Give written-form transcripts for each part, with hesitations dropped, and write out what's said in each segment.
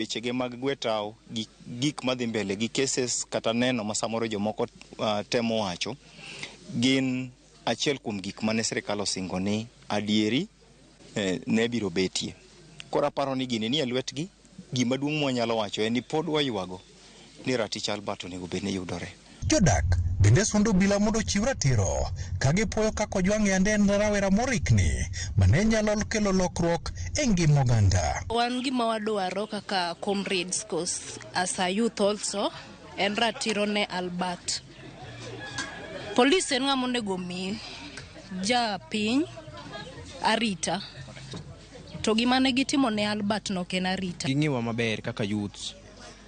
Wechege mag gwe tawo gi gik madhi mbele gi cases kata neno ma samoro jomoko temo wacho gin achiel kuom gik mane sirikal osingo ni adieri ne biro betie. Koro aparo ni gini nie lwetgi, gima duong' mwanyalo wacho en ni pod waywago ni ratich Albert onego bed ni yudore. Jodak bende sundo obila mondo ochiw ratiro ka gipuoyo kaka Ojwang' yande en rawera morikni mane nyalo kelo lokruok e ngima oganda. Wan gima wadwaro kaka comrades, cause as a youth also, en ratiro ne Albert. Police en ng'ama onego mi japiny arita. To gima ne gitimo ne Albert no ok en arita. Ging'iwa maber kaka youths.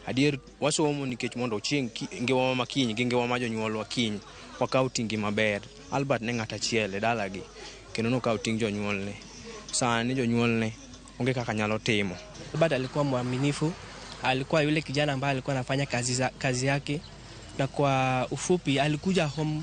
Adier wasomo nikech mondo chieng' ngimawa ma kiny gi ngimawa ma jonyuolwa kiny wakaw ting' gi maber. Albert ne ng'at achiel e dalagi kendo nokawo ting' jonyuolne. Sani jonyuolne onge kaka nyalo timo. Albert alikuwa mwaminifu, alikuwa yule kijana ambaye alikuwa anafanya kazi yake, na kwa ufupi alikuja home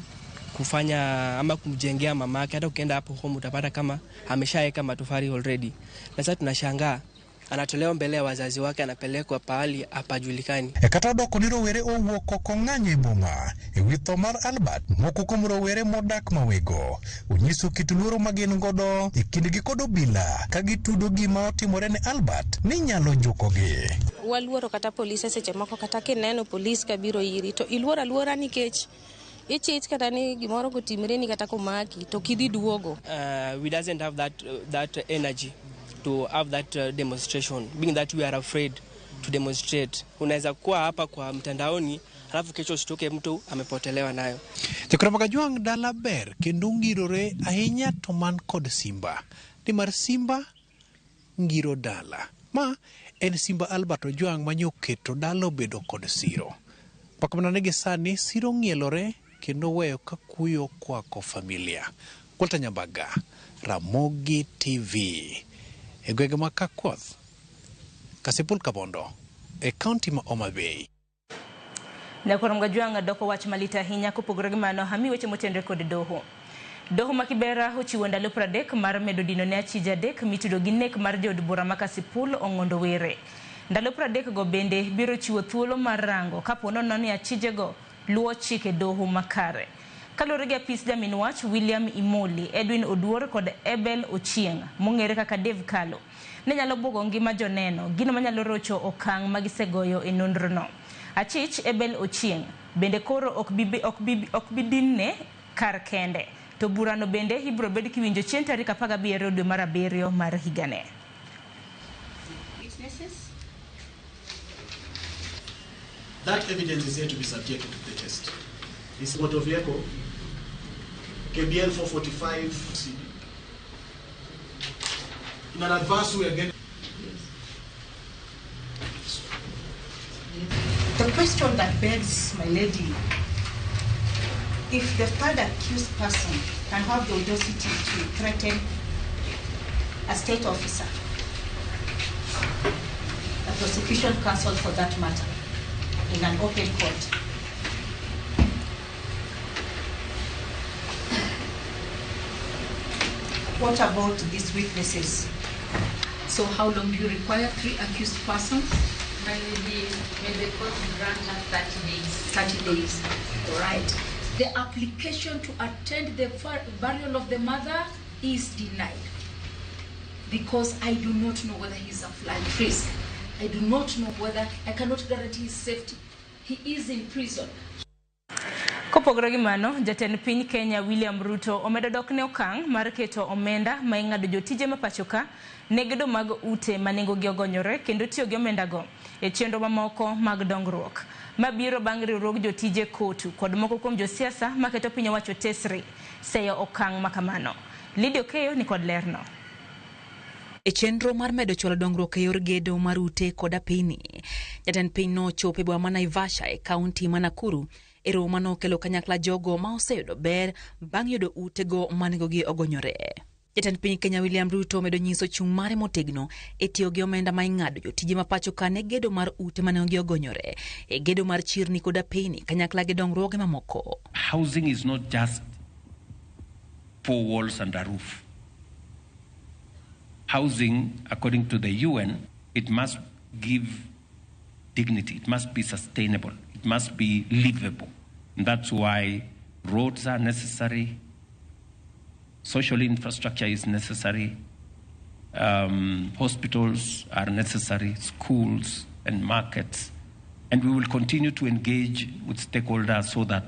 kufanya ama kumjengea mamake. Hata ukienda hapo home utapata kama ameshaweka matofali already. Na sasa tunashangaa anatolewa mbele ya wazazi wake, anapelekwa pahali hapajulikani. E kata odoko ni rowere owuok oko ng'anyo e boma e wi tho mar Albert, moko kuom rowere modak mawego onyiso kit luoro ma gin godo e kindgi kod obila ka gitudo gima otimore ne Albert ni nyalo jukogi. Waluoro kata polise seche moko, kata kineno polis kabiro iri to iluoro aluora nikech ichich kata ni gimoro kotimre ni kata komaki to kidhi duogo. We doesn't have that energy to have that demonstration, being that we are afraid to demonstrate. Unaweza kuwa hapa kwa mtandaoni alafu kesho usitoke mtu amepotelewa nayo. Jokra Kajwang' dala ber kendo ngirore ahinya to man kod simba. Nimar simba ngiro dala. Ma en simba Albert Ojwang' manyoketo dala obedo kod siro. Pak mana ni gi sani siro ng'ielore kendo weyo ka kuyo kwako familia. Walter Nyambaga, Ramogi TV. E gwenge ma Kakuoth, Kasipul Kabondo, e kaunti ma Homa Bay. Nyakwar Kajwang' doko wach malit ahinya kopogore gi mano hami weche motenore kod doho. Doho ma Kibera ochiwo ndalo 30 mar medo dino ne achije 3 mitudo gi nek mar jood bura ma Kasipul Ong'ondo Were. Ndalo 30 go bende biro chiwo thuolo mar rango kapo nono ni achijego luwo chike doho makare. Kaluwore gi apis jamin wach William Imoli, Edwin Oduor kod Ebel Ochieng' mong'ere kaka Dave Kalo ne nyalo buogo ngima joneno, gino manyalo rocho okang' magisegoyo e nonrono. Achich Ebel Ochieng' bende koro ok bi dinne kar kende, to burano bende ibiro bed kiwinjo chieng' tarik 17 dwe mar 7 mar higane. That evidence is yet to be subjected to the test. This motor vehicle, KBL 445 CD. In an adverse way again. The question that begs, my lady, if the third accused person can have the audacity to threaten a state officer, a prosecution counsel for that matter, in an open court, what about these witnesses? So how long do you require 3 accused persons? My lady, may the court grant us 30 days. 30 days, all right. The application to attend the burial of the mother is denied because I do not know whether he is a flight risk. I do not know whether, I cannot guarantee his safety. He is in prison. Kopogore gi mano, jatend piny Kenya William Ruto omedo dok ne okang' mar keto omenda ma ing'ado jotije ma pacho ka ne gedo mag ute ma nengogi ogonyore kendo tiyo gi omendago e chenro mamoko mag dongruok. Mabiro bang' riwruog jotije KOTU kod moko kuom josiasa maketo piny owacho tesre seyo okang' makamano. Lydia Okeyo ni kod lerno. E chenro mar medo chwalo dongruok e yor gedo mar ute kod apini, jatend piny nochopo e boma ma Naivasha e kaunti ma Nakuru e romo manokelo kanyakla jogo ma oseyudo ber bang' yudo utego ma nengogi ogonyore. Jatend piny Kenya William Ruto omedo nyiso chung' mare motegno e tiyo gi omenda ma ing'ado jotije ma pacho ka ne gedo mar ute ma nengogi ogonyore, e gedo mar chirni kod apini kanyakla gi dongruoge mamoko. Housing is not just 4 walls and a roof. Housing, according to the UN, it must give dignity. It must be sustainable. It must be livable. And that's why roads are necessary, social infrastructure is necessary, hospitals are necessary, schools and markets. And we will continue to engage with stakeholders so that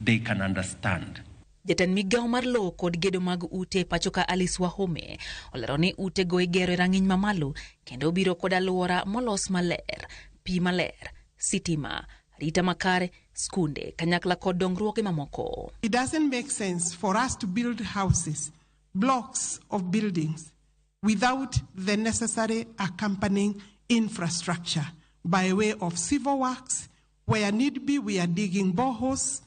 they can understand. Jatend migawo mar lowo kod gedo mag ute pacho ka Alice Wahome olero ni utego igero e rang'iny mamalo kendo biro kod alwora molos maler, pi maler, sitima, arita makare, skunde, kanyakla kod dongruoge mamoko. It doesn't make sense for us to build houses, blocks of buildings, without the necessary accompanying infrastructure by way of civil works. Where need be, we are digging boreholes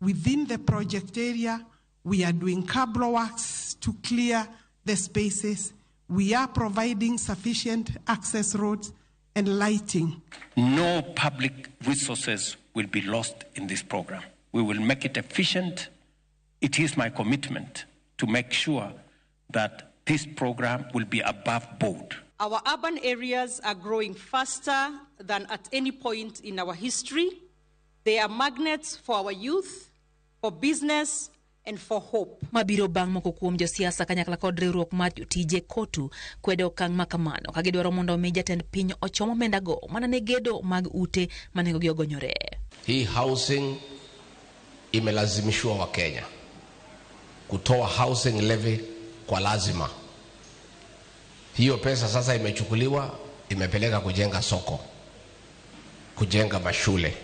within the project area. We are doing cabro works to clear the spaces. We are providing sufficient access roads and lighting. No public resources will be lost in this program. We will make it efficient. It is my commitment to make sure that this program will be above board. Our urban areas are growing faster than at any point in our history. They are magnets for our youth, for business, and for hope. Mabiro bang' moko kuom josiasa kanyakla kod riwruok mar jotije KOTU kwedo okang' ma kamano ka gidwaro mondo omi jatend piny ochom omendago mana ne gedo mag ute ma nengogi ogonyore. Hii housing imelazimishwa Wakenya kutoa housing levy kwa lazima. Hiyo pesa sasa imechukuliwa imepeleka kujenga soko, kujenga mashule,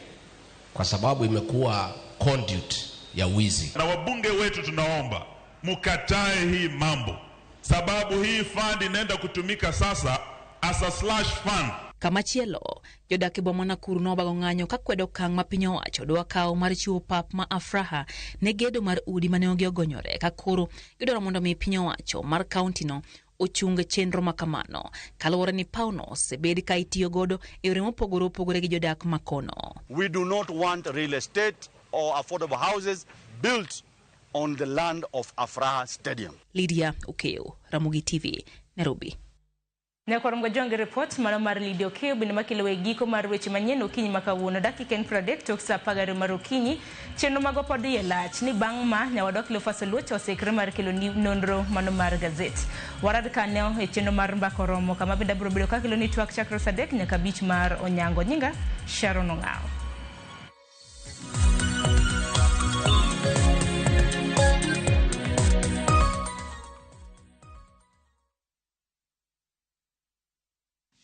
kwa sababu imekuwa conduit ya wizi. Na wabunge wetu tunaomba mukatae hii mambo, sababu hii fund inaenda kutumika sasa as a slash fund. Kamachielo, jodak e boma ma Nakuru nobago ng'anyo ka kwedo okang' ma piny owacho dwa kawo mar chiwo pap ma Afraha ne gedo mar udi ma nengogi ogonyore ka koro gidwaro mondo mi piny owacho mar kaunti no ochung chenro ma kamano kaluwore ni pawno osebed ka itiyo godo e yore mopogore opogore gi jodak ma kono. We do not want real estate or affordable houses built on the land of Afraha Stadium. Lydia Okeo, Ramogi TV, Nairobi. Nyakwar Mgajwangi report mano mar Lydia Okeo bende makelo e giko mar weche manyien okinyi ma kawuono dakika en 30 tok saa 12 mar okinyi. Chenro magwa pod iye lach ni bang' ma nyawadwa Cleophas Oluoch oseikre mar kelo ni nonro mano mar gazet. Warad kanyo e chenro mar mbaka oromo kama bende abiro bedo kakelo ni twak chakre saa 3 nyaka 5 mar onyango. Nyinga Sharon Ong'awo.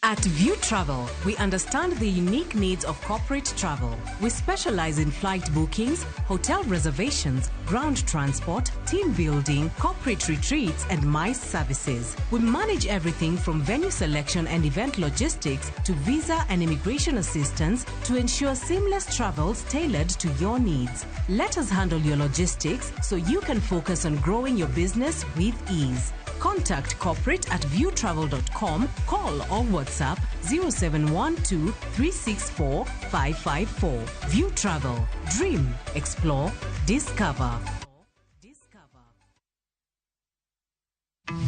At View Travel, we understand the unique needs of corporate travel. We specialize in flight bookings, hotel reservations, ground transport, team building, corporate retreats, and MICE services. We manage everything from venue selection and event logistics to visa and immigration assistance to ensure seamless travels tailored to your needs. Let us handle your logistics so you can focus on growing your business with ease. Contact corporate at viewtravel.com, call or WhatsApp 0712 364 554. View Travel. Dream, explore, discover.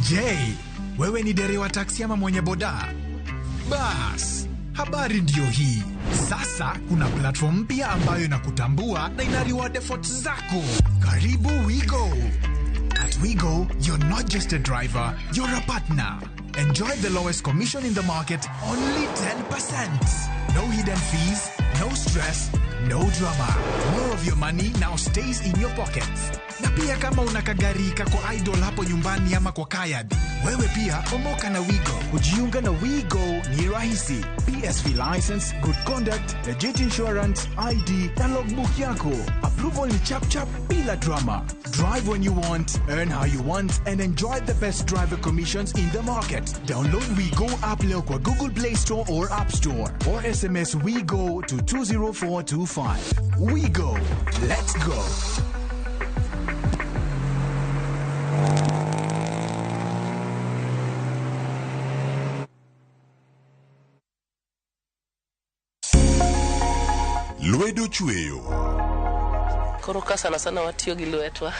Je, wewe ni dereva taksi ama mwenye boda? Bas, habari ndiyo hii. Sasa kuna platform mpya ambayo inakutambua na ina reward efforts zako. Karibu WeGo. At WeGo, you're not just a driver, you're a partner. Enjoy the lowest commission in the market, only 10%. No hidden fees, no stress, no drama. More of your money now stays in your pockets. Na pia kama una kagari kako idle hapo nyumbani ama kwa kayad, wewe pia omoka na WeGo. Kujiunga na WeGo ni rahisi. PSV license, good conduct, legit insurance, ID na logbook yako. Approval ni chap chap bila drama. Drive when you want, earn how you want, and enjoy the best driver commissions in the market. Download WeGo app leo kwa Google Play Store or App Store, or SMS WeGo to 20425. WeGo. Let's go. Lwedo chweyo. Koro ka sana sana watiyo gi lwetwa.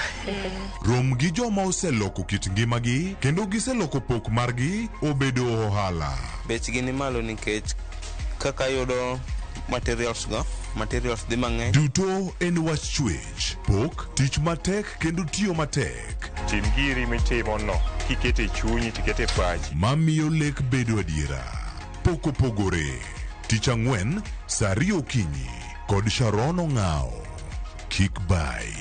Rom gi joma oseloko kit ngimagi kendo giseloko pok margi obedo ohala. Bechgi ni malo nikech kaka ayudo materials go, materials dhi mang'eny. Duto en wach chwech, pok, tich matek kendo tiyo matek. Tim giri mitimo no kikete chunyi tikete pachi. Mamiyo lek bedo adiera. Pok opogore. Tich ang'wen, saa ariyo okinyi kod Sharon Ong'ao. Kik bai.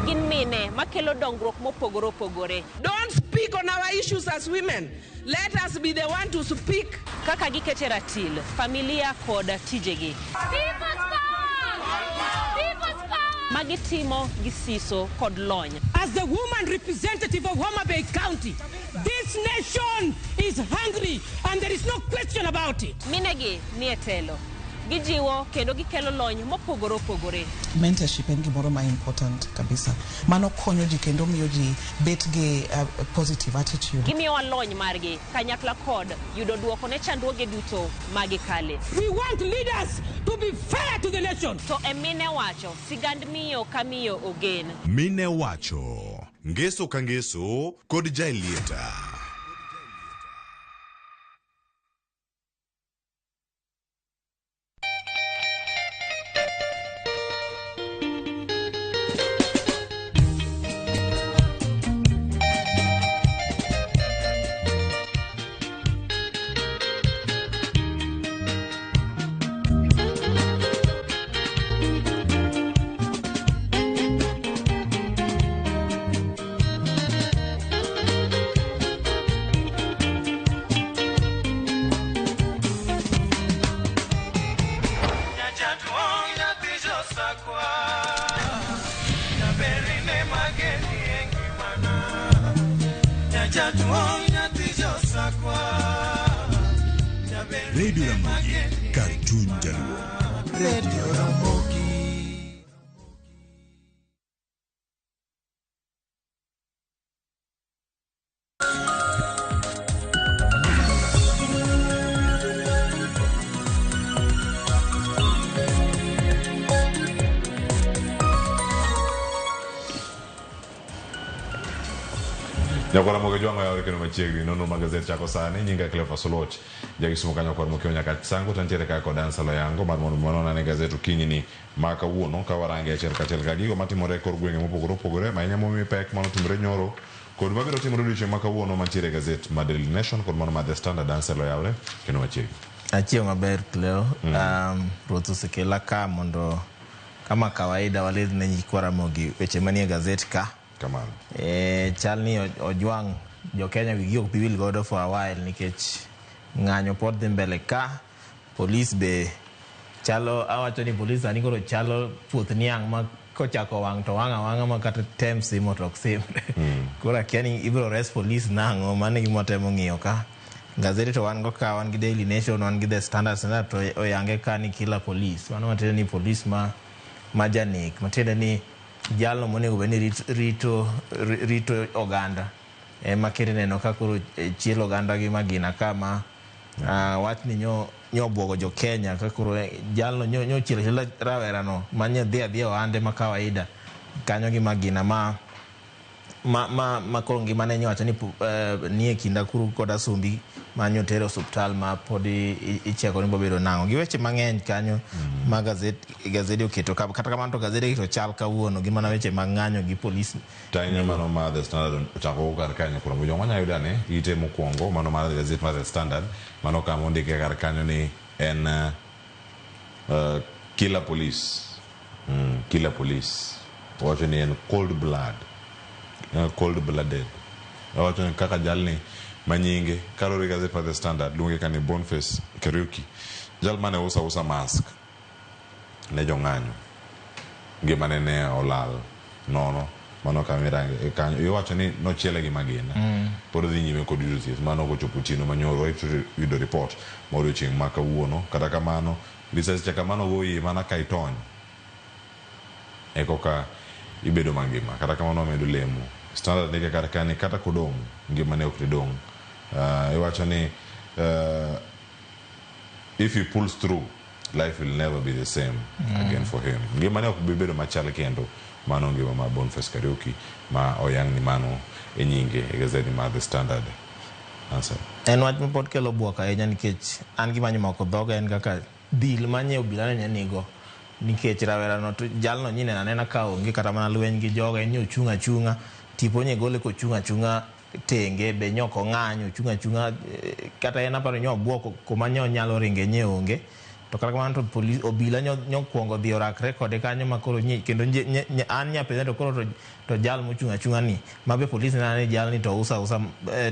Gin mine makelo dongruok mopogore opogore. Don't speak on our issues as women. Let us be the one to speak. Kaka gikete ratil, familia kod tijegi. Magitimo gi siso kod lony. As the woman representative of Homa Bay County, this nation is hungry and there is no question about it. Minegi nie telo. Gijiwo kendo gikelo lony mopogore opogore. Mentorship en gimoro ma important kabisa. Mano konyo ji kendo miyo ji bet gi positive attitude. Gimiyowa lony margi kanyakla kod yudo duoko ne chandruoge duto magikale. We want leaders to be fair to the nation. To e mine wacho, sigand miyo ka miyo ogen. Mine wacho, ngeso ka ngeso kod Jaelieta. Radio Ramogi, kar chuny jaluo. Radio Ramogi. Nyakwara Mogi Jwang'o yawore kendo machiegni nonro mag gazet chako sani nyinga Cleophas Oluoch jakisumo kanyo kod Mokio nyaka sango to nitiere kaka kod Ansel Oyango mar mondo wanon ane gazet okinyi ni ma kawuono ka warange achiel kachiel ka gigo matimore e kor gwenge mopogore opogore ma ahinya momi pek manotimore nyoro kod mabiro timore odiochieng' ma kawuono mantiere e gazet ma Daily Nation kod mano ma The Standard. Ansel Oyawore kendo machiegni. Achiewo maber Cleo. Ruoth osekela ka mondo kama kawaida waledh ne nyikwa Ramogi weche manie gazet ka. Kamano. Chal ni Ojwang' jo Kenya wigi ok bi wil godo for a while nikech ng'anyo pod dhi mbele ka. Polis be chalo, awacho ni polis sani koro chalo puoth niang' ma kochako wang' to wang' awang'a ma kata tem simo to ok simre. Koro akia ni ibiro res polis nang'o, mano e gima watemo ng'iyo ka. Gazeti to wan go ka, wan gi Daily Nation, wan gi The Standard, Standard to oyange ka ni kila polis. Mano matiende ni polis ma janek, matiende ni jalno monego bed ni rito oganda ema kendo neno ka koro chielo oganda gi magina ka ma wachni nyo obwogo jo Kenya ka koro jalno nyo chielo chiela rawera no manye dhi adhiya ohande ma kawaida kanyo gi magina ma koro ngimane nyowacho ni nie kind Akuru kod Asumbi ma nyotere osuptal ma pod icheko ni bobedo nang'o. Gi weche mang'eny kanyo ma gazeti oketo kata kamano to gazeti to chal kawuono gi mana weche mag ng'anyo gi polis. To ahinya mano ma The Standard ochako kar kanyo kuom joma wanyalo yudo ane ite mokwongo mano mar gazet mar The Standard mano kama ondike kar kanyo ni en killer police. Killer police. Owacho ni en cold blood. Cold blooded. Owacho ni kaka jalni manyinge kaluwore gi gazet mar The Standard luonge ka ni Boniface Kariuki jal mane uso mask ne jong'anyo ngimane ne olal nono mano kama irange kanyo iwacho ni nochiele gi magina. Pod dhi nyime kod yudo thieth mano kochopo otieno manyoro yudo report ma odiochieng' ma kawuono. Kata kamano lisasi cha kamano goyi mana ka itony ekoka ibedo mangima. Kata kamano wamedo lemo Standard ndike kar kanyo kata kodong' ngimane ok didong'. Iwacho ni if he pulls through life will never be the same again for him. Ngimane ok bi bedo machal kendo Mano ngima ma Boniface Kariuki ma oyang ni mano e nyinge e gazeti mar The Standard. Answer. En wach ma pod kelo bwok ahinya nikech an gima nyomako dhoga en kaka dhil manye obila ne nigo nikech rawerano to jalno nyineno anena ka onge kata mana lweny gi joga en ni ochung' achung'a tipo nye gole kochung' achung'a tenge be nyok ong'anyo ochung' achung'a kata en aparo ni obuok kuma nyo nyalo ringe nye onge to kata kamano to polis obila nyokwongo dhi orakre kode kanyo ma koro kendo an nyapenja to koro to jal mochung' achung'a ni ma be polis neno ni jalni to usa usa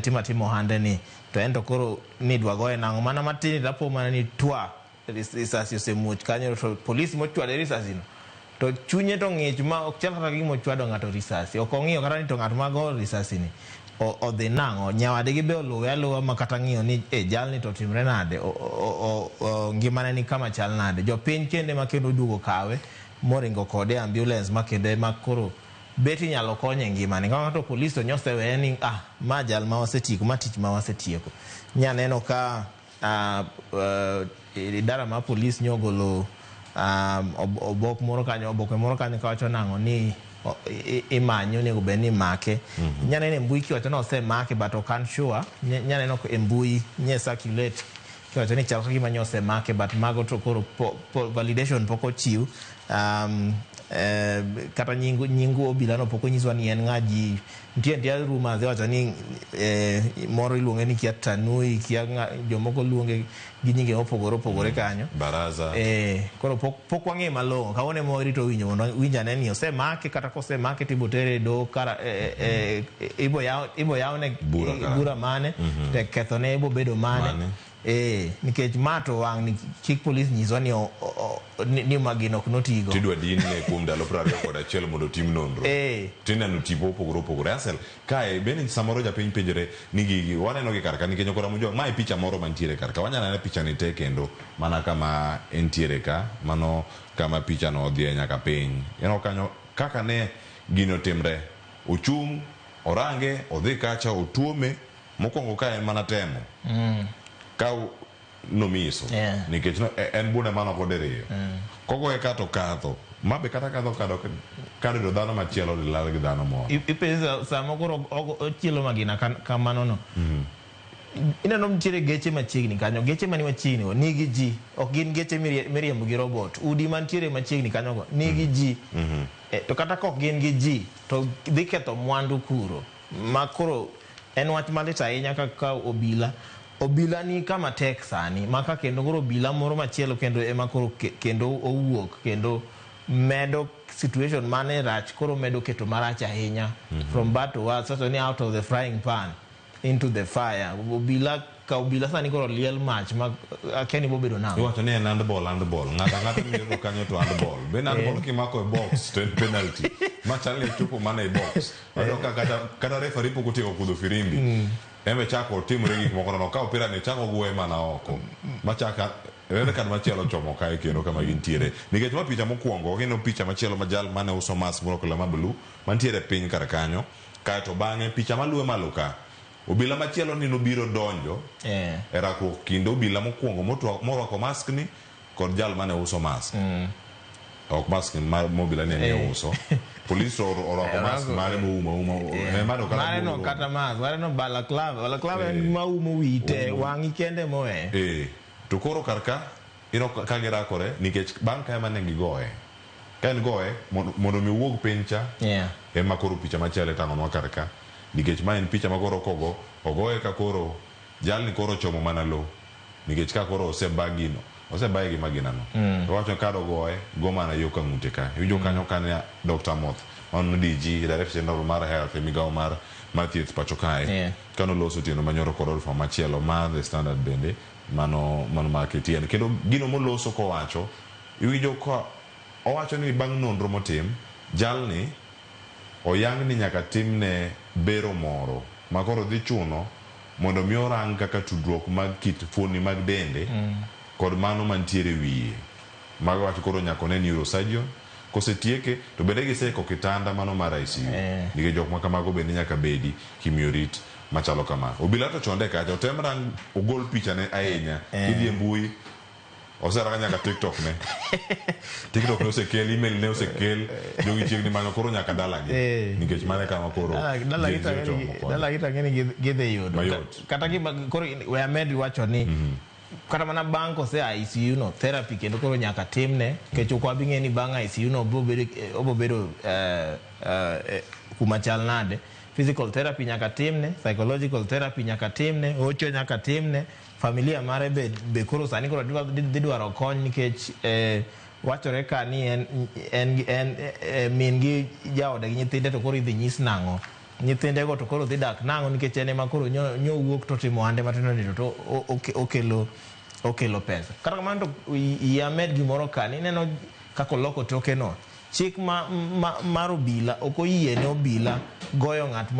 timo atima ohande ni to en to koro ni dwa goye nang'o mana matin tapo mana ni twa risasi osemuoch kanyo to polis mochwade risasi no to chunye to ng'ich ma ok chal kata gima ochwado ng'ato risasi ok ong'iyo kata ni to ng'at ma go risasi ni odhi nang'o nyawadgi be oluwe aluwa ma kata ng'iyo ni e jalni to timre nade ngimane ni kama chal nade jopiny kende ma kendo oduogo kawe moringo kode e ambulance ma kendo ema koro bet inyalo konye ngimane kama to polis to nyoseweye ni ah ma jal ma wasetieko ma tich ma wasetieko nyaneno ka idara mar polis nyogolo obok moro kanyo oboke moro kanyo kawacho nang'o ni imanye onego bed ni imake. Nyaneno e mbui kiwacho ni osemake but ok an sure nyaneno e mbui nye circulate kiwacho ni chal ka gima nye osemake but mago to koro validation pok ochiw kata nying obila no pok onyiswa ni en ng'a ji nitie rumors iwacho ni moro iluonge ni kia Tanui kia jomoko luonge gi nyinge mopogore opogore kanyo baraza koro pok wang'e malong'o kawuono ema warito winjo mondo winj ane ni osemake kata kosemake to ibotere e doho kara ibo yawne bura mane to kethone ibo bedo mane nikech ma to wang' ni chik polis nyiswa ni ni magino ok notigo tidwa dinne kuom ndalo 21 mondo otim nonro tineno tipo opogore opogore. Ansel kae bende samoro japiny penjore ni gigi waneno gi kar ka nikech Nyakoro Mojwang' mae picha moro mantiere kar ka wanyalo neno picha ni te kendo mana kama entiere ka mano kama picha no odhiye nyaka piny ineno kanyo kaka ne gini otimre ochung' orange odhi kacha otuome mokwongo ka en mana temo ka nomiso nikech en bunde mano ok diriyo kogoye ka to kadho mabe kata kadho kado yudo dhano machielo dilal gi dhano moro ipenjo sama koro ochielo magina kamano no ineno nitiere geche machiegni kanyo geche mani machiegni go nigi ji ok gin geche miriembo gi robot udi mantiere machiegni kanyo go nigi ji to kata kok gin gi ji to dhi ketho mwandu kuro ma koro en wach malit ahinya kaka obila ni kama tek sani maka kendo koro obila moro machielo kendo ema koro kendo owuok kendo medo situation mane rach koro medo keto marach ahinya from bad to worse so ni out of the frying pan into the fire obila ka obila sani koro liel mach ma akia ni bobedo nang'o iwacho ni en handball ng'ato ang'ata miyudo kanyo to handball ben handball kimako e box to en penalty machal ni chopo mana e box wayudo ka kata referee pok otieko kudho firimbi embe chako timore gik moko nono ka opira ni chako gwe mana oko machaka red card machielo chomo kae kendo kama gintiere nikech ma picha mokwongo gineno picha machielo ma jal mane uso mask morwako law ma blue mantiere piny kar kanyo kaeto bang'e picha maluwe malo ka obila machielo ni nobiro donjo e rakruok kind obila mokwongo morwako mask ni kod jal mane uso mask ok mask ma obila ni ne uso polis orwako mask mare mouma uma mare no kata mask mare no balaclava en maumo wiyi te wang'i kende mowe to koro kar ka ino ka girakore nikech bang' ka ema ne gigoye ka en goye mondo mi owuog piny cha ema koro picha machielo itang'onwa kar ka nikech ma en picha ma koro kogo ogoye ka koro jalni koro chomo mana lo nikech ka koro osebagino osebaye gi magina no to wacho ka dogoye go mana yo ka ng'ute ka iwinjo kanyo kane Dr. Moth mano DG Director General mar Health e migawo mar thieth pacho kae kanoloso otieno manyoro kod od fwambo machielo mar The Standard bende mano mar KTN kendo gino moloso kowacho iwinjo ka owacho ni bang' nonro motim jalni oyang ni nyaka timne bero moro ma koro dhi chuno mondo mi orang kaka tudruok mag kit fuoni mag dende kod mano mantiere wiye mago wach koro nyaka one neurosurgeon kosetieke to bende giseiko kitanda mano mar ICU nikech jok ma kamago bende nyaka bedi kimiyo rit machalo kama obila to chonde kacha otem rang ogol picha ne ahinya kidhi e mbui Oseranga nyaka TikTok ne. TikTok ne osekel, email ne osekel, jogi chiegni manyo koro nyaka dalagi. Nikech mano e kama koro Dalagi Gen Z ochomo koni. Dalagi to ang'e ni gidhi yudo. Mayot. Kata gima koro we amed wacho ni kata mana bang' kose ICU no therapy kendo koro nyaka timne nikech ok wabi ng'e ni bang' ICU no obo bedo kuma chal nade. Physical therapy nyaka timne, psychological therapy nyaka timne, hocho nyaka timne, familia mare be koro sani koro dhi dwaro kony nikech wachore ka ni en min gi jaode gi nyithinde to koro idhi nyis nang'o. Nyithindego to koro dhi dak nang'o nikech en ema koro nyo wuok to timo ohande matindo tindo to okelo pesa. Kata kamano to yie amed gimoro ka ni ineno kaka oloko toke no. Chik mar obila ok oyie ne obila goyo ng'at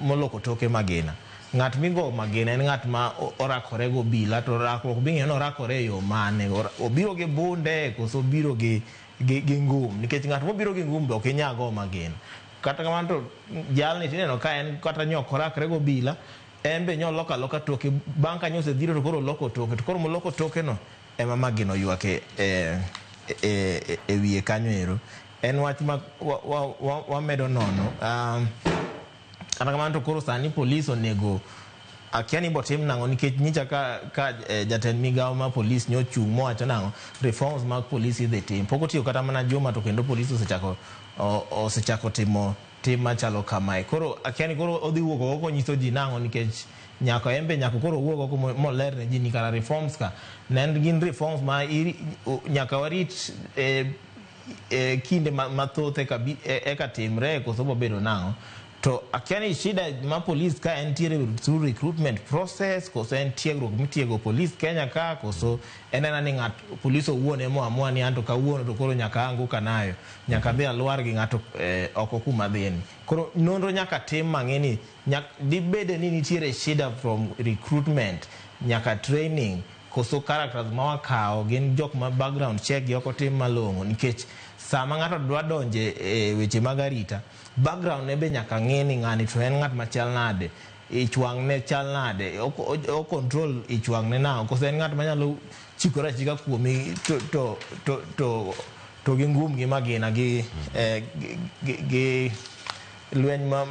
moloko toke magina. Ng'at migo magina en ng'at ma orakore go obila to rakruok bing'eyo ni orakore e yo mane. Obiro gi bunde koso obiro gi ngum, nikech ng'at mobiro gi ngum be ok inyal go magina. Kata kamano to jalni tineno ka en kata nyok orakre go obila, en be nyoloko aloka toke, bang' ka nyosedhiro to koro oloko toke, to koro moloko toke no ema magina oywak e wiye kanyo ero. En wach ma wamedo nono. Kata kamano to koro sani polis onego akia ni botim nang'o nikech nyicha ka jatend migawo mar polis nyochung' mowacho nang'o reforms mag polis idhi tim. Pok otiyo kata mana juma to kendo polis osechako timo tim machalo kamae. Koro akia ni koro odhi wuok oko konyiso ji nang'o nikech nyaka en be nyaka koro owuog oko moler ne ji ni kara reforms ka ne en gin reforms ma nyaka warit kinde mathoth eka timre koso bobedo nang'o. To akia ni shida ma polis ka en tiere through recruitment process koso en tiegruok mitiego polis Kenya ka koso en ena ni ng'at polis owuon ema oamua ni anto kawuono to koro nyaka anguka nayo nyaka adhi alwar gi ng'ato oko kuma dhini. Koro nonro nyaka tim mang'e ni dibede ni nitiere shida from recruitment nyaka training koso characters ma wakawo gin jok ma background check gi ok otim malong'o nikech sama ng'ato dwa donje e weche mag arita background ne be nyaka ng'e ni ng'ani to en ng'at machal nade, ich wang' ne chal nade, o control ich wang' ne nang'o, koso en ng'at manyalo chikore achika kuomi to gi ngum gi magina gi lweny ma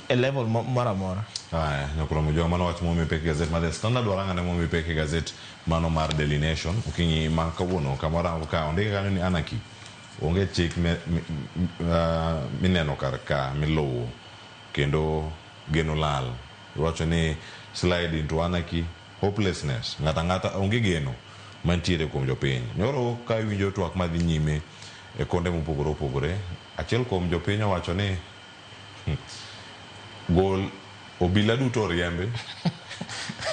e level moro amora. Aya, nyakuro mujua mano wach momi pek gazet mar The Standard waranga ne momi pek gazet mano mar Daily Nation okinyi ma kawuono kamoro ka ondike kanyo ni anarchy onge chik mineno kar ka miluwo kendo geno lal. Iwacho ni slide into anarchy, hopelessness, ng'ata ng'ata onge geno mantiere kuom jopiny. Nyoro ka iwinjo twak madhi nyime e konde mopogore opogore, achiel kuom jopiny owacho ni gol obila duto oriembe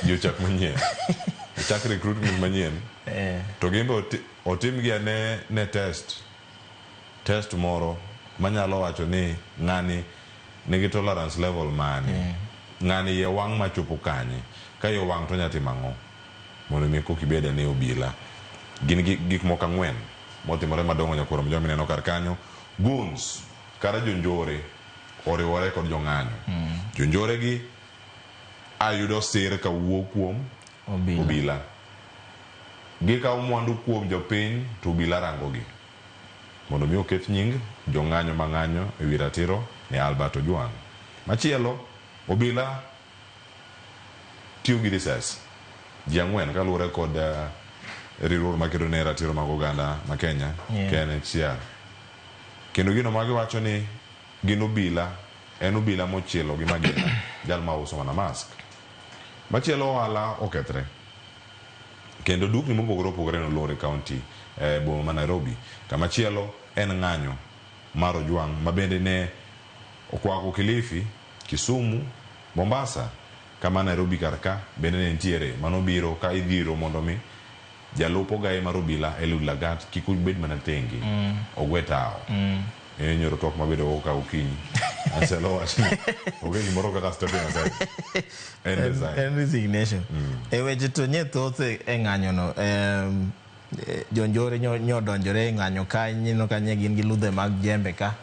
ji ochak manyien, ochak recruitment manyien to gin be otimgi ane ne test moro manyalo wacho ni ng'ani nigi tolerance level mane, ng'ani iye wang' machopo kanye, ka iye wang' to onya timo ang'o mondo mi koka ibed ane obila. Gin gik moko ang'wen motimore madongo nyakwar Mjoma mineno kar kanyo. Goons kata jonjore oriwore kod jong'anyo. Jonjore gi ayudo sir kawuok kuom obila. Gikawo mwandu kuom jopiny to obila rango gi mondo mi oketh nying jong'anyo mang'anyo ewi ratiro ne Albert Ojwang. Machielo, obila tiyo gi risas ji 4 kaluwore kod riwruok makedo ne ratiro mag oganda ma Kenya, KNHCR. Kendo gino ma giwacho ni gin obila, en obila mochielo gi magina, jal ma uso mana mask. Machielo, ohala okethre. Kendo dukni mopogore opogore nolor e kaunti e boma ma Nairobi. Kamachielo en ng'anyo mar Ojwang' ma bende ne okwako Kilifi, Kisumu, Mombasa, kama Nairobi kar ka bende ne nitiere manobiro ka idhiro mondo mi jalup ogaye mar obila Eliud Lagat kik obed mana tenge, ogwe tawo. Nyoro twak mabedo go ka okinyi. Aselo wacho ni onge gimoro kaka stepping aside. En resign. En resignation. E weche to nye thoth e ng'anyo no, jonjore nyodonjore e ng'anyo ka ineno ka nye gin gi ludhe mag jembe ka,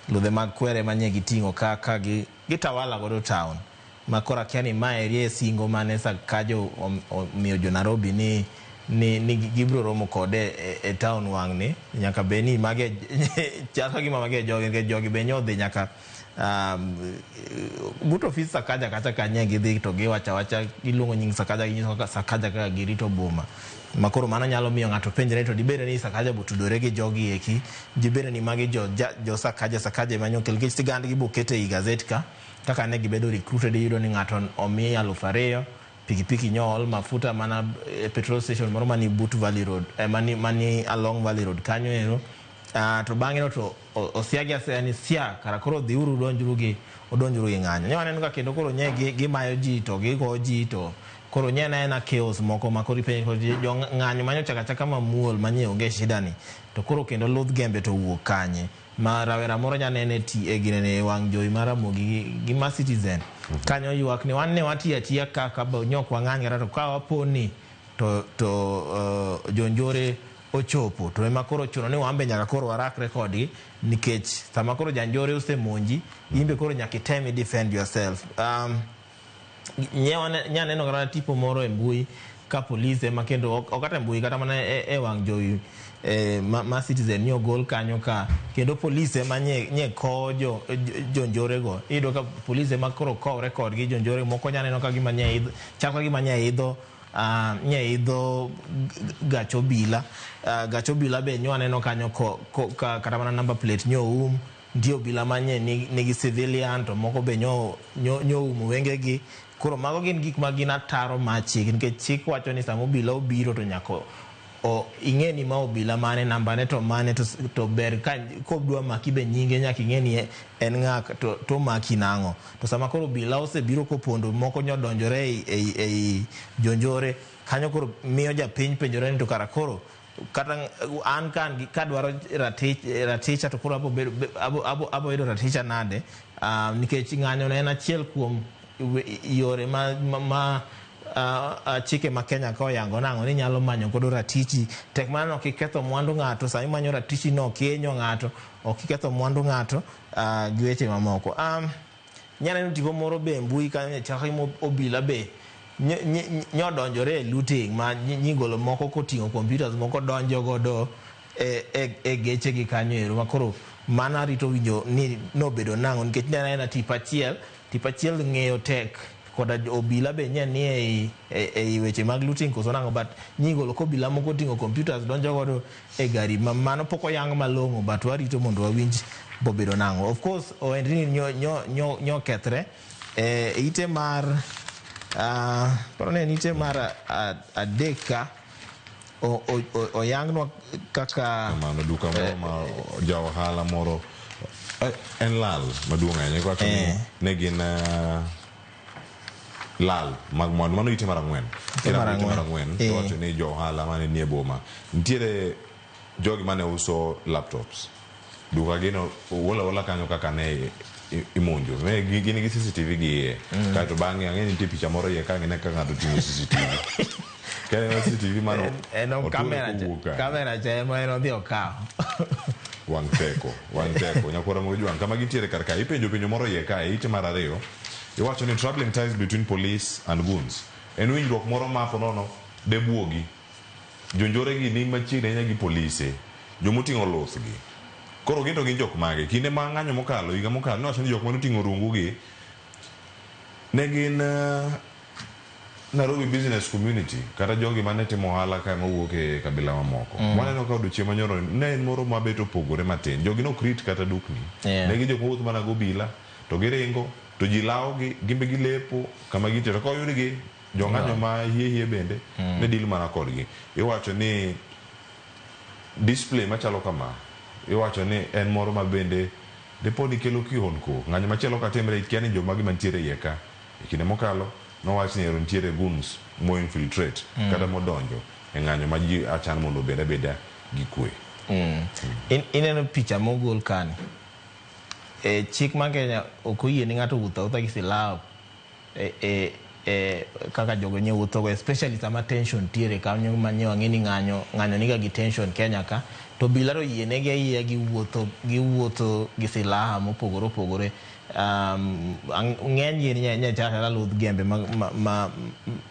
ludhe mag kwere ma nye giting'o ka gi gitawala godo town. Ma koro akia ni ma eri e singo mane Sakaja omiyo jo Nairobi ni gibiro romo kode e town wang'ni. Nyaka bed ni mage chal ka gima mage e jogi, nikech jogi be nyodhi nyaka but ofis Sakaja kacha kanye gidhi to giwacho awacha, giluongo nying Sakaja, ginyiso kaka Sakaja kaka girito boma. Ma koro mano nyalo miyo ng'ato penjre to dibed ni Sakaja botudore gi jogi eki, dibed ni magi jo Sakaja, Sakaja ema nyokel, nikech sigandgi boket ei gazet ka kaka ne gibedo recruited. Iyudo ni ng'ato omi 2000, pikipiki nyool mafuta mana e petrol station moro mani but Valley Road, mani along Valley Road kanyo ero. To bang'e no to osiagi asaya ni sia kara koro dhiuru udonjuru gi ng'anyo. Ne waneno ka kendo koro nye gimayo ji to gigo ji, to koro nye en chaos moko ma koro ipenjo koro jo ng'anyo manyo chaka chaka mamuol manye onge shida ni to koro kendo ludh gembe to wuok kanye ma rawera moro nya nene ti e ginene e wang' jowi mar Ramogi gi ma Citizen kanyo ywak ni wan ne watiyo atiya kaka nyok wang'any kata to ka waponi to jonjore ochopo to ema koro chuno ni wan be nyaka koro warakre kodgi, nikech sama koro janjore osemonji, in be koro nyaka item i defend yourself. Nyaneno kata tipo moro e mbui ka polise ema kendo ok kata e mbui kata mana e wang' jowi ma Citizen ni ogol kanyo ka kendo polise ema nye kowo jonjore go. Iyudo ka polise ema koro kowre kodgi jonjore moko. Nyaneno ka gima nye idho, chal ka gima nye idho gach obila. Gach obila be nyo aneno kanyo ko kata mana number plate nyo oum. Nitie obila manye nigi civilian to moko be nyo oumo wengegi. Koro mago gin gik ma gin ataro mar chik, nikech chik wacho ni sama obila obiro to nyaka o ing'e ni ma obila mane, nambane to mane, to ber ka kodwa maki be nyinge nyaka ing'e ni en ng'a to maki nang'o. To sama koro obila osebiro kopondo moko nyodonjore ei jonjore kanyo, koro miyo japiny penjore ni to kara koro kata an ka an kadwaro raticha to koro abo yudo raticha nade? Nikech ng'anyo no en achiel kuom yore ma chike ma Kenya ka oyango nang'o ni nyalo manyo godo ratichi, tek mana ni ok iketho mwandu ng'ato. Sama imanyo ratichi no, ok ihinyo ng'ato, ok iketho mwandu ng'ato gi weche mamoko. Nyaneno tipo moro be e mbui kanyo, chal ka gima obila be nyodonjore e looting ma nyigolo moko koting'o computers moko donjo godo e geche gi kanyo ero. Ma koro mana rito winjo ni nobedo nang'o, nikech ne anena tipo achiel, tipo achiel ng'eyo tek koda obila be nye ni ei weche mag looting koso nang'o, but nyigolo kobila moko oting'o computers donjo godo e gari ma mano pok oyang malong'o, but warito mondo wawinj bobedo nang'o. Of course, ohendni nyo kethre e ite mar paro ni en ite mar adek ka oyangnwa kaka Kamano duka moro ma ja ohala moro en lal maduong' ahinya. Iwacho ni ne gin lal mag mwandu. Mano ite mar 4. Ite mar Ite mar 4. 4 to wacho ni jo ohala mane nie boma nitiere jogi mane uso laptops, duka gino owuol awola kanyo kaka ne imonjo. Gin gi CCTV gi iye. Kaeto bang'e ang'e ni nitie picha moro iye ka ng'ine ka ng'ato oting'o CCTV. Ka en CCTV mano en oture kamera kowuok kanyo. Kamera cha ema en odhi okawo. Wang' teko, wang' teko. Nyakwara Mojwang' kama gintiere kar kae, ipenjo penjo moro iye kae, ite mar 2, iwacho ni troubling ties between police and goons. En winjruok moro ma ponono debuogi jonjore gi ni machiegni ahinya gi polise, jomoting'o luth gi. Koro gin to gin jok mage? Kinde ma ng'anyo mokalo, higa mokalo, niwacho ni jok manoting'o rungu gi ne gin Nairobi business community kata jogi mane timo ohala kae mawuok e kabila mamoko. Waneno ka odiochieng' manyoro ne en moro mabet opogore matin. Jogi nok rit kata dukni. Ne gin jok mawuotho mana gobila to giringo to ji lawogi, gin be gilepo kama gintie, to koyudgi jong'anyo ma hie hie bende ne deal mana kodgi. Iwacho ni display machalo kama, iwacho ni en moro ma bende dipo ni kelo kihondko. Ng'anyo machielo katimre, ikia ni jomagi mantiere iye ka. E kinde mokalo nowach ni ero nitiere goons mo infiltrate kata modonjo e ng'anyo ma ji achan mondo obed abeda gi kwe. Ineno picha mogol kani e chik ma Kenya ok oyie ni ng'ato wuotho awuotha gi silaha e Kaka jogo nye wuothogo, especially sama tension tiere kanyo, manye wang'e ni ng'anyo ng'anyo niga gi tension Kenya ka, to obila to yienegi ayieya giwuotho gi silaha mopogore opogore. Ng'eny gi nye chalo ludh gembe ma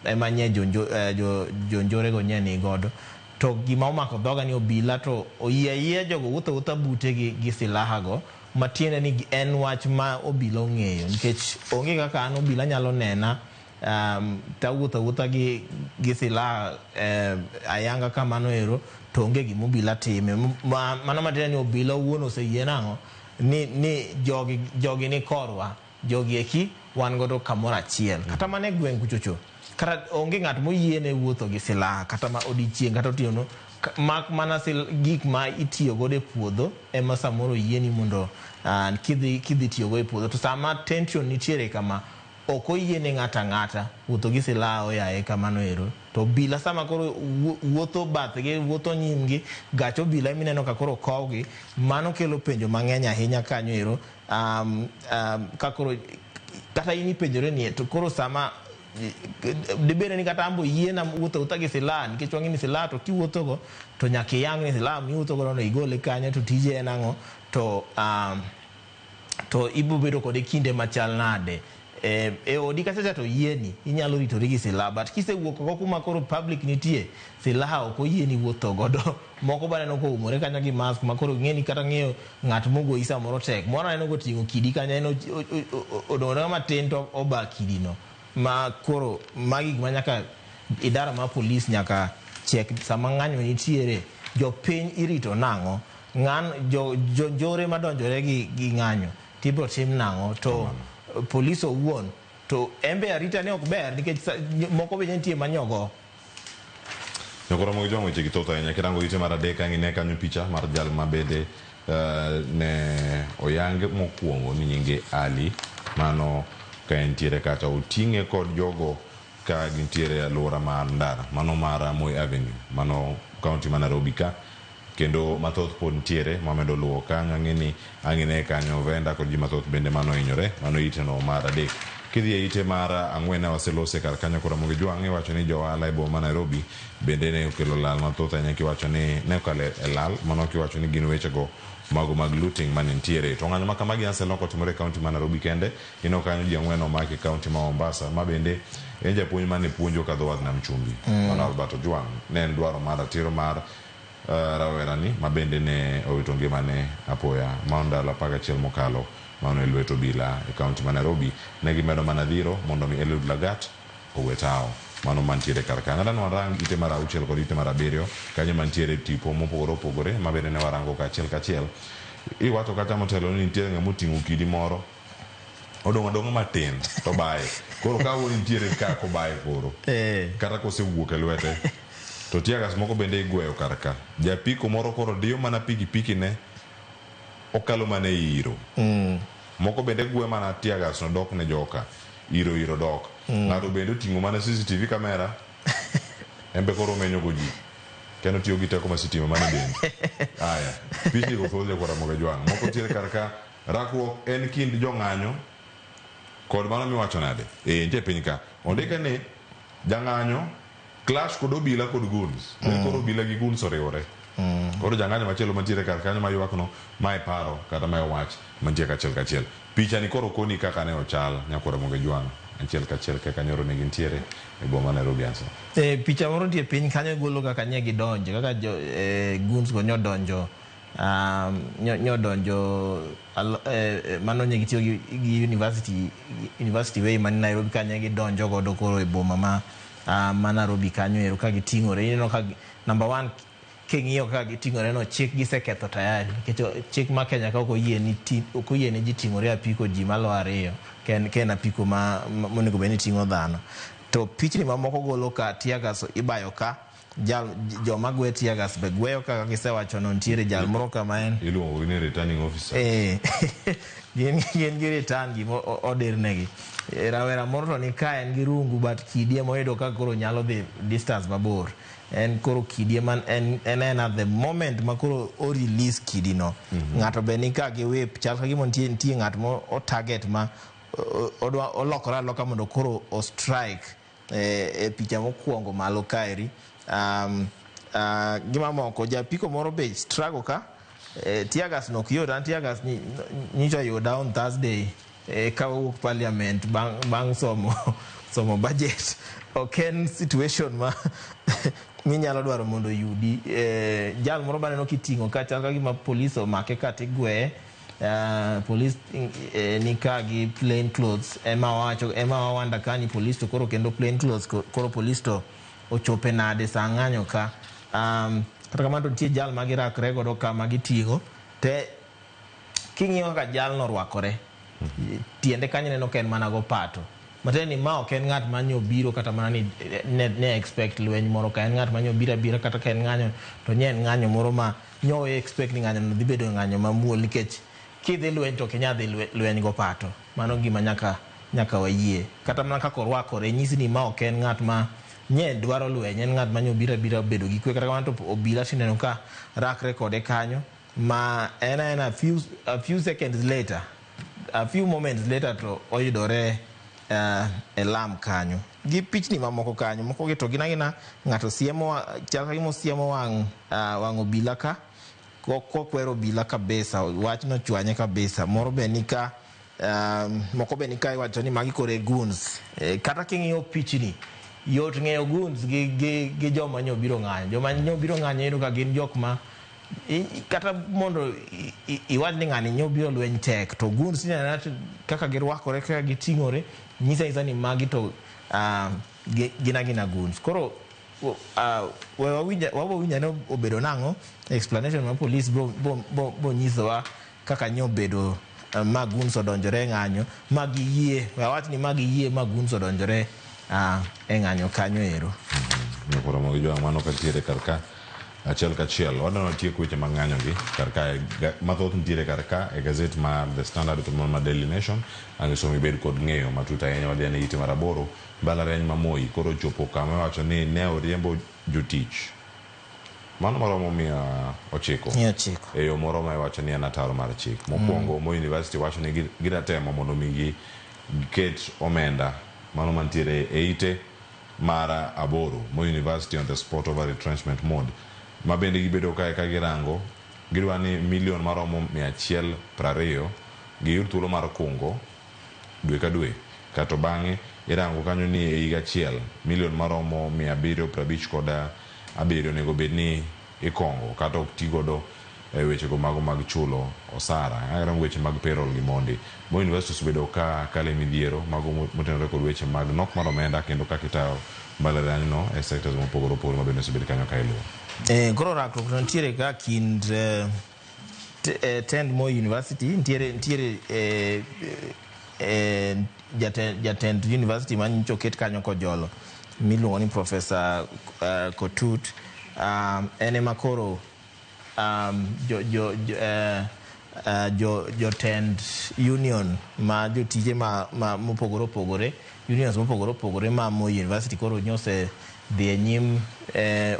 ema nye jonjore go nye ni godo. To gima omako dhoga ni obila to oyie ayieya jogo wuotho awuotha bute gi silaha go, matiende ni en wach ma obila ong'eyo, nikech onge kaka an obila nyalo nena tawuotho awuotha gi silaha ayanga kamano ero, to onge gima obila time. Mano matiende ni obila owuon oseyie nang'o ni jogi ni korwa, jogi eki wan godo kamoro achiel. Kata mana e gweng' kuchocho kata onge ng'at moyiene wuotho gi silaha kata ma odiochieng' kata otieno, mak mana gik ma itiyo godo e puodho ema samoro oyieni mondo kidhi tiyogo e puodho. To sama tension nitiere kama, ok oyiene ng'ato ang'ata wuotho gi silaha oyaye kamano ero. To obila sama koro wuotho bathgi, wuotho nyimgi, gach obila mineno ka koro kowgi, mano kelo penjo mang'eny ahinya kanyo ero. Ka koro kata in ipenjore ni to koro sama dibed ni kata ambo yiena wuotho awuotha gi silaha, nikech wang'e ni silaha to kiwuothogo to nyaka iyang ni silaha miwuotho godo no igole kanyo, to tije en ang'o, to ibiro bedo kode kinde machal nade e odi kachacha. To yieni inyalo ritori gi silaha, but kisewuok oko kuma koro public nitie, silaha ok oyieni wuotho godo. Moko baneno koumore kanyo gi mask, ma koro ing'eni kata ng'eyo ng'at mogoyi samoro tek. Moro aneno koting'o kidi kanyo, en odong'one matin to oba kidi no. Ma koro magi gik ma nyaka idara mar polis nyaka check sama ng'anyo nitiere, jopiny irito nang'o, ng'an jo jonjore madonjore gi ng'anyo tibro tim nang'o, to polis owuon to embe arita ne ok ber, nikech moko be nitie manyogo. Nyakoro mag jwang' weche gi thoth ahinya. Kirango ite mar adek, ang' ine kanyo picha mar jal ma bende ne oyang mokwongo ni nyinge Ali. Mano ka entiere kacha oting'e kod jogo ka gintiere e alwora mar ndara mano mar Moi Avenue, mano kaunti ma Nairobi ka. Kendo mathoth pod nitiere mamedo luwo kanyo. Ang'e ni ang' ine kanyo venda kod ji mathoth bende mano hinyore. Mano iteno mar adek. Kidhi e ite mar ang'wen, ne waselose kar kanyo koro Ramogi Jwang' iwacho ni jo ohala e boma ma Nairobi bende ne okelo lal mathoth ahinya, kiwacho ni ne okalo e lal mano, kiwacho ni gin wechego mago mag looting mane nitiere. To ng'anyo ma kamagi Ansel ok otimore e kaunti ma Nairobi kende. Ineno kanyo ji 4 omaki e kaunti ma Mombasa, ma bende en japuonj mane puonjo kadho wadh nam chumbi. Mano Albert Ojwang ne en dwaro mar ratiro mar rawerani ma bende ne owito ngimane apoya ma ndalo 11 mokalo mano e lwet obila e kaunti ma Nairobi. Ne gimedo mana dhiro mondo mi Eliud Lagat owe tawo. Mano mantiere kar kanyo. Adwa ni warang ite mar 6 kod ite mar 7 kanyo mantiere tipo mopogore opogore ma bende ne warango kachiel kachiel. Iwacho kata motelo ni nitiere ng'ama oting'o kidi moro, odong' adong'a matin to baye. Koro ka wuon nitiere ka kobaye, koro kata kosewuok e lwete to teargas moko bende igweyo kar ka. Japiko moro koro diyo mana pikipiki ne okalo mana e iro. Moko bende gwe mana teargas no dok ne joka iro iro dok. Ng'ato bende oting'o mana CCTV camera, en be koro omenyo go ji kendo tiyo gi teko mar sitima mane dendi. Aya, pichni go thoth jokora Ramogi Jwang'. Moko nitiere kar ka. Rakruok en kind jong'anyo kod mano miwacho nade? Eh, nitie piny ka. Ondike ni jang'anyo clash kod obila kod goons. Koro obila gi goons oriwore. Koro jang'anyo machielo mantiere kar kanyo maywak no, mae paro kata mae wach mantie kachiel kachiel. Picha ni koro koni kaka ne ochal nyakwar Ramogi Jwang' achiel kachiel kaka nyoro ne gintiere e boma ma Nairobi Ansa. Picha moro nitie piny kanyo golo kaka nye gidonjo, kaka jo goons go nyodonjo nyodonjo mano nye gitiyo gi University Way man Nairobi, kanye gidonjo godo koro e boma ma Nairobi kanyo ero ka giting'ore. Ineno ka number one, king'iyo kaka giting'ore no, chik giseketho tayari, nikech chik ma Kenya ka ok oyie ni ok oyie ne ji ting'ore apiko ji malo ariyo ka en apiko ma monego bed ni ting'o dhano. To pichni mamoko golo ka teargas ibayo ka jal, joma gwe teargas be gweyo kaka gisewacho no. Nitiere jal moro kama en Iluongo ni returning officer. Gin gi return gima odirnegi. Rawera moro to ni ka en gi rungu, but kidi ema oyudo ka koro nyalo dhi distance mabor. En koro kidi ema en at the moment ma koro o release kidi no. Ng'ato be ni ka gi whip, chal ka gima nitie ng'at mo o target ma Odwa olokore aloka mondo koro o strike e picha mokwongo malo kaeri. Gima moko japiko moro be struggle ka tear gas no ok yot. An tear gas nyicha oyuda on Thursday ka wawuok parliament bang' somo budget. Ok en situation ma minyalo dwaro mondo oyudi. Jal moro baneno kiting'o ka chal ka gima polis omake ka tigweye. Polis ni ka gi plain clothes ema wawacho, ema wawanda ka ni polis to koro kendo plain clothes, koro polis to ochope nade sa ng'anyo ka? Kata kamano to nitie jal ma girakre godo ka ma giting'o te. King'iyo kaka jalno orwakore, tiende kanyo neno ka en mana go pato, matiende ni ma ok en ng'at ma nyobiro kata mana ni ne expect lweny moro ka. En ng'at ma nyobiro abira, kata ka en ng'anyo to nye en ng'anyo moro ma nyo expect ni ng'anyo no dhi bedo ng'anyo mamuol, nikech kidhi lweny to ok inyal dhi lweny go pato. Mano gima nyaka wayie. Kata mana kaka orwakore nyisi ni ma ok en ng'at ma nye dwaro lweny, en ng'at ma nyobiro abira bedo gi kwe. Kata kamano to obila tineno ka rakre kode kanyo, ma en aena a few seconds later, a few moments later, to oyudore e lam kanyo gi pichni mamoko kanyo. Moko gi to gin agina ng'ato siemo, chal ka gima osiemo wang' obila ka kokwero obila kabisa, wachno chwanye kabisa. Moro be ni ka, moko be ni ka, iwacho ni magi kore goons. Kata king'iyo pichni, yot ng'eyo goons gi joma nyobiro ng'anyo. Joma nyobiro ng'anyo iyudo ka gin jok ma kata mondo iwach ni ng'ani nyobiro lweny tek, to goons ineno kaka girwakore, kaka giting'ore, nyisa anyisa ni magi to gin agina goons. Koro wabo winjo ni obedo nang'o explanation ma police bo nyisowa kaka nyobedo ma goons odonjore e ng'anyo, ma giyie, wawach ni ma giyie ma goons odonjore e ng'anyo kanyo ero. Koro mogi jwang' mano kantiere kar ka achiel kachiel wadwaro tieko weche mag ng'anyo gi kar ka mathoth nitiere kar ka e gazet mar The Standard to mar Daily Nation. Ang' isomo ibed kod ng'eyo matut ahinya. Wadhi ane ite mar 8. Mbalariany ma Moi koro ochopo kama iwacho ni ne oriembo jotich mano maromo 900 900 e yo moro ma iwacho ni en ataro mar chik. Mokwongo, Moi University wacho ni gidatemo mondo mi giket omenda mano mantiere e ite mar 8. Moi University on the spot over retrenchment mode, ma bende gibedo kae ka girango gidwa ni milion maromo 120 giyud thuolo mar kungo dwe ka dwe, kato bang'e irango kanyo ni e higa achiel milion maromo 757 onego bed ni ikongo kata ok ti godo e wechego mago mag chulo osara. Arango weche mag payroll gi mondi. Moi University osebedo ka kale midhiero mago motenore kod weche mag nok mar omenda kendo kaka itayo mbalariany no e sectors mopogore opogore ma bende osebedo kanyo ka iluwo. Koro rakruok no nitiere ka kind tend Moi University. Nitiere jatend university manyocha oket kanyo kojolo miluongo ni Professor Kotut, en ema koro jotend union ma jotije ma mopogore opogore, unions mopogore opogore ma Moi University koro nyose dhi e nyim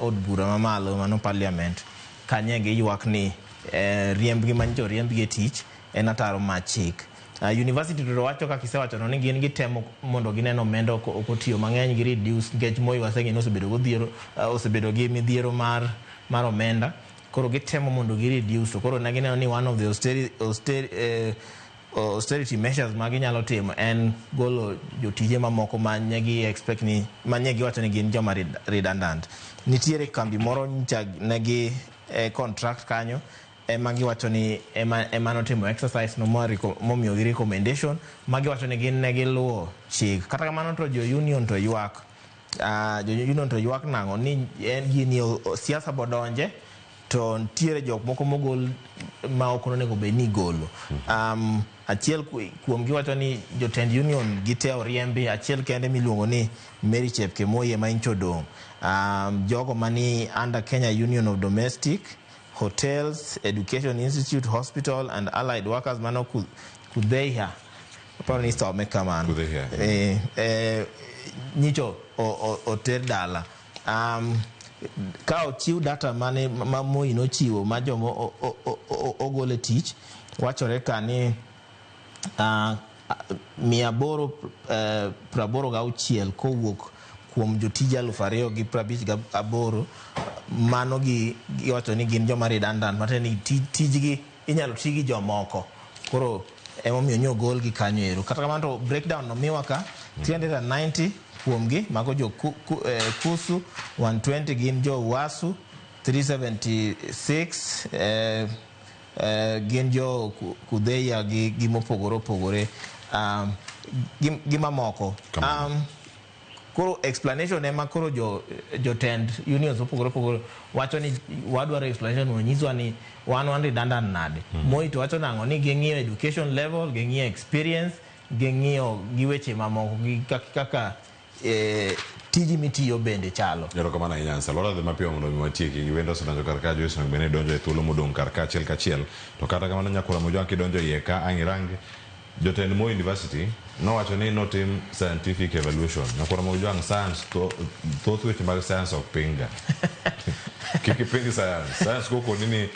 od bura mamalo, mano parliament kanye, giywak ni riembgi manyicho oriembgi e tich en ataro mar chik. University to wacho kaka isewacho no ni gin gitemo mondo gineno omenda ok otiyo mang'eny gi reduce, nikech Moi waseng'e ni osebedo godhiero, osebedo gi midhiero mar omenda. Koro gitemo mondo gi reduce, to koro ne gineno ni one of the austerity measures ma ginyalo timo en golo jotije mamoko ma ne gi expect ni ma ne giwacho ni gin joma redundant. Nitiere kambi moro nyocha negi contract kanyo ema giwacho ni ema notimo exercise no momiyogi recommendation ma giwacho ni gin ne giluwo chik. Kata kamano to jo union to ywak. Jo union to ywak nang'o? Ni en gini siasa bodonje, to nitiere jok moko mogol ma ok onego bed ni igolo. Achiel kuomgi wacho ni jotend union gite oriembi, achiel kende miluongo ni Mary Chepkemoi ema nyocha odong'. Jogo mani under Kenya Union of Domestic Hotels, Education Institute, Hospital and Allied Workers, mano KUDHEIHA, aparo ni isome kamano. KUDHEIHA. Nyicho oter dala. Ka ochiw data mane ma Moi nochiwo ma joma ogol e tich, wachore ka ni 886 kowuok kuom jotije 2058. Mano giwacho ni gin joma redundant, matiende ni tijgi inyalo ti gi jomoko, koro emomiyo nyo ogolgi kanyo ero. Kata kamano to breakdown no miwa ka 390 kuomgi mago jo Kusu, 120 gin jo Wasu, 376 gin jo Kudheya gi mopogore opogore, gi mamoko. Koro explanation ema koro jotend unions mopogore opogore wacho ni wadwaro explanation onyiswa ni wan redundant nade. Moi to wacho nang'o ni ging'iyo education level, ging'iyo experience, ging'iyo gi weche mamoko gi kaka tiji mitiyo bende chalo. Erokamano ahinya Ansel. Wadhi mapiyo mondo mi watieki gi wendo osedonjo kar ka, Joyce onego bed ni donjo e thuolo modong' kar ka achiel kachiel. To kata kamano nyakora Mojwang' kidonjo iye ka ang' irang jotend Moi University nowacho ni notim scientific evaluation. Nyakora Mojwang' science thoth weche mag science ok pinga. Kik iping science. Science kokoni ni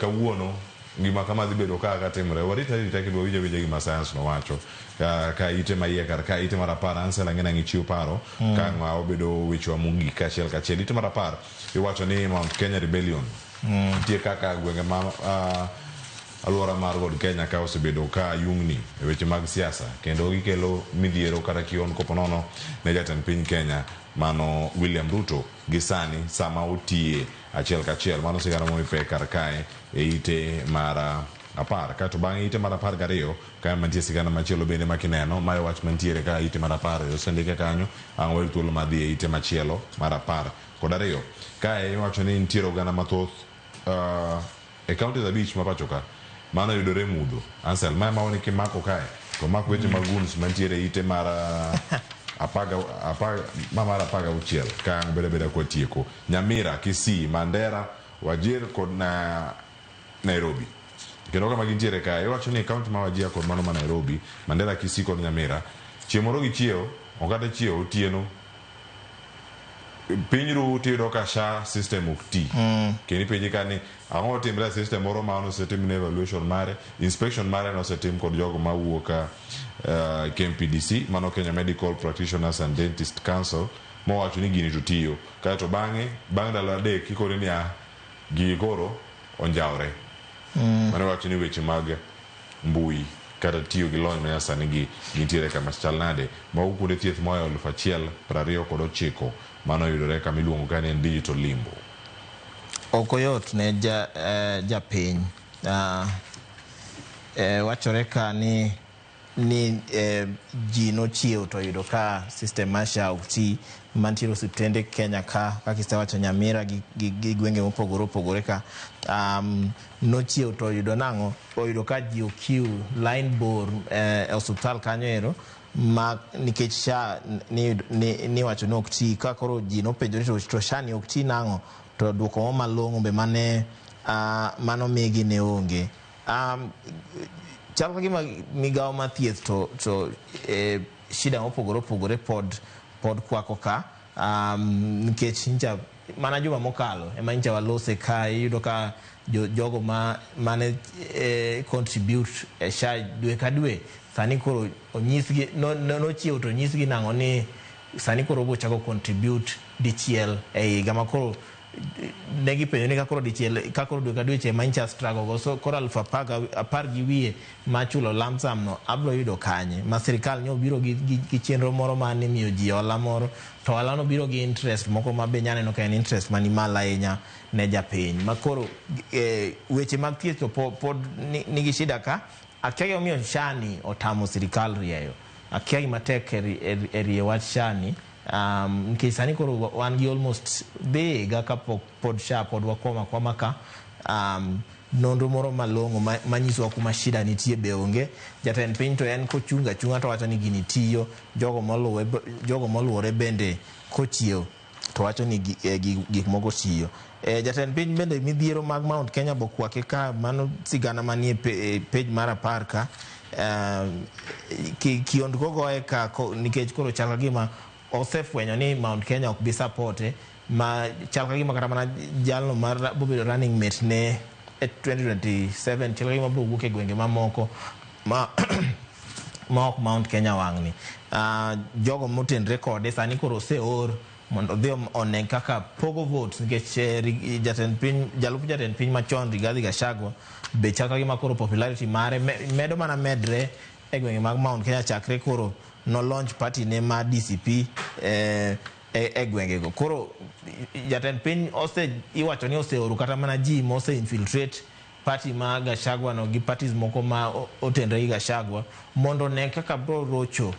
kawuono gima kama dhi bedo kaka timre. Warit arita kendo wawinj awinja gima science nowacho. Ka ite ma iye kar ka ite mar 10 Ansel ang'e nang'e chiwo paro ka ng'a obedo wechewa mogik kachiel kachiel. Ite mar 10 iwacho ni Mount Kenya Rebellion. Nitie kaka gwenge ma alwora mar God Kenya ka osebedo ka yungni e weche mag siasa kendo gikelo midhiero kata kihondko ponono ne jatend piny Kenya mano William Ruto gi sani sama otiye achiel kachiel. Mano sigana momi pek kar kae e ite mar 10. Kato bang' ite mar 12 ka mantie sigana machielo bende makineno mayo wach mantiere ka ite mar 10 osendike kanyo ang' wayud thuolo mar dhi e ite machielo mar 12. Kae iwacho ni nitiere oganda mathoth e counties 5 ma pacho ka mano yudore mudho. Ansel, mae maoni kimako kae to mak weche mag goons mantiere ite mar 16 ka ang' bedo abeda kwatieko. Nyamira, Kisii, Mandera, Wajir kod Nairobi. Kendo kama gintiere kae iwacho ni county ma Wajir kod mano ma Nairobi, Mandera, Kisii kod Nyamira, chieng' moro gichiewo, ok kata chiewo otieno, piny ru tiyudo ka SHA system ok ti. Kendo ipenji ka ni ang'o otimre e system moro ma nosetim ne evaluation mare, inspection mare nosetim kod jogo mawuok KMPDC, mano Kenya Medical Practitioners and Dentist Council, mowacho ni gini to tiyo. Kaeto bang'e, bang' ndalo 3 ikone ni gigi koro onjawre. Mano wacho ni weche mag mbui kata tiyo gi lony manyasani gi gintiere kama chal nade. Mago kuonde thieth moa 1029 mano yudore kama iluongo ka ni en digital limbo. Ok oyot ne japiny. Wachore ka ni ji nochiewo to oyudo ka system mar SHA ok ti mantiere osiptende Kenya ka kaka isewacho Nyamira gi gwenge mopogore opogore ka. Nochiewo to oyudo nang'o? Oyudo ka ji okiw line bor e osiptal kanyo ero ma nikech SHA ni wacho ni ok ti. Ka koro ji nopenjore to SHA ni ok ti nang'o? To duoko mo malong'o be mane mano migi ne onge. Chal ka gima migawo mar thieth to shida mopogore opogore pod kwako ka, nikech ncha mana juma mokalo ema ncha walose ka iyudo ka jogo mane contribute e SHA dwe ka dwe sani koro onyisgi nochiewo to onyisgi nang'o ni sani koro obo chako contribute dichiel e higa ma koro ne gipenjo ni kakoro dichiel kakoro dwe ka dwe che mancha struggle go so koro 10,000 ma chulo lump sum no abro yudo kanye ma sirikal nyo biro gi chenro moro ma ni miyo ji hola moro to hola no biro gi interest moko ma be nyaneno ka en interest mani malo ahinya ne japiny ma koro weche mag thieth to pod nigi shida ka akia gimomiyo SHA ni otamo sirikal rieyo akia gima tek e rieyo wach SHA ni. Nikech sani koro wan gi almost dhi higa kapok pod SHA pod wakwama kwama ka nonro moro malong'o manyisowa kuma shida nitie be onge. Jatend piny to en kochunga chunga to wacho ni gini tiyo, jogo moluwore bende kochiew to wacho ni gik moko tiyo. Jatend piny bende midhiero mag Mount Kenya bokwake ka mano sigana manie page mar 10 ka kiondko goye ka nikech koro chal ka gima osefwenyo ni Mount Kenya ok bi supporte ma chal ka gima kata mana jalno mar bobedo running mate ne e 2027 chal ka gima biro wuok e gwenge mamoko ma ma ok Mount Kenya wang'ni. Jogo motenre kode sani koro oseor mondo odhi one kaka pogo votes nikech jatend piny, jalup jatend piny machon Rigathi Gachagua be chal ka gima koro popularity mare medo mana medre e gwenge mag Mount Kenya chakre koro no launch party ne ma DCP e gwengego. Koro jatend piny ose iwacho ni oseoro kata mana ji mose infiltrate party ma Gachagua no gi parties moko ma otenre gi Gachagua mondo ne kaka bro rocho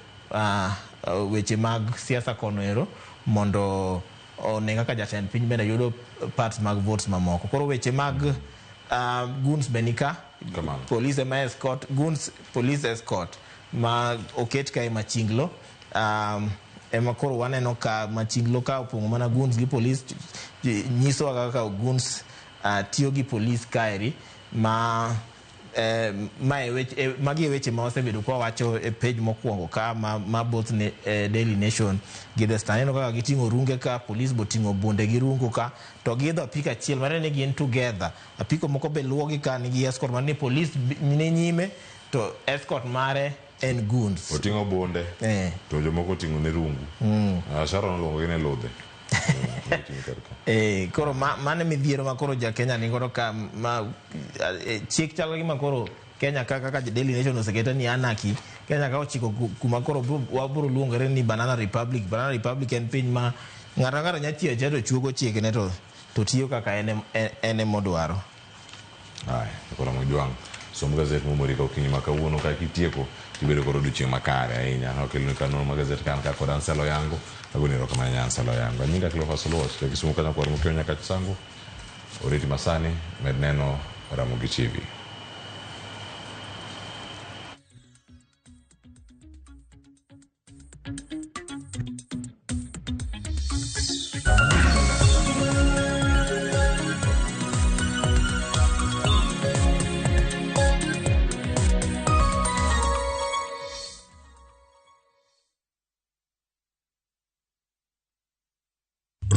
weche mag siasa kono ero mondo one kaka jatend piny bende yudo parts mag votes mamoko. Koro weche mag goons be nika, police ema escort, goons police escort ma oket kae Machinglo, ema koro waneno ka Machinglo ka opong'o mana goons gi police, nyisowa kaka goons tiyo gi police kaeri ma magi e weche ma wasebedo kwa wacho e page mokwongo ka ma both Daily Nation gi The Star. Aneno kaka giting'o runge ka, police boting'o bunde gi rungu ka, to giidho apiko achiel matiende ni gin together. Apiko moko be luwogi ka nigi escort matiende ni police ni nyime to escort mare en goons. Oting'o bunde to jomoko oting'o ne rungu. Sharon oluongo gi ne ludhe. Koro mano midhiero ma koro ja Kenya nigodo ka ma chik chalo gima koro Kenya ka kaka Daily Nation osekete ni anarchy. Kenya ka ochiko kuma koro wabro luongore ni Banana Republic. Banana Republic en piny ma ng'ato ang'ato nya tiyo achiel to chuogo chikne to tiyo kaka en emodwaro. Aya, koro Mojwang', som gazet momori ka okinyi ma kawuono ka kitieko tibedo kod odiochieng' makare ahinya. Okeloni kano ma gazet kan ka kod Anselo Yango. Agoni erokamano ahinya Anselo Yango. Anyinga Cleophas Oluoch, ja Kisumu ka nyakwar Mokeo nyaka Chisango. Oriti masani med neno Ramogi TV.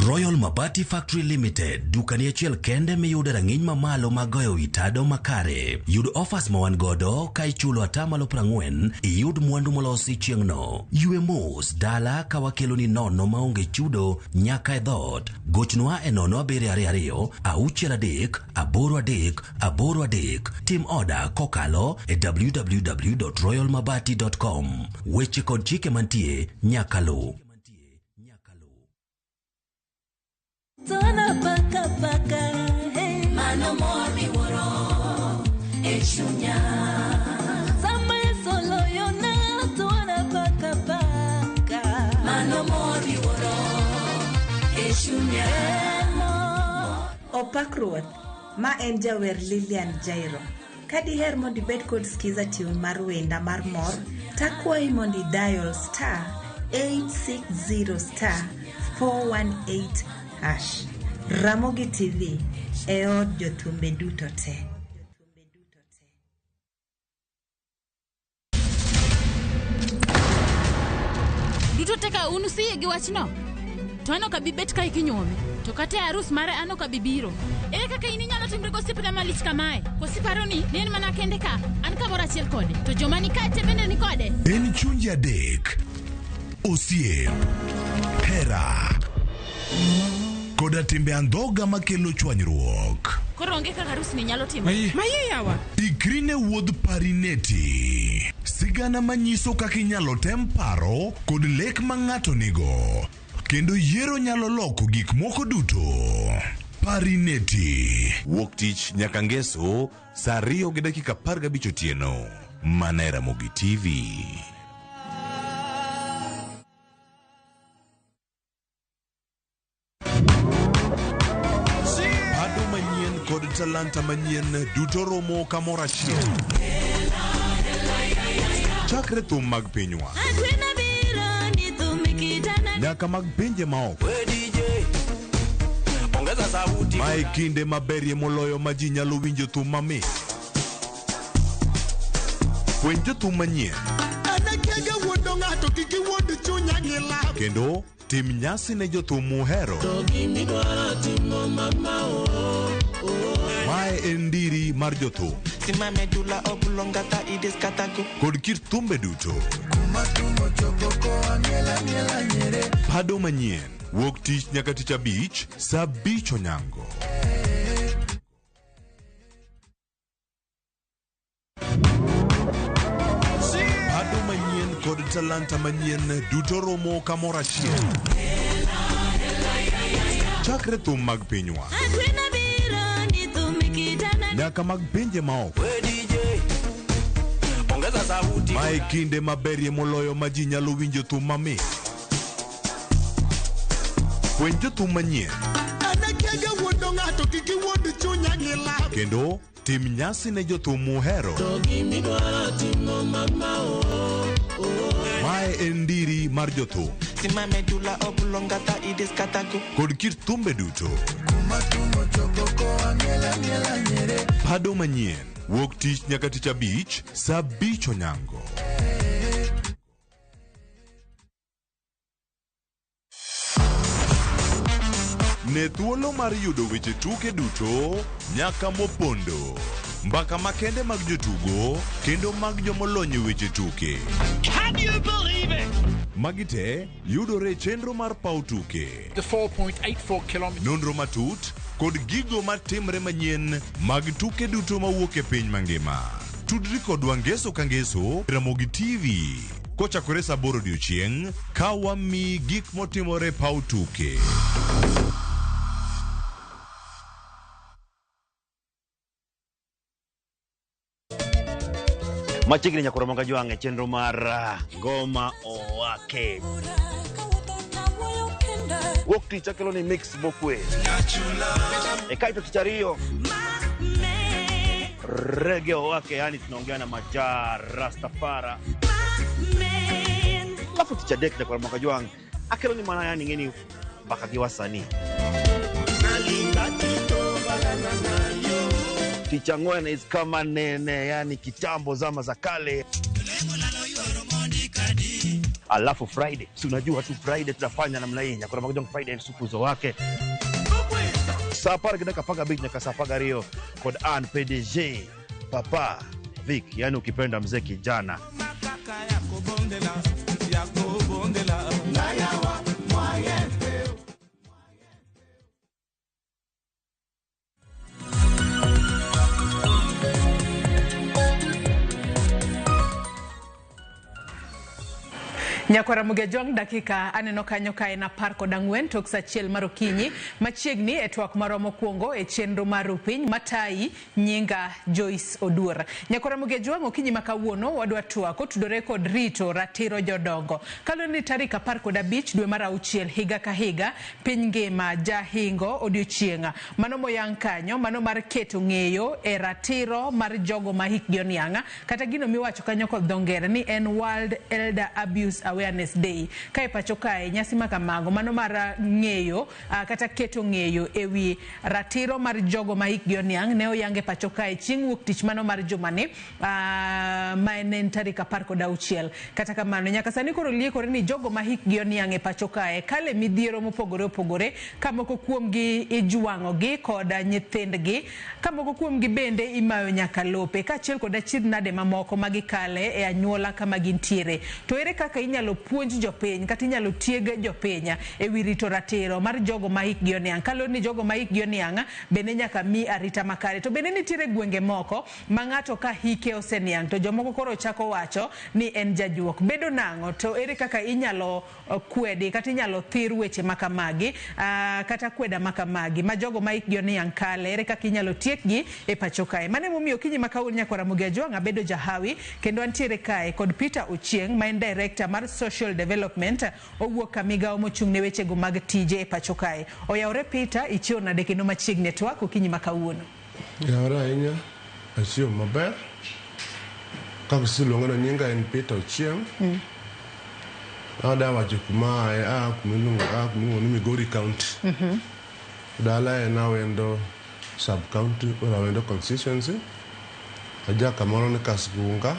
Royal Mabati Factory Limited, dukani achiel kende miyude rang'iny mamalo mag goyo wi tado makare. Yud offers ma wan godo ka ichulo 40% iyud mwandu molosi chieng'no. Ywe mos dala ka wakeloni nono maonge chudo nyaka e dhoot. Gochnwa e 0722 63 83 83. Tim oda kokalo e www.royalmabati.com. Weche kod chike mantie nyaka luw. Tona paka paka, hey. Mano mor miwuoro e chunya. Sama solo yona, tona paka paka. Mano mor miwuoro e chunya. Opak Ruoth, ma en jawer Lilian Jairo. Ka diher mondo ibed kod skiza tune mar wenda mar mor, takwayi mondo idial star 860 star 418 hash. Ramogi TV e od jothumbe duto te. Duto te ka un usiyie gi wachno, to an ok abi bet kae kinyuome, to kata e arus mare an ok abi biro. Ere kaka in inyalo timri gosiepna malich kamae? Koso iparo ni en mana kende ka, an kamoro achiel kode, to joma ni kae te bende ni kode? En chunje adek, osiep, hera, koda timbe andhoga makelo chwanyruok. Koro onge kaka arus ni nyalo timore. Maye yawa. Ikri ne wuodh Parineti. Sigana manyiso kaka inyalo tem paro kod lek ma ng'ato nigo. Kendo yiero nyalo loko gik moko duto. Parineti. Wuok tich nyaka ngeso saa 2:15 otieno. Mana e Ramogi TV. Pado manyien kod talanta manyien duto romo kamoro achiel. Chakre thum mag pinywa nyaka mag pinje maoko. Mae kinde maberie moloyo ma ji nyalo winjo thum mamit. Fweny jothum manyien kendo tim nyasi ne jothum muhero. Mae en ndiri mar jothum. Kod kit thumbe duto. Pado manyien wuok tich nyaka tich abich saa 5 onyango. Pado manyien kod talanta manyien duto romo kamoro achiel. Chakre thum mag pinywa nyaka mag pinje maoko. Mae kinde maberie moloyo ma ji nyalo winjo thum mamit. Fweny jothum manyien kendo tim nyasi ne jothum muhero. Mae en ndiri mar jothum kod kit thumbe duto. Pado manyien wuok tich nyaka tich abich saa 5 onyango. Ne thuolo mar yudo weche tuke duto nyaka mopondo, mbaka makende mag jotugo kendo mag jomolony e weche tuke. Can you believe it? Magi te yudore e chenro mar paw tuke. The 4.84 kilometers. Nonro matut kod gigo matimre manyien mag tuke duto mawuok e piny mangima. Tudri kodwa ngeso ka ngeso Ramogi TV kochakore saa 8 odiochieng' ka wamiyi gik motimore paw tuke. Machiegni nyakoro moga jwang' e chenro mar Ngoma Owake. Wuok tich akelo ni mix mokwe. E kaito tich ariyo Reggae Owake, yani tunaongea na Maja Rastafara. Alafu tich adek nyakoro moga jwang' akelo ni mana yani ngeni mpaka gi wasanii. Tich ang'wen is kama nene, yani kitambo zama za kale. Alafu Friday, si unajua tu Friday tunafanya namna hii. Nyakoro moga jwang' Friday sukuzo wake. Saa 10 gi dakika 15 nyaka saa 12 kod an PDG Papa Vic, yani ukipenda mzee kijana. Nyakwara Mugejwang' dakika aneno kanyo ka en 14 tok saa 1 mar okinyi machiegni e twak marwa mokwongo e chenro mar Rupiny matayi nyinga Joyce Oduor. Nyakwara Mugejwang' okinyi ma kawuono wadwa twak otudore kod rito ratiro jodongo. Kaluwore ni tarik 15 dwe mar 6 higa ka higa piny ngima jahingo odiochieng' mano moyang kanyo mano mar keto ng'eyo e ratiro mar jogo ma hikgi oniang' kata gino miwacho kanyo kod dho ngere ni en World Elder Abuse Awareness Day. Kae pacho kae nyasi makamago mano mar ng'eyo kata keto ng'eyo ewi ratiro mar jogo ma hikgi oniang' ne oyange pacho kae chieng' wuok tich mano mar jumani ma en tarik 16. Kata kamano nyaka sani koro liekore ni jogo ma hikgi oniang' e pacho kae kale midhiero mopogore opogore ka moko kuomgi ijwang'ogi kod nyithindgi ka moko kuomgi bende imayo nyaka lope kaachiel kod achiedh nade mamoko ma gikale e anyuola kama gintiere. To ere kaka inyalo puonj jopiny kata inyalo tieg jopiny ewi rito ratiro mar jogo ma hikgi oniang' kaluwore ni jogo ma hikgi oniang' bende nyaka mi arita makare. To bende nitiere gwenge moko ma ng'ato ka hike oseniang' to jomoko koro chako wacho ni en jajuok. Bedo nang'o? To ere kaka inyalo kwedi kata inyalo thir weche makamagi kata kweda makamagi ma jogo ma hikgi oniang' kale, ere kaka inyalo tiekgi e pacho kae? Mano emomiyo okinyi ma kawuono nyakwara Mugejwang' abedo jahawi kendo antiere kae kod Peter Ochieng' ma en director mar Social Development owuok ka migawo mochung' ne wechego mag tije e pacho kae. Oyawore Peter, ichiewo nade kendo machiegni e twak okinyi ma kawuono? Yawore ahinya, achiewo maber. Kaka iseluonga no nyinga en Peter Ochieng'. Adwa wacho kuma aye, aa kuma iluongo ni Migori County. Dala en Awendo sub county or Awendo constituency. Aja kamoro ni Kasgunga,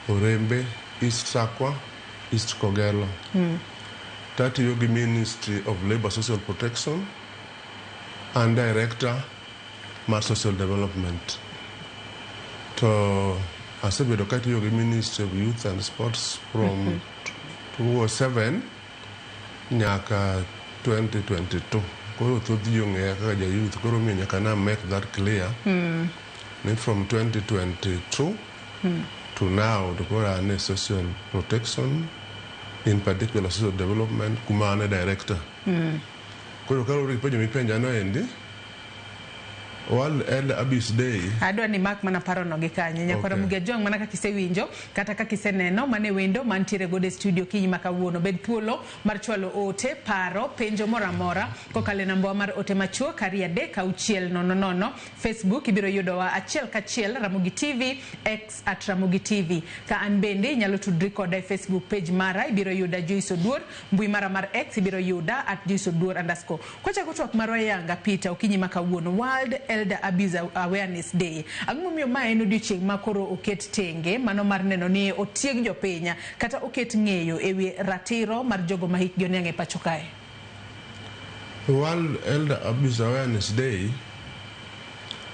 Orembe, East Sakwa, East Kogelo. Tatiyo gi Ministry of Labour Social Protection and Director mar Social Development. To asebedo katiyo gi Ministry of Youth and Sports from 2007 nyaka 2022. Koro thoth ji ong'eya kaka ja youth, koro omiyo nyaka na make that clear ni from 2022 to now to koro an e social protection, in particular social development, kuma an e director. Koro kaluwore gi penjo mipenja no endi, World Elder Abuse Day Adwa ni mak mana parono gi kanyo. Nyakwara Okay. Mugia Jong mana kaka isewinjo kata kaka iseneno mane wendo mantiere godo e studio kinyi ma kawuono. Bed thuolo mar chwalo ote, paro, penjo moro amora kokalo e nambawa mar ote machuok 23600. Facebook ibiro yudowa achiel kachiel Ramogi TV, X at Ramogi TV. Ka an bende inyalo tudri koda e Facebook page mara ibiro yuda Joyce Oduor, mbui mara mar X ibiro yuda at Joyce Oduor underscore. Kwachako twak marwa yanga Peter okinyi ma kawuono World Elder Abuse Awareness Day. Ang'o momiyo ma en odiochieng' ma koro oket tenge mano mar neno ni otieg jopiny kata oket ng'eyo ewi ratiro mar jogo ma hikgi oniang' e pacho kae? World Elder Abuse Awareness Day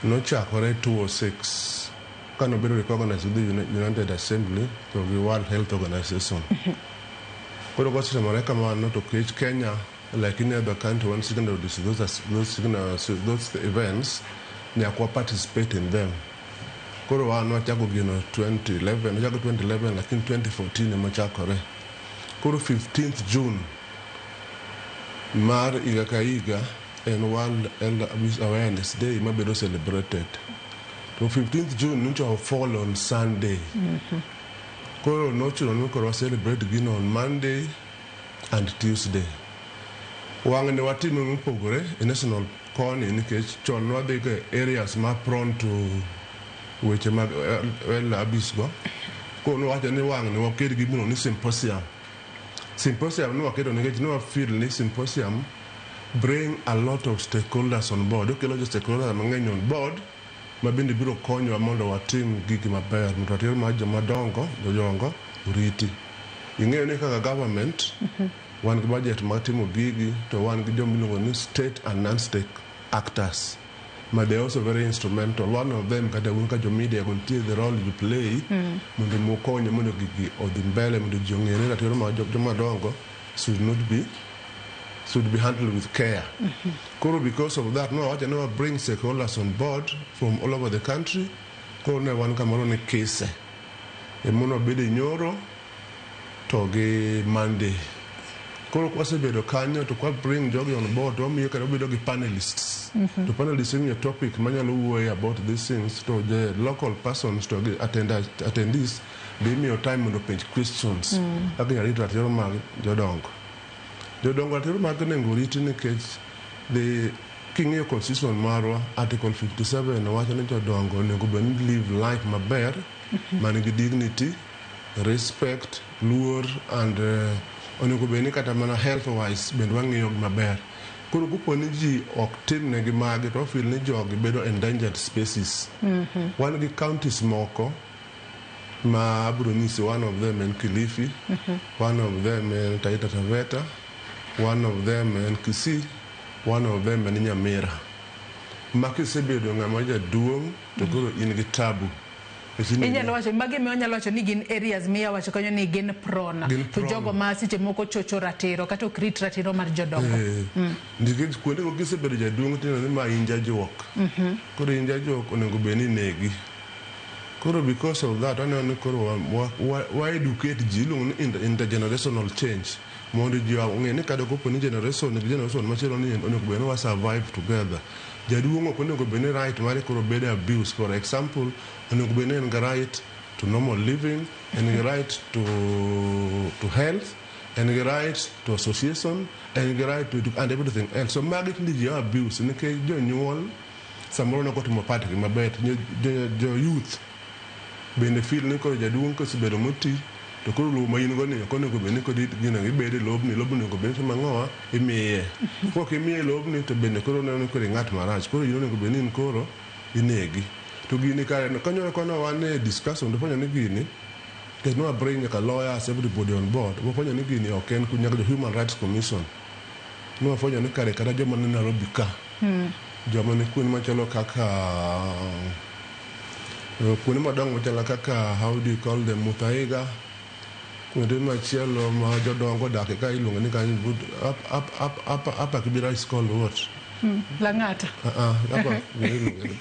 nochakore 2006 kanobedo recognized with the United Assembly to gi World Health Organization. Koro kosetimore kamano to kech Kenya like any other country wan signatories to those events nyaka wa participate in them. Koro wan wachako gino 2011, wachako 2011 lakini 2014 ema ochakore. Koro 15th June mar higa ka higa en World Elder Abuse Awareness Day mabedo celebrated. To 15th June nyocha fall on Sunday. Koro nochuno ni koro wa celebrate gino on Monday and Tuesday. Wang' ni watime mopogore e national koni nikech chon nwadhi ga areas ma prone to weche mag elder abuse go. Koro nwawacho ni wang' ni waket gimiluongo ni symposium. Symposium ne waketo nikech ne wa feel ni symposium bring a lot of stakeholders on board. Okelo jo stakeholders mang'eny on board ma bende biro konyowa mondo watim gigi maber mondo ratiro mar joma dongo jodongo oriti. Ing'eyo ni kaka government wan gi budget mar timo gigi to wan gi joma iluongo ni state and non-state actors ma they are also very instrumental. One of them kata un ka jo media go nitie the role you play mondo mukonye mondo gigi odhi mbele mondo ji ong'e ni ratiro mar joma dongo should not be should be handled with care. Koro because of that, no wacho ni wa bring stakeholders on board from all over the country. Koro ne wan kamoro ni Kise. Emono wabedo nyoro to gi Monday. Koro kwasebedo kanyo to kwa bring jogi on board to wamiyo kata wabedo gi panelists. To panelists imiyo topic manyalo wuoye about these things to the local persons to gi attendees be imiyo time mondo openj questions. Kaka inyalo rit ratiro mag jodongo. Jodongo ratiro mag onego oriti nikech the king'iyo constitution marwa article 57 wacho ni jodongo onego bed ni live life maber man gi dignity, respect, luor and onego bed ni kata mana health wise bende wang'iyo gi maber. Koro kopo ni ji ok timnegi magi to feel ni jogi bedo endangered species. Wan gi counties moko ma abiro nyisi one of them en Kilifi, one of them en Taita Taveta, one of them en Kisii, one of them en Nyamira. Ma kisebedo ng'ama jaduong' to koro in gi tabu. Inyalo wacho magi ema wanyalo wacho ni gin areas miya wacho kanyo ni gin prone Gin to prone. jogo ma seche moko chocho ratiro kata ok rit ratiro mar jodongo. Nikech kuondego kisebedo jaduong' tineno ni ma in jajuok. Koro in jajuok onego bed ni inegi. Koro because of that waneno ni koro wa educate ji iluongo ni intergenerational change mondo ji ong'e ni kata kopo ni generation gi generation machielo ni onego bed ni wa survive together. Jaduong' ok onego bed ni right mare koro bedo abuse. For example, onego bed ni en gi right to normal living, en gi right to health, en gi right to association, en gi right to and everything else. So magi tinde ji abuse nikech jonyuol samoro ne ok otimo part gi maber. To jo youth bende feel ni koro jaduong' kosebedo moti to koro lowo ma in go ni ok onego bed ni koro gino ibedo e lobni lobni onego bed ni timo ang'owa imiye kok imiye lobni to bende koro oneno ni koro ing'at marach koro in onego bed ni in koro inegi to gini kare kanyo kono wan e discussion to fwenyo ni gini nikech ne wa bring nyaka lawyers everybody on board wafwenyo ni gini ok en nyaka jo human rights commission ne wafwenyo ni kare kata joma ni Nairobi ka joma ni kuonde machalo kaka Kuonde madongo machalo kaka how do you call them Muthaiga, kuonde machielo ma jodongo odake ka iluongo ni kanyo but up Kibera is called what? Lang'ata. Hapa iluongo ni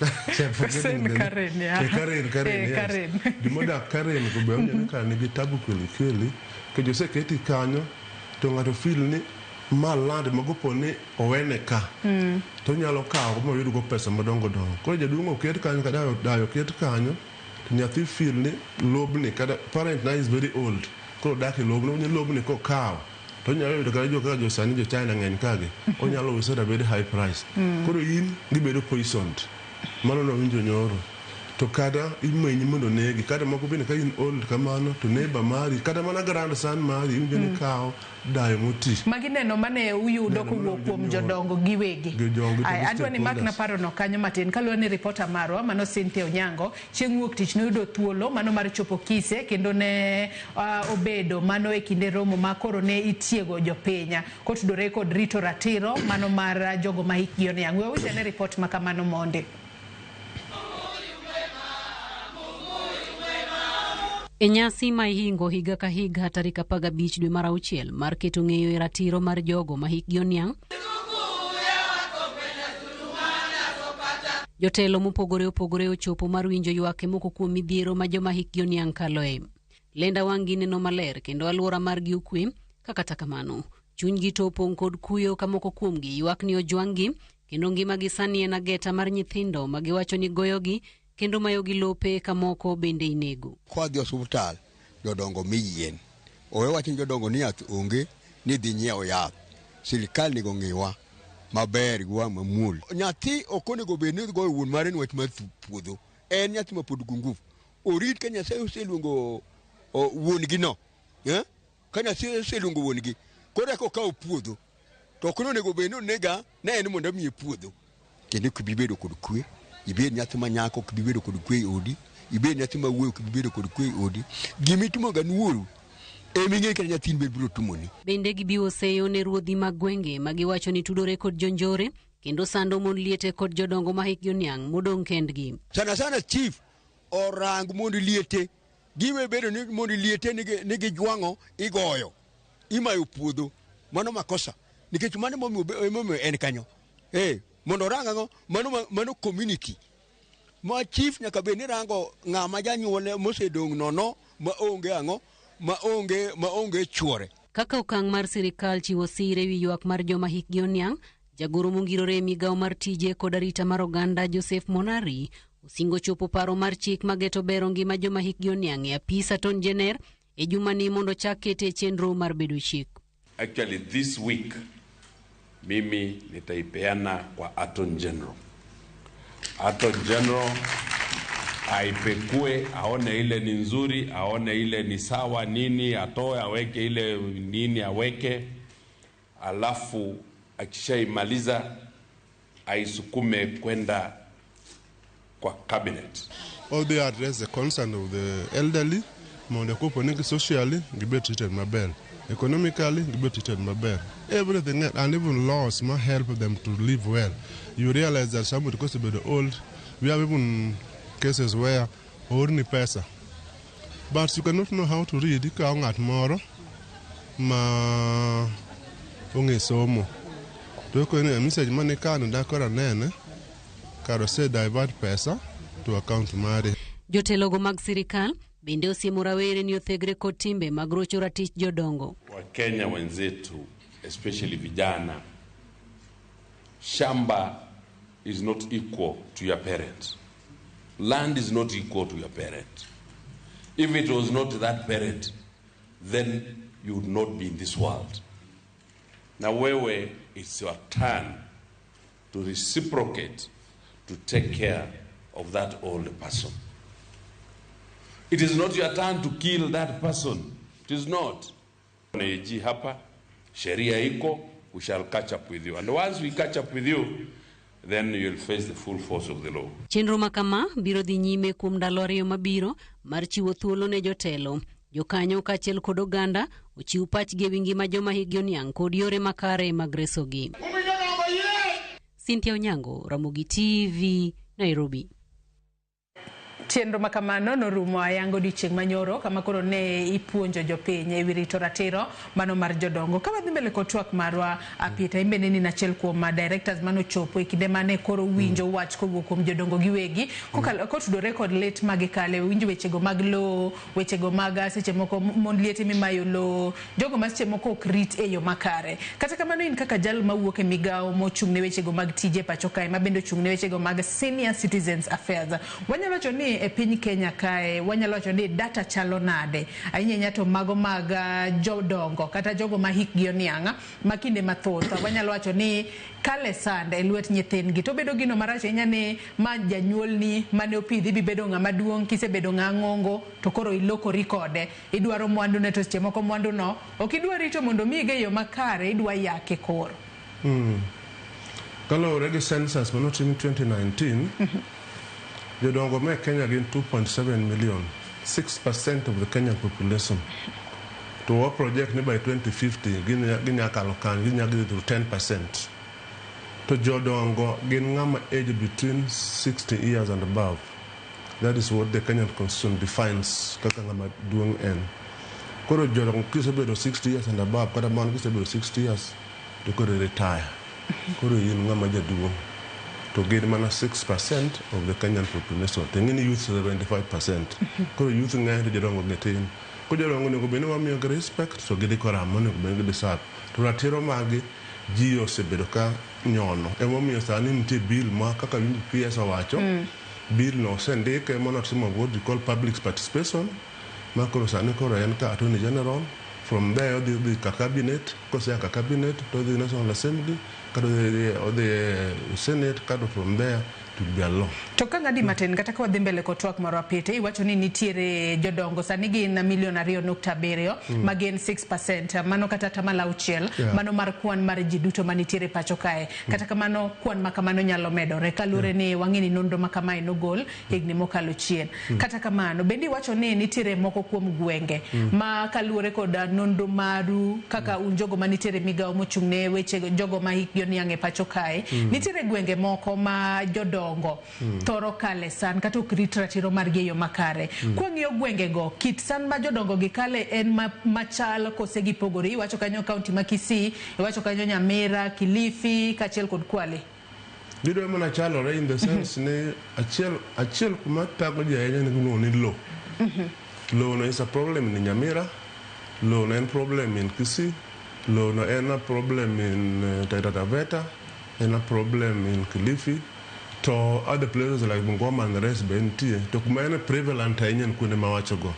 Kosen Karen, ya. Karen, Karen, yes. Karen. Jomodak Karen go be owinjo ni kare nigi tabu kweli kweli nikech oseketi kanyo to ng'ato feel ni ma land ma kopo ni owene ka to onyalo kawo moyud go pesa madongo dongo. Koro jaduong' oket kanyo kata dayo oket kanyo to nyathi feel ni lobni kata parent na is very old koro dak e lobno ni lobni kokawo to onyalo yudo kata jo kaka jo sani jo China ng'eny kagi onyalo use at a very high price. Koro in gibedo poisoned. Mano nawinjo nyoro. To kata imenyi mondo onegi kata moko bende ka in old kamano to neighbor mari kata mana grandson mari iwinjo ni kawo dayo moti. Magi neno mane uyudo kowuok kuom jodongo giwegi. Jodongo to Ay, gi adwa ni makna stakeholders. parono kanyo matin kaluwore ni ripota marwa mano Cynthia Onyango chieng' wuok tich noyudo thuolo mano mar chopo Kise kendo ne obedo mano e kinde romo ma koro ne itiego jopiny kotudore kod rito ratiro mano mar jogo ma hikgi oniang'. We wawinj ane ripot ma kamano mondi. E nyasi ma ihingo higa ka higa tarik 15 dwe mar auchiel mar keto ng'eyo e ratiro mar jogo ma hikgi oniang', jotelo mopogore opogore ochopo mar winjo ywak e moko kuom midhiero ma joma hikgi oniang' kaloe. Lenda wang' gi neno maler kendo alwora margi okwe, ka kata kamano chunygi to opong' kod kuyo ka moko kuomgi ywak ni ojwang'gi kendo ngimagi sani en ageta mar nyithindo ma giwacho ni goyogi kendo mayogi lope ka moko bende inego. Kwadhi osuptal, jodongo mi yien. Owe wach ni jodongo ni yath onge, ni dhi nyiewo yath. Sirikal nego ng'iwa maber gi wang' mamuol. Nyathi ok onego bed ni goyo wuon mare ni wach mar puodho. En nyathi ma pod gi nguvu. Orit ka Nyasaye oseluongo wuon gi no. Ka Nyasaye oseluongo wuon gi, koro eka okawo puodho. To ok onego bed ni onega ne en mondo amiye puodho. Kendo ok ibi bedo kod kwe. Ibed nyathi ma nyako ok ibi bedo kod kwe e odi. Ibed nyathi ma wuoyi ok ibi bedo kod kwe e odi. Gima itimo ga ni wuoru, ema ing'e kata nyathini be biro timoni. Bende gibiwo seyo ne ruodhi mag gwenge ma giwacho ni tudore kod jonjore kendo sando mon liete kod jodongo ma hikgi oniang' modong' kendgi. Sana sana chief orang mond liete. Giwe bedo ni mond liete nigi jwang'o igoyo. Imayo puodho. Mano makosa. Nikech mano emomiyo en kanyo. Mondo orang ang'o? Mano community. Ma chief nyaka bed ni rango ng'ama janyuolne mosedong' nono ma onge ang'o? Ma onge chuore. Kaka okang' mar sirikal chiwo sir ewi ywak mar joma hikgi oniang', jagoro mongirore e migawo mar tije kod arita mar oganda Joseph Monari osingo chopo paro mar chik mageto bero ngima joma hikgi oniang' e apis Attorney General e jumani mondo chak kete e chenro mar bedo chik. Actually this week mimi nitaipeana kwa Attorney General. Attorney General aipekue, aone ile ni nzuri, aone ile ni sawa nini, atoe aweke ile nini aweke, alafu akishaimaliza aisukume kwenda kwa cabinet. All they address the concern of the elderly, mondo kopo ni socially gibed treated maber, economically gibed treated maber, everything else, and even laws ma help them to live well. You realize that somebody because they be old, we have even cases where orni pesa, but you cannot know how to read. Ikawo ng'at moro ma ong'e somo to okoni e message mane kano dakora nene kar ose divert pesa to account mare. Jotelogo mag sirikal bende osiemo rawere ni othegre kod timbe mag rocho ratich jodongo. Wakenya wenzetu especially vijana, shamba is not equal to your parents. Land is not equal to your parent. If it was not that parent, then you would not be in this world. Now wewe, it's your turn to reciprocate, to take care of that old person. It is not your turn to kill that person. It is not. AG hapa, sheria iko, we shall catch up with you. And once we catch up with you, then you'll face the full force of the law. Chenro ma kama biro dhi nyime kuom ndalo 2 mabiro mar chiwo thuolo ne jotelo, jokanyo kaachiel kod oganda ochiw pachgi ewi ngima joma hikgi oniang' kod yore makare mag resogi. Cynthia Onyango, Ramogi TV, Nairobi. Chenro ma kamano norumo ayanga odiochieng' manyoro kama koro ne ipuonjo jopiny ewi rito ratiro mano mar jodongo. Ka wadhi mbele kod twak marwa, Peter, in bende ni achiel kuom directors manochopo e kinde mane koro winjo wach kowuok kuom jodongo giwegi kotudore kod lit ma gikale, winjo wechego mag lowo, wechego mag seche moko mond liete mimayo lowo, jogo ma seche moko ok rit e yo makare. Kata kamano in kaka jal mawuok e migawo mochung' ne wechego mag tije pacho kae, ma bende ochung' ne wechego mag Senior Citizens Affairs, wanyalo wacho ni e piny Kenya kae, wanyalo wacho ni data chalo nade? Ahinya ahinya to mago mag jodongo kata jogo ma hikgi oniang' ma kinde mathoth wanyalo wacho ni kale sand e lwet nyithindgi to bedo gino marach ahinya ni ma janyuolni mane opidhi bibedo ng'ama duong' kisebedo ng'a ng'ongo to koro ilokori kode idwaro mwandune to seche moko mwanduno ok idwa rito mondo omigi e yo makare idwa yake koro. Kaluwore gi census manotim 2019, jodongo me Kenya gin 2.7 million, 6% of the Kenyan population. To wa project ni by 2050 ginya kalo kanyo, ginya dhi to 10%. To jodongo gin ng'ama age between 60 years and above. That is what the Kenyan constitution defines kaka ng'ama duong' en. Koro jodongo kisebedo 60 years and above, kata mana kisebedo 60 years to koro retire. Koro in ng'ama jaduong'. To gin mana 6% of the Kenyan population. To ing'e ni youth 75%. Koro youth ng'eny to jodongo gitin. Koro jodongo onego bed ni wamiyogi respect to gidhi koramo onego bed ni gideserve. To ratiro maggi ji osebedo ka nyono. Emomiyo sani nitie bill ma kaka winjo PS owacho, bill no osendike manotimo what we call public participation ma koro sani koro en ka Attorney General. From there odhi dhi ka cabinet, kosea ka cabinet to odhi National Assembly, kato odhi Senate, kato from there to be a law. To ka ng'adi matin kata ka wadhi mbele kod twak marwa Peter, iwacho ni nitiere jodongo sani gin milion 2.7 ma gin 6%, mano kata 6% mano mar kwan mar ji duto manitiere pacho kae. Kata kamano kwan ma kamano nyalo medore kaluwore ni wang'e ni nonro ma kamae nogol higni mokalo chien. Kata kamano bende iwacho ni nitiere moko kuom gwenge ma kaluwore kod nonro maru kaka un jogo manitiere migawo mochung' ne weche jogo ma hikgi oniang' e pacho kae, nitiere gwenge moko ma jodongo thoro kale san kata ok rit ratiro margi e yo makare. Kwang'iyo gwengego, kit san ma jodongo gi kale en machal kose gipogore? Iwacho kanyo kaunti ma Kisii, iwacho kanyo Nyamira, Kilifi kaachiel kod Kwale. Gidwa mana chalore in the sense ni achiel kuma thago ji ahinya ni giluongo ni lowo. Lowo no is a problem in Nyamira, lowo no en problem in Kisii, lowo no en a problem in Taita Taveta, en a problem in Kilifi, to other places like Bungoma and the rest be nitie. To kuma en prevalent ahinya en kuonde mawachogo.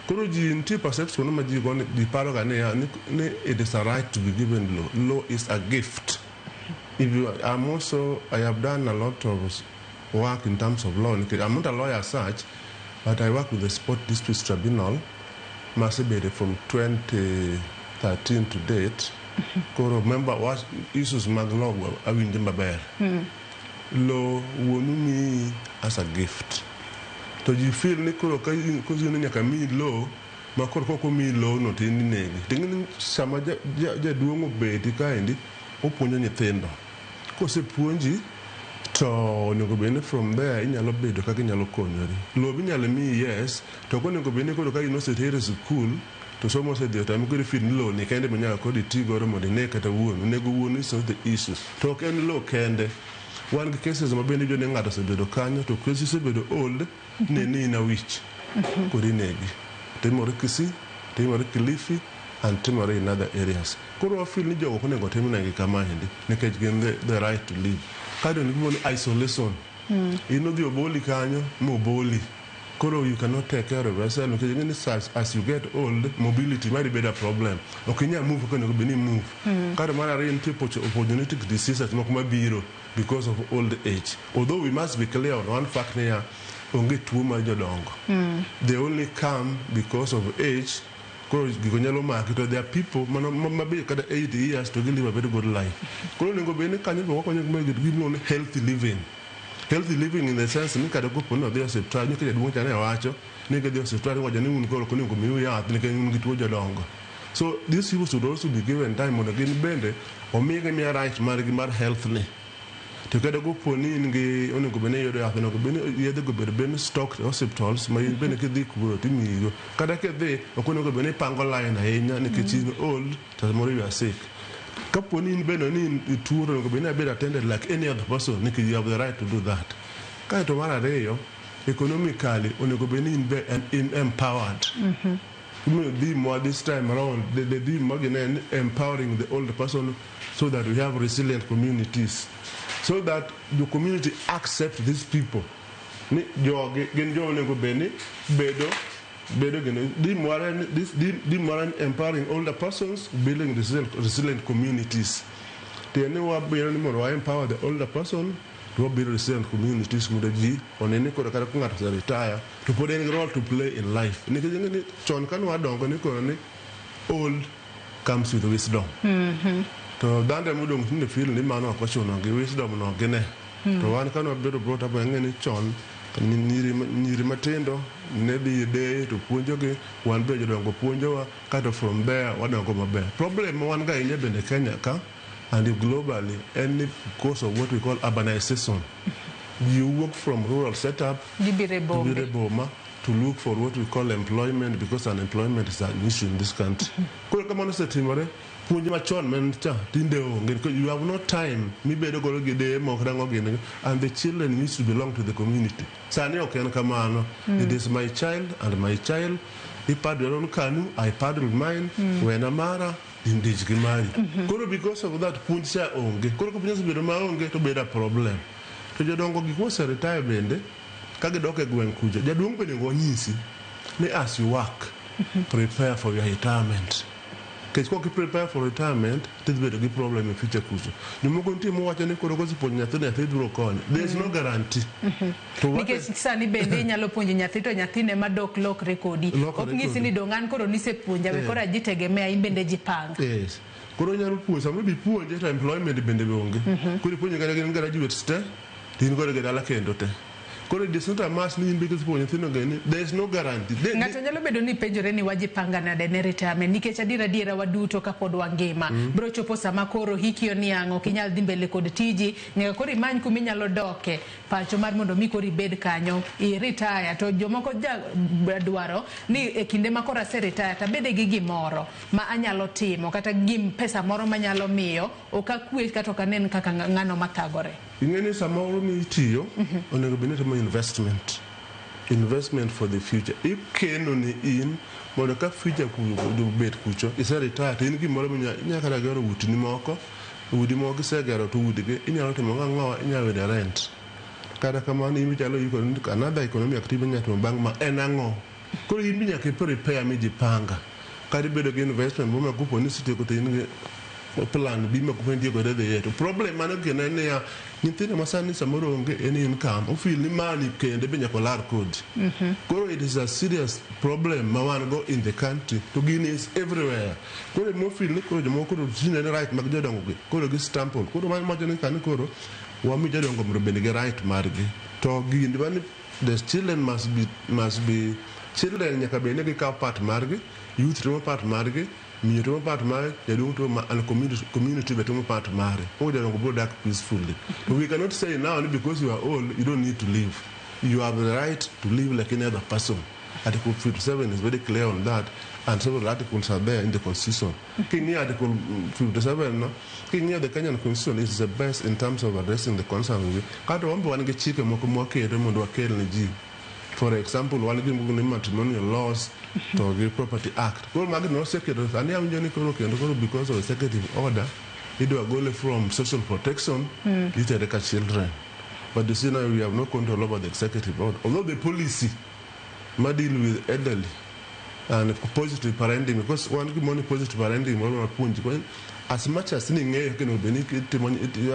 Koro ji nitie perception ma ji go ji paro ga niya ni it is a right to be given law. Law is a gift. If you, I'm also, I have done a lot of work in terms of law. I'm not a lawyer as such, but I work with the Sport Disputes Tribunal, masebede from 2013 to date. Koro remember what issues mag law awinjo maber. Law wuonu miyi as a gift. To ji feel ni koro ka in nyaka miyi law, ma koro kok omiyi law no to in inegi. To ing'e ni sama jaduong' obeti kaendi, opuonjo nyithindo. Kosepuonji, to onego bed ni from there inyalo bedo kaka inyalo konyori. Lowo be inyalo miyi yes, to ok onego bed ni koro ka in oseteri e sikul, to somo osedhi otami koro i feel ni lowo ni kende ema nyaka koro iti godo mondo ineg kata wuonu. Nego wuonu is not the issue. To ok en lowo kende. Wan gi cases ma bende iyudo ni ng'ato osebedo kanyo to kech isebedo old ne ni in awich koro inegi. Timore Kisii, timore Kilifi and timore in other areas. Koro wa feel ni jogo ok onego timnegi kamaendi nikech gin the right to live. Kaeto gimiluongo ni isolation. In odhi oboli kanyo moboli. Koro you cannot take care of yourself nikech ing'e ni as you get old, mobility mari bedo a problem. Ok inyal move kaka onego bed ni move. Kaeto mar ariyo nitie opportunistic diseases moko mabiro because of old age. Although we must be clear on one fact niya, onge tuo mar jodongo. They only come because of age. Koro gigo nyalo maki to there are people mabet kata 80 years to gi live a very good life. Koro onego bed ni kanyo be wakonyo gi gimiluongo ni healthy living. Healthy living in the sense ni kata kopo ni odhi e osiptal nikech jaduong' cha ne wacho ni kidhi e osiptal iwacho ni un koro ok onego miu yath nikech un gi tuo jodongo. So these people should also be given time mondo gin bende omigi miya right margi mar health ni. To kata kopo ni in gi onego bed ni iyudo yath, onego bed ni yedhe go bed bed ni stocked e hospitals ma in bende kidhi kuro timiyigo. Kata kidhi ok onego bed ni ipango line ahinya nikech in old to samoro you are sick. Kapo ni in bende ni in ituo to onego bed ni ibed attended like any other person nikech you have the right to do that. Kaeto mar ariyo, economically onego bed ni in be in empowered. Omiyo theme wa this time around, the theme magine en empowering the older person so that we have resilient communities. So that the community accept these people. Ni jogi gin joma onego bed ni bedo bedo gini. Theme wa en this theme wa en empowering older persons, building resilient communities. Tiende ni wabiro ni mondo wa empower the older person to wabuild resilient communities mondo ji one ni koro kata ka ng'ato ose retire to pod en gi role to play in life. Nikech ing'e ni chon kane wadongo nikono ni old comes with wisdom. To dhano modong' tinde feel ni mano ok ochuno gi wisdom no gine. To wan kane wabedo brought up wang'e ni chon nyiri matindo ne dhi e deye to puonjogi, wan be jodongo puonjowa kaeto from there wadongo maber. Problem ma wan go ahinya bende Kenya ka and globally en ni because of what we call urbanization. Ji wuok from rural setup Gibiro e bombe. gibiro e boma to look for what we call employment because unemployment is an issue in this country. Koro ka mano osetimore, puonj machon man cha tinde onge nikech you have no time mibedo godo gi deye moko nang'o gini and the children used to belong to the community. Sani ok en kamano. It is my child and my child. I paddle your own canoe, I paddle mine, wena mara, in dich gi mari. Koro because of that puonj cha onge. Koro ka puonj osebedo maonge to bedo a problem. To jodongo gik mose retire bende ka gidok e gweng' kucho, jaduong' bende onego onyisi ni as you work, prepare for your retirement. Nikech kok i prepare for retirement, tidhi bedo gi problem e future kucho. Jomoko nitie mowacho ni koro kosepuonjo nyathi, nyathi biro konyo. There is no guarantee. To what Nikech sani bende inyalo puonjo nyathi to nyathine madok lokre kodi. Lokore Ok nyisi kodi. ni dong' an koro nisepuonja we koro ajitegemea in bende jipanga. Yes. Koro inyalo puonjo, samoro be ipuonje to employment bende be onge. Koro ipuonje kata gin graduates te, to in kode gi dala kendo te. Koro it is not a must ni in be kisepuonjo nyithindo gini, there is no guarantee. Ng'ato nyalo bedo ni penjore ni wajipanga nade ne retirement nikech adier adiera waduto kapod wangima. Bro chopo sama koro hiki oniang' ok inyal dhi mbele kod tiji nyaka koro imany kuma inyalo doke pacho mar mondo mi koro ibed kanyo i retire to jomoko ja dwaro ni e kinde ma koro ase retire tabede gi gimoro ma anyalo timo kata gi pesa moro manyalo miyo ok akwe kata ok anen kaka ng'ano mathagore. Ing'e ni samoro mitiyo, onego bed ni itimo investment. Investment for the future. Ikeno ni in mondo ka future bet kucho, ise retire to in gimoro minya inya kata gero utni moko, udi moko kisegero to udigi inyalo timo gang'o, inyalo yudo rent. Kata kamano in ichalo ikori ni another economic activity minyalo timo bang' ma en ang'o. Koro in be nyaka i prepare mijipanga. Kata ibedo gi investment moro ma kopo ni isetieko to in gi plan B ma kopo ni itiyo kode dhi To problem mano kendo en niya, nyithindo ma sani samoro onge any income, o feel ni mani kende be nyaka olar kodi. Koro it is a serious problem ma wan go in the country to gini is everywhere. Koro emo feel ni koro jomoko koro tinde ni right mag jodongo gi, koro gi stample. Koro mano wacho ni kani koro wami jodongo mondo obed gi right margi. To gini mani the children must be children nyaka bed ni gikawo part margi, youth timo part margi, miyo timo part mare, jaduong' timo ma, and community be timo part mare. Koro jodongo biro dak peacefully. But we cannot say now ni because you are old, you don't need to live. You have the right to live like any other person. Article 57 is very clear on that, and several articles are there in the Constitution. King'iyo Article 57 no, king'iyo the Kenyan Constitution is the best in terms of addressing the concerns. Kato wan be wan gi chike moko mwaketo mondo wakel ne ji. For example, wan gi gimoro ni matrimonial laws to gi Property Act. Koro magi noseketo sani awinjo ni koro kendo koro because of executive order idwa gole from social protection itere ka children. But you see now we have no control over the executive order. Although the policy ma deal with elderly and positive parenting, because one gimoro ni positive parenting moro mapuonji as much as ni ing'eyo kendo bed ni itimo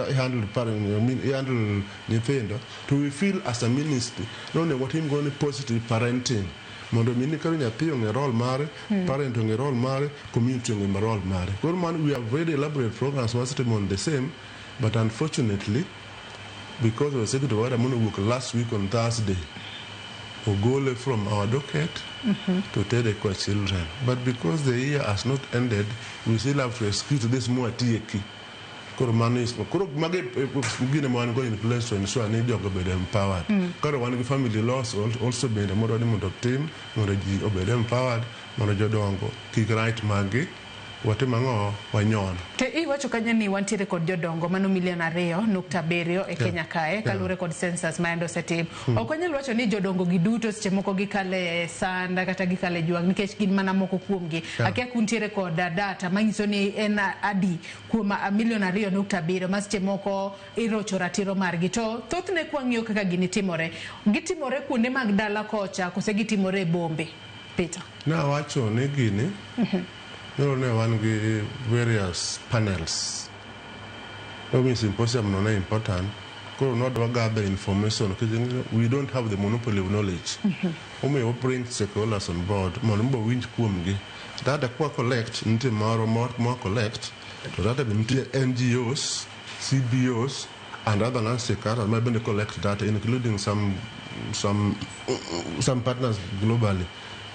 i handle parent, I mean, i handle nyithindo to we feel as a ministry ni onego watim go ni positive parenting mondo mi ni koro nyathi ong'e role mare, parent ong'e role mare, community ong'e role mare. Koro mano we have very elaborate programs wasetimo on the same, but unfortunately because of executive order monowuok last week on Thursday ogole from our docket to tere kwa children. But because the year has not ended, we still have to execute this mwatieki. Koro mano is koro magi gine ma wan go in place to ensure ni jogo obedo empowered. Koro wan gi family laws also bende modwa ni mondo otim mondo ji obed empowered, mondo jodongo kik right mag-gi watim ang'o, wanyon. To iwacho kanyo ni wantiere kod jodongo mano milion 2.7 e Kenya kae kaluwore kod census ma yande osetim. Ok wanyal wacho ni jodongo gi duto seche moko gikale sanda kata gikale jwang' nikech gin mana moko kuomgi. Akia kuntiere kod data manyiso ni en adi kuom milion 2.7 ma seche moko irocho ratiro margi. To thothne kwang'iyo kaka gini timore, gitimore kuonde mag dala kocha kose gitimore e bombe? Peter. Nawacho ni gini nyoro ne wan gi various panels. Omiyo symposium no ne important. Koro nwadwa gather information nikech we don't have the monopoly of knowledge. Omiyo wa bring stakeholders on board mondo mbo winj kuomgi. Data kwa collect nitie moro mwa collect, to data be nitie NGOs, CBOs and other non-stakeholders ma bende collect data, including some partners globally.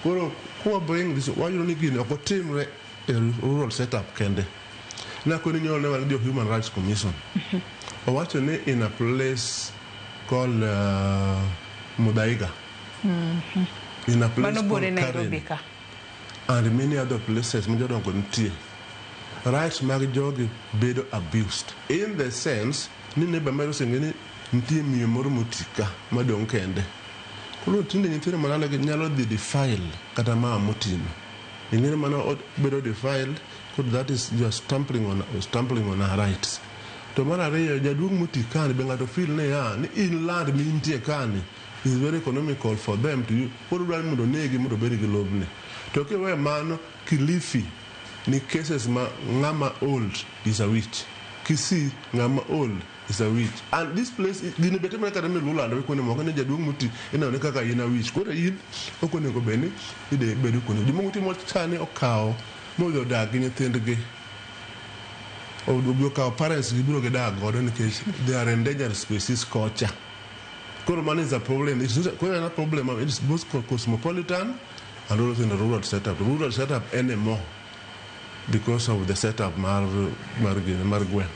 Koro kwa bring this, wayudo ni gini ok otimre e rural setup kende. Nakoni nyoro ne wan gi jo Human Rights Commission. Owacho ni in a place called Muthaiga, in a place Mano buore called Nairobi Karen, ka. and many other places ma jodongo nitie, rights mag jogi bedo abused in the sense ni neighbor moro oseng'e ni nitie miyo moro moti ka madong' kende. Koro tinde nyithindo manalo gi nyalo dhi defile kata mama motino. Ing'e ni mano bedo defiled, koro that is you are stumbling on her rights. To mar ariyo, jaduong' moti kani be ng'ato feel niya ni in land mintie kani is very economical for them to use. Koro dwaro ni mondo onegi mondo obed gi lobni. To kiweyo mano, Kilifi ni cases ma ng'ama old is a witch. Kisii ng'ama old is a witch. And this place gini be timore kata milulando kuonde moko ni jaduong' moti ineno ni kaka in a witch. Koro in ok onego bed ni idhi bedo kuonde. Jomoko timo sani okawo modhi odak gi nyithindgi. Obi okawo parents gi biro gidak godo nikech they are endangered species kocha. Koro mano is a problem. It's not koro en a problem. It's both cosmopolitan and also in the rural setup. The rural setup anymore because of the setup mar gini mar gweng'.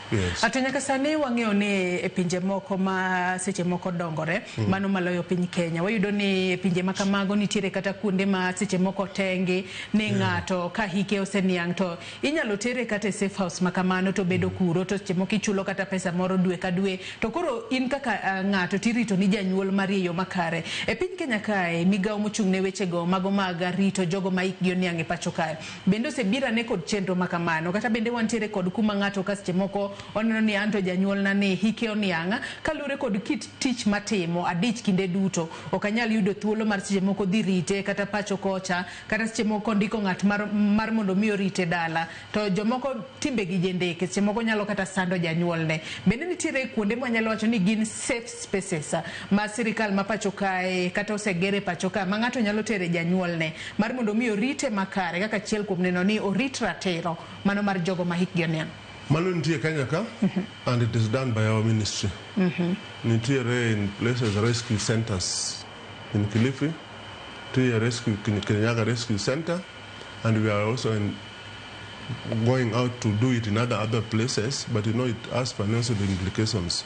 Yes. Ato nyaka sani wang'eyo ni e pinje moko ma seche moko dongore mano maloyo piny Kenya, wayudo ni e pinje ma kamago nitiere kata kuonde ma seche moko tengi ni ng'ato ka hike oseniang' to inyalo tere kata e safe house ma kamano to bedo kuro, to seche moko ichulo kata pesa moro dwe ka dwe, to koro in kaka ng'ato tirito ni janyuol mari e yo makare. E piny Kenya kae, migawo mochung' ne wechego mago mag rito jogo ma hikgi oniang' e pacho kae bende osebiro ane kod chenro ma kamano, kata bende wantiere kod kuma ng'ato ka seche moko oneno ni anto janyuolna ni hike oniang', kaluwore kod kit tich matimo adich kinde duto, ok anyal yudo thuolo mar seche moko dhi rite kata pacho kocha, kata seche moko ndiko ng'at mar mondo mi orite dala, to jomoko timbegi jendeke, seche moko nyalo kata sando janyuolne. Bende nitiere kuonde mwanyalo wacho ni gin safe spaces ma sirikal ma pacho kae kata osegere pacho kae ma ng'ato nyalo tere janyuolne mar mondo mi orite makare, kaka achiel kuom neno ni orit ratiro mano mar jogo ma hikgi oniang'? Mano nitie Kenya ka and it is done by our ministry. Nitiere in places rescue centers in Kilifi, nitie rescue Kirinyaga Rescue Center, and we are also in going out to do it in other places, but it has financial implications.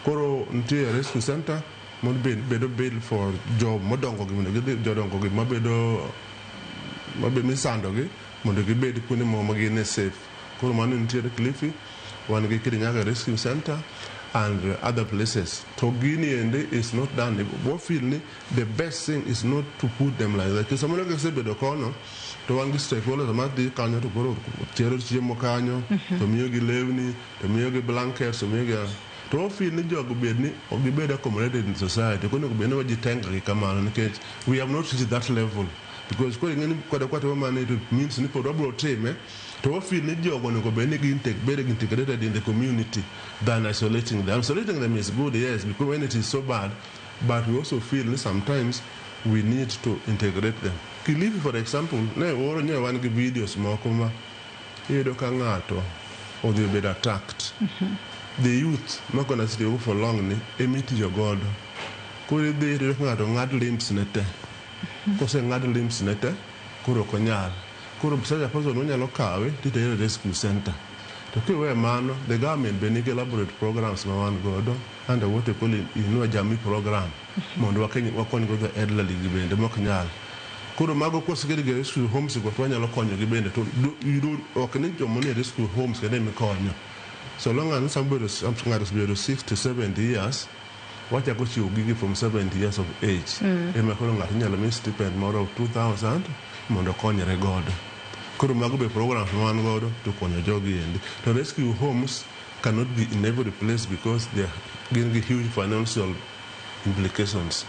Koro nitie rescue center mondo bedo built for jo modongo gi mondo gidhi jodongo gi mabedo mabe misando gi mondo gibed kuonde moko ma gin e safe. Koro mano nitiere Kilifi, wan gi Kirinyaga Rescue Center and other places. To gini ende is not done. We feel ni the best thing is not to put them like that. Samoro gisebedo kono to wan gi stakeholders madhi kanyo to koro tero chiemo kanyo, to miyogi lewni, to miyogi blankets, to miyogi, to wa feel ni jogo bed ni ok gibed accommodated in society. Ok onego bed ni wajitenga gi kamano nikech we have not reached that level, because koro ing'e ni kata kwatimo mano, it means ni pod wabro time. To wa feel ni jogo onego bed ni gin bedo integrated in the community than isolating them. Isolating them is good, yes, because when it is so bad, but we also feel ni sometimes we need to integrate them. Kilifi, for example, ne oro ne wan gi videos moko ma iyudo ka ng'ato odhi obedo attacked. The youth makona sitiyogo for long ni emitiyo godo. Koro idhi iyudo ka ng'ato ng'ad limbs ne te. Koseng'ad limbs ne te, koro ok onyal. Koro such a person onyalo kawe titere rescue center. To kiweyo mano, the government be nigi elaborate programs ma wan godo under what we call Inua Jamii program mondo wakony go the elderly gi bende mok nyal. Koro mago koseket gi rescue homes go to wanyalo konyogi bende to ok ni joma nie rescue homes kende emikonyo. So long as somebody ng'ato osebedo 60, 70 years, wachako chiwo gigi from 70 years of age. Ema koro ng'ato inyalo mi stipend moro of 2000 mondo okonyre godo. Koro mago be programs ma wan godo to konyo jogi endi. To rescue homes cannot be in every place because they gin gi huge financial implications.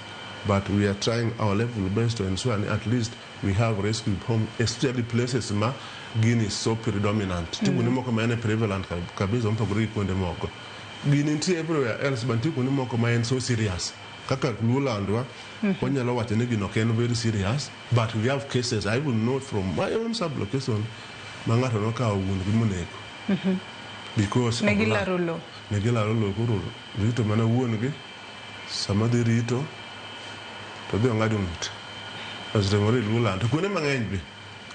But we are trying our level best to ensure ni at least we have rescue home, especially places ma gini so predominant. Nitie kuonde moko ma en prevalent kabisa mopogore gi kuonde moko. Gini nitie everywhere else, but nitie kuonde moko ma en so serious. Kaka Luolandwa, wanyalo wacho ni gino ok en very serious, but we have cases. I will know from my own sub-location ma ng'ato nokawo wuon gi monego. Because Ne of gilaro lowo. Ne gilaro lowo koro rito mana wuon gi sama dhi rito to dhi ong'ado ng'ute. Osetimore e Luoland. To kuonde mang'eny be.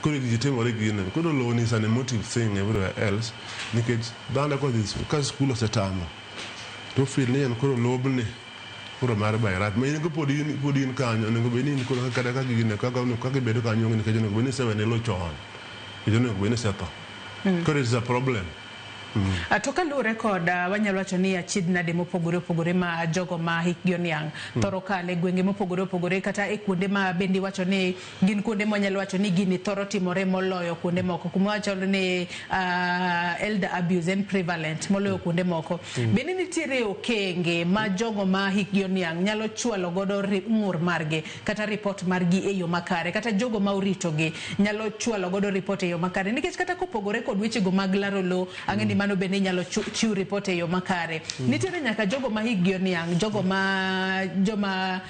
Koro gigi timore gine. Koro lowo is an emotive thing everywhere else. Nikech dhano kodhi ka skul osetamo to feel ni en koro lobni koro mar by right. Ma in go pod in kanyo onego bed ni in koro kata kaka gine kaka ibedo kanyo onge nikech onego bed ni isewene lowo chon. Nikech onego bed ni isetho. Koro it is a problem. To kaluwore kod wanyalo wacho ni achiedh nade mopogore opogore ma jogo ma hikgi oniang' thoro kale gwenge mopogore opogore kata e kuonde ma bende iwacho ni gin kuonde ma wanyalo wacho ni gini thoro timore moloyo kuonde moko kuma wacho ni elder abuse en prevalent moloyo kuonde moko. Bende nitiere okenge ma jogo ma hikgi oniang' nyalo chwalo godo ng'ur margi kata report margi e yo makare kata jogo ma oritogi nyalo chwalo godo report e yo makare nikech kata kopogore kod wechego mag laro lowo ang'e ni mano bende inyalo chiw report e yo makare. Nitiere nyaka jogo ma hikgi oniang', jogo ma joma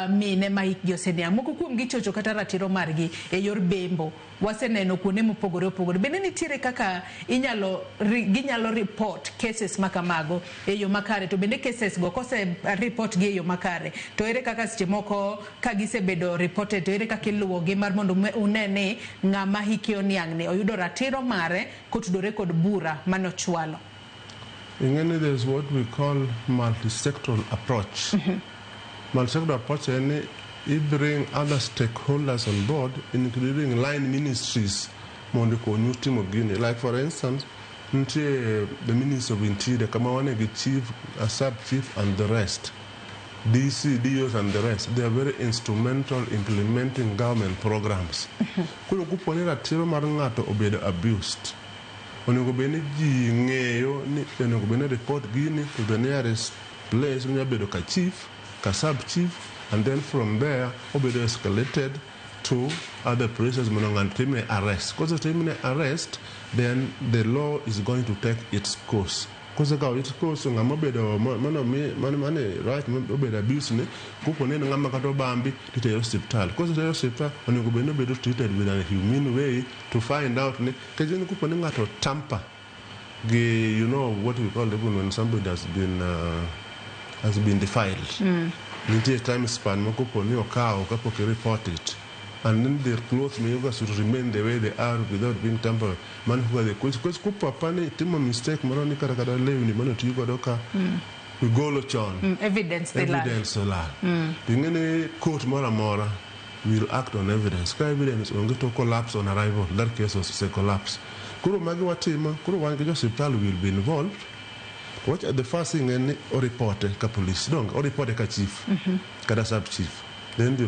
mine ma hikgi oseniang', moko kuom gi chocho kata ratiro margi e yor bembo. Waseneno kuonde mopogore opogore. Bende nitiere kaka ginyalo report cases makamago e yo makare to bende cases go kose report gi e yo makare to ere kaka seche moko ka gisebedo reported to ere kaka iluwogi mar mondo une ni ng'ama hike oniang' ni oyudo ratiro mare kotudore kod bura manochwalo. Ing'eni there is what we call multi-sectoral approach. Multi-sectoral approach en ni i bring other stakeholders on board, including line ministries, mondo okonyu timo gini. Like for instance, nitie the Ministry of Interior, kama wane gi chief, a sub-chief and the rest. DC, DOs and the rest, they are very instrumental implementing government programs. Koro kopo ni ratiro mar ng'ato obedo abused, onego bed ni ji ng'eyo ni onego bed ni report gini to the nearest place onyalo bedo ka chief, ka sub-chief, and then from there obedo escalated to other places mondo ng'ato timne arrest. Kosetimne arrest, then the law is going to take its course. Kosekawo its course, ng'ama obedo mano mane right obedo abuse ni, kopo ni en ng'ama kata obambi, titere osiptal. Kosetere osiptal, onego bed ni obedo treated with a humane way to find out ni, nikech en kopo ni ng'ato tamper gi, you know what we call even when somebody has been defiled. Nitie time span ma kopo ni okawo kapok i report it. And then their clothes may should remain the way they are without being tampered. Man who are the coach, because kopo apani timo mistake moro ni kata kata lewni mane otiyo godo ka igolo chon. Evidence dhi lal. Evidence olal. Ing'e ni court moro amora will act on evidence. Ka evidence onge to collapse on arrival, that case was a collapse. Koro magi watimo, koro wan gi jo osiptal will be involved. What the first thing en ni oripote ka police, dong oripote ka chief, kata sub chief. Then the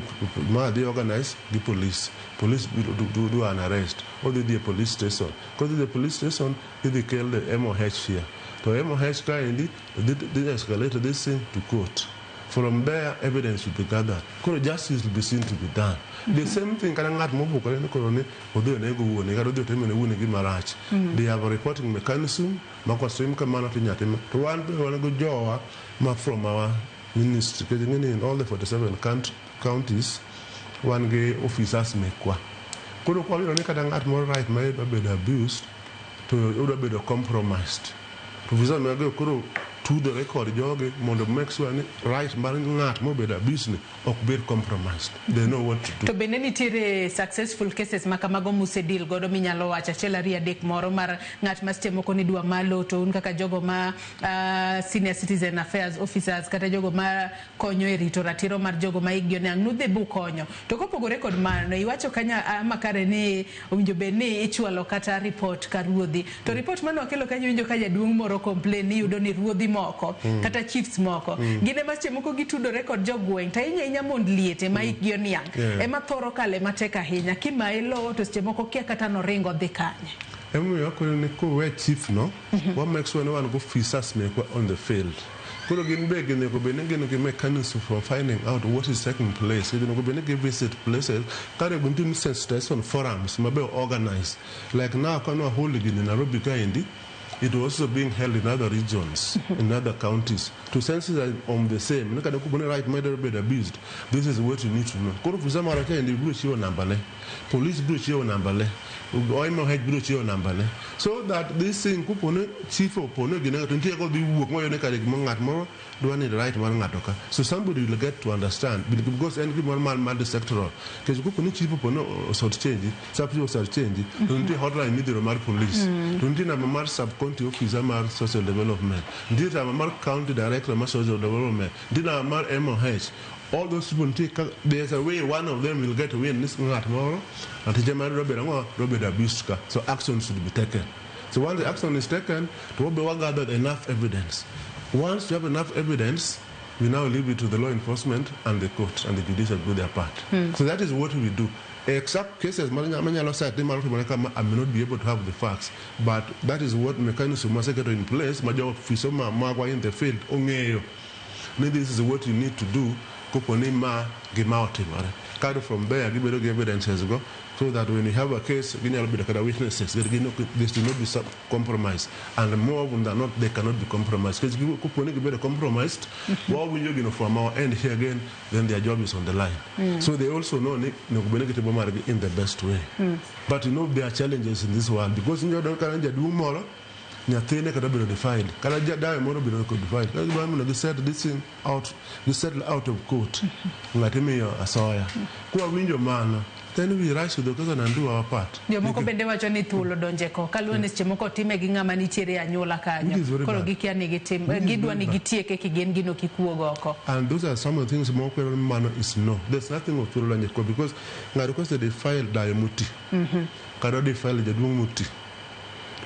ma they organize the police. Police will do an arrest. Or they the police station. Go to the police station, they kill the MOH here. To MOH kindly, they escalate this thing to court. From there, evidence will be gathered. Koro justice will be seen to be done. The same thing kata ng'at mobukore ni koro ni odhi onego wuone kata odhi otimo ne wuone gima rach. They have a reporting mechanism ma kosim kamano to inyalo tim. To wan be wan go jowa ma from our ministry. Nikech ing'e ni in all the 47 counties wan gi officers mekwa. Koro kwa wayudo ni kata ng'at moro right ma idwa bedo abused to odwa bedo compromised. To officers mage koro Tudore kod jogi mondo make sure ni right mar ng'at mobedo abuse ni ok bed compromised. They know what to do. To bende nitiere successful cases ma kamago musedeal godo minyalo wacho achiel ariyo adek moro mar ng'at ma seche moko ni dwa malo to un kaka jogo ma senior citizen affairs officers kata jogo ma konyo e rito ratiro mar jogo ma hikgi oniang' nudhi bukonyo. To kopogore kod mano, iwacho kanyo ama kare ni owinjo bed ni ichwalo kata report ka ruodhi. To report mane wakelo kanyo iwinjo ka jaduong' moro complain ni iyudo ni ruodhi moko kata chiefs moko gin ema seche moko gitudore kod jogweng' to ahinya ahinya mond liete ma hikgi oniang' ema thoro kale matek ahinya kimaye lowo to seche moko kia kata noringo odhi kanye. Emomiyo wakwayo ni kowe chief no, wa make sure ni wan go officers mekwa on the field. Koro gin be ginego bed ni gin gi mechanism for finding out what is taking place. Ginego bed ni gi visit places. Kare nitie ni sensitization forums ma be organize. Like now ka nwa hold gini Nairobi kaendi, it was also being held in other regions, in other counties, to sensitize on the same. Ni kata kopo ni right ma bedo abused, this is what you need to know. Koro ofisa marwa kaendi biro chiwo namba ne, police biro chiwo namba ne, OMH biro chiwo namba ne. So that this thing kopo ni chief opo ni gine to nitie kodhi wuok moyudo ni kare gimo ng'at moro dwa ni right mar ng'ato ka. So somebody will get to understand because en gimoro mar multi-sectoral. Nikech kopo ni chief opo ni osort change, sub chief osort change, to nitie hotline midhiro mar police, to nitie namba mar sub county officer mar social development, nitie namba mar county director mar social development, nitie namba mar MOH. All those people nitie ka, there's a way one of them will get to win this ng'at moro, atije mar dwa bedo ang'o, dwa bedo abused ka. So action should be taken. So once the action is taken, to be gathered enough evidence. Once you have enough evidence, we now leave it to the law enforcement and the court and the judicial to do their part. So that is what we do. Except cases, manyalo cite ni mano timore kama, I may not be able to have the facts, but that is what mechanism must get in place. Ma jo ofisa ma magwa in the field ong'eyo ni this is what you need to do kopo ni ma gima otimore. Kado from there gibedo gi evidences go, so that when you have a case, ginyalo bedo kata witnesses, they should not be compromised. And more often than not, they cannot be compromised. Because kopo ni gibedo compromised, wawinjo gino from our end here again, then their job is on the line. So they also know ni onego bed ni gitimo margi in the best way. But you know there are challenges in this world, because inyalo kata jaduong' moro, nyathine kata bedo defiled, kata dawe moro bedo defiled, kata gibiro mondo gi set this thing out, gi settle out of court, ng'at imiyo asoya. Kwawinjo mano, then we rise to the occasion and do our part. Jomoko bende wacho ni thuolo donje ko kaluwore ni seche moko otime gi ng'ama nitiere e anyuola kanyo. Which is very Koro bad. gikia ni gitim, Which is gidwa very ni bad. gitieke kigin gino kikuog oko. And those are some of the things moko kwero ni mano is no. There's nothing of thuolo donje ko, because ng'ato kose defile dayo moti, kata defile jaduong' moti,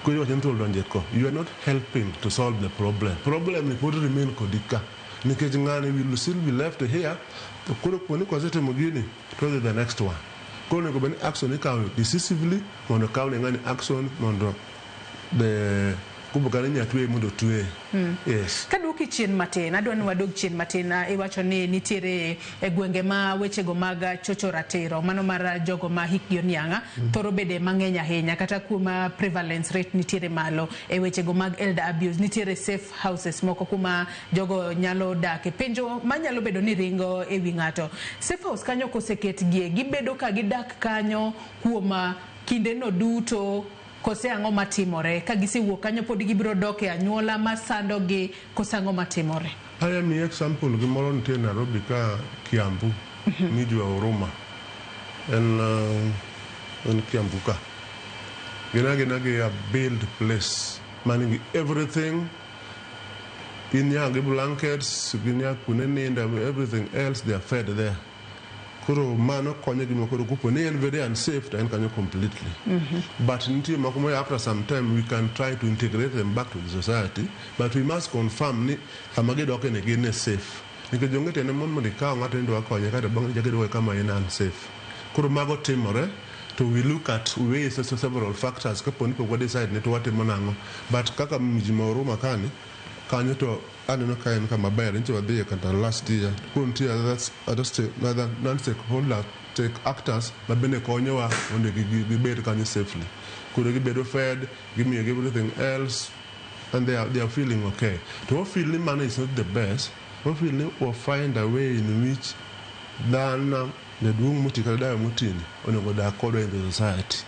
koro iwacho ni thuolo donje ko, you are not helping to solve the problem. Problem ni pod remain kodi ka. Nikech ng'ani will still be left here, to koro kuoni kosetimo gini, to odhi the next one. Koro onego bed ni action ikawo decisively mondo okaw ne ng'ani action mondo the kumbe kata inyalo tweye mondo otweye. Yes. Kaduoki chien matin, adwa ni wadog chien matin, iwacho ni nitiere e gwenge ma wechego mag chocho ratiro, mano mar jogo ma hikgi oniang' thoro bede mang'eny ahinya, kata kuma prevalence rate nitiere malo e wechego mag elder abuse, nitiere safe houses moko kuma jogo nyalo dake. Penjo manyalo bedo ni ringo e wi ng'ato, safe house kanyo koseketgie, gibedo ka gidak kanyo kuom kindeno duto, kose ang'o matimore? Ka gisewuok kanyo pod gibiro dok e anyuola masandogi, kose ang'o matimore? Aya mi example gimoro nitie Nairobi ka Kiambu, miji wa Huruma. En Kiambu ka. Gin agina gi a build place manigi everything. Ginya gi blankets, ginya kuonde nindo, everything else they are fed there. Koro mano konyo gi koro kopo ni en very unsafe to en kanyo completely. But nitie moko ma after some time we can try to integrate them back to the society, but we must confirm ni kama gidoke ni gin safe. Nikech onge tiende mondo ikaw ng'ato ni idwa konye kaeto bang'e ichako iduoke kama en unsafe. Koro mago timore to we look at ways several factors kapo ni pok wa decide ni to watimo nang'o. But kaka mji ma Huruma kani, kanyo to aneno ka en kama ber, nyocha wadhiye kata last year. Koro nitie other non-stakeholder stake actors ma bende konyowa mondo gibed kanyo safely. Koro gibedo fed, gimiyogi everything else, and they are feeling okay. To wa feel ni mano is not the best, wa feel ni wa find a way in which dhano jaduong' moti kata dayo motini onego odag kodwa in the society.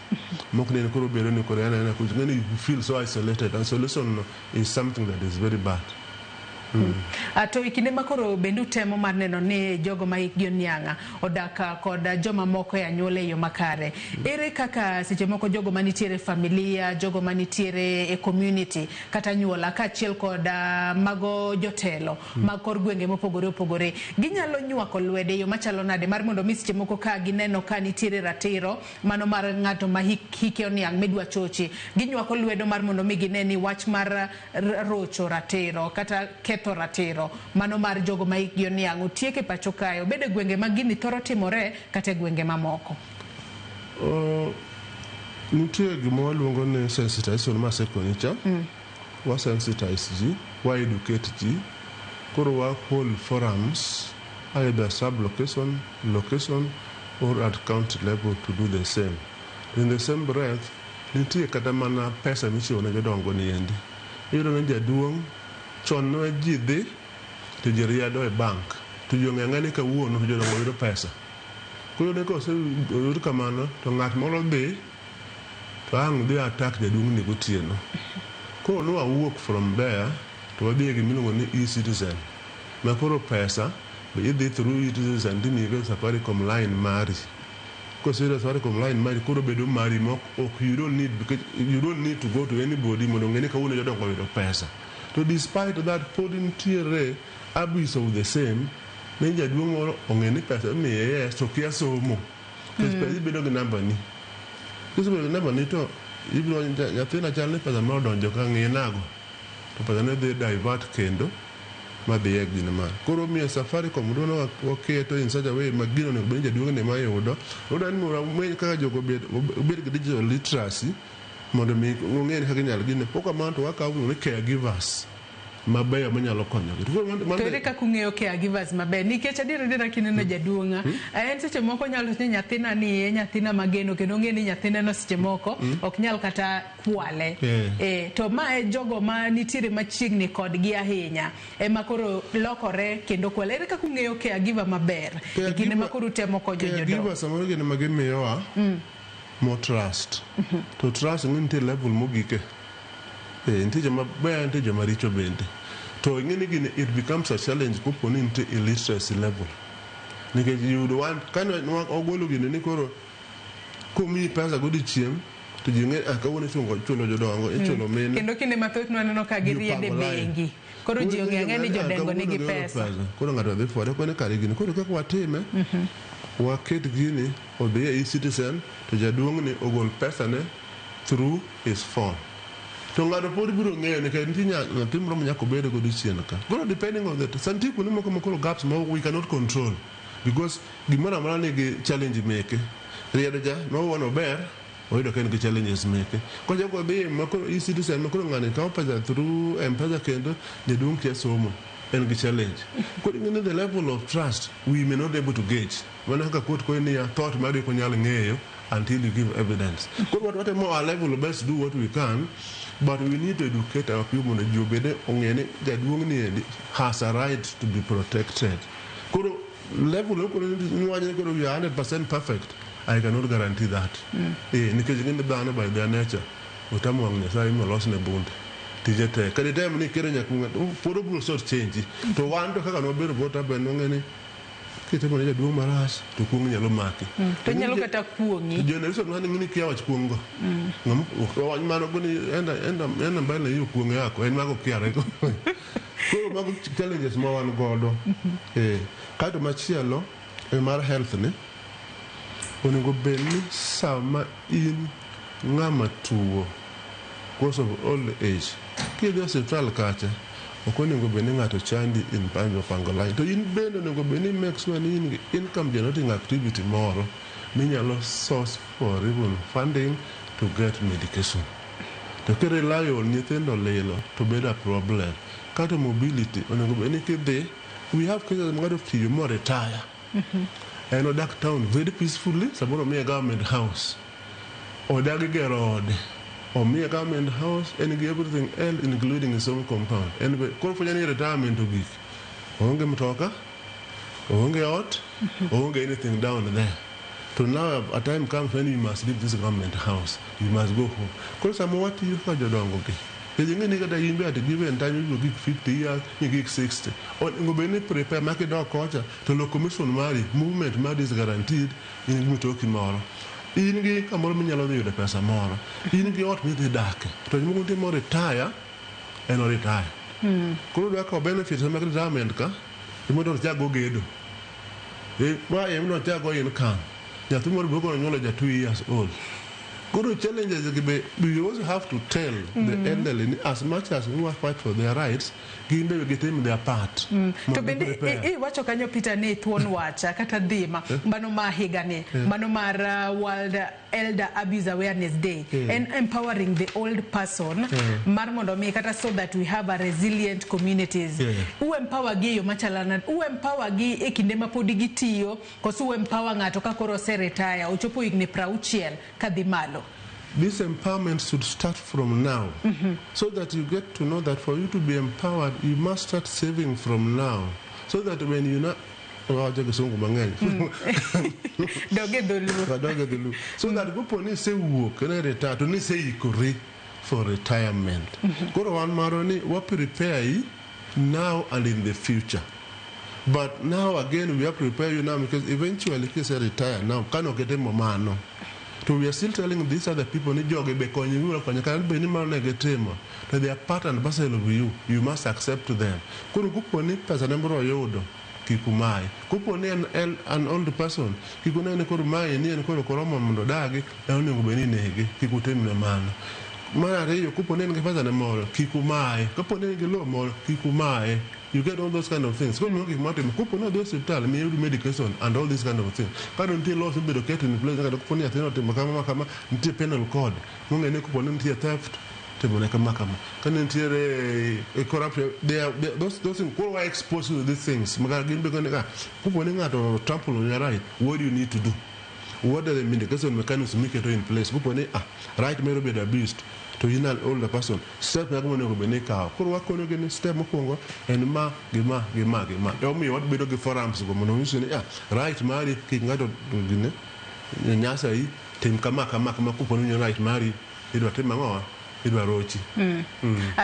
Mok ni en koro bedo ni koro en aena kucho. Ng'eni you feel so isolated, and isolation no is something that is very bad. To e kinde ma koro bende utemo mar neno ni jogo ma hikgi oniang' odak kod joma moko e anyuola e yo makare. Ere kaka seche moko jogo manitiere e familia, jogo manitiere e community kata anyuola kaachiel kod mago jotelo mag kor gwenge mopogore opogore ginyalo nywako lwedo e yo machalo nade mar mondo mi seche moko ka gineno ka nitiere ratiro mano mar ng'ato ma hike oniang' midwa chochi, ginywako lwedo mar mondo mi gine ni wach mar rocho ratiro kata ketho ratiro mano mar jogo ma hikgi oniang' otiek e pacho kae, obed e gwenge ma gini thoro timore kata e gwenge mamoko. Nitie gima waluongo ni sensitization ma asekoni cha. Wa sensitize ji, wa educate ji, koro wa hold forums either sub location, location or at county level to do the same. In the same breath, nitie kata mana pesa michiwo ne jodongo ni endi. Iyudo ni jaduong' chon ne ji dhi to ji riedo e bank to ji ong'e ang'e ni kawuono to jodongo yudo pesa. Koro iyudo ni koseyud kamano to ng'at moro dhi to ang' dhi attack jaduong' ni gotieno. Koro ne wawuok from there to wadhi e gimiluongo ni e-citizen ma koro pesa be idhi through e-citizen timiyi go Safaricom line mari. Koseyudo Safaricom line mari koro bedo mari ma ok you don't need, because you don't need to go to anybody mondo ong'e ni kawuono jodongo oyudo pesa. To despite that pod nitiere abuse of the same ni jaduong' moro ong'e ni pesa imiye, yes, to kia somo. Nikech pesa ibedo gi namba ni. Kisebedo gi namba ni to ibiro nyathina chal ni pesa ma odonjo ka ng'iye nago. To pesa ne dhi divert kendo madhi e gine mar. Koro omiyo Safaricom dwaro waketo in such a way ma gino onego bed ni jaduong' ni ema yudo. Odwa ni mondo wameny kaka jogo obed gi digital literacy mondo mi ong'e kaka inyalo gine. Pok kamano to wakawo ni caregivers mabeyo manyalo konyogi. To ere kaka ung'eyo caregivers maber? Nikech adier adiera kineno jaduong' en seche moko nyalo ni nyathina ni e nyathina mageno kendo ong'e ni nyathine no seche moko ok nyal kata kwale. To ma e jogo ma nitiere machiegni kodgi ahinya ema koro lokore kendo kwale. Ere kaka ung'eyo caregiver maber e kinde ma koro utemo konyo jodongo? Caregiver samoro gin ema gimiyowa more trust. To trust ng'e nitie level mogike. Nitie joma beyo, nitie joma richo bende. To ing'e ni gini it becomes a challenge kopo ni nitie illiteracy level. Nikech yudo wan kane ogolo gini ni koro komiyi pesa godiochieng' to ji ng'e kawuono ichulo jodongo, ichulo mine. Kendo kinde mathoth nwaneno ka giriedo e bengi. Koro ji ong'e ang'e ni jodengo nigi pesa. Koro ng'ato dhi fware kone kare gini. Koro kaka watime, waket gini odhi e e-citizen to jaduong' ni ogol pesa ne through his phone. To ng'ato pod biro ng'eyo nikech nitie nyathi moro ma nyaka obed godo chien ka. Koro depending on that, nitie kuonde moko ma koro gaps ma we cannot control because gimoro amora nigi challenge meke. Riedo ja nowuono ber, oyudo ka en gi challenges meke. Kochako odhi ma koro e-citizen ma koro ng'ani kawo pesa through M-Pesa kendo jaduong' kia somo, en gi challenge. Koro ing'e ni the level of trust we may not able to gauge. Mana kaka court koni niya, thought mari ok onyal ng'eyo until you give evidence. Koro watemo our level best do what we can, but we need to educate our people mondo ji obed ong'e ni jaduong' ni endi has a right to be protected. Koro level koro niwacho ni koro we are 100% perfect, I cannot guarantee that. Nikech ing'e ni dhano by their nature otamo wang' Nyasaye molosne bunde. Tije tek. Kata item ni ikero nyaka ng'ato, pod obiro sort change. To wan to kaka nwabedo brought up en wang'e ni kitimo ne jaduong' marach to kuong' nyalo maki. To nyalo kata kuong'i. Generation mane ng'ini kia wach kuong' go. Wach mano goni enda mbele hiyo kuong' yako en mago kiare go. Koro mago challenges ma wan godo. Kaeto machielo e mar health ni onego bed ni sama in ng'ama tuo because of old age kidhi e osiptal kacha ok onego bed ni ng'ato chandi in pango pango line to in bende onego bed ni make sure ni in gi income generating activity moro minyalo source for even funding to get medication. To ki rely on nyithindo lilo to bedo a problem. Kato mobility onego bed ni kidhi, we have cases ma ng'ato otiyo mo retire. En odak town very peacefully, samoro omiye government house. Odagi gero ode. Omiye government house, en gi everything else including his own compound. En be koro fwenyo ni retirement ogik. Oonge mtoka, oonge ot, oonge anything down there. To now a time comes when you must leave this government house. You must go home. Koro sama watiyo kaka jodongo gi, Nikech ing'e ni kata in be at a given time ibiro gik 50 years, igik 60. Onego bed ni prepare ma kidok kocha to locomotion mari, movement mari is guaranteed, in gi mtoki moro. In gi kamoro minyalo dhi yude pesa moro. In gi ot midhi dake. To jomoko nitie mo retire, en o retire. Koro odwa kawo benefits mag retirement ka, ema ochak go gedo. Ma ema ochak go income. Nyathi moro biro koro nyuolo ja 2 years old. Koro challenges gi be, we also have to tell the elderly ni as much as we fight for their rights, gin be gitim their part. Mondo To bende prepare. Iwacho kanyo, Peter, ni thuon wacha kata dhima mano ma higani mano mar World Elder Abuse Awareness Day en empowering the old person mar mondo mi kata so that we have a resilient communities. U empower gi e yo machalo nade? U empower gi e kinde ma podi gitiyo koso u empower ng'ato ka koro ose retire ochopo higni 60 kadhi malo? This empowerment should start from now, so that you get to know that for you to be empowered, you must start saving from now, so that when you not, wacho kisungu mang'eny. Dog e dholuo. Wadog e dholuo. So that kopo ni isewuok ne retire to ni iseikori for retirement. Koro wan marwa ni wa prepare yi now and in the future. But now again we have to prepare you now, because eventually kise retire now kano kitimo mano to we are still telling these other people ni jogi be konyi wiro konyo kata bed ni mano ne gitimo to they are part and parcel of you, you must accept them. Koro kopo ni pesa ne biro yudo, kik umaye. Kopo ni en an old person, kik une ni koro mae ni en koro koromo mondo odagi, en onego bed ni inege, kik utimne mano. Mar ariyo, kopo ni en gi pesa ne moro, kik umaye. Kopo ni en gi lowo moro, kik umaye. You get all those kind of things. Koro gik motimo, kopo ni odhi e osiptal, miye yudo medication and all these kind of things. Ka nitie laws mibedo ket in place, kata kopo ni nyathino otimo kama ma kama, nitie penal code mong'e ni kopo ni nitie theft, timone kama kama. Ka nitiere corruption, they are, those things, koro wa expose you to these things. Maka gin be ka kopo ni ng'ato trample on your right, what do you need to do? What are the mitigation mechanisms miketo in place? Kopo ni right mero bedo abused, to in an older person, step mag monego bed ni ikawo. Koro wakonogi ni step mokwongo en ma gi ma gi ma gi ma. Emomiyo wabedo gi forums go mondo onyisi ni right mari kik ng'ato gine nyasai tim kama kama kama kopo ni right mari idwa tim ang'o, idwa rochi.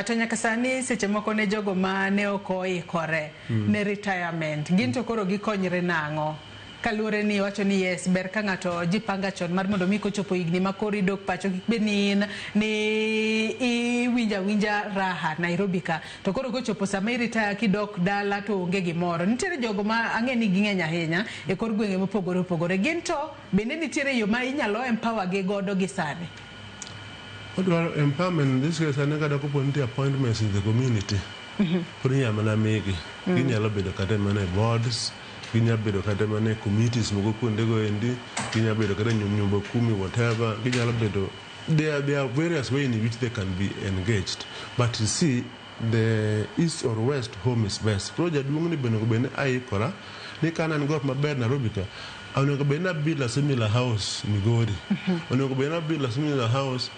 To nyaka sani seche moko ne jogo ma ne ok oikore ne retirement, gin to koro gikonyre nang'o? Kaluwore ni iwacho ni yes, ber ka ng'ato jipanga chon mar mondo mi kochopo higni ma koro idok pacho kik bed ni in ni iwinjo awinja raha Nairobi ka, to koro kochopo sama i retire kidok dala to onge gimoro. Nitiere jogo ma ang'e ni ging'eny ahinya e kor gwenge mopogore opogore, gin to bende nitiere yo ma inyalo empower gi godo gi sani? Wadwaro empowerment in this case, ane kata kopo nitie appointments in the community, pod inyalo mana migi. Ginyalo bedo kata mana e boards, ginyalo bedo kata mana e committees moko kuondego endi, ginyalo bedo kata e nyumba kumi, whatever, ginyalo bedo, there are various ways in which they can be engaged. But you see, the east or west, home is best. Koro jaduong' ni be onego bed ni aikora ni ka an got maber Nairobi ka, onego bed ni abuild a similar house Migori. Onego bed ni abuild a similar house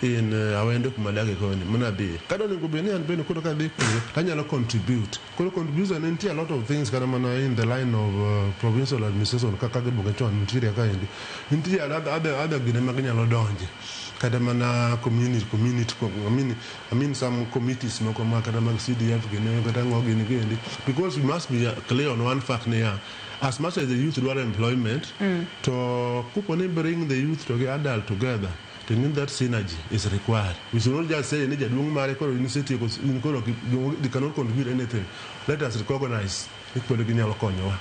in Awendo kuma adake koni mana adhiye. Kata onego bed ni an bende koro kadhi kuno tanyalo contribute. Koro contribution nitie a lot of things kata mana in the line of provincial administration kaka gibuge chon nitiere kaendi. Nitie other gine ma ginyalo donje. Kata mana community, I mean some committees moko ma kata mag CDF gini kata ang'o gini giendi. Because we must be clear on one fact niya, as much as the youth dwaro employment, to kopo ni bring the youth to the adult together, to mean that synergy is required. We should not just say ni jaduong' mare koro initiative in koro they cannot contribute anything. Let us recognize ni pod ginyalo konyowa.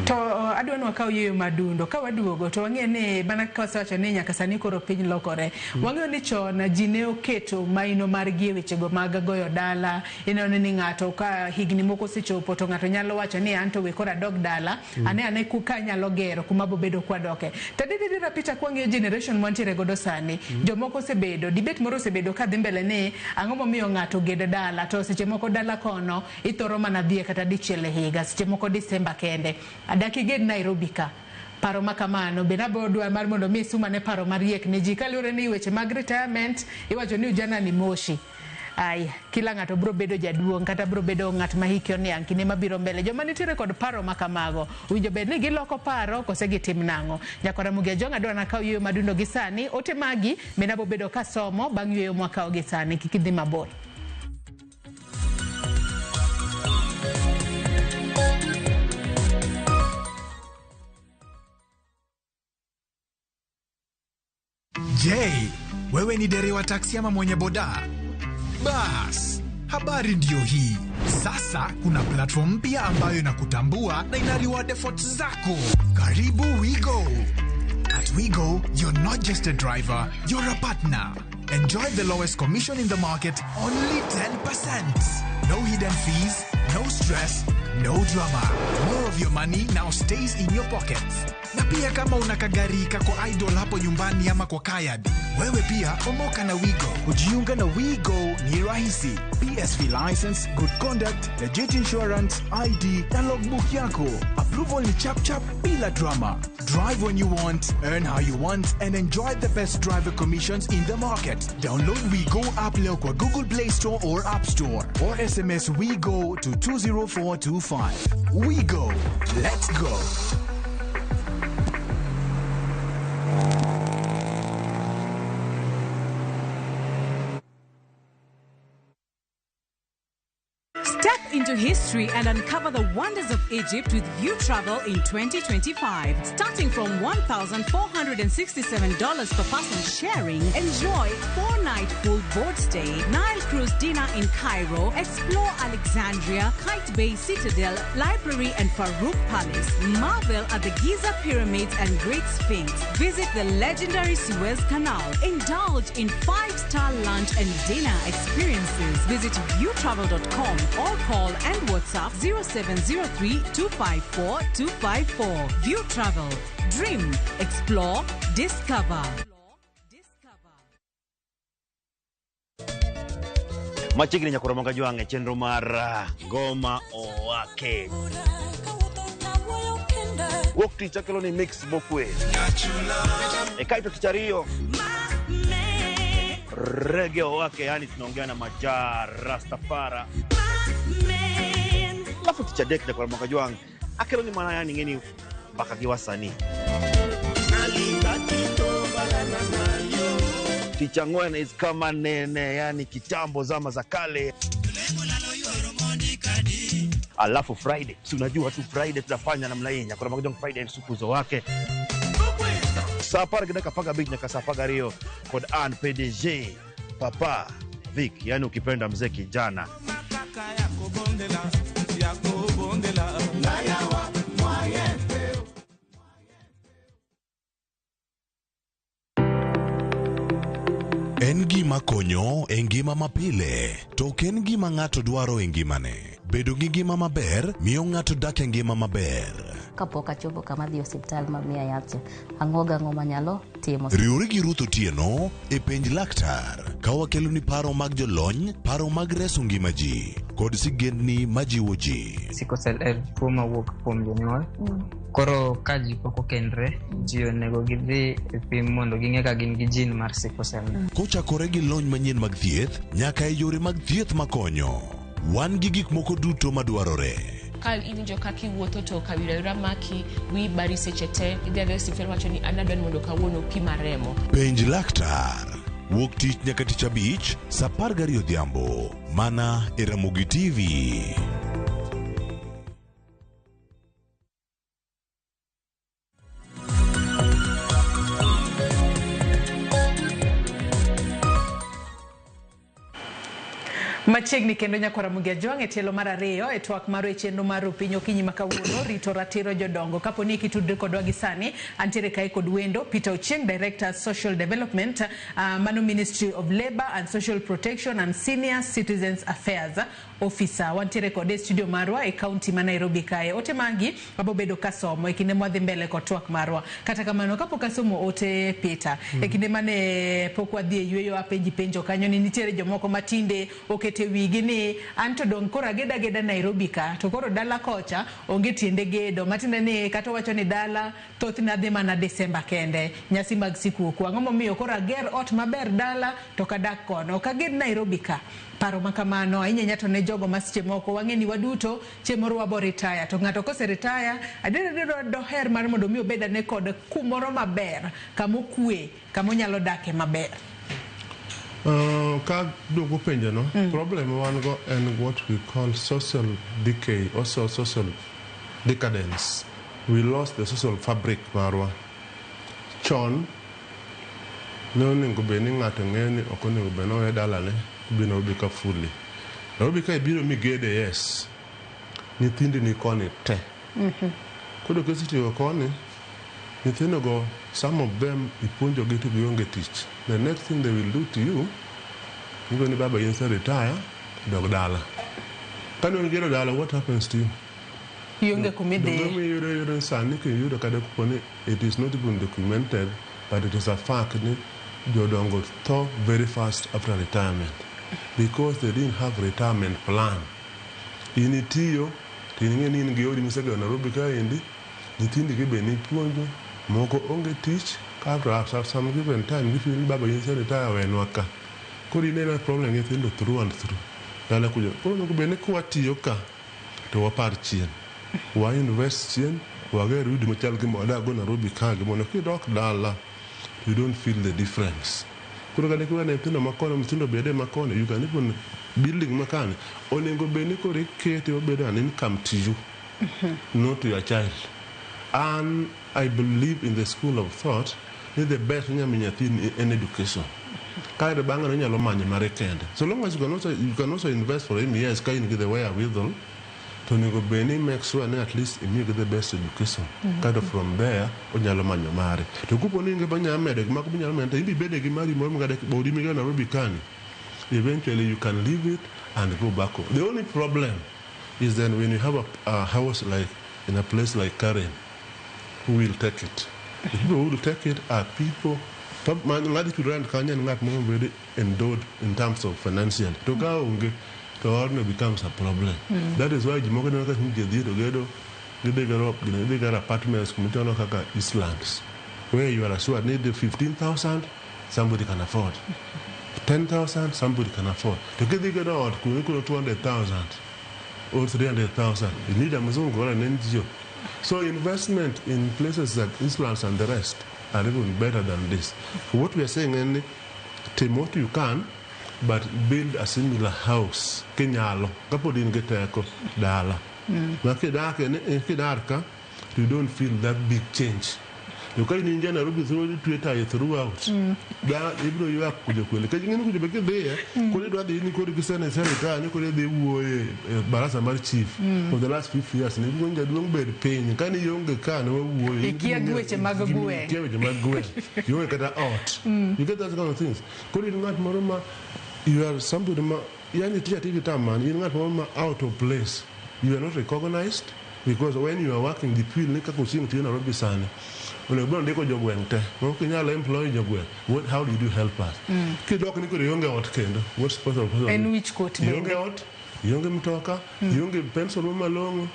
To adwa ni wakaw yueyo madundo ka waduogo to wang'e ni mana kaka wasewacho ni nyaka sani koro piny lokore. Wang'eyo ni chon ji ne oketo maino margi e wechego mag goyo dala. Ineno ni ng'ato ka higni moko osechopo to ng'ato nyalo wacho ni an to we koro adog dala, ane ane ka anyalo gero kuma bobedo kwadoke. To adier Peter, kwang'iyo generation mwantiere godo sani, jomoko osebedo debate moro osebedo kadhi mbele ni ang'o momiyo ng'ato ged dala to seche moko dala kono ithoro mana dhiye kata dichiel e higa, seche moko Disemba kende. Adak iged Nairobi ka. Paro ma kamano bende abiro dwa mar mondo mi isum ane paro mariek ne ji kaluwore ni weche mag retirement iwacho ni ujana ni moshi. Ai, kila ng'ato biro bedo jaduong' kata biro bedo ng'at ma hike oniang' kinde mabiro mbele. Joma nitiere kod paro ma kamago, owinjo bed ni giloko paro kose gitim nang'o? Nyakora Ramogi Ajwang' adwa nakaw yueyo madundo gi sani. Ote magi bende abo bedo kasomo bang' yueyo mwakawo gi sani. Kik idhi mabor. Je, wewe ni dereva taksi ama mwenye boda? Bas, habari ndiyo hii. Sasa kuna platform mpya ambayo inakutambua na ina reward efforts zako. Karibu WeGo. At WeGo, you're not just a driver, you're a partner. Enjoy the lowest commission in the market, only 10%. No hidden fees, no stress, no drama. More of your money now stays in your pockets. Na pia kama una kagari kako idle hapo nyumbani ama kwa kayad, wewe pia omoka na WeGo. Kujiunga na WeGo ni rahisi. PSV license, good conduct, legit insurance, ID na logbook yako. Approval ni chap chap bila drama. Drive when you want, earn how you want, and enjoy the best driver commissions in the market. Download WeGo app leo kwa Google Play Store or App Store, or SMS WeGo to 20425. WeGo. Let's go. Step into history and uncover the wonders of Egypt with View Travel in 2025. Starting from $1,467 per person sharing, enjoy 4-night full board stay, Nile cruise dinner in Cairo, explore Alexandria, Kite Bay Citadel, Library and Farouk Palace, marvel at the Giza Pyramids and Great Sphinx, visit the legendary Suez Canal, indulge in 5-star lunch and dinner experiences. Visit viewtravel.com or call and WhatsApp 0703 254 254. View Travel. Dream, explore, discover. Machiegni nyakoro Ramogi Ajwang' e chenro mar Ngoma Owake. Wuok tich akelo ni mix mokwe. E kaito tich ariyo Reggae Owake, yani tunaongea na Majar Rastafara. Alafu tich adek nyakoro Ramogi Ajwang' akelo ni mana yani ng'eni mbaka gi wasanii. Tich ang'wen is kama nene, yani kitambo zama za kale. Alafu Friday, si unajua tu Friday tunafanya namna hii. Nyakoro Ramogi Ajwang' Friday sukuzo wake. Saa 10:15 nyaka saa 12 kod an PDG Papa Vic, yani ukipenda mzee kijana. En gima konyo e ngima mapile, to ok en gima ng'ato dwaro e ngimane. Bedo gi ngima maber miyo ng'ato dak e ngima maber. Kapok achopo kama dhi osiptal ma miya yath, ang'o gang'o manyalo timo. Riwri gi Ruth Otieno e Penj Laktar ka wakeloni paro mag jolony, paro mag reso ngima ji kod sigendni majiwo ji. Sickle cell en tuo mawuok kuom jonyuol. Koro ka ji pok okendre, ji onego gidhi e pim mondo ging'e ka gin gi gene mar sickle cell. Kochakore gi lony manyien mag thieth nyaka e yore mag thieth makonyo, wan gi gik moko duto madwarore. Ka iwinjo kaka iwuotho to kawira maki, wiyi bari seche te, idhi adhiya e osiptal wacho ni an adwa ni mondo kawuono pima remo. Penj Laktar wuok tich nyaka tich abich saa 12 odhiambo mana e Ramogi TV. Machiegni kendo nyakora Ramogi Ajwang' e tielo mar ariyo e twak mar e chenro mar Rupiny okinyi ma kawuono rito ratiro jodongo. Kapo ni kitudri kodwa gi sani, antiere kae kod wendo Peter Ochieng, Director Social Development, mano Ministry of Labor and Social Protection and Senior Citizens Affairs Officer. Wantiere kode e studio marwa e county ma Nairobi kae. Ote magi wabobedo kasomo e kinde mwadhi mbele kod twak marwa. Kata kamano kapok asomo ote Peter, e kinde mane pok wadhi e yueyo apenji penjo kanyo ni nitiere jomoko matinde oketo okete wigi ni an to dong' koro agedo ageda Nairobi ka to koro dala kocha onge tiende gedo matiende ni kata owacho ni dala thothne adhi mana Desemba kende nyasi mag sikuku ang'o momiyo koro ager ot maber dala to ok adak kono ok aged Nairobi ka paro ma kamano ahinya ahinya to ne jogo ma seche moko wang'e ni waduto chieng' moro wabo retire to ng'ato kose retire adier adier doher mar mondo mi obed ane kod kumoro maber kamokwe kamonyalo dake maber. Ka duoko penjo no, problem wan go en what we call social decay, also social decadence. We lost the social fabric marwa. Chon ne onego bed ni ng'ato ng'eyo ni ok onego bed ni owe dalane obi Nairobi ka fully. Nairobi ka ibiro migede yes, nyithindi ni koni te. Koro kisetieko koni, nyithindogo some of them ipuonjogi to gionge tich. The next thing they will do to you, giko ni baba in retire, dog dala. Kane igero dala, what happens to you? Ionge kumidhiye. Donge iyudo yudo sani kiyudo kata kopo ni it is not even documented, but it is a fact ni jodongo tho very fast after retirement because they didn't have retirement plan. In itiyo, to ing'e ni in gi odi misegero Nairobi kaendi, nyithindi gi be nipuonjo, moko onge tich, kato after some given time gifeel ni baba in retire wenwa ka. Koro ineno problem nyithindo through and through. Dala kujo. Koro onego bed ni kwatiyo ka, to wapar chien. Wa invest chien, wager udi machal gi mwadakgo Nairobi ka gi mondo kidok dala, you don't feel the difference. Koro kata kiwene nyithindo makono, nyithindo bede makono, you can even building makani, onego bed ni koro ikete obedo an income to you, not to your child. And I believe in the school of thought ni the best inyalo miyo nyathini en education. Kaeto bang'e no inyalo manyo mare kende. So long as you can also invest for him, yes, ka in gi the wherewithal, to onego bed ni make sure ni at least imiyogi the best education. Kaeto from there, onyalo manyo mare. To kopo ni in gi manyalo medo gik moko minyalo medo, to in be ibede gi mari moro makata odi migero Nairobi kani, eventually you can leave it and go back home. The only problem is then when you have a house like in a place like Karen, who will take it? The people who will take it are people ng'adi to rent kanyo en ng'at moro very endowed in terms of financial. To ka onge, to odno becomes a problem. That is why ji moko ineno ka ji dhi to gedo gidhi gero gidhi gero apartments kumichalo kaka Eastlands, where you are assured ni the 15,000 somebody can afford. 10,000 somebody can afford. To kidhi gedo ot kuma ikulo 200,000 or 300,000, you need a mzungu or an NGO. So investment in places like Eastlands and the rest are even better than this. What we are saying is, tim what you can, but build a similar house. Kinyalo, kapod in gi teko, dala. Ma kidak kidar ka, you don't feel that big change. To ka in ja Nairobi through Twitter throughout. Da ibiro ywak kujo kwele. Ka ing'e ni kujo be kidhiye, koro idwa dhi ni koro gisene sirikal ni koro idhi wuoye e baraza mar chief. For the last 50 years ni iluongo jaduong' bed piny. Ka ni ionge ka ne wawuoyo. Ikia gi weche mag gweng'. Ikia weche mag gweng'. Ionge kata ot. You get that kind of things. Koro in ng'at moro ma you are somebody ma yani tiyo atija gi taman, in ng'at moro ma out of place. You are not recognized because when you are working the feel ni kaka Ochieng' tiyo Nairobi sani. Onego bed ndiko jogweng' te. Ok inyal employ jogweng'. What, how did you help us? Kidok ni koro ionge ot kendo. What's possible? En wich kuot bende. Ionge ot, ionge mtoka, ionge pension mo malong'o.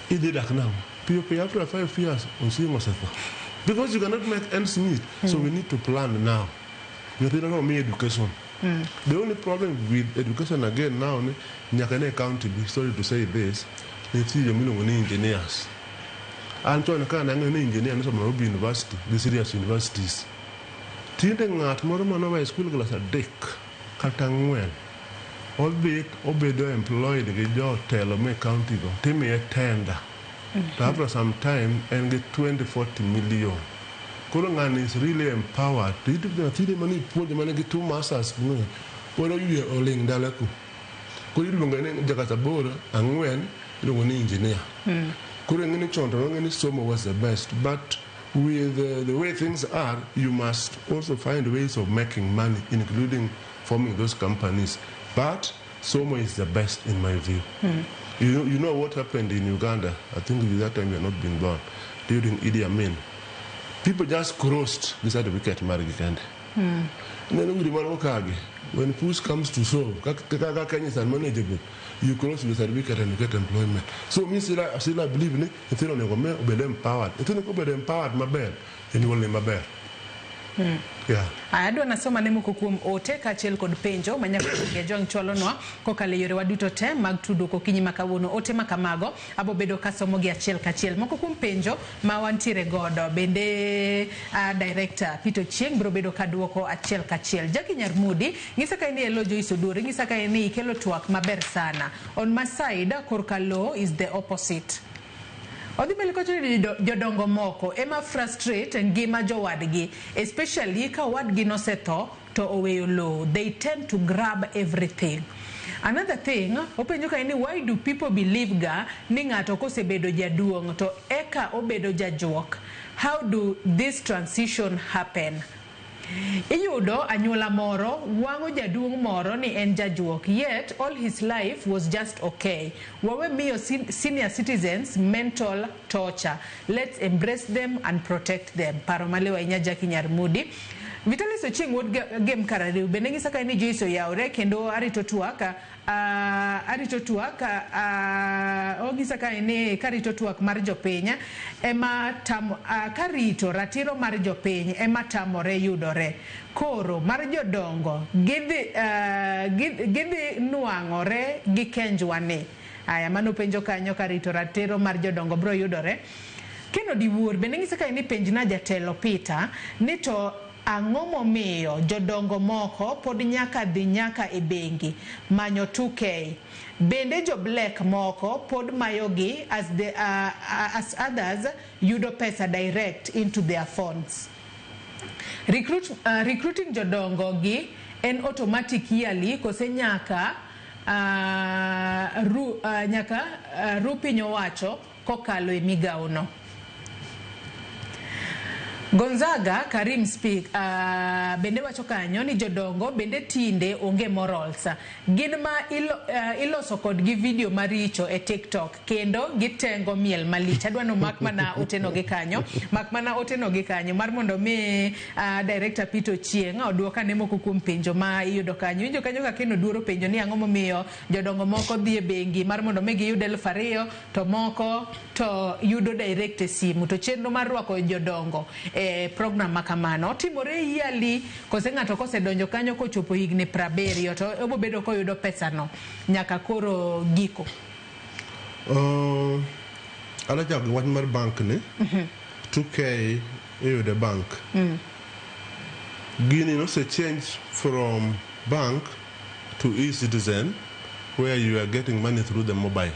Idhi dak nang'o? Piyo piyo after 5 years, Ochieng' osetho. Because you cannot make ends meet. So we need to plan now. Nyithindo no mi education. The only problem with education again now ni nyaka ne county be sorry to say this, nitie jomiluongo ni engineers. An chon ka nang'eyo ni engineer nosomo Nairobi University, the serious universities. Tinde ng'at moro manoweyo skul klas 3 kata 4 odhi obedo employed gi jotelo me county go timiye tender. To after some time en gi 20 40 million. Koro ng'ani is really empowered. To iyudo nyathine mane ipuonjo mane gi two masters pod oyudo oling' dala ku. Koro iluongo ni jaklas 8 4 iluongo ni engineer. Koro ing'e ni chon to wang'e ni somo was the best but with the way things are you must also find ways of making money including forming those companies. But somo is the best in my view. You know what happened in Uganda? I think at that time you had not been born. During Idi Amin. People just crossed the certificate margi kende. Ineno giri man go kagi, when push comes to shove, kaka Kenya is unmanageable, you cross the certificate and you get employment. So me still, I still believe ni nyithindo onego me obed empowered. Nyithindo kobedo empowered maber, jonyuol ni maber. Yeah. Aya, adwa nasoma ne moko kuom ote kaachiel kod penjo ma nyaka Jong chwalonwa kokalo e yorewa duto te mag tudruok okinyi ma kawuono. Ote ma kamago abo bedo kasomo gi achiel kachiel. Moko kuom penjo ma wantiere godo bende director Peter Ochieng biro bedo kaduoko achiel kachiel. Jackie Nyarmudi ng'isa ka ni hello Joyce Oduor, ng'isa ka ni ikelo twak maber sana. On my side korka law is the opposite. Odhi mbele kowacho ni jodongo moko ema frustrate ngima jowadgi, especially ka owadgi nosetho to oweyo lowo. They tend to grab everything. Another thing, openjo ka ni why do people believe ga ni ng'ato kosebedo jaduong' to eka obedo jajuok? How do this transition happen? Iyudo anyuola moro wang'o jaduong' moro ni en jajuok, yet all his life was just okay. Wawe miyo senior citizens mental torture. Let's embrace them and protect them. Paro maliw ahinya, Jackie Nyarmudi. Vitalis Ochieng wuod Gem Karariw bende ng'isa ka ni Joyce oyawre kendo arito twak, ong'isa ka ni karito twak mar jopiny ema tam, karito ratiro mar jopiny ema tamore yudore. Koro mar jodongo gidhi nwang'ore gi kenjwa ni. Aya, mano penjo kanyo karito ratiro mar jodongo bro yudore. Keno Diwuor bende ng'isa ka ni penjna jatelo Peter ni to ang'o momiyo jodongo moko pod nyaka dhi nyaka e bengi manyo 2K? Bende jo black moko pod mayogi as others yudo pesa direct into their phones. Recruiting jodongo gi en automatic yearly kose nyaka ru piny owacho kokalo e migawo no? Gonzaga Karim Speak bende wacho kanyo ni jodongo bende tinde onge morals. Gin ma iloso kodgi video maricho e TikTok kendo gitengo miel malich. Adwa no mak mana oteno gi kanyo, mak mana oteno gi kanyo mar mondo mi director Peter Ochieng oduok ane moko kuom penjo ma iyudo kanyo. Iwinjo kanyo ka Ken Oduor openjo ni ang'o momiyo jodongo moko dhi e bengi mar mondo mi giyud 2000 to moko to yudo direct e simu, to chenro mar rwako jodongo e program ma kamano otimore yearly kose ng'ato kosedonjo kanyo kochopo higni 70 to obo bedo koyudo pesano nyaka koro giko? Adwa chako gi wach mar bank ni. 2K iyudo e bank. Gini nose change from bank to e-citizen, where you are getting money through the mobile.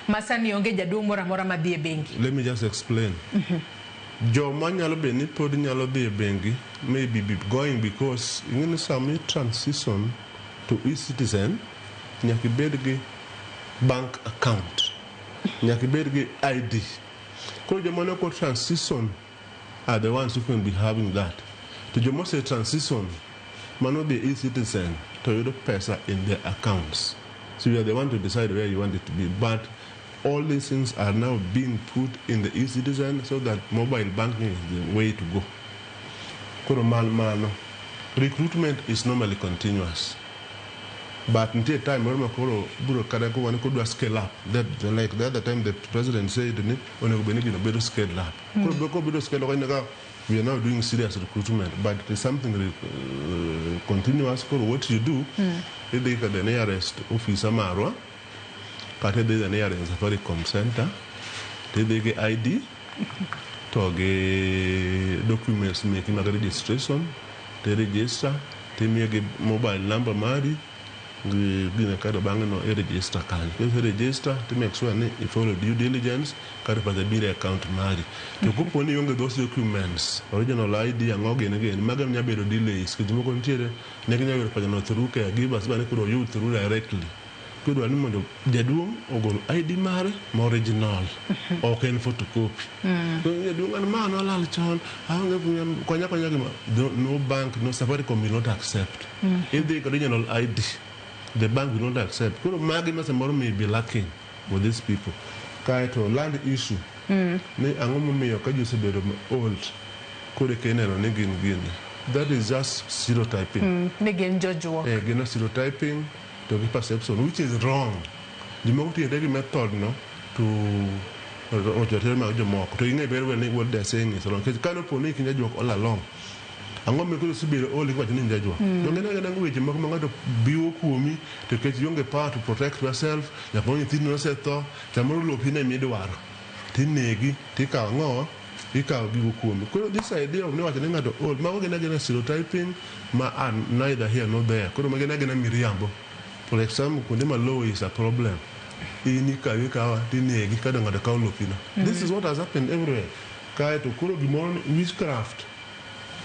Ma sani onge jaduong' moro amora madhi e bengi. Let me just explain. Joma nyalo bedo ni pod nyalo dhi e bengi may be going because ing'e ni sama i transition to e-citizen, nyaka ibed gi bank account, nyaka ibed gi ID. Koro joma ne ok transition are the ones who can be having that. To joma ose transition mano dhi e-citizen to yudo pesa in their accounts. So you are the one to decide where you want it to be. But all these things are now being put in the e-citizen so that mobile banking is the way to go. Koro man mano, recruitment is normally continuous. But nitie time moro ma koro biro kata kowa ni kodwa scale up. That like the other time the president said ni onego bed ni gino bedo scale up. Koro kobedo scale up ka we are now doing serious recruitment, but it is something continuous. Koro what you do, idhi ka the nearest officer marwa kata idhi the nearest Safaricom center, tidhi gi ID to gi documents meki mag registration, ti register, timiyo gi mobile number mari gi gine kaeto bang'e no i register kanyo. Kise register ti make sure ni i follow due diligence kaeto pesa biro e account mari. To kopo ni ionge those documents, original ID, ang'o gini gini, mago nya bedo delays nikech moko nitiere ne ginya yudo pesa no through caregivers ba ni koro oyud through directly. Kidwa ni mondo jaduong' ogol ID mare ma original, ok en photocopy. Jaduong' an ma nolal chon, aonge konya konya gima no bank, no Safaricom will not accept. Idhi gi original ID, the bank will not accept. Koro magi ma samoro may be lacking for these people. Kaeto land issue ni ang'o momiyo ka ji osebedo old koro eka ineno ni gin gini. That is just stereotyping. Ni gin jojuok. Gino stereotyping to gi perception which is wrong. Jomoko tiyo gi method no to rocho ratiro mag jomoko to ing'e very well ni what they are saying is wrong. Nikech kane opo ni in jajuok all along, ang'o miyo koro isebedo ol kiwacho ni in jajuok? Donge en agena weche moko ma ng'ato biwo kuomi to nikech ionge power to protect yourself, nyaka nyithindi nosetho, samoro lopi ne midwaro tinegi tikawo ang'owa ikawo gigo kuomi. Koro this idea of ni wacho ni ng'ato old, mago gin agena stereotyping ma are neither here nor there. Koro magi gin agena miriambo. For example, kuonde ma law is a problem, in ikawi ikawa tinegi kado ng'ato kawo lopino. This is what has happened everywhere. Kaeto koro gimoro ni witchcraft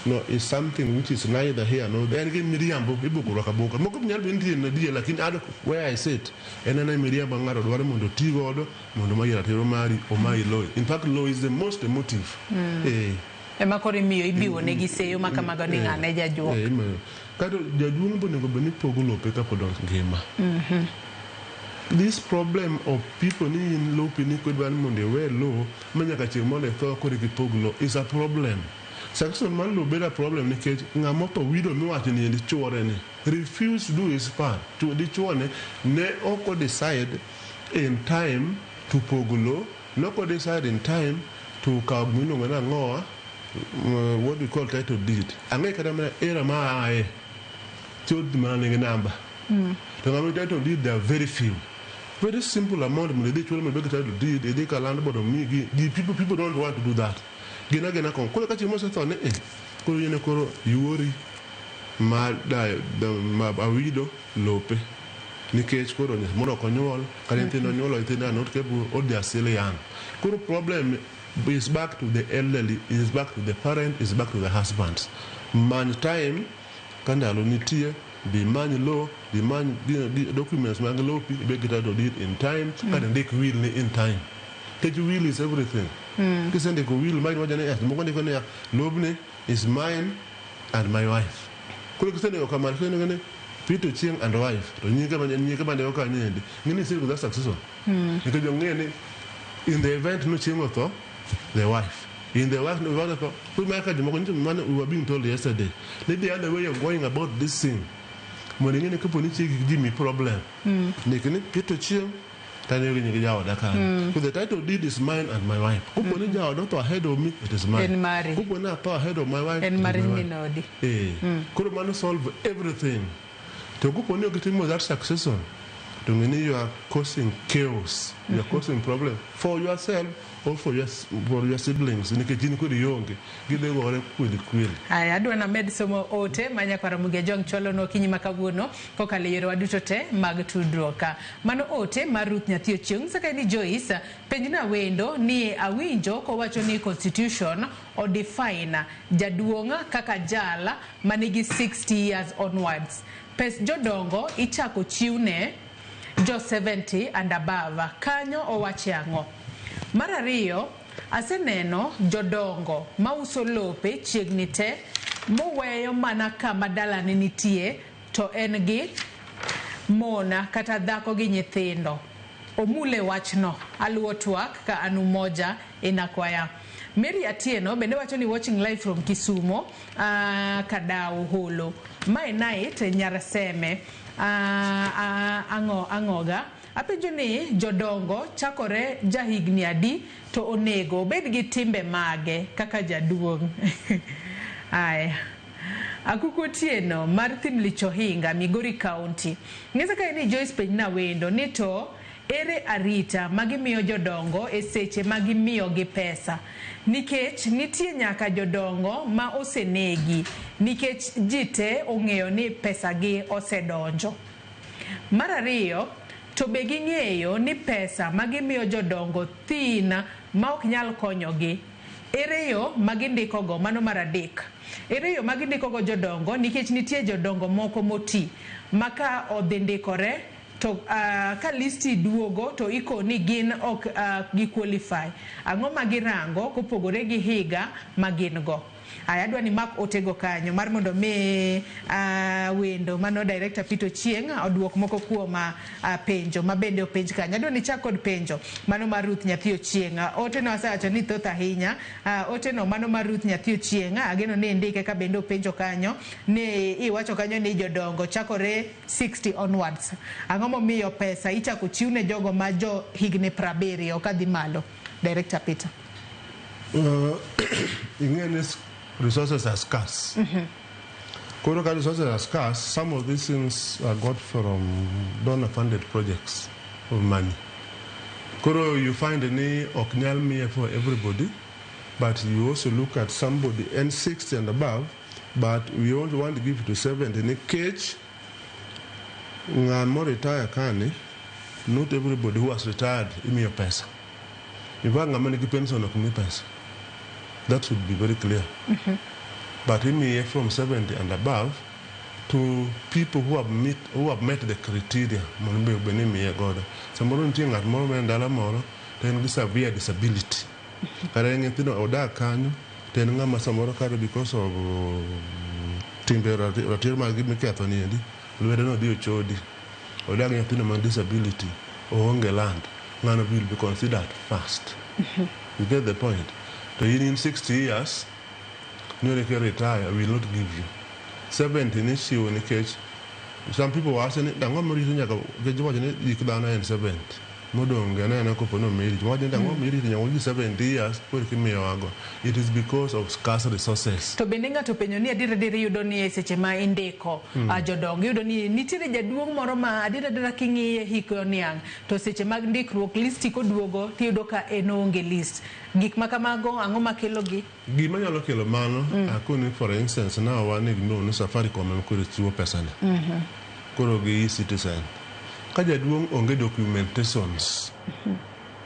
no is something which is neither here nor there. En gi miriambo ibuko rwako aboka. Moko nyalo bedo ni nitie adier lakini ad where I sit en ena miriambo ma ng'ato dwaro mondo oti godo mondo omayi ratiro mari omayi law. In fact law is the most emotive. Ema koro imiyo ibiwo negi seyo ma kamago ni ng'ane jajuok. Kato jaduong' be onego bed ni pogo lope kapod ngima. This problem of people ni in lopi ni kidwa ni mondo iwe lowo ma nyaka chieng' mondo itho koro eka ipog lowo is a problem. Succession mar lowo bedo a problem nikech ng'ama otho widow miwacho ni endi chuore ni refuse to do his part. Dichuo ne ne ok o decide in time to pogo lowo, ne ok o decide in time to kawo gimiluongo ni ang'owa what we call title deed. Ang'e kata mana era ma aaye thoth mana nigi namba. To ng'ama title deed there are very few. Very simple amount mondo idhi chul mondo ibed gi title deed, idhi ka land board omigi. The people don't want to do that. Gin agena kon. Koro ka chieng' mosetho ni koro yine koro yuori mar dayo ma awido lope. Nikech koro moro ok onyuol, kata nyithindo onyuolo nyithindo are not capable or they are still young. Koro problem is back to the elderly, is back to the parent, is back to the husbands. Many time ka ndalo nitie dhi many lowo, dhi many documents mag lopi, ibed gi title deed in time, kata ndik will ni in time. Nikech will is everything. Kisendiko will ma iwacho ni moko ndiko niya lobni is mine and my wife. Koro kisendiko kamano kisendiko ni Peter Ochieng and wife to nyinge ma nyinge mandiko kanyo endi ng'e ni isendiko that succession. Nikech ong'e ni in the event no chieng' otho the wife in the wife no otho koro ma ka jomoko nitie mane we were being told yesterday ni the other way of going about this thing mondo ing'e ni kapo ni chiegi ji mi problem ndik ni Peter Ochieng tanyo gi nying jaoda kanyo. So the title deed is mine and my wife. Kopo ni jaoda otho ahead of me, it is mine. En mari. Kopo ni atho ahead of my wife, En it is mar my wife. minodi. Koro mano solve everything. To kopo ni ok itimo that succession, to ng'e ni you are causing chaos. You are causing problem for yourself or for your siblings. Nikech in kod ionge, gidhi gore kweli kweli. Aya, adwa named somo ote ma nyakwara Mugia Jong chwalo no okinyi ma kawuono kokalo e yorewa duto te mag tudruok. Mano ote mar Ruth Nyathi Ochieng' saka ni Joyce penjna wendo ni awinjo kowacho ni constitution o define jaduong' kaka jal manigi 60 years onwards. Pes jodongo ichako chiwne jo 70 and above. Kanyo owache ang'o? Mar ariyo, aseneno jodongo mauso lope chiegni te moweyo mana kama dalane nitie to en gi mona kata dhako gi nyithindo. Omule wachno. Aluwo twak ka an Umoja inakwaya. Mary Atieno bende wacho ni watching live from Kisumo, Kadao Holo. My night Nyaraseme ang'o ang'oga apenjo ni jodongo chakore jahigni adi to onego obed gi timbe mage kaka jaduong'. Aya. Akuku Otieno mar Thimlich Ohinga, Migori County. Ng'isa kae ni Joyce penjna wendo ni to ere arita magimiyo jodongo e seche ma gimiyogi pesa nikech nitie nyaka jodongo ma osenegi nikech ji te ong'eyo ni pesagi osedonjo. Mar ariyo, to be ging'eyo ni pesa ma gimiyo jodongo thin ma ok nyal konyogi. Ere yo ma gindikogo? Mano mar adek. Ere yo ma gindikogo jodongo nikech nitie jodongo moko moti ma ka odhi ndikore to ka listi duogo to ikoni gin ok gi qualify. Ang'o ma girango kopogore gi higa ma gin go? Aya, adwa ni mak otego kanyo mar mondo mi wendo mano Director Peter Ochieng oduok moko kuom penjo ma bende openj kanyo. Adwa ni chak kod penjo mano mar Ruth Nyathi Ochieng. Ote no asewacho ni thoth ahinya. Ote no mano mar Ruth Nyathi Ochieng, ageno ni indike ka bende openjo kanyo ni iwacho kanyo ni jodongo chakore 60 onwards. Ang'o momiyo pesa ichako chiw ne jogo ma jo higni 70 kadhi malo? Director Peter. Ing'e ni resources are scarce. Koro ka resources are scarce, some of these things are got from donor funded projects of money. Koro you find ni ok nyal miye for everybody, but you also look at somebody and 60 and above, but we only want to give to 70 nikech ng'ama retire kani, not everybody who has retired imiyo pesa. In fact, ng'ama nigi pension ok mi pesa. That should be very clear. But imiye from 70 and above to people who have met the criteria mondo be obed ni imiye godo. Samoro nitie ng'at moro ma en dala moro to en gi severe disability. Kata en nyithindo odak kanyo to en ng'ama samoro kata because of timbe ratiro mag miketho ni endi lwete no dhi ochodi. Odak gi nyithindo man disability, oonge land. Ng'ano will be considered first. You get the point? To in 60 years, ni retire will not give you. 70 ni chiwo nikech some people wacho ni ang'o morito nyaka nikech wacho ni hik dhano en 70 modong' anena kopo ni omiri wacho ni ang'o mirito nyaka gi 70 years koro kimiyowago. It is because of scarce resources. To bende ng'ato penjo ni adier adier iyudo ni e seche ma indiko jodongo iyudo ni nitiere jaduong' moro ma adier adiera king'iye hike oniang' to seche mag ndikruok list koduogo tiyudo ka en oonge list. Gik ma kamago ang'o makelo gi? Gima nyalo kelo mano akoni for instance now wan e gimiluongo ni Safaricom ema koro chiwo pesani. Koro gi e-citizen ka jaduong' onge documentations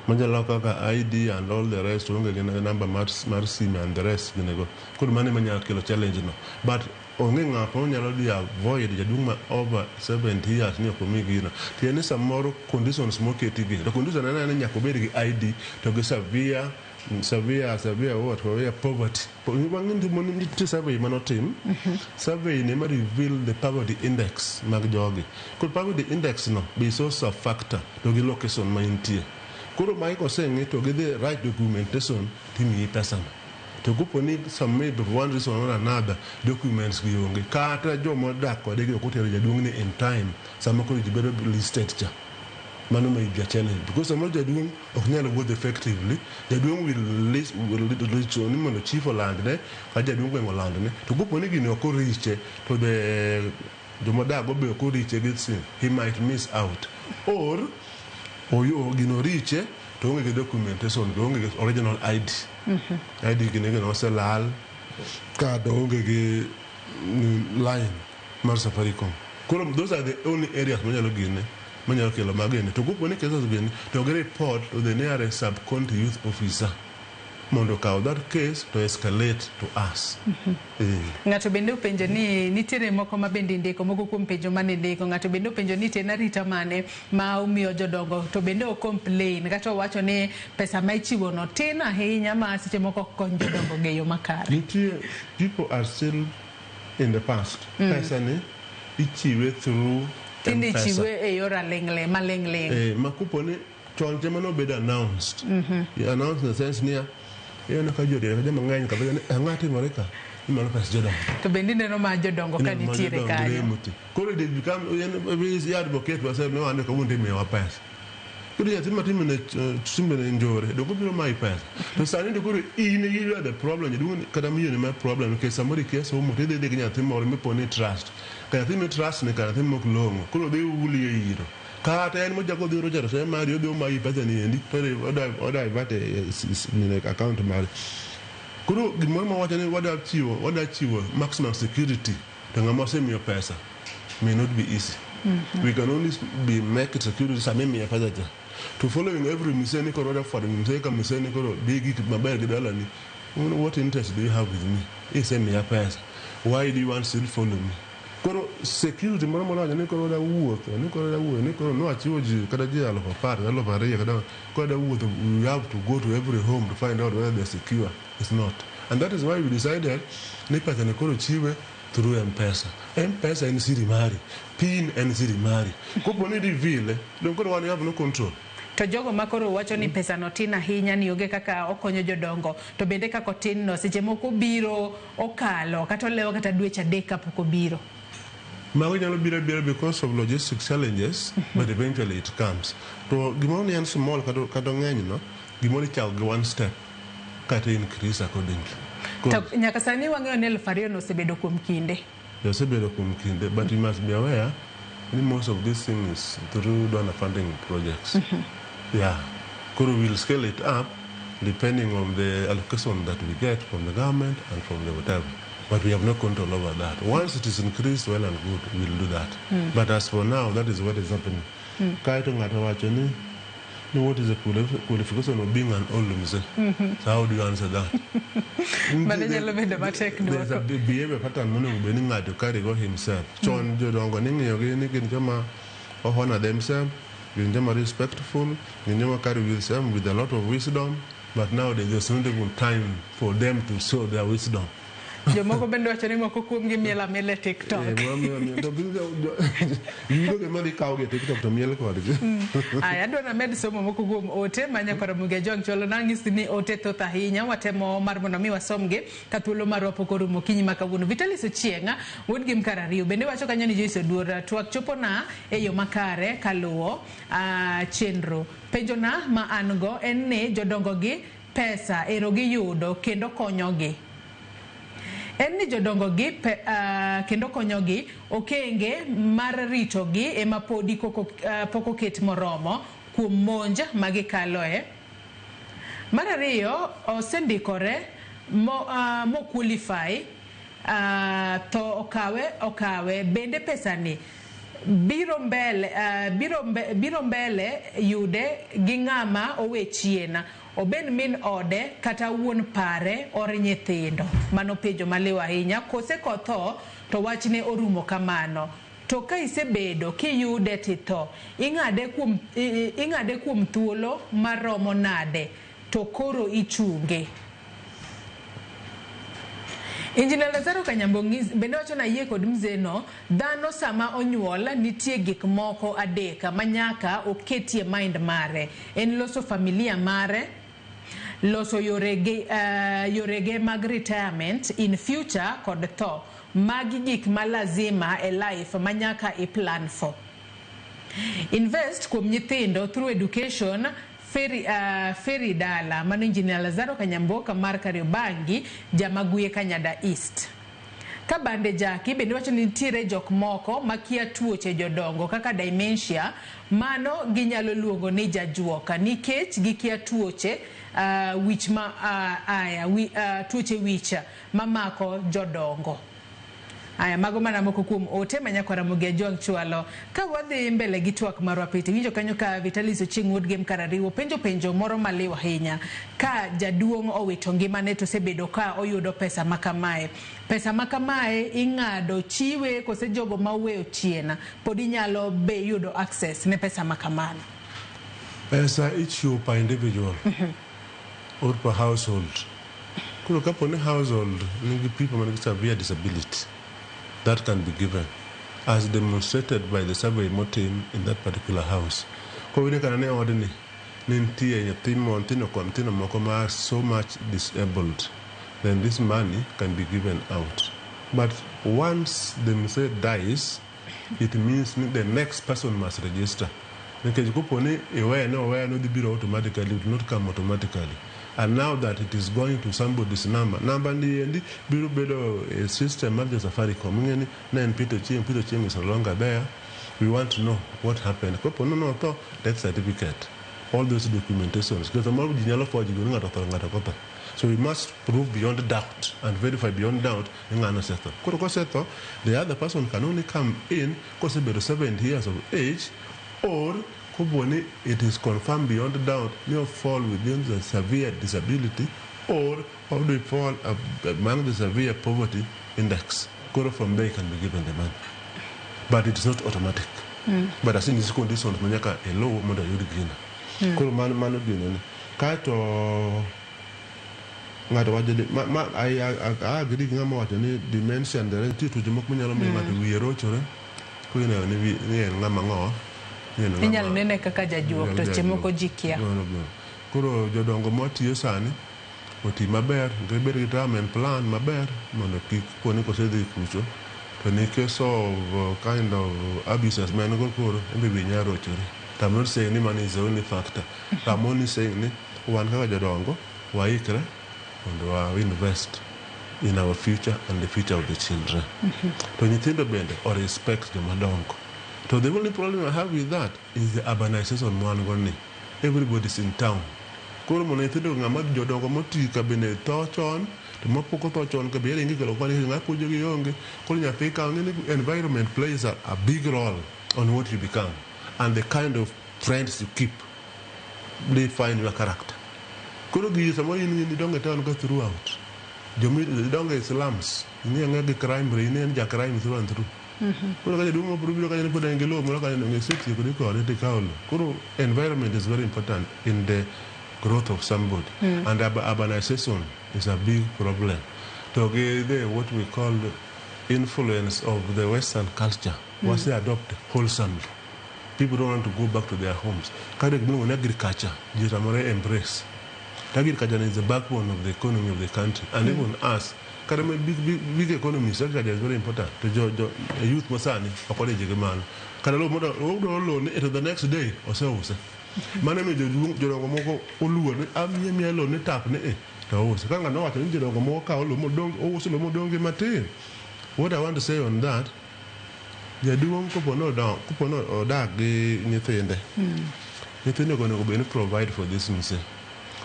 machalo kaka ID and all the rest, onge gi namba mar sim and the rest ginego, koro mano ema nyalo kelo challenge no, but onge ng'ato manyalo dhi avoid jaduong' ma over 70 years ni ok omi gino. Tiende ni samoro conditions moketi gi to condition en ni nyaka obed gi ID to gi severe severe severe what severe poverty. Wang'e ni nitie survey manotim. Survey ni ema reveal the poverty index mag jogi. Koro poverty index no be is also a factor to gi location ma intie. Koro magi koseng'i to gi the right documentation timiyi pesa no. To kopo ni some maybe for one reason or another documents gi onge kata joma odak kode gi ok otero jaduong' ni in time sama koro ji bedo listed cha, mano may be a challenge because samoro jaduong' ok nyal wuotho effectively. Jaduong' will list, will reach ni mondo chief olandne kata jaduong' gweng' olandne, to kopo ni gini ok oriche to the jomodak go be ok oriche gi sim, he might miss out or oyo gino riche to onge gi documentation, to onge gi original ID. ID gine gino oselal kata onge gi line mar Safaricom. Koro those are the only areas manyalo gine manyalo kelo magene. To kopo ni cases gini to gi report to the nearest sub county youth officer mondo okaw that case to escalate to us. Ng'ato bende openjo ni nitiere moko ma bende indiko moko kuom penjo mane indiko. Ng'ato bende openjo ni to en arita mane ma umiyo jodongo to bende o complain kata owacho ni pesa ma ichiwo no tin ahinya ma seche moko ok kony jodongo e yo makare. Nitie people are still in the past. Pesa ni ichiwe through Tinde M-Pesa. ichiwe e yor aling'ling maling'ling. Ma kopo ni chon te mane obedo announced. Announced in the sense niya ineno ka ji odiere ka joma ng'eny kabisa ni ang'o timore ka ni mano pes jodongo. To bende ineno ma jodongo ka Ineno ma nitiere jodongo kanyo. lemo ti. Koro they become i advocate yourself ni wan kawuono timiyowa pesa. Koro nyathi matimene timbene njore dongo biro mayi pesa. To sani to koro in you are the problem, jaduong' kata miyo ni ma problem nikech samoro ikia somo to idhi dhi gi nyathi moro mipo ni trust. Ka nyathi mi trust ni ka nyathi mok long'o koro dhi uli e iro. Kata en mochako odhi rocho te mari odhi omayi pesa ni endi to o divert e account mari. Koro gimoro mawacho ni wadwa chiwo maximum security to ng'ama osemiyo pesa may not be easy. We can only be make it security sama imiye pesa cha. To following every msee ni koro wadwa fwado msee ka msee ni koro dhi gik maber gi dalani. What interest do you have with me? Isemiya pesa. Why do you want still follow me? Koro security moro moro wacho ni koro wadwa wuotho ni koro wadwa wuotho ni koro nwachiwo ji kata ji 10,000 kata 2,000 kata koro wadwa wuotho, we have to go to every home to find out whether they're secure. It's not. And that is why we decided ni pesa ni koro chiwe through M-Pesa. M-Pesa en siri mari, PIN en siri mari. Kopo ni reveal, don koro wan have no control. To jogo ma koro wacho ni pesa no tin ahinya ni onge kaka okonyo jodongo to bende kaka otin no seche moko biro okalo kata olewo kata dweche adek kapok obiro. Mago nyalo biro abira because of logistic challenges, but eventually it comes. To gimoro ni en small kata kata ng'eny no, gimoro ichako gi one step kata increase accordingly. To nyaka sani wang'eyo ni 2000 no osebedo kuom kinde. Osebedo kuom kinde, but you must be aware ni most of these things through donor funding projects. Yeah. Koro we'll scale it up depending on the allocation that we get from the government and from the whatever. But we have no control over that. Once it is increased, well and good, we'll do that. But as for now, that is what is happening. Kaeto ng'ato wacho ni what is the qualification of being an old mzee? So how do you answer that? Mano nyalo bedo matek There's a duoko. Behavior pattern monego bed ni ng'ato carry go himself. Chon jodongo ning'iyo gi ni gin joma honor themselves, gin joma respectful, gin joma carry with them with a lot of wisdom. But nowadays there's not even time for them to show their wisdom. Jomoko bende wacho ni moko kuomgi miel amiela e TikTok. Eh, to yudo gima dhi kawogi e TikTok to miel kodgi. Aya, adwa named somo moko kuom ote ma nyakwara Muga Jong chwalo nang'isi ni ote thoth ahinya watemo mar mondo mi wasomgi ka thuolo marwa pok orumo okinyi ma kawuono. Vitalis Ochieng' wuod gi Mkar Ariyo bende wacho kanyo ni Joyce Oduor twak chopona e yo makare kaluwo chenro. Penjona ma an go en ni jodongo gi pesa ero giyudo kendo konyogi en ni jodongo gi kendo konyogi okenge mar ritogi ema podi pok oket moromo kuom monj ma gikaloe. Mar ariyo, osendikore mo qualify to okawe bende pesani biro mbele yude gi ng'ama owe chien obed min ode kata wuon pare or nyithindo. Mano penjo maliw ahinya. Kose kotho to wachne orumo kamano. To ka isebedo kiyude titho, ing'ade kuom thuolo maromo nade to koro ichunge. Injinia Lazaro Kanyambo bende wacho ni ayie kod mzeno, dhano sama onyuol nitie gik moko adek ma nyaka oketie mind mare. En loso familia mare, loso yorege mag retirement in future kod tho. Magi gik ma lazima e life ma nyaka i plan for. Invest kuom nyithindo through education feri dala. Mano Injinia Lazaro Kanyamboka mar Kariobangi, Jamaguye Kanyada East. Ka bande Jaki bende wacho ni nitiere jok moko makia tuoche jodongo kaka dementia, mano ginyalo luongo ni jajuoka nikech gikia tuoche wich ma tuoche wich mamako jodongo. Aya, mago mana moko kuom ote ma nyakwara Ramogi Ajwang' chwalo. Ka wadhi mbele gi twak marwa pite, winjo kanyo ka Vitalis Ochieng' wuod Gem Karariwo penjo moro maliw ahinya. Ka jaduong' owito ngimane to osebedo ka oyudo pesa ma kamae. Pesa ma kamae ing'ado chiwe kose jogo ma oweyo chien pod inyalo be yudo access ne pesa ma kamano. Pesa ichiwo per individual or per household. Koro kapo ni household nigi people man gi severe disability, that can be given as demonstrated by the survey motim in that particular house. Koro iyudo kana ne odni ne nitie nyithindo kod nyithindo moko ma are so much disabled, then this money can be given out. But once the mzee dies, it means the next person must register. Nikech kopo ni iweye ne oweye nodhi biro automatically, it will not come automatically. And now that it is going to somebody's number, number ni endi biro bedo a system mar jo Safaricom. Ing'e ni ne en Peter Ochieng', Peter Ochieng' is no longer there. We want to know what happened. Kopo ni notho, death certificate, all those documentations. Because samoro ji nyalo forge go ni ng'ato otho, ng'ato ok otho. So we must prove beyond doubt and verify beyond doubt ni ng'ano osetho. Koro kosetho, the other person can only come in kosebedo 70 years of age or kopo ni it is confirmed beyond doubt ni fall within the severe disability or we fall among the severe poverty index. Koro from there you can be given the money. But it is not automatic. But as in these conditions, manyaka elo mondo oyud gino. Koro mano gino ni. Kaeto Ng'ato wacho ni ma I agree gi ng'ama wacho ni dementia and the rest, nitie tuoche moko manyalo miyo ng'ato wiye rochore. Koro ineno ni en ng'ama ng'o, ni en ng'ama Inyalo nene kaka jajuok to seche moko ji kia. No. Koro jodongo mwatiyo sani oti maber, gibed gi retirement plan maber mondo kik koni kosedhi kucho to nikech of kind of abuses ma en go koro en be wiye nyalo rochore. To I'm not saying ni money is the only factor. I'm only saying ni wan kaka jodongo waikre mondo wa invest in our future and the future of the children. To nyithindo bende o respect jomadongo. To the only problem I have with that is the urbanization mwan go ni. Everybody's in town. Koro mondo nyithindo ng'ama jodongo moti ka bende tho chon, to mapok otho chon ka be ringo ikelo koni ng'a puonjogi onge. Koro nyathi ka ng'e ni environment plays a big role on what you become and the kind of friends you keep define your character. Koro gigi samoro in idongo e town ka throughout. Jomi idongo e slums, ing'e ang'eya gi crime rate, in ja crime through and through. Koro ka jaduong' moro biro kanyo ni pod en gi lowo moro kanyo donge isetieko ni kode tikawo lowo. Koro environment is very important in the growth of somebody. And urbanization is a big problem. To gi the what we call the influence of the Western culture was adopt wholesomely. People don't want to go back to their homes. Kata gimiluongo ni agriculture, ji otamore embrace. To agriculture is the backbone of the economy of the country. And even us, kata ma big, big, big economies, agriculture is very important. To jo youth masani, ok odich gi mano. Kata lowo modwaro lowo ni to the next day oseuse. Mano emiyo jodongo moko oluor ni amiya miya lowo ni tap ni e to ouse. Ka ng'ato owacho ni jodongo moko kawo lowo modong' ouso lowo modong' gi matin. What I want to say on that, jaduong' kopo nodak gi nyithinde, nyithindo go onego bed ni provide for this mzee.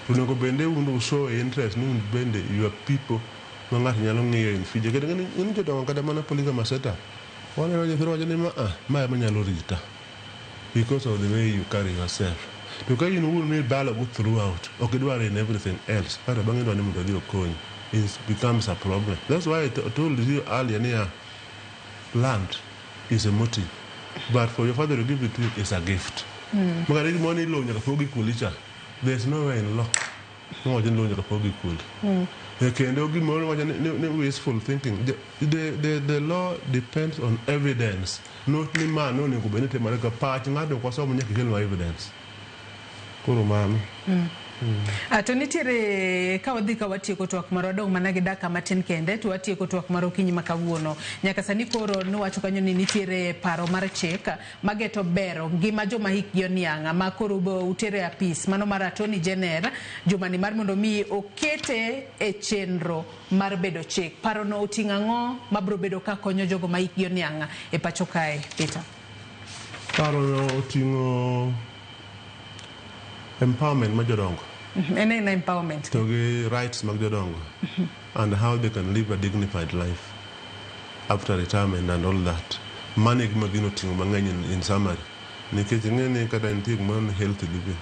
Onego bende un show interest ni un bende your people ma ng'ato nyalo ng'iyo in future. Kendo ng'eni jodongo kata mana polygamous setup, waneno nyithindo wacho ni ma ema nyalo rita because of the way you carry yourself. To ka in wuon mibalo go throughout, ok idwar in everything else, kata bang'e idwa ni mondo odhi okonyi, it becomes a problem. That's why I told you earlier niya, land is a motive, but for your father to give it to you is a gift. Makata gimoro ni lowo nyaka pog equally cha, there's nowhere in law mawacho ni lowo nyaka pog equally. Kendo gimoro wacho ni wishful thinking. The law depends on evidence, not ni ma nonego bed ni timore ka pach ng'ato ok wasomo nyaka ikelnwa evidence. Koro mano. To nitiere ka wadhi ka watieko twak marwa dong' mana gi dakika matin kende to watieko twak mar okinyi ma kawuono. Nyaka sani koro nuwacho kanyo ni nitiere paro mar chik mageto bero ngima joma hikgi oniang' ma koro bo utere e apis mano mar Attorney General jumani mar mondo mi okete e chenro mar bedo chik. Parono oting'o ang'o mabiro bedo ka konyo jogo ma hikgi oniang' e pacho kae, Peter? Parono oting'o empowerment mar jodongo. En ena empowerment. To gi rights mag jodongo and how they can live a dignified life after retirement and all that. Mano e gima gino oting'o mang'eny in summary. Nikech ing'e ni kata nitie gimoro ni healthy living.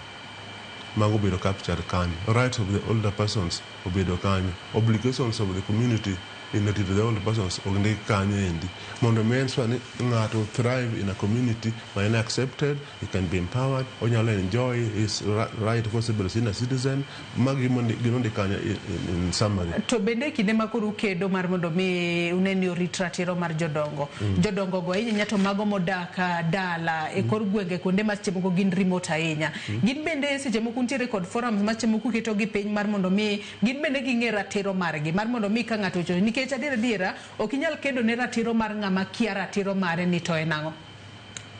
Mago obedo captured kanyo. Rights of the older persons obedo kanyo. Obligations of the community in to the older persons ondik kanyo endi. Mondo mi ensure ni ng'ato thrive in a community ma en accepted, he can be empowered, onyalo enjoy his right possible as a citizen. Magi gima ondik kanyo in summary. To bende e kinde ma koro ukedo mar mondo mi une ni orit ratiro mar jodongo. Jodongo go ahinya to mago modak dala e kor gwenge kuonde ma seche moko gin remote ahinya. Gin bende seche moko nitiere kod forums ma seche moko uketo gi piny mar mondo mi gin bende ging'e ratiro margi mar mondo mi ka ng'ato ochopo nikech adier adiera ok inyal kedo ne ratiro mar ng'ama kia ratiro mare ni to en ang'o.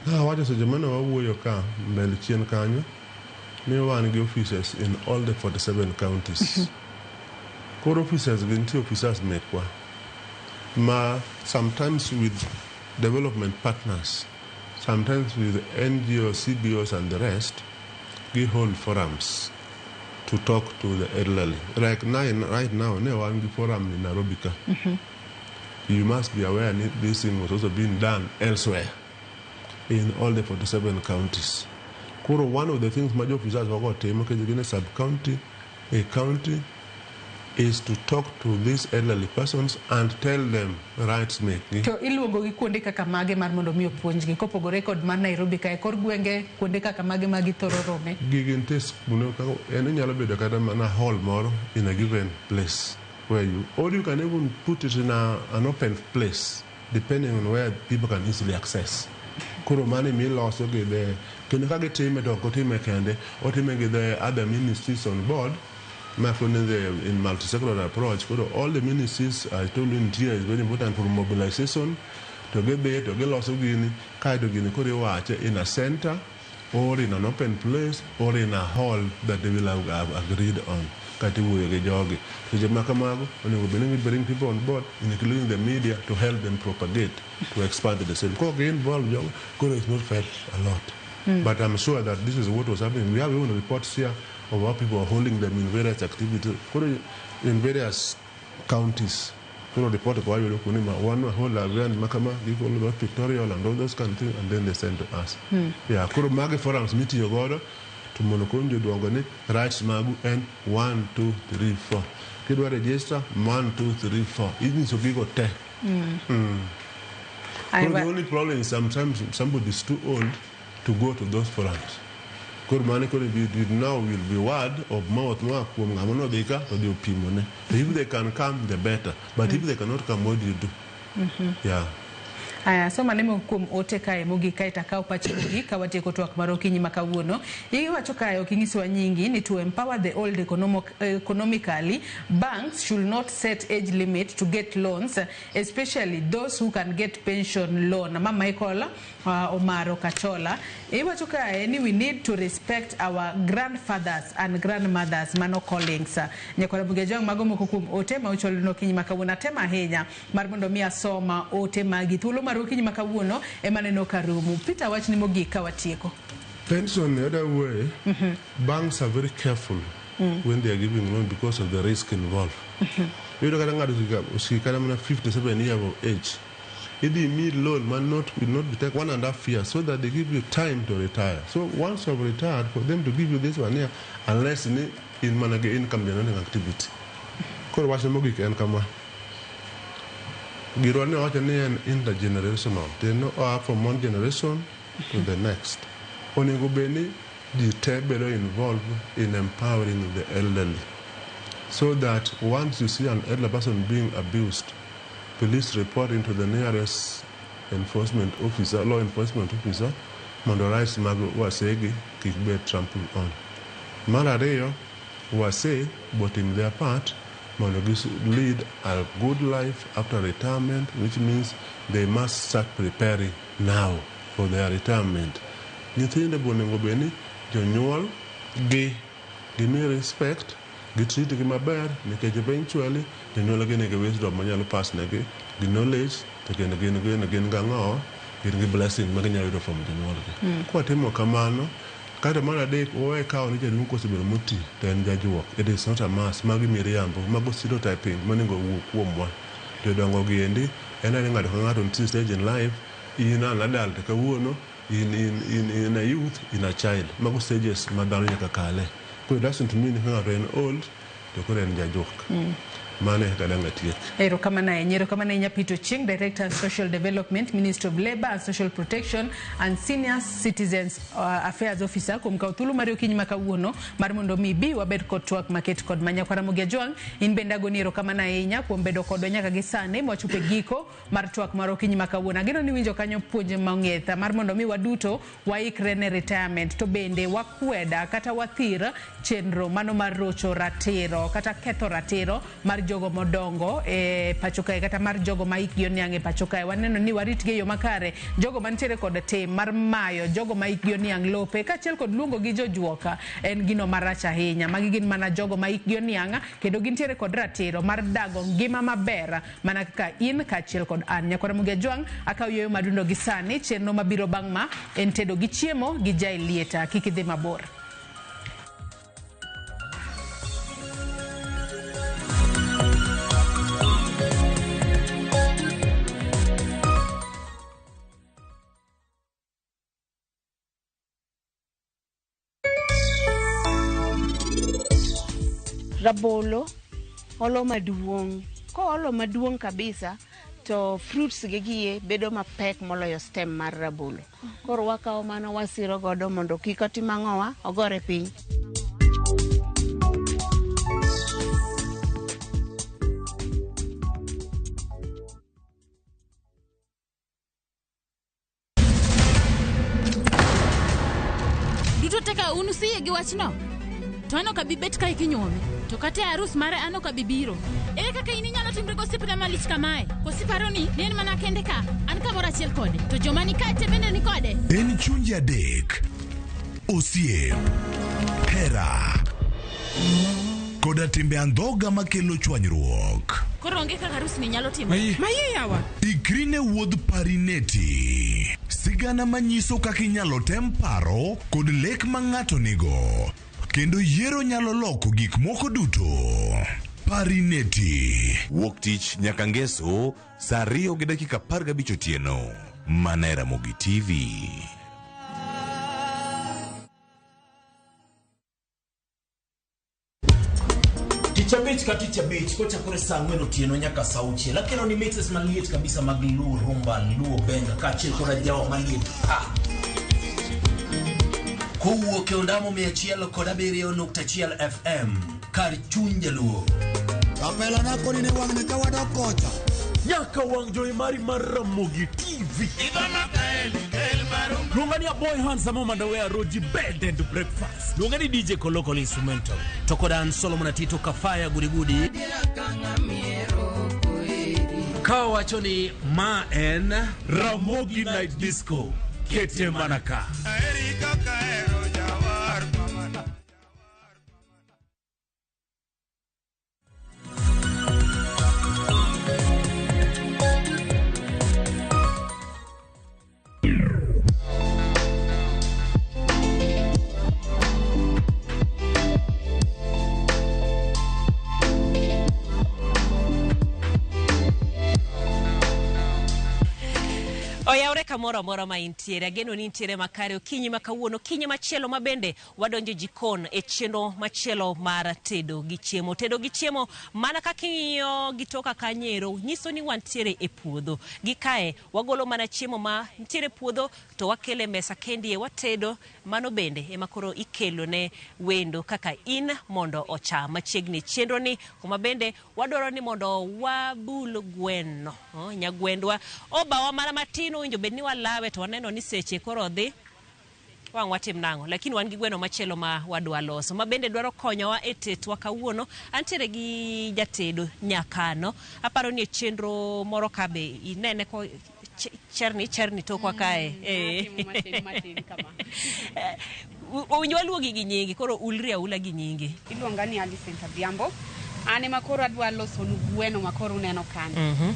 Awacho seche mane wawuoyo ka mbele chien kanyo ni wan gi offices in all the 47 counties. Koro officers gi nitie officers mekwa ma sometimes with development partners, sometimes with NGOs, CBOs and the rest, gi hold forums to talk to the elderly. Like right now, ne wan gi forum in Nairobi ka. You must be aware that this thing was also being done elsewhere in all the 47 counties. Koro one of the things ma officers wago timo nikech gin e sub-county, a county, is to talk to these elderly persons and tell them rights mekgi. To iluongo gi kuonde kaka mage mar mondo mi opuonjgi kopogore kod mar Nairobi kae kor gwenge kuonde kaka mage ma githoro rome? Gigi nitie kuno kaka en inyalo bedo kata mana hall moro in a given place where you, or you can even put it in an open place depending on where people can easily access. Koro mano emiloso gi the kendo ka gitime to ok otime kende, otime gi the other ministries on board ma koni the in multi-sectoral approach. Koro all the ministries I told you interior is very important for mobilization to gidhi to giloso gini kaeto gini koro iwache in a center or in an open place or in a hall that they will have agreed on kata iwuoyo gi jogi. Seche ma kamago onego bed ni bring people on board including the media to help them propagate to expand the same. Kok involve jogo koro it's not felt a lot. But I'm sure that this is what was happening. We have even reports here of how people are holding them in various activities. Koro in various counties. Koro report kwa wayudo kuonde ma one hold a grand makama, gikolo pictorial and all those kind of things, and then they send to us. Yeah, koro magi forums mitiyo godo to mondo kony jodongo ni rights magu en 1 2 3 4. Kidwa register 1 2 3 4. Inyiso gigo te. Koro the only problem is sometimes somebody is too old to go to those forums. Koro mano koro now will be word of mouth moa kuom ng'ama nodhi ka to dhi opimone. To if they can come, the better. But if they cannot come, what do you do? Yeah. Aya, soma ne moko kuom ote kae mogik kae to akaw pachi mogik ka watieko twak mar okinyi ma kawuono. Iwacho kae ok inyisowa nyingi ni to empower the old economically, banks should not set age limit to get loans, especially those who can get pension loan. Mama Michael Omaro Kachola. Iwacho kae ni we need to respect our grandfathers and grandmothers, mano callings. Nyakwara Bugejwang' mago moko kuom ote ma uchwalo okinyi ma kawuono. Atemo ahinya mar mondo mi asoma ote magi. Thuolo mar okinyi ma kawuono ema neno ka rumo. Peter, wachni mogik ka watieko. Pension, the other way, banks are very careful when they are giving loan because of the risk involved. Iyudo kata ng'ato osika kata mana 57 years of age, idhi mi loan man not will not be take 1.5 years so that they give you time to retire. So once you have retired, for them to give you this 1 year, unless ni in mana gi income generating activity. Koro wach mogik en kama. Girwa ne wacho ni en intergenerational. They know from one generation to the next. Onego bed ni ji te bedo involved in empowering the elderly so that once you see an elderly person being abused, police report into the nearest enforcement officer, law enforcement officer, mondo rights mag wasegi kik bed trampled on. Mar ariyo, wase botim their part mondo lead a good life after retirement, which means they must start preparing now for their retirement. Nyithindo be onego bed ni jonyuol gi gimi respect, gitreat gi maber nikech eventually jonyuol gi nigi wisdom manyalo pass negi gi knowledge to kendo gin gang'o, gin gi blessing ma ginyalo yudo from jonyuol gi. Kwatimo kamano, kaeto mar adek, wawe kawo ni jaduong' kosebedo moti to en jajuok. It is not a must. Magi miriambo, mago stereotyping monego owuo kuomwa. Jodongo gi endi en ni ng'ato ka ng'ato nitie stage in life, in an adult kawuono, in a youth, in a child. Mago stages ma dhano nyaka kale. Koro it doesn't mean ni ng'ato en old to koro en jajuok. Mano e kaka dang' atiek. Erokamano ahinya. Erokamano ahinya Peter Ochieng, Director Social Development, Ministry of Labour and Social Protection and Senior Citizens Affairs Officer kuom kawo thuolo mari okinyi ma kawuono mar mondo mi ibi wabed kod twak maket kod ma Nyakwar Ramogi Ajwang'. In bende agoni erokamano ahinya kuom bedo kodwa nyaka gi sani mwachopo e giko mar twak mar okinyi ma kawuono. Ageno ni iwinjo kanyo puonj mong'ith mar mondo mi waduto waikre ne retirement to bende wakweda kata wathir chenro mano mar rocho ratiro kata ketho ratiro mar jogo modongo e pacho kae kata mar jogo ma hikgi oniang' e pacho kae. Waneno ni waritgi e yo makare jogo mantiere kod tim mar mayo jogo ma hikgi oniang' lope kaachiel kod luongo gi jojuoka en gino marach ahinya. Magi gin mana jogo ma hikgi oniang' kendo gintiere kod ratiro mar dago ngima maber mana kaka in kaachiel kod an. Nyakwar Ramogi Ajwang' akaw yueyo madundo gi sani. Chenro mabiro bang' ma en tedo gi chiemo gi jai lieta. Kik idhi mabor. Rabolo Olo maduong'. Koolo maduong' kabisa to fruits gi gie bedo mapek moloyo stem mar rabolo. Koro wakawo mano wasiro godo mondo kik otim ang'owa ogore piny. Duto te ka un usiye gi wachno to an ok abi bet kae kinyuome to kata e arus mare an ok abi biro. Ere kaka in inyalo timri gosiepna malich kamae? Koso iparo ni ne en mana kende ka an kamoro achiel kode to joma ni kae te bende ni kode? En chunje adek, osiep, hera, koda timbe andhoga makelo chwanyruok. Koro onge kaka arus ni nyalo timore. Maye yawa. Ikri ne wuodh Parineti. Sigana manyiso kaka inyalo tem paro kod lek ma ng'ato nigo. Kendo yiero nyalo loko gik moko duto. Parineti. Wuok tich nyaka ngeso saa 2:15 otieno. Mana e Ramogi TV. Tich abich ka tich abich kochakore saa ang'wen otieno nyaka saa auchiel akelo ni mixes maliet kabisa mag Luo Rumba, Luo Benga kaachiel kod ajawa maliet pa. Kowuok e ondamo 107.1 FM kar chuny jaluo. Kapela na koni ne wang'ni ka wadok kocha. Nyaka wang' jowi mari mar Ramogi TV. Luonga ni Aboy Handsome Omandawe Roji Bed and Breakfast. Luonga ni DJ Kolokol Instrumental. To kod an Solomon Atito Kafaya Gudigudi. Ka wacho ni ma en Ramogi Night Disco. Kete mana ka. Oyawre kamoro amora ma intiere, ageno ni intiere makare okinyi ma kawuono, okinyi machielo ma bende wadonjo jikon e chenro machielo mar tedo gi chiemo. Tedo gi chiemo mana kaka ing'iyo gi toka kanyero nyiso ni wantiere e puodho. Gi kae wagolo mana chiemo ma nitiere e puodho to wakele mesa kendie watedo, mano bende ema koro ikelo ne wendo kaka in mondo ocham machiegni chenro ni kuma bende wadwaro ni mondo wabul gweno. Oh, nyagwendwa obawa mana matin owinjo bed ni walawe to waneno ni seche koro dhi wang' watim nang'o lakini wan gi gweno machielo ma wadwa loso ma bende dwaro konyowa e tetwa kawuono antiere gi jatedo nyakano aparo ni e chenro moro ka be inene ko cherni cherni tokwa kae eh. Owinjo waluogi gi nyingi koro ulri aula gi nyingi Iluonga ni Alicent Adhiambo. An ema koro adwa losonu gweno ma koro uneno kani.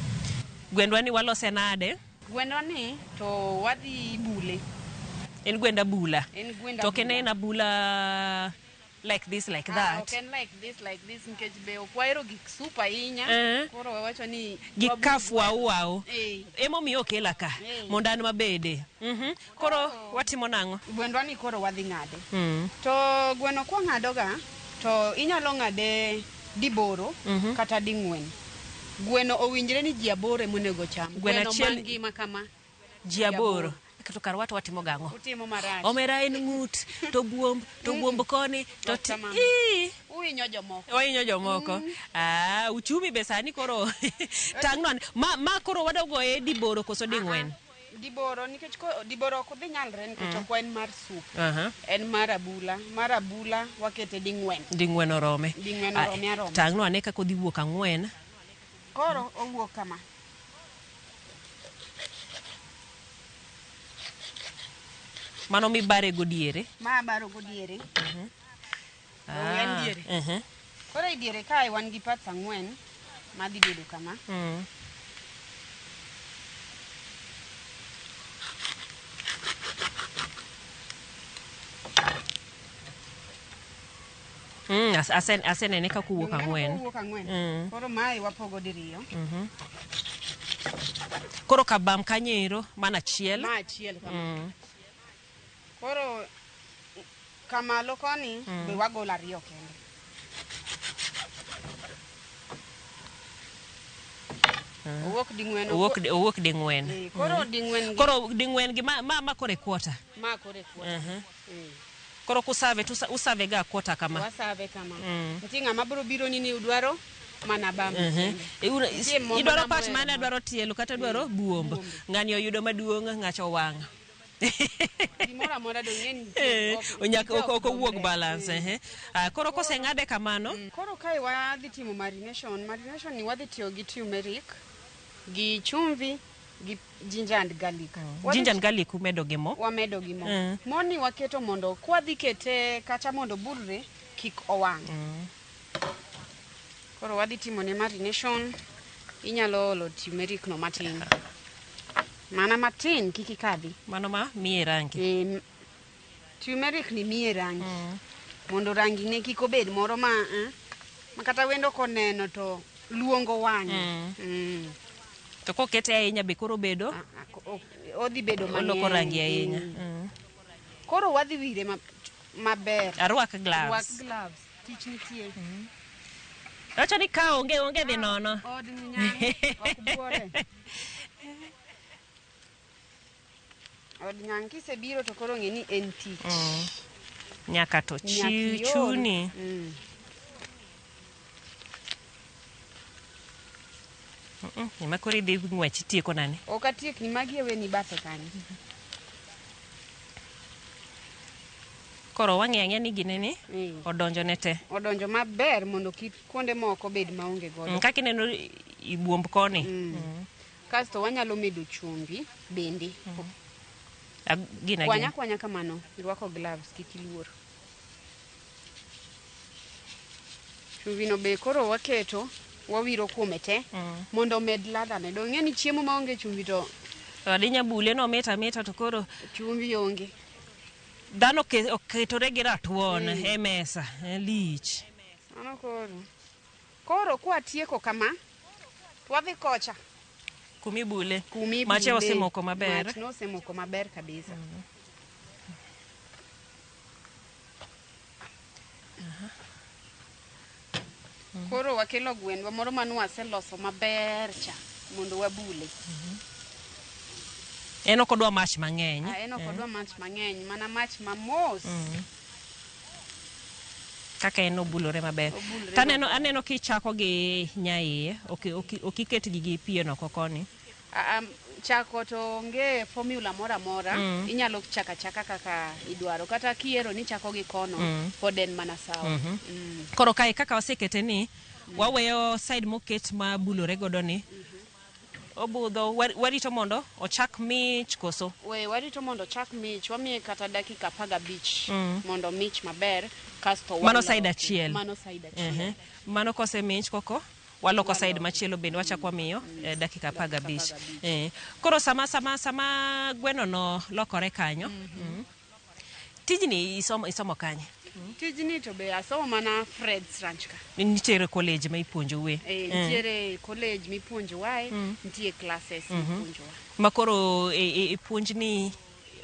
Gwendwa ni walose nade? Gwendwa ni to wadhi bule. En gwend abula. En gwend To ok en abula. en abula like this like Ah, that. ok en like this like this nikech be ok wahero gik soup ahinya. Eh. Koro wawacho ni Gik wabul kaf gweno. wau wau. Eh. Emomiyo okela ka Eh. mondo an mabede. Koro watimo nang'o? Gwendwa ni koro wadhi ng'ade. To gweno kwang'ado ga to inyalo ng'ade diboro kata ding'wen. Gweno owinjre ni ji aboro ema onego cham. Gweno Gweno achiel- mangima kama. Ji aboro. To kar wato watimo gang'o? Utimo marach. Omera en ng'ut to buomb to buomb koni to Ok kamano. Ii. Uhinyo jomoko. Wahinyo jomoko. Ah, uchumi be sani koro tang'no ane. Ma koro wadogoye diboro koso ding'wen? Diboro nikech ko diboro ok dhi nyalre nikech ok en mar soup. En mar abula. Mar abula wakete ding'wen. Ding'wen orome. Ding'wen Ah, orome aroma. Tang'no ane kaka odhi wuok ang'wen. Koro owuok kama. Mano mibare go diere. Ma abaro go diere. En diere. Koro e diere kae wan gi parts ang'wen madhi bedo kama. Asenene kaka owuok ang'wen. Owuok ang'wen. Koro mae wapogo diriyo. Koro kabam kanyo mana achiel. Ma achiel kama. Koro kamalo koni be wagolo ariyo kende. Owuok ding'wen. Owuok ding'wen. Koro ding'wen gi- Koro ding'wen gi ma koro e quarter. Ma koro e quarter. Koro kusave to usave ga quarter kama. Wasave kama. Nitie ng'ama biro biro ni udwaro mana bam. Nitie moko Idwaro ma part mohero mane, adwaro tielo kata adwaro buomb. Ng'ani oyudo maduong', ng'acho wang'. Gimoro amora dong' ng'e ni nitie Nyaka nitie ok owuog romre. balance. Koro koseng'ade kamano, Koro kae wadhi timo marination. Marination ni wadhi tiyo gi turmeric, gi chumvi, gi ginger and garlic. Ginger and garlic umedo gi mo. Wamedo gi mo. Moni waketo mondo kwadhi kete kacha mondo bulre kik owang'. Koro wadhi timo ne marination. Inyalo olo turmeric no matin. Mana matin kik ikadhi. Mano ma miye rangi. Turmeric ni miye rangi. Mondo rangi ne kik obed moro ma ma kata wendo koneno to luongo wang'e. To kokete ahinya be koro bedo Odhi bedo mang'eny. Oloko rangi ahinya. Koro wadhi wire maber. Arwak gloves. Arwak gloves. Tich nitie. Wacho ni ka onge dhi nono. Od nyang' ok buore. Od nyang' kisebiro to koro ng'e ni en tich. Nyaka to Nyaka iol. chuni. Ema koro idhi ng'wech itieko nani? Ok atiekni, magi aweni bathe kanyo. Koro wang'e ang'e ni gineni odonjo ne te. Odonjo maber mondo kik kuonde moko bed maonge godo. Kaka ineno i buomb koni. Kasto wanyalo medo chumbi bende. Gina Kwanya gina. kwanya kamano, irwako gloves kik iluor. Chumbi no be koro waketo, wawiro kuome te mondo omed ladha ne. Dong' ing'e ni chiemo maonge chumbi to Adinya bule no mit amita to koro chumbi onge. Dhano oketore gi ratuon e mesa, lich. Mano koro. Koro kwatieko kama, to wadhi kocha. Kumibule. Kumibule. Mache osemoko maber. Mach nosemoko maber kabisa. Koro wakelo gwendwa moro mane waseloso maber cha mondo wabule. En ok odwa mach mang'eny. En ok odwa mach mang'eny, mana mach mamos. Kaka en obulore maber. Obulore To maber. aneno kichako gi nyaiye, ok iket gi gi pien oko koni. Chako to onge formula moro amora. Inyalo chako achaka kaka idwaro. Kata kiyiero ni chako gi kono, pod en mana sawa. Koro kae kaka wasekete ni, waweyo side moket ma bulore godo ni. Obudho, warito mondo ochak mich koso? We warito mondo ochak mich, wamiye kata dakika 15 mondo mich maber, kasto Mano waloke. side achiel. Mano side achiel. Mano kose mich koko, waloko side machielo bende wachako wamiyo dakika 15. Koro sama gweno no lokore kanyo, Tijni isomo kanye? Tijni to be asomo mana Fred's Ranch ka. Nitiere college ma ipuonjoue? Nitiere college mipuonjowae, nitie classes mipuonjowa. Ma koro e puonj ni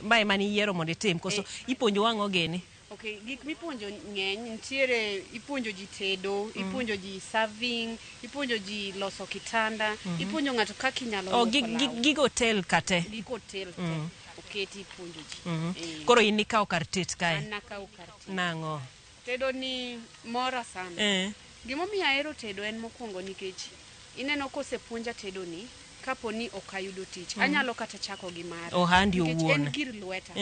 mae mane iyiero mondo itim, koso ipuonjo ang'o gini? Okay, gik mipuonjo ng'eny, nitiere ipuonjo ji tedo, ipuonjo ji serving, ipuonjo ji loso kitanda, ipuonjo ng'ato kaka inyalo Oh, luoko law. gig hotel kate. Gik hotel te. Oketi ipuonjo ji. Koro in ikawo kar tet kae? An nakawo kar tet. Nang'o? Tedo ni mora sana. Gimomiyo ahero tedo en mokwongo nikech ineno kosepuonja tedo ni, kapo ni ok ayudo tich, anyalo kata chako gi mara. Ohandi Nikech owuon. en gir lweta.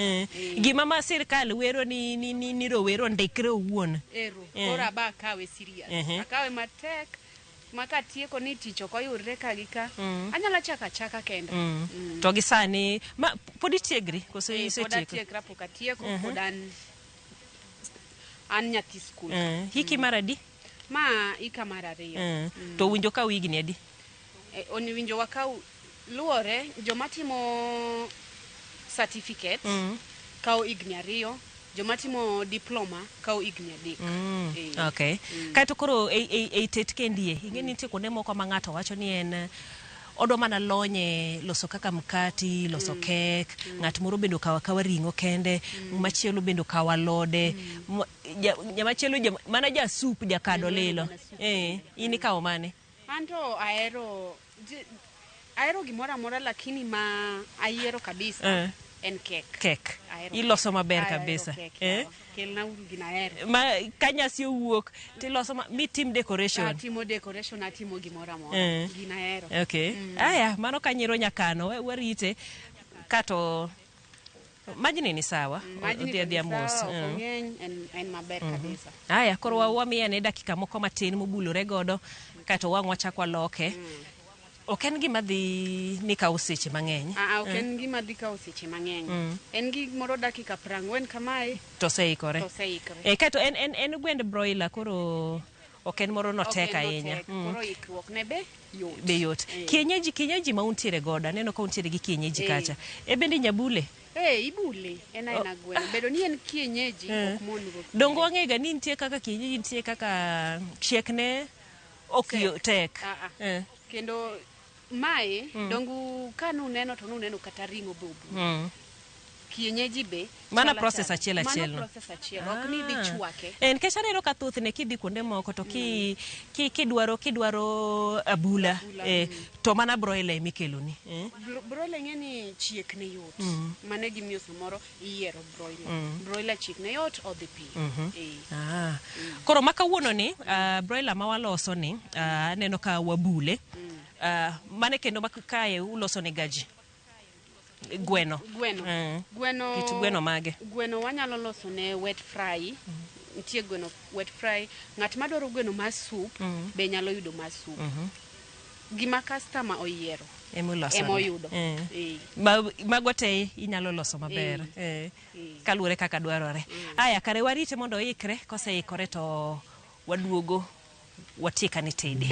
Gima ma sirkal wero ni rowere ondikre owuon. Ero, koro aba akawe serious. Akawe matek, ma katieko ni tich ok oyudre ka gi ka, anyalo chako achaka kenda. To gi sani, ma pod itiegri koso Pod isetieko? atiekra, pok atieko, pod an nyathi skul. Hiki mar adi? Ma hika mar 2. To winjo kaw higni adi? Owinjo wakaw luwore joma timo certificate kawo higni 2, joma timo diploma kawo higni 3. Okay. Kaeto koro e tet kendie, ing'e ni nitie kuonde moko ma ng'ato wacho ni en odwa mana lony e loso kaka mkati, loso kek, ng'at moro bende okawo akawa ring'o kende, machielo bende okawo alode, jamachielo mana ja sup, jakado Jadwaro lilo. mana sup In ikawo mane? An to ahero Ahero gimoro amora lakini ma ayiero kabisa en kek. Kek. Ahero Iloso kek. maber Ahero kabisa. kek, Eh? yawa. Kelna uru gina ahero. Ma ka nyasi owuok tiloso ma, mitim decoration. Atimo decoration, atimo gimoro amora. Gina ahero. Okay. Aya, mano ka nyiro nyakano, warite kato majni ni sawa. Majni Odhi to adhiya ni mos. sawa, ok ong'eny, en maber kabisa. Aya, koro wamiye ane dakika moko matin mobulore godo kato wang' wachak waloke. Ok en gima dhi ni kawo seche mang'eny. Ah, ok en gima dhi kawo seche mang'eny. En gimoro dakika 40 kamae To oseikore. to oseikore. Kaeto en gwend broiler, koro ok en moro no Ok tek en ahinya. notek, Koro ikruok ne be yot. Be yot. Kienyeji ma untiere godo, aneno ka untiere gi kienyeji kacha. E bende nyabule. Ibule, en aena gweno. Bedo ni en kienyeji, ok mon go. Dongo wang'eyo ga ni nitie kaka kienyeji, nitie kaka chiekne ok tek. Kendo mae, dongu ka nuneno to nuneno kata ring'o be obul. Kienyeji be Mana chala process chala. achiel achiel Mano no. process achiel, ok ni idhi chwake. Nikech aneno ka thothne kidhi kuonde moko to kidwaro abula, to mana broiler emikeloni. Broiler ing'e ni chiek ne yot. Mano e gimiyo samoro iyiero broiler. Broiler chiek ne yot, odhi piyo. Koro ma kawuono ni, broiler ma waloso ni, aneno ka wabule. Mane kendo ma kae uloso ne gaji? Gweno. Gweno. Gweno. Kit gweno mage? Gweno wanyalo loso ne wet fry. Nitie gweno wet fry. Ng'at madwaro gweno mar soup be nyalo yudo mar soup. Gima customer oyiero Ema emoyudo. Mago te inyalo loso maber. Kaluwore kaka dwarore. Aya, kare warite mondo oikre, koseikore to waduogo watiek ane tede.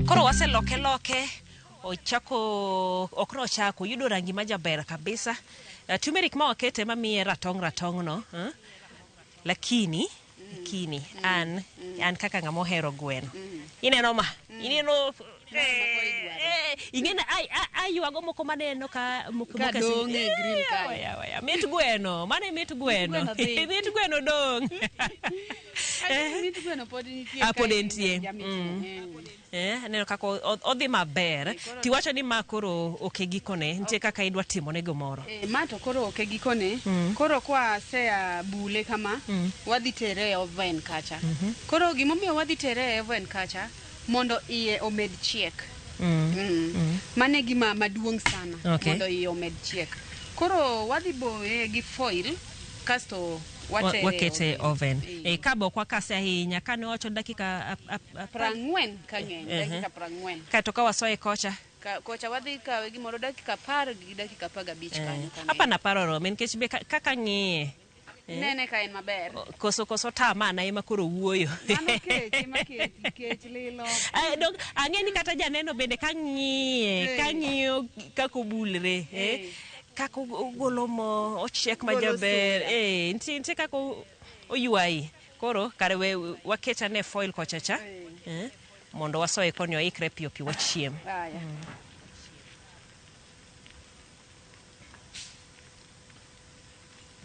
Koro waseloke loke, ochako, ok nochako, yudo rangi majaber kabisa. Turmeric ma wakete mamiye ratong' ratong' no, Lakini, an kaka ng'ama ohero gweno. Ineno ma? Ineno, ing'e aywago moko maneno ka moko Ka moko dong' e grill kae. Waya. Mit gweno, mano e mit gweno. Mit gweno dhi. Mit gweno dong'. Mit gweno pod nitie Pod kae, entie. jamit Aneno kaka odhi maber. Tiwacho ni ma koro ok e gikone, nitie kaka idwa timone gimoro. Ma to koro ok e gikone. Koro kwa asea bule kama, wadhi tere e oven kacha. Koro gimomiyo wadhi tere e oven kacha, mondo iye omed chiek. Mano e gima maduong' sana, mondo iye omed chiek. Koro wadhi boye gi foil, kasto watere e Wakete oven. oven. Ka be ok wakase ahinya, kane wawacho dakika 40 ka ng'eny, dakika 40. Kaeto ka wasoye kocha. Kocha wadhi kawe gimoro dakika 10 gi dakika 15 kanyo ka ng'eny. Hapana paro rome, nikech be kaka ng'iye. Nene ka en maber. Koso tama ema koro wuoyo. Mano kech, ema kech, kech lilo. Dong, ang'e ni kata janeno bende ka ng'iye, ka ng'iyo kaka obulre, Kaka ogolo mo, ochiek Golo majaber. suya. Nitie kaka oywayi. Koro kare we waket ane foil kocha cha. Mondo wasoye koni oikre piyo piyo wachiem. Aya.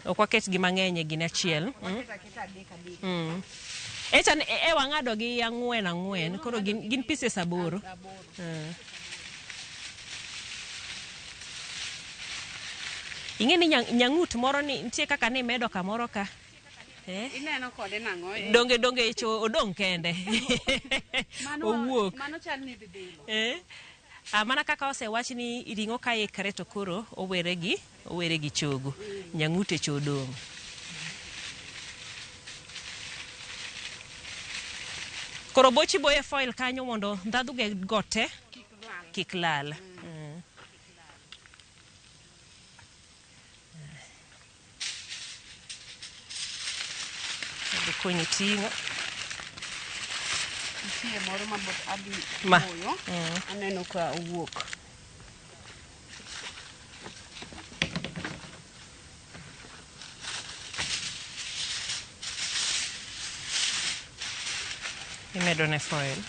Ok waket gi mang'eny e gine achiel. Waket aketa adek adek. Echa e wang'ado gi ang'wen ang'wen, koro gin pieces 8. Ing'e ni nyang'ut moro ni nitie kaka ni medo kamoro ka. Ineno kode nang'o? Donge cho odong' kende. Owuok. Mano chal ni dhi bilo. Mana kaka osewach ni ring'o ka ikre to koro owere gi chogo. Nyang'ute cho odong'. Koro bochi boye foil kanyo mondo ndhadhu ge go te kik lal. Adhi konyi ting'o. Nitie moro ma bot adhi Ma. boyo. Aneno ka owuok. Imedo ne foil.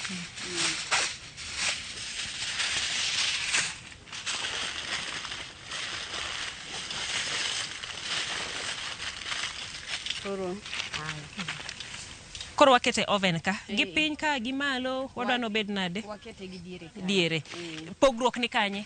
Koro Koro wakete oven ka. Gi piny ka gi malo wadwa nobed nade? Wakete gi diere ka. Diere. Pogruok ni kanye?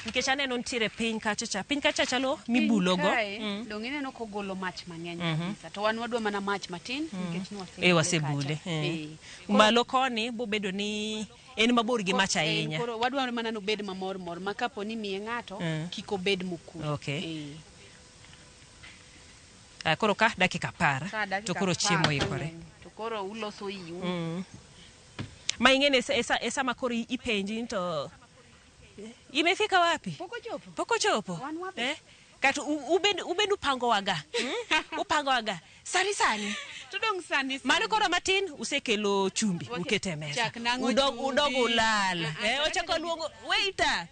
Nikech aneno nitiere piny kacha cha. Piny kacha chalo mibulogo. Piny kae, dong' ineno kogolo mach mang'eny kabisa. To wan wadwa mana mach matin nikech nwasebule. E wasebule. kacha. Eh. Eh. Malo koni bobedo ni en mabor gi mach ahinya. Koro wadwa mana nobed mamor mor ma kapo ni miye ng'ato kik obed mokwe. Okay. Eh. Ah, koro ka dakika 10 Ka dakika to koro chiemo 10 oikore. To koro uloso iu. Ma ing'e ni e sama koro ipenji ni to imefika wapi? Pok ochopo. Pok ochopo. Wan wapi? Eh? Kata ubed upangowaga. Upangowaga. Sani sani. To dong' sani sani. Mano koro matin usekelo chumbi ukete e mesa. Chak nang'o Udog chumbi. udog ulal. Ah, ah, Eh, ochako luongo waiter.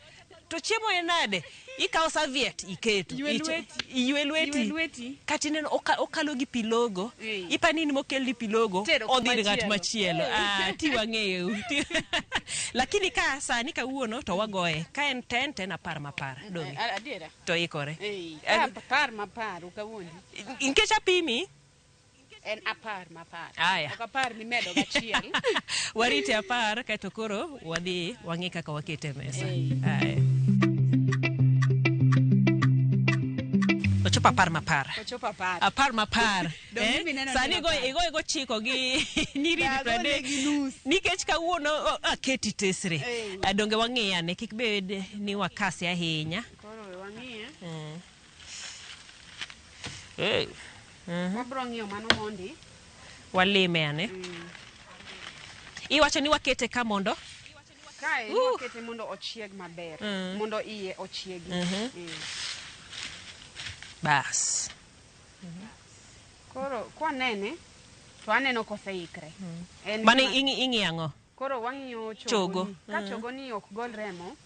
To chiemo en nade? Ikawo serviette iketo. Ywe lweti. Ywe lweti. Ywe lweti. Kata ineno okalo gi pi logo. Eh. Ipani ni mokelni pi logo Tero odhi ir ng'at kumachielo. machielo. Eh. Ah, ti wang'eyo. Lakini ka sani kawuono to wagoye. Ka en 10 10 apar mapar. Donge. Adiera. To ikore. Eh, ka apar mapar ok awuondi. Nikech apimi En apar mapar. Aya. Ok apar mimedo gachiel. warite apar kaeto koro wadhi wang'i kaka wakete e mesa. Aya. Ochopo apar mapar. Ochopo apar. Apar mapar. Dong' mimi neno ni Sani apar. igo igo chiko gi nyiri Dagone 30. gi nus. Nikech kawuono aketi tesre. Donge wang'i ane kik bed ni wakase ahinya. Koro we wang'iye. Eh. Wabro ng'iyo mano mondi. Walime ane. Iwacho ni wakete ka mondo Kae wakete mondo ochieg maber. Mondo iye ochiegi. Bas. Koro kwanene to aneno koseikre. En Mano gima- ing'i ang'o? Koro wang'iyo Chogo. chogo. Ka chogo ni ok gol remo,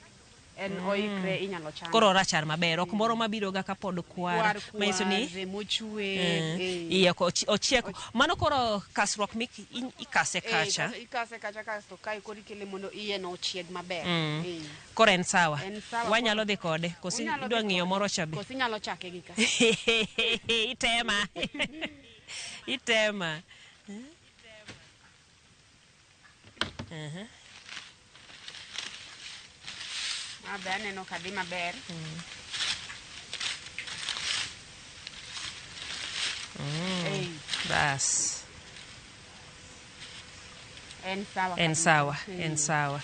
en oikre inyalo chame. Koro orachar maber, ok moro mabiro ga kapod kwar. Kwar Manyiso ni kwar, remo chwer. Iye ochiek. Mano koro kasruok mik ikase kacha. Ikase kacha kasto kae koro ikele mondo iye no ochieg maber. Koro en sawa. En sawa. Wanyalo dhi kode. Kosi Unyalo idwa dhi ng'iyo kode. moro cha be. Kosi inyalo chake gi ka. Itema. Itema. Ma be aneno ka dhi maber. Bas. En sawa. En kabisa. sawa, en sawa.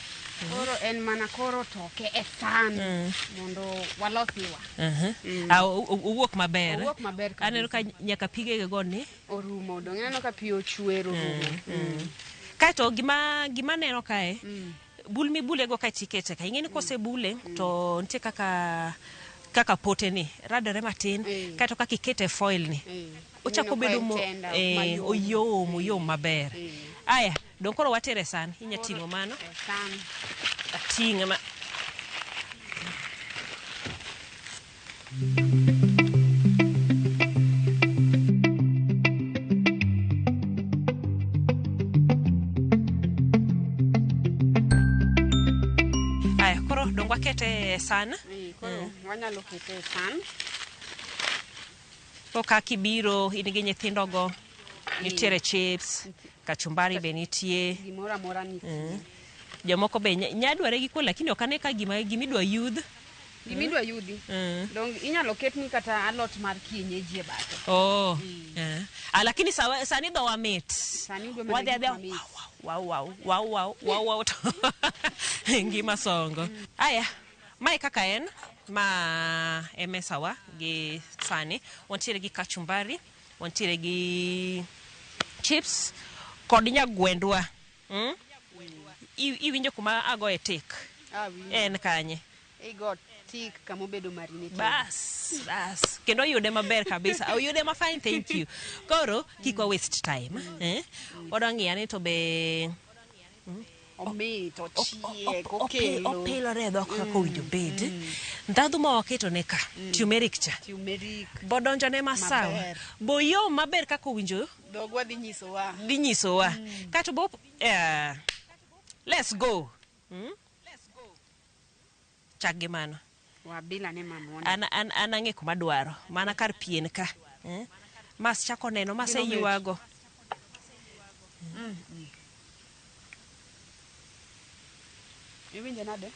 Koro en mana koro toke e san mondo walos iwa. Ah, owuok maber. Owuok maber kabisa. Aneno ka nyaka pige go ni Orumo. Dong' ineno ka pi ochwer orumo. Kaeto gima neno kae, bul mibule go kaeto ikete ka. Ing'e ni kosebule to nitie kaka pote ni radore matin kaeto kaka ikete foil ni. Ochako bedo oyom oyom maber. Aya, dong' koro watere san. Inya ting'o mano. San. Ating'e ma. Aya, koro dong' wakete san. Koro wanyalo kete e san. Koro kaka ibiro in gi nyithindogo, nitiere chips, kachumbari be nitie. Gimoro amora nitie. Jomoko be nyadware gi kuon lakini ok ane ka gima gimidwa yudh. Gimidwa yudhi. Dong' inyalo ketni kata alot mar kienyeji e bathe. Oh. Lakini sani dhowa mit. Sani udwa mana Wadhi adhiya gik mamit. wow wow wow wow wow wow to ngima songo. Aya, mae kaka en ma e mesawa gi sani wantiere gi kachumbari, wantiere gi chips kod nyagwendwa. Iwinjo kuma agoye tik? En kanye? Igo tik kama obedo marinated. Bas, bas. Kendo oyude maber kabisa. Oyude ma fine, thank you. Koro kik wa waste time. Wadwa ng'iya ni to be Omit, ochiek, okelo. Opilore e dhok kaka owinjo bed. Ndhadhu ma waketo ne ka, turmeric cha. Turmeric. Bodonjone masawa. Maber. Boyom maber kaka owinjo Dhogwa dhi nyisowa. dhi nyisowa. Kato bo let's go. Chak gi mano. Wabila ne mamona. An ang'e kuma dwaro. Mana kar pien ka. Mas chako neno, mas Gino mit. eywago. Iwinjo nade?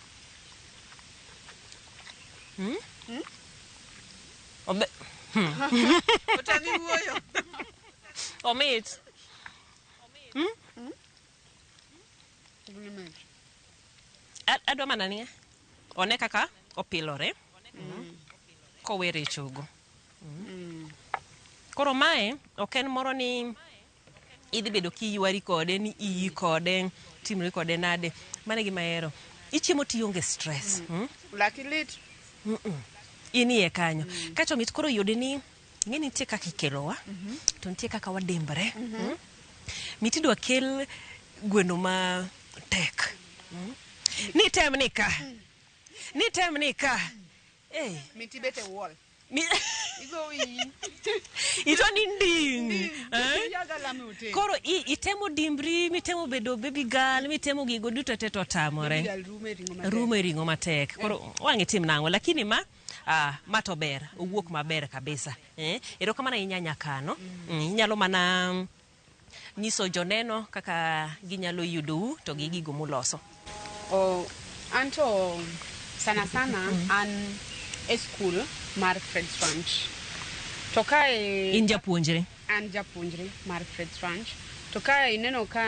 Otami wuoyo. Omit. Gini mit. Adwa mana ni one kaka opilore kowere e chogo. Koro mae ok en moro ni idhi bedo kiywari kode ni iyi kode timri kode nade. Mano e gima ahero. Ichiemo tionge stress. Laki lit. In iye kanyo. Kato mit koro yude ni ing'e ni nitie kaka ikelowa to nitie kaka wadimbre. Mit idwa kel gweno ma tek. Ni tem ni ka. Ni tem ni ka. Mit ibet e wall. Igo wiyi. Ito ni nding. Iyaga lame otel. Koro itemo dimbri, mitemo bedo baby girl, mitemo gigo duto te to tamore. Baby girl rumo e ring'o matek. Rumo e ring'o matek. Koro wang' itim nang'o? Lakini ma to ber, owuok maber kabisa. Erokamano ahinya Nyakano. Inyalo mana nyiso joneno kaka ginyalo yudou to gi gigo muloso. Anto sana sana an e school mar Fred's Ranch. To kae In japuonjre? An japuonjre mar Fred's Ranch. To kae ineno ka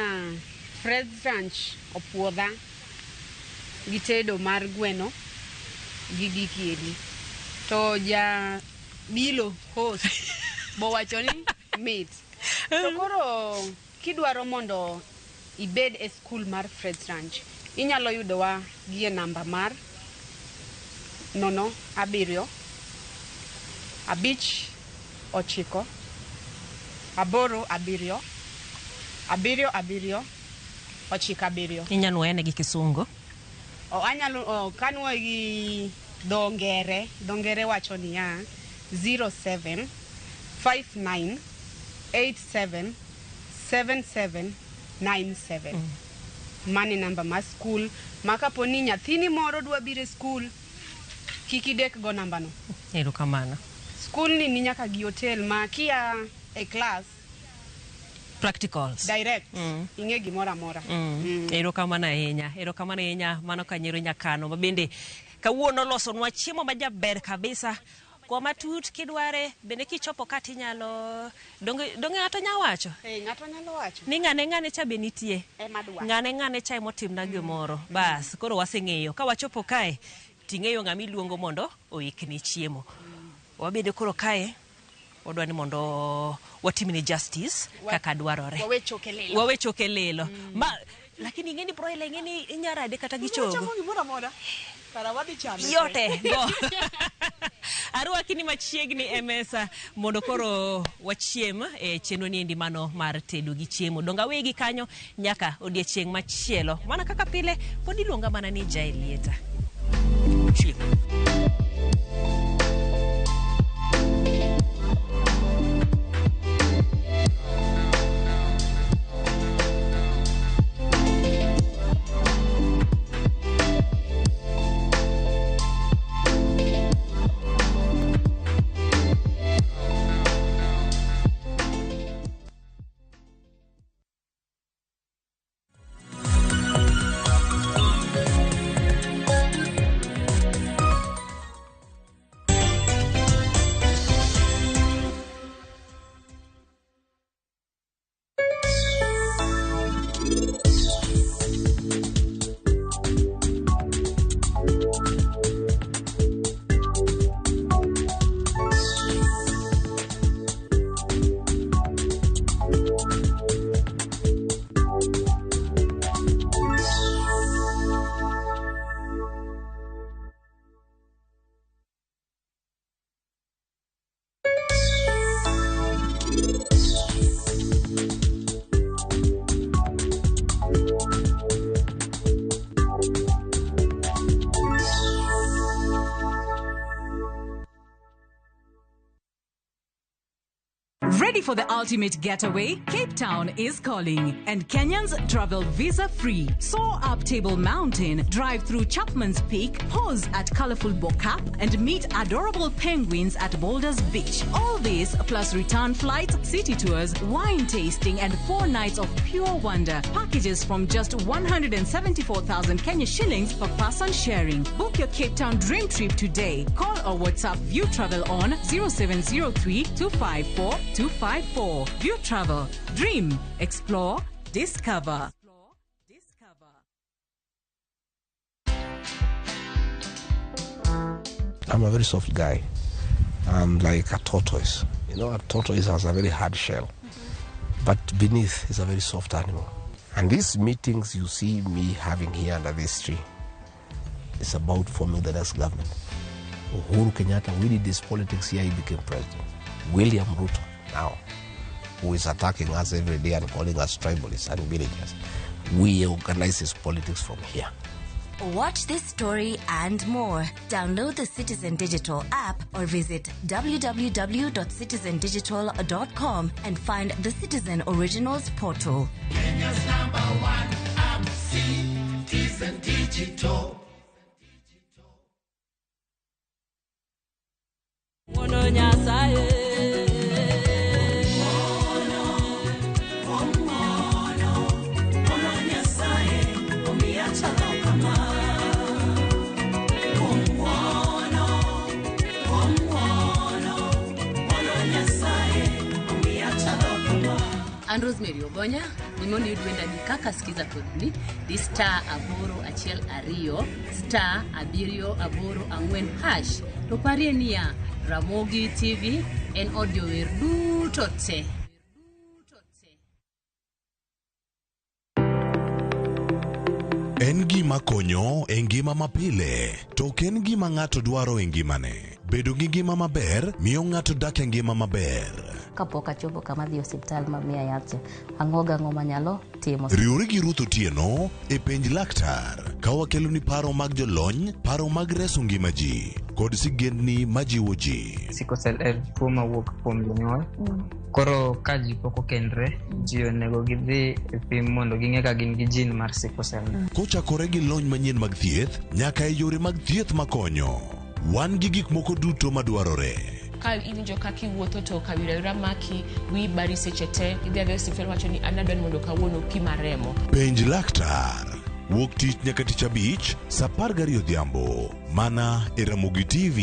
Fred's Ranch opuodha gi tedo mar gweno gi gikieri. To ja bilo host bowacho ni mit. To koro kidwaro mondo ibed e school mar Fred's Ranch, inyalo yudowa gi e namba mar 0 7 5 9 8 7 7 7 9 7. Inyalo nuoye gi kisungu? Anyalo kanuoye gi dho ngere. Dho ngere wacho niya 07 59 87 77 97. Mane namba mar school ma kapo ni nyathini moro dwa biro e school, kik idek go namba no. Erokamano. School ni nyaka gi hotel ma kia e class practicals direct ing'e gimoro amora. Erokamano ahinya. Erokamano ahinya mano Kanyero Nyakano ma bende kawuono olosonwa chiemo ma jaber kabisa. Kwa matut kidware bende kichopo kati inyalo donge ng'ato nyalo wacho? Ng'ato nyalo wacho. Ni ng'ane cha be nitie. Ema dwa. Ng'ane cha emotimna gimoro. Bas, koro waseng'eyo. Ka wachopo kae ting'eyo ng'ama iluongo mondo oikni chiemo. Wabedo koro kae wadwa ni mondo watimne justice kaka dwarore. Wawe choke lilo. Wawe choke lilo. Ma lakini ing'eni broiler ing'eni inyarade kata gi chogo. Chamo gimoro amora. Kara wadhi chame. Yote go. Arwaki ni machiegni e mesa mondo koro wachiem e chenro ni endi mano mar tedo gi chiemo. Donga wegi kanyo nyaka odiechieng' machielo. Mana kaka pile pod iluonga mana ni Jaelieta. Chiemo. Ready for the ultimate getaway? Cape Town is calling, and Kenyans travel visa free. Soar up Table Mountain, drive through Chapman's Peak, pause at colorful Bo-Kaap, and meet adorable penguins at Boulders Beach. All this plus return flights, city tours, wine tasting, and 4 nights of pure wonder. Packages from just 174,000 Kenya shillings per person sharing. Book your Cape Town dream trip today. Call or WhatsApp View Travel on 0703 254 254. View Travel. Dream, explore, discover. I'm a very soft guy. I'm like a tortoise. You know, a tortoise has a very hard shell, but beneath is a very soft animal. And these meetings you see me having here under this tree is about forming the next government. Uhuru Kenyatta, we did this politics here, he became president. William Ruto now, who is attacking us every day and calling us tribalists and villagers, we organize his politics from here. Watch this story and more. Download the Citizen Digital app or visit www.citizendigital.com and find the Citizen Originals portal. Kenya's number one app, Citizen Digital. An Rosemary Ogonya, gimondo iyud wendani kaka skiza kodni, di star 8 1 2 star 7 8 4 hash. To parie niya, Ramogi TV en od jower duto te. En gima konyo e ngima mapile, to ok en gima ng'ato dwaro e ngimane. Bedo gi ngima maber miyo ng'ato dak e ngima maber. Kapok achopo kama dhi e osiptal ma miya yath cha, ang'o gang'o manyalo timo. Riwri gi Ruth Otieno e penj laktar ka wakeloni paro mag jolony, paro mag reso ngima ji kod sigendni majiwo ji. Sickle cell en tuo mawuok kuom jonyuol. Koro ka ji pok okendre, ji onego gidhi e pim mondo ging'e ka gin gi gene mar sickle cell. Kochakore gi lony manyien mag thieth nyaka e yore mag thieth makonyo. Wan gi gik moko duto madwarore. Ka iwinjo kaka iwuotho to ok awira maki, wiyi bari seche te, idhi adhiya e osiptal wacho ni an adwa ni mondo kawuono opima remo. Penj laktar. Wuok tich nyaka tich abich, sa 12 odhiambo. Mana e Ramogi TV.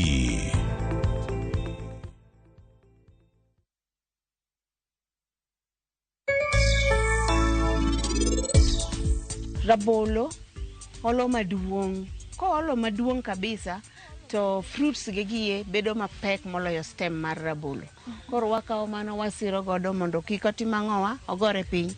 Rabolo olo maduong'. Koolo maduong' kabisa to fruits gi gie bedo mapek moloyo stem mar rabolo. Koro wakawo mano wasiro godo mondo kik otim ang'owa ogore piny.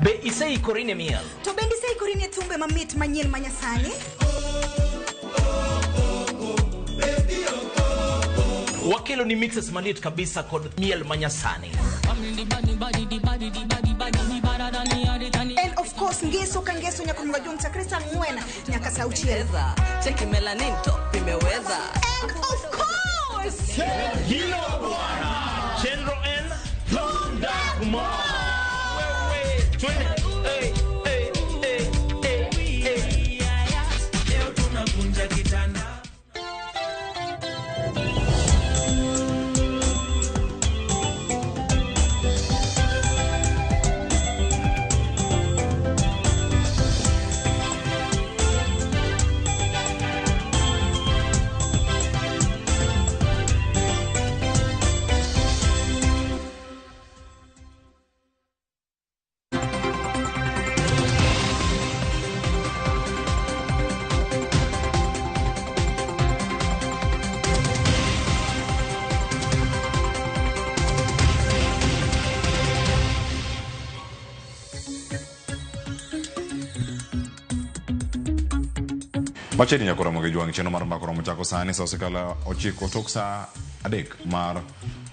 Be iseikori ne miel? To bende iseikori ne thumbe mamit manyien manyasani? Wakelo ni mixes maliet kabisa kod miel manyasani. And of course ngeso ka ngeso nyaka mga chakre saa 4 nyaka saa 6. Cheki melanin top imeweza. And of course Hilo bwana. Chenro en Thunder Wewe twende. Hey, hey, hey, hey, hey. Leo tunakunja kitanda. Machiegni nyaka romo gi jwang' chenro mar mbaka romo chako sani sa osekalo 9 tok sa 3 mar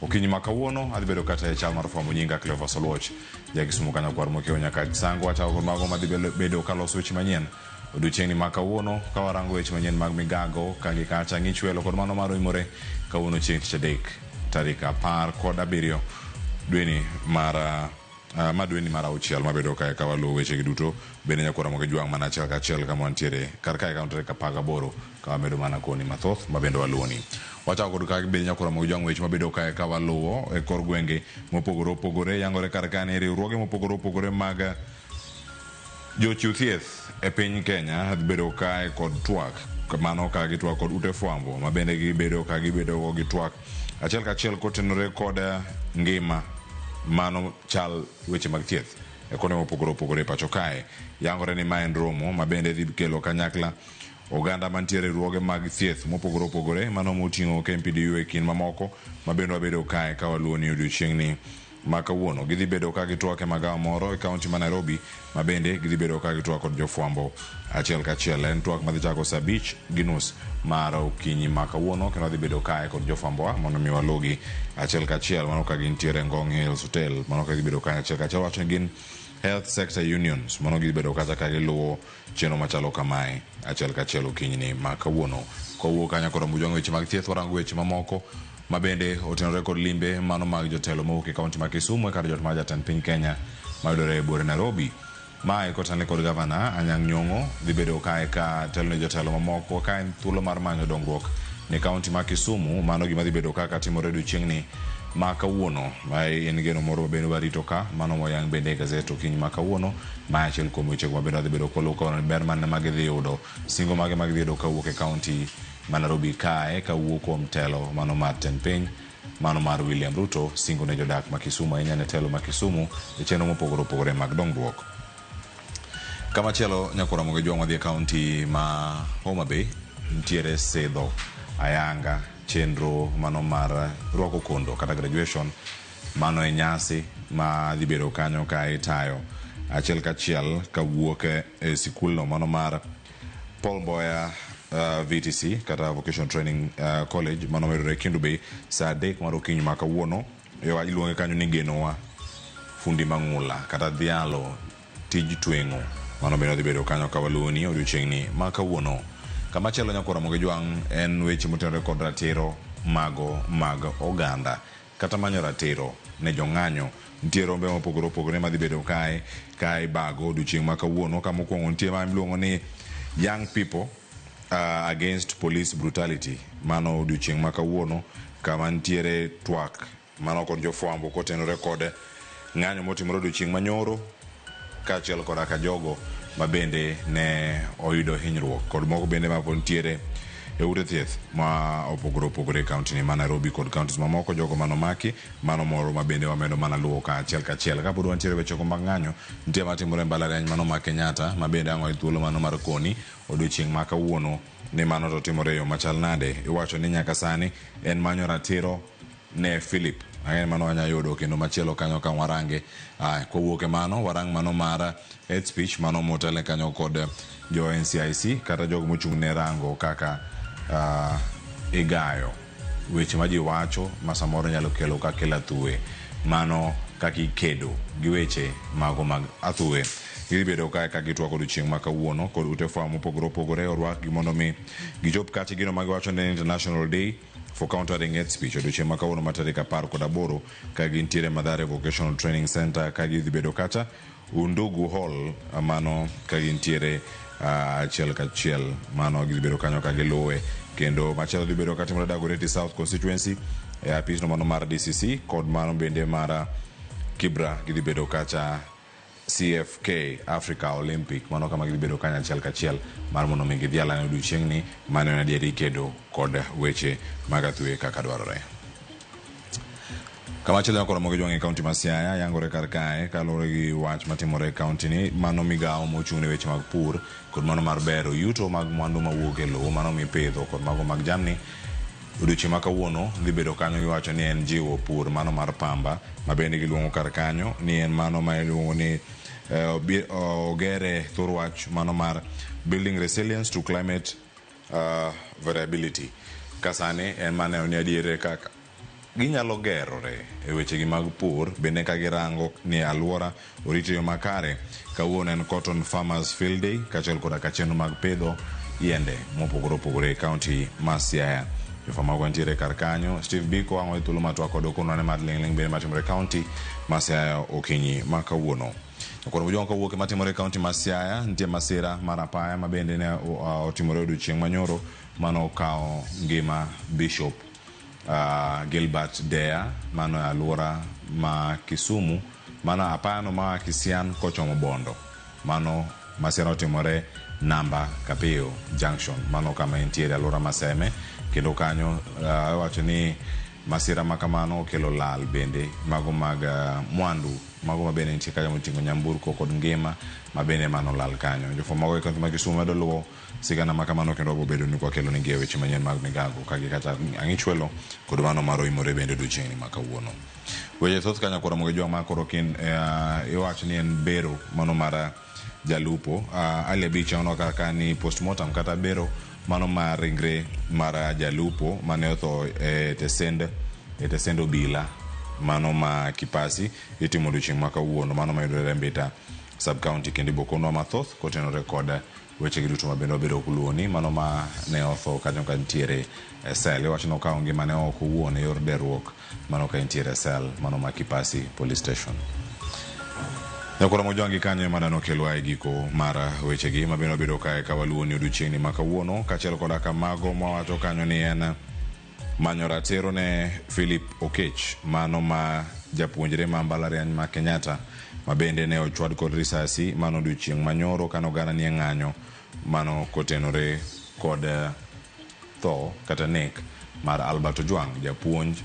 Okinyi ma kawuono adhi bedo kata e chal mar fwambo nyinga Cleophas Oluoch. Ja Kisumu kanyo kwar mokiewo nyaka Sango achako kod mago madhi bedo kaloso weche manyien. Odiochieng'ni ma kawuono ka warango weche manyien mag migago ka gi kacha ng'ich welo kod mano mar oimore kawuono chieng' tich adek tarik 17 dweni mar ma dweni mar auchiel mabedo kae ka waluwo wechegi duto bende nyakwara mogi jwang' mana achiel kachiel kama wantiere kar kae ka tarik 18 ka wamedo mana koni mathoth ma bende waluwoni. Wachako kod ka bende nyakwara mogi jwang' weche mabedo kae ka waluwo e kor gwenge mopogore opogore yangore kar kae ni riwruoge mopogore opogore mag jochiw thieth e piny Kenya bedo kae kod twak mano ka gitwak kod ute fwambo ma bende gibedo ka gibedo gi twak achiel kachiel kotenore kod ngima mano chal weche mag thieth e kuonde mopogore opogore e pacho kae. Yangore ni ma en romo ma bende dhi kelo kanyakla oganda mantiere e riwruoge mag thieth mopogore opogore mano moting'o KMPDU e kind mamoko ma bende wabedo kae ka waluwo ni odiochieng'ni ma kawuono gidhi bedo ka gitwak e magawa moro e kaunti ma Nairobi ma bende gidhi bedo ka gitwak kod jofwambo achiel kachiel. En twak madhi chako saa 5:30 mar okinyi ma kawuono kendo wadhi bedo kae kod jofwambowa mondo mi walugi achiel kachiel mano ka gintiere Ngong Hills Hotel mano ka gidhi bedo kanyo achiel kachiel wacho ni gin Health Sector Unions mano gidhi bedo kacha ka giluwo chenro machalo kamae achiel kachiel okinyini ma kawuono. Kawuok kanyo kod Mujwang' weche mag thieth warango weche mamoko ma bende otenore kod limbe mano mag jotelo mowuok e kaunti ma Kisumu e kar jot mar jatend piny Kenya mayudore e buore Nairobi. Mae kotenore kod gavana Anyang' Nyong'o dhi bedo kae ka telo ne jotelo mamoko ka en thuolo mar manyo dongruok ne kaunti ma Kisumu. Mano gima dhi bedo kaka timore odiochieng'ni ma kawuono. Mae en geno moro ma bende warito ka mano moyang bende e gazet okinyi ma kawuono. Ma achiel kuom wechego ma bende wadhi bedo kwaluwo ka ber mane ma gidhi yudo, singo mage ma gidhi yudo kawuok e kaunti ma Nairobi kae kawuok kuom telo mano mar tend piny mano mar William Ruto singo ne jodak ma Kisumu ahinya ne telo ma Kisumu e chenro mopogore opogore mag dongruok. Kamachielo nyakwar Ramogi Jwang' wadhi e kaunti ma Homa Bay nitiere sidho ayanga chenro mano mar rwako kondo kata graduation mano e nyasi ma dhi bedo kanyo ka itayo achiel kachiel kawuok e sikulno mano mar Paul Mboya VTC kata Vocational Training College mano mayudore Kendu Bay saa 3 mar okinyi ma kawuono. Iluonge kanyo ni Genowa fundi mang'ula kata dhialo tij tweng'o mano bende dhi bedo kanyo ka waluwoni odiochieng'ni ma kawuono. Kamachielo nyakwar Ramogi Jwang' en weche motenore kod ratiro mago mag oganda kata manyo ratiro ne jong'anyo. Nitie rombe mopogore opogore madhi bedo kae ka ibago odiochieng' ma kawuono. Ka mokwongo nitie ma iluongo ni Young People Against Police Brutality. Mano odiochieng' ma kawuono kama nitiere twak mano kod jofwambo kotenore kod ng'anyo motimore odiochieng' manyoro kaachiel koda ka jogo ma bende ne oyudo hinyruok kod moko bende ma pod nitiere e ute thieth ma opogore opogore e kaunti ni ma Nairobi kod counties mamoko jogo manomaki mano moro ma bende wamedo mana luwo ka achiel kachiel. Kapod wantiere wechego mag ng'anyo nitie matimore e mbalariany mano ma Kenyatta ma bende ang' thuolo mano mar koni odiochieng' ma kawuono ni mano to timore e yo machal nade. Iwacho ni nyaka sani en manyo ratiro ne Philip ang'e mano wanya yudo kendo machielo kanyo ka warange. Kowuok e mano warang mano mar hate speech mano motelne kanyo kod jo NCIC kata jogo mochung' ne rango kaka igayo weche ma ji wacho ma samoro nyalo kelo kakelo athuwe mano kaka ikedo gi weche mago mag athuwe. Gidhi bedo kae ka gitwak odiochieng' ma kawuono kod ute fwambo mopogore opogore orwakgi mondo mi gichop kacha gino ma giwacho ni International Day for Countering Hate Speech odiochieng' ma kawuono ma tarik 18 ka gintiere Mathare Vocational Training Center ka gidhi bedo kacha Undugu Hall mano ka gintiere achiel kachiel mano gidhi bedo kanyo ka giluwe. Kendo machielo dhi bedo katimore Dagoretti South Constituency e apis no mano mar DCC kod mano bende mar Kibra gidhi bedo kacha CFK Africa Olympic mano kama gidhi bedo kanyo achiel kachiel mar mondo mi gidhial ane odiochieng'ni mano en adieri kedo kod weche mag athuwe kaka dwarore. Kamachielo nyakoro Ramogi Jwang' e kaunti ma Siaya yangore kar kae kaluwore gi wach matimore e kaunti ni mano migawo mochung' ne weche mag pur kod mano mar bero yuto mag mwandu mawuok e lowo mano mipidho kod mago mag jamni. Odiochieng' ma kawuono dhi bedo kanyo giwacho ni en jiwo pur mano mar pamba ma bende giluongo kar kanyo ni en mano ma iluongo ni ogere thur wach mano mar building resilience to climate variability. Ka sani en maneno ni adier kaka ginyalo gerore e wechegi mag pur bende ka girango ni alwora orito yo makare. Kawuono en Cotton Farmers Field Day kaachiel koda ka chenro mag pidho yiende mopogore opogore e kaunti ma Siaya. Jofwambo magwa nitiere kar kanyo. Steve Biko ang' thuolo ma twak kod okonwa ne mar ling'ling' bende matimore e kaunti ma Siaya okinyi ma kawuono. Koro ujong kawuok matimore e kaunti ma Siaya, nitie masira mar apaya ma bende ne otimore odiochieng' manyoro mano okawo ngima Bishop Gilbert Deya mano e alwora ma Kisumu, mano apayano ma Kisian kochomo Bondo. Mano masira otimore namba Kapiyo Junction, mano kama entiere alwora ma Seme, kendo kanyo iwacho ni masira ma kamano okelo lal bende mago mag mwandu mago ma bende nitie kanyo moting'o nyamburko kod ngima ma bende mano lal kanyo. Jofwambo mago e kaunti ma Kisumu medo luwo sigana ma kamano kendo wabiro bedo ni kwakelo negi e weche manyien mag migago ka gi kata ang'ichwelo kod mano mar oimore bende odiochieng'ni ma kawuono. Weche thoth kanyo koro mogi jwang' ma koro kin iwacho ni en bero mano mar jalupo Ali Abich aneno kaka ni postmortem kata bero mano mar ringre mar jalupo mane otho e tesend obila mano ma Kipasi itimo odiochieng' ma kawuono mano mayudore Mbita sub county kendo ibokonwa mathoth kotenore kod weche gi duto ma bende wabedo kuluoni mano ma ne otho kanyo ka nitiere e sel. Iwacho ni okawo ngimane oko owuon e yor derruok mano ka entiere e sel mano ma Kipasi police station. Nyakoro Mojwangi kanyo ema dhano kelwa e giko mar wechegi ma bende wabedo kae ka waluwo ni odiochieng'ni ma kawuono kaachiel koda ka mago mwawacho kanyo ni en manyo ratiro ne Philip Okech mano ma japuonjre ma mbalariany ma Kenyatta ma bende ne ochwad kod risasi mano odiochieng' manyoro kane oganda nie ng'anyo mano kotenore kod tho kata nek mar Albert Ojwang, japuonj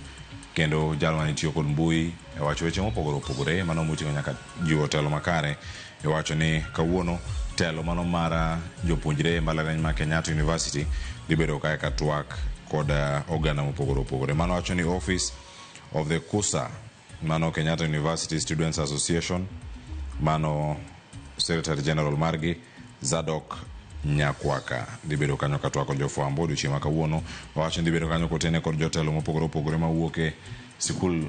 kendo jal mane tiyo kod mbui e wacho weche mopogore opogore mano moting'o nyaka jiwo telo makare. Iwacho ni kawuono telo mano mar jopuonjre e mbalariany ma Kenyatta University dhi bedo kae ka twak kod oganda mopogore opogore. Mano wacho ni Office of the KUSA mano Kenyatta University Students Association mano Secretary General margi Zadok Nyakwaka dhi bedo kanyo ka twak kod jofwambo odiochieng' ma kawuono. Wawacho ni dhi bedo kanyo kotene kod jotelo mopogore opogore mawuok e sikul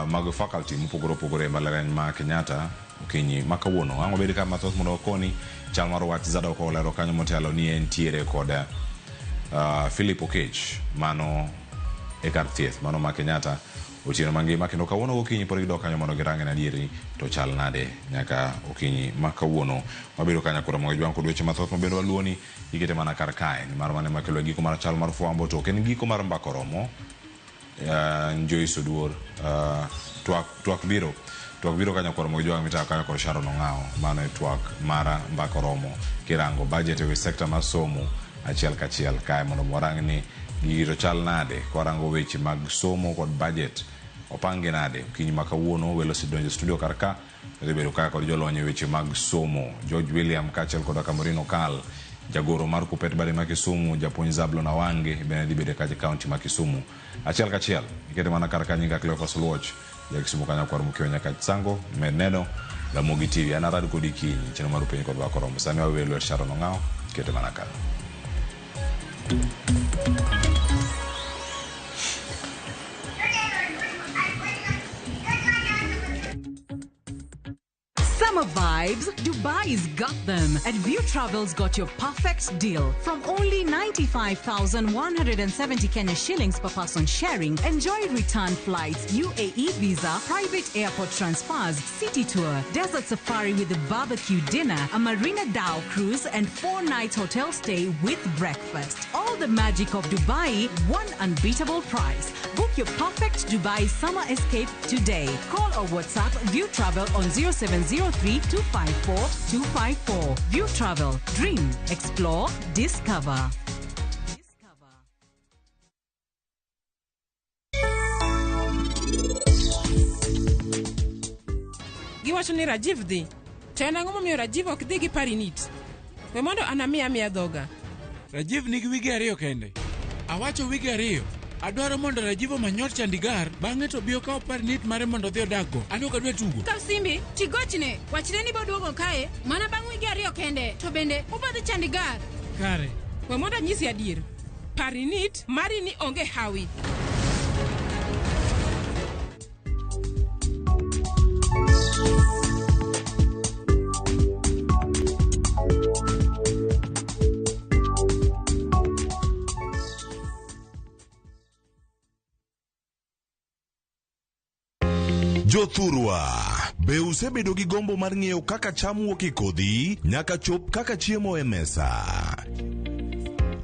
mag faculty mopogore opogore e mbalariany ma Kenyatta okinyi ma kawuono. Ang' wabed ka mathoth mondo wakoni chal mar wach Zadok olero kanyo motelo ni entiere kod Philip Okech mano e kar thieth mano ma Kenyatta otieno mangima kendo kawuono gokinyi pod gidok kanyo mondo girange na adieri to chal nade nyaka okinyi ma kawuono. Wabedo kanyo koro mondo jwang' kod weche mathoth ma bende waluwoni ikete mana kar kae nimar mano ema kelo giko mar chal mar fwambo to ok en giko mar mbaka oromo. Joyce Oduor twak biro kanyo koro mondo jwang' mitako kanyo kod Sharon Ong'awo mano e twak mar mbaka oromo kirango budget e wi sekta mar somo achiel kachiel kae mondo warang ni gigi to chal nade kwarango weche mag somo kod budget opangi nade. Okinyi ma kawuono welo osedonjo e studio kar ka dhi bedo ka kod jolony e weche mag somo George William kaachiel kod Kamorino Kal jagoro mar Kupet Bari ma Kisumu japuonj Zablon Awange bende dhi bedo kacha kaunti ma Kisumu achiel kachiel ikete mana kar ka nyinga Cleophas Oluoch ja Kisumu kanyo kwar mokiewo nyaka Sango med neno Ramogi TV. An arad kodi kiny chenro mar penj kod mbaka oromo sani wawe lwet Sharon Ong'awo kete mana kar. Summer vibes, Dubai's got them. At View Travel's got your perfect deal. From only 95,170 Kenya shillings per person sharing, enjoy return flights, UAE visa, private airport transfers, city tour, desert safari with a barbecue dinner, a Marina Dhow cruise, and 4-night hotel stay with breakfast. All the magic of Dubai, one unbeatable price. Book your perfect Dubai summer escape today. Call or WhatsApp View Travel on 0703 254 254. View Travel. Dream, explore, discover. Giwacho ni Rajiv dhi. To en ang'o momiyo Rajiv ok dhi gi Parinit? We mondo an amiya dhoga. Rajiv nigi wige 2 kende. Awacho wige 2. Adwaro mondo Rajiv omany Chandigarh, bang'e to bi okaw Parinit mare mondo odhi odakgo. An ok adwa tugo. Kaw simbi, tigochne, wachne ni boduogo kae, mana bang' wige 2 kende, to bende ubodhi Chandigarh. Kare. We mondo anyisi adier. Parinit mari ni onge hawi. Jothurwa, be usebedo gi gombo mar ng'eyo kaka cham wuok e kodhi nyaka chop kaka chiemo e mesa?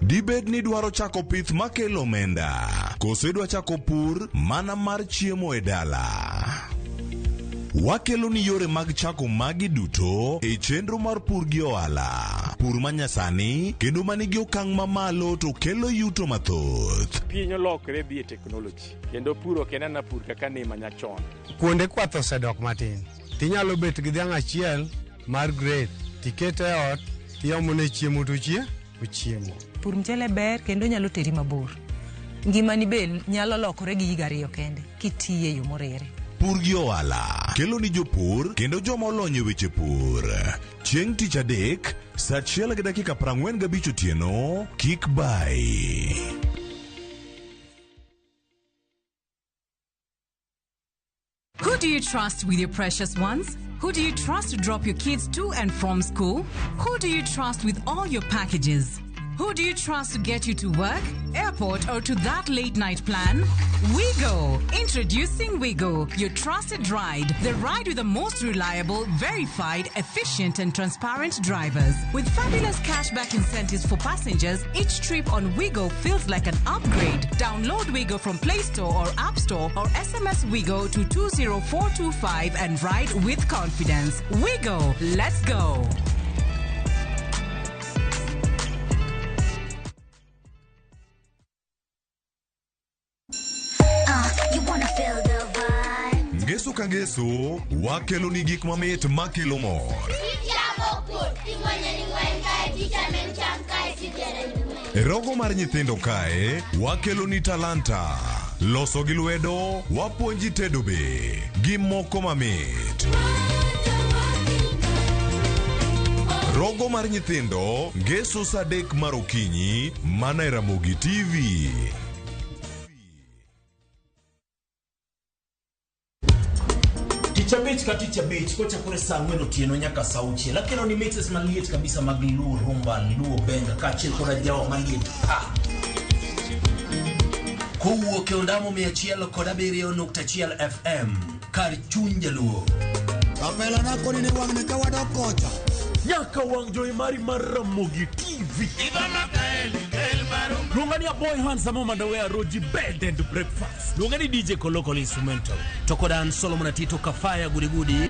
Dibed ni idwaro chako pith makelo omenda, koso idwa chako pur mana mar chiemo e dala? Wakelo ni yore mag chako magi duto e chenro mar pur gi ohala. Pur manyasani kendo manigi okang' mamalo to kelo yuto mathoth. Piny olokre dhi e teknoloji kendo pur ok en ana pur kaka ne manyachon. Kuonde kwath osedok matin. Tinyalo bet gi dhiang' achiel mar grade tikete e ot tiomone chiemo to ochiemo. Pur mchele ber kendo nyalo teri mabor. Ngimani be nyalo lokore gi higa ariyo kende kitiye e yo moriere. Pur gi ohala kelo ni jopur kendo joma olony e weche pur. Chieng' tich adek, saa achiel gi dakika 45 otieno, kik bayi. Who do you trust with your precious ones? Who do you trust to drop your kids to and from school? Who do you trust with all your packages? Who do you trust to get you to work, airport, or to that late night plan? WeGo! Introducing WeGo, your trusted ride. The ride with the most reliable, verified, efficient, and transparent drivers. With fabulous cashback incentives for passengers, each trip on WeGo feels like an upgrade. Download WeGo from Play Store or App Store or SMS WeGo to 20425 and ride with confidence. WeGo! Let's go! You wanna feel the vibe. Ngeso ka ngeso, wakelo ni gik mamit makelo mor. E rogo mar nyithindo kae, wakelo ni talanta. Loso gi lwedo, wapuonji tedo be, gi moko mamit. Rogo mar nyithindo, ngeso saa 3 mar okinyi, mana e Ramogi TV. Tich abich ka tich abich kochakore saa 4 otieno nyaka saa 6 akelo ni mixes maliet kabisa mag Luo rumba, Luo benga kaachiel koda jawa maliet pa. Kowuok e ondamo 107.1 FM kar chuny jaluo. Kapela nako ni wang'ni ka wadok kocha. Nyaka wang' jowi mari mar Ramogi TV. Luonga ni Aboy Handsome Omandawe Roji Bed and Breakfast. Luonga ni DJ Koloko Instrumental. To koda an Solomon Atito Kafaya Gudigudi.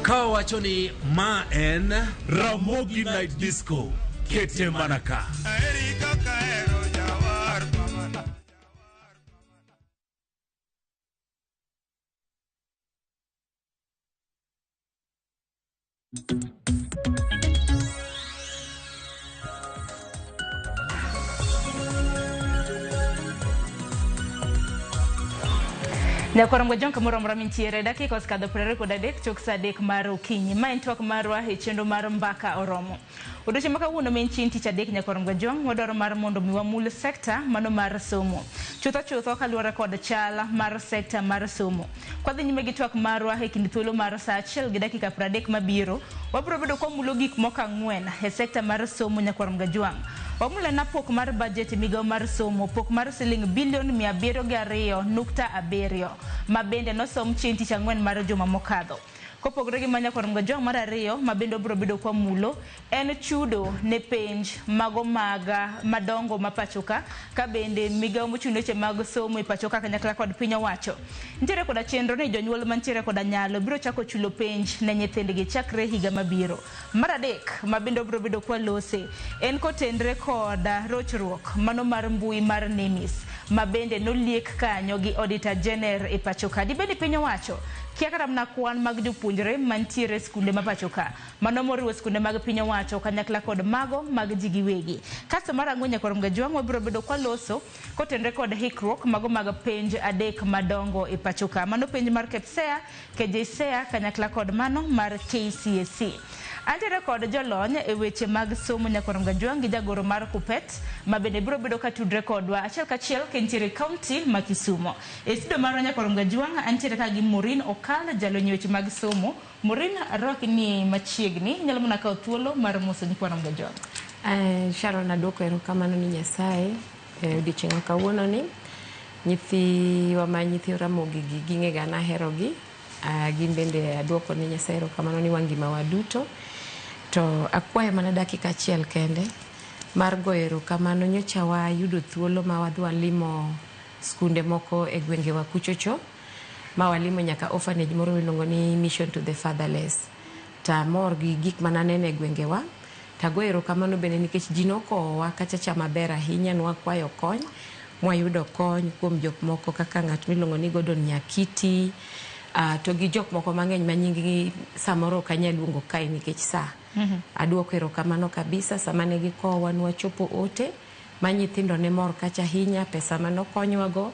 Ka wacho ni ma en Ramogi Night Disco. Kete mana ka. Nyakwar Jonka moro amora mintiere dakika osekadho 23 chok saa 3 mar okinyi. Ma en twak marwa e chenro mar Mbaka Oromo. Odiochieng' ma kawuono ma en chieng' tich adek nyakwar Jong, wadwaro mar mondo mi wamul sekta mano mar somo. Chutho chutho kaluwore kod chal mar sekta mar somo. Kwadhi nyime gi twak marwa e kind thuolo mar saa 1:30 mabiro, wabiro bedo kwamulo gik moko ang'wen e sekta mar somo nyakwar Jwang'. Wamulo na pok mar budget e migawo mar somo, pok mar siling bilion 702.7 ma bende nosom chieng' tich ang'wen mar juma mokadho. Kopogore gi manya kod Jwang' mar ariyo ma bende obiro bedo kwa mulo en chudo ne penj mago maga madongo ma pachoka ka bende migawo mochung' ne weche mag somo e pachoka kanyakla kod piny owacho. Nitiere koda chenro ni jonyuol mantiere koda nyalo biro chako chulo penj ne nyithindgi chakre higa mabiro. Mar adek ma bende obiro bedo kwa lose en kotenre kod rochruok mano mar mbui mar NEMIS ma bende noliek kanyo gi Auditor General e pachoka. Dibed piny owacho kia kata mana kwan mag jopuonjre mantiere skunde ma pachoka mano moriwo skunde mag piny owacho kanyakla kod mago mag ji giwegi. Kasto mar ang'wen nyakwar Jwang' wabiro bedo kwa loso kotenre kod hikruok mago mag penj adek madongo e pachoka. Mano penj mar KPSEA, KJSEA kanyakla kod mano mar KCSE. Antiere kod jolony e weche mag somo nyakwar Jwang' gi jagoro mar Kupet ma bende biro bedo ka tudre kodwa achiel kachiel kentiere kaunti ma Kisumo. E studio marwa nyakwar Jwang' antiere ka gi Maureen Okal jalony e weche mag somo. Maureen, arwaki ni machiegni, inyalo mana kawo thuolo mar moso nyikwar Jwang'. Sharon, aduoko erokamano ni Nyasaye e odiochieng' ma kawuono ni. Nyithiwa ma nyithi Ramogi gi ging'ega naherogi. Gin bende aduoko ne Nyasaye erokamano ni wangima waduto. To akwayo mana dakika achiel kende mar goyo erokamano. Nyocha wayudo thuolo ma wadhi walimo skunde moko e gwengewa kuchocho ma walimo nyaka orphanage moro miluongo ni Mission to the Fatherless. To amor gi gik mananeno e gwengewa. Tago erokamano bende nikech ji nokowowa kachacha maber ahinya, nwakwayo kony, mwayudo kony kuom jok moko kaka ng'at miluongo ni Gordon Nyakiti, to gi jok moko mang'eny ma nying gi samoro ok anyal luongo kae nikech saa. Aduoko erokamano kabisa sama ne gikowowa nwachopo ote ma nyithindo ne mor kacha ahinya, pesa manokonywago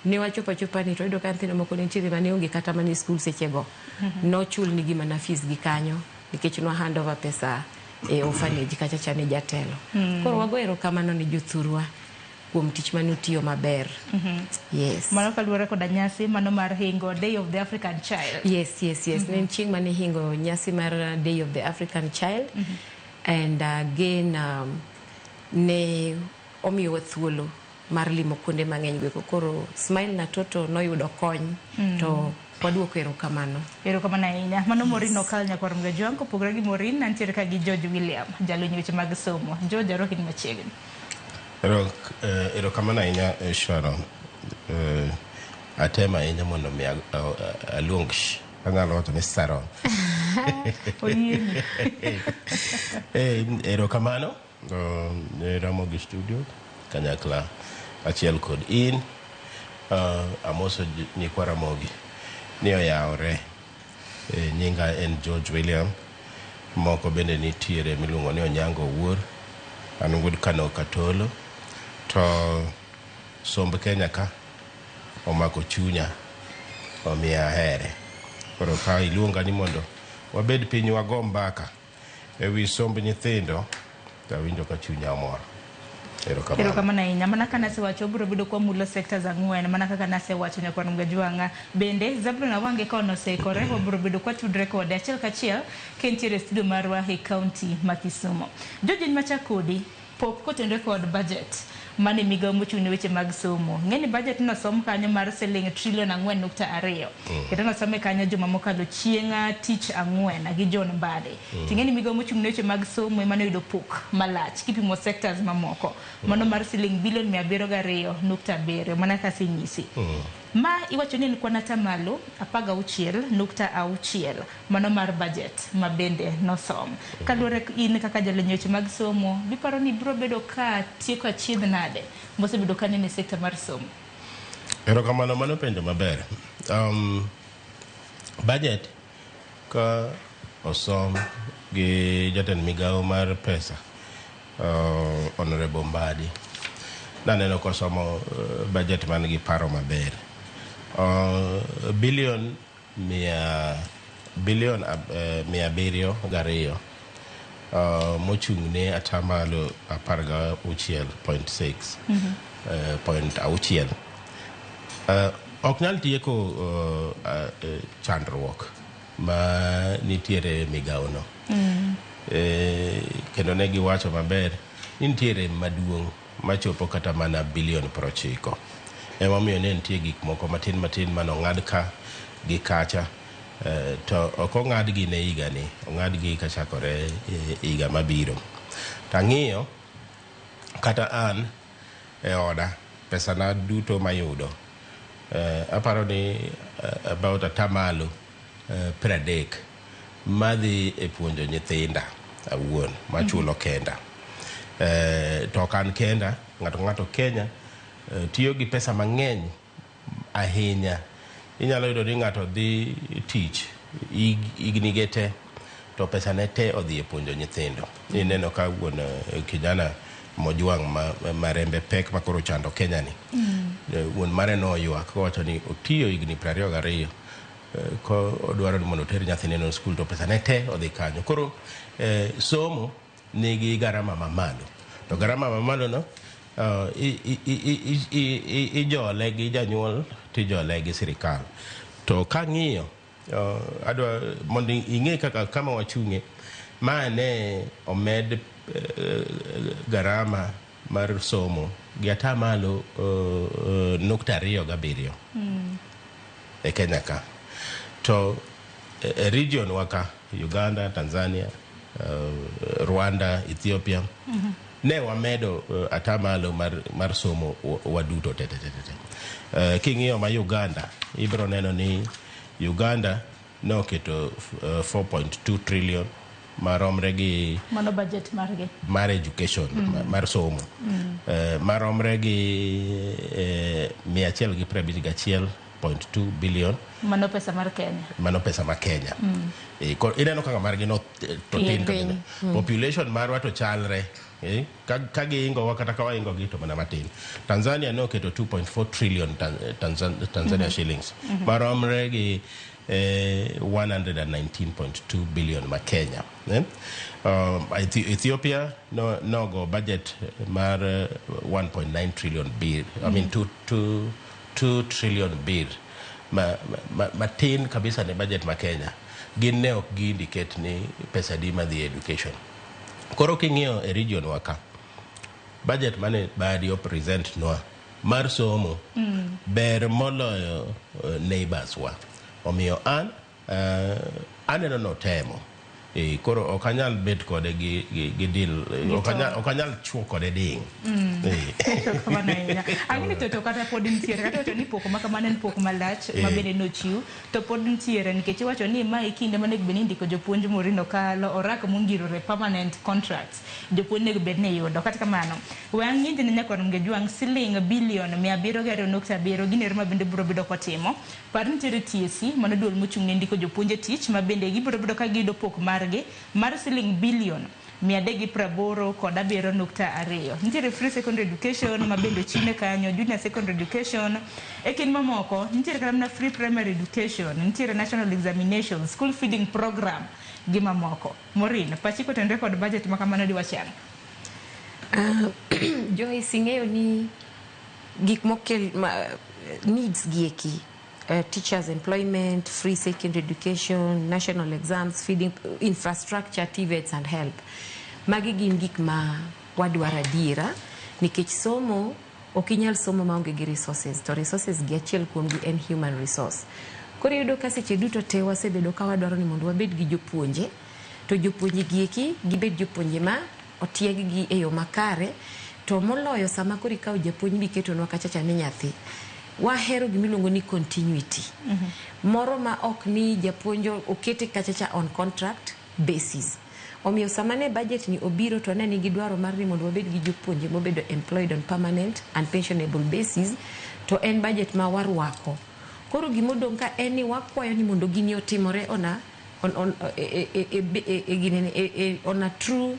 ne wachopo achopa ni to wayudo ka nyithindo moko ne nitiere mane onge kata mana e skul sechego. Nochulnigi mana fees gi kanyo nikech nwa hand over pesa e orphanage kacha cha ne jatelo. Koro wago erokamano ne jothurwa kuom tich mane utiyo maber. Yes. Mano kaluwore koda nyasi mano mar hingo Day of the African Child. Yes. Ne en chieng' mane ihingo nyasi mar Day of the African Child. And again ne omiyowa thuolo mar limo kuonde mang'eny goeko. Koro Smile na Toto noyudo kony to waduoko erokamano. Erokamano ahinya. Mano Maureen Okal nyakwar Mgajwang'. Kopogore gi Maureen, antiere ka gi George William, jalony weche mag somo. George, arwaki ni machiegni. Erokamano ahinya, Sharon. Atemo ahinya mondo mi aluong anyalo wacho ni Sharon. Oyieni. Erokamano ne Ramogi Studio kanyakla achiel kod in. Amoso nyikwa Ramogi ni oyawore. Nyinga en George William. Moko bende nitiere miluongo ni Onyango Owuor. An wuod Kano Katolo. To somb Kenya ka omako chunya omiyo ahere. Koro ka iluonga ni mondo wabed piny wago mbaka ewi somb nyithindo to awinjo ka chunya omor. Erokamano. Erokamano ahinya. Mana kaka nasewacho, obiro bedo kwamulo sectors ang'wen mana kaka nasewacho nyakwar Mgajwang'a. Bende Zablon Awange ka onoseikore, wabiro bedo kwatudre kode achiel kachiel ka entiere e studio marwa e county ma Kisumu. George in machak kodi, pok kotenore kod budget mane migawo mochung' ne weche mag somo. Ng'e ni budget nosom kanyo mar siling trilion 4.2. Kendo nosome kanyo juma mokalo chieng' tich ang'wen gi John Mbadi. Ting'e ni migawo mochung' ne weche mag somo ema noyudo pok malach kipimo sectors mamoko. Mano mar siling bilion 702.7 mana kaka asenyisi. Ma iwacho ni en kwan atamalo 16.6 mano mar budget ma bende nosom. Kaluwore in kaka jalony weche mag somo, biparo ni biro bedo ka tieko achiedh nade mosebedo ka nene e sekta mar somo? Erokamano, mano penjo maber. Budget ka osom gi jatend migawo mar pesa, Honorable Mbadi, naneno kosomo budget man gi paro maber. Bilion 702 mochung' ne atamalo 16.6 point auchiel ok nyal tieko chandruok ma nitiere e migawo no. Kendo ne giwacho maber ni nitiere maduong' machopo kata mana bilion 90. Emomiyo ne nitie gik moko matin matin manong'ad ka gi kacha, to ok ong'adgi ne higani, ong'adgi kachakore higa mabiro. Tang'iyo kata an e oda pesana duto mayudo, aparo ni about atamalo 30 madhi e puonjo nyithinda awuon machulo kenda. To ok an kenda, ng'ato ng'ato Kenya tiyo gi pesa mang'eny ahinya. Inyalo yudo ni ng'ato dhi tich higni ge te to pesa ne te odhi e puonjo nyithindo. Ineno ka wuon kijana Mojwang' ma rembe pek ma koro chando Kenya ni. Wuon mare noywak kowacho ni otiyo higni 22 ko odwaro ni mondo oter nyathine no skul to pesa ne te odhi kanyo. Koro somo nigi garama mamalo. To garama mamalo no ijole gi janyuol tijole gi sirikal. To kang'iyo adwa mondo ing'e kaka kama wachung'e, ma ne omed garama mar somo gi atamalo 0.27 e Kenya ka. To e region wa ka, Uganda, Tanzania, Rwanda, Ethiopia, ne wamedo atamalo mar somo waduto te te te te. King'iyo ma Uganda, ibiro neno ni Uganda noketo 4.2 trillion maromre gi Mano budget margi. Mar education, mar somo, maromre gi 151.2 billion. Mano pesa mar Kenya. Mano pesa ma Kenya. Ineno kaka margi no to tin Piny. Population marwa to chalre, ka giingowa kata ka waingo gi to mana matin. Tanzania noketo 2.4 trillion Tanzania shillings, maromre gi 119.2 billion ma Kenya. Ethiopia no nogo budget mar 1.9 trillion birr, I mean 2 trillion birr, ma matin kabisa ne budget ma Kenya. Gin ne ok gi indicate ni pesa di madhi e education. Koro king'iyo e region wa ka, budget mane Badi o present nwa mar somo ber moloyo neighbors wa. Omiyo an aneno notemo. Koro ok anyal bet kode gi deal, ok anyal chuo kode ding. Erokamano ahinya. Ang'e ni to kata pod nitiere kata wacho ni pok ma kamano en pok malach ma bende nochiw to pod nitiere, nikech iwacho ni mae kinde monego bed ni indiko jopuonj Morino Kalo orak mongirore permanent contracts, jopuonj onego bed ni yudo. Kata kamano, we ang'inji ne nyakwar Mgejwang' siling bilion 702.7 gin ero ma bende biro bedo kotimo. Par nitiere TSC, mano duol mochung' ne ndiko jopuonj e tich, ma bende gibiro bedo ka giyudo pok margi mar siling bilion 387.2. Nitiere free secondary education ma bende ochiwne kanyo, junior secondary education, e kind mamoko, nitiere kata mana free primary education, nitiere national examination, school feeding program gi mamoko. Maureen, pachi kotenore kod budget ma kamano diwach ang'o? Joyce, ing'eyo ni gik mokel ma, needs gi eki, teachers employment, free secondary education, national exams, feeding infrastructure, TVETs and help, magi gin gik ma wadwaro adiera, nikech somo ok inyal somo maonge gi resources, to resources gi achiel kuomgi en human resource. Koro iyudo ka seche duto te wasebedo ka wadwaro ni mondo wabed gi jopuonje, to jopuonje gi eki gibed jopuonje ma otieg gi e yo makare. To moloyo sama koro ikawo japuonj miketonwa kachacha ni nyathi, wahero gimiluongo ni continuity moro ma ok ni japuonj okete kachacha on contract basis. Omiyo sama ne budget ni obiro to ne nigi dwaro mar ni mondo wabed gi jopuonje mobedo employed on permanent and pensionable basis, to en budget ma warwako. Koro gimodong' ka en ni wakwayo ni mondo gini otimore on a, on, e, e, e, e, e, ginene, on a true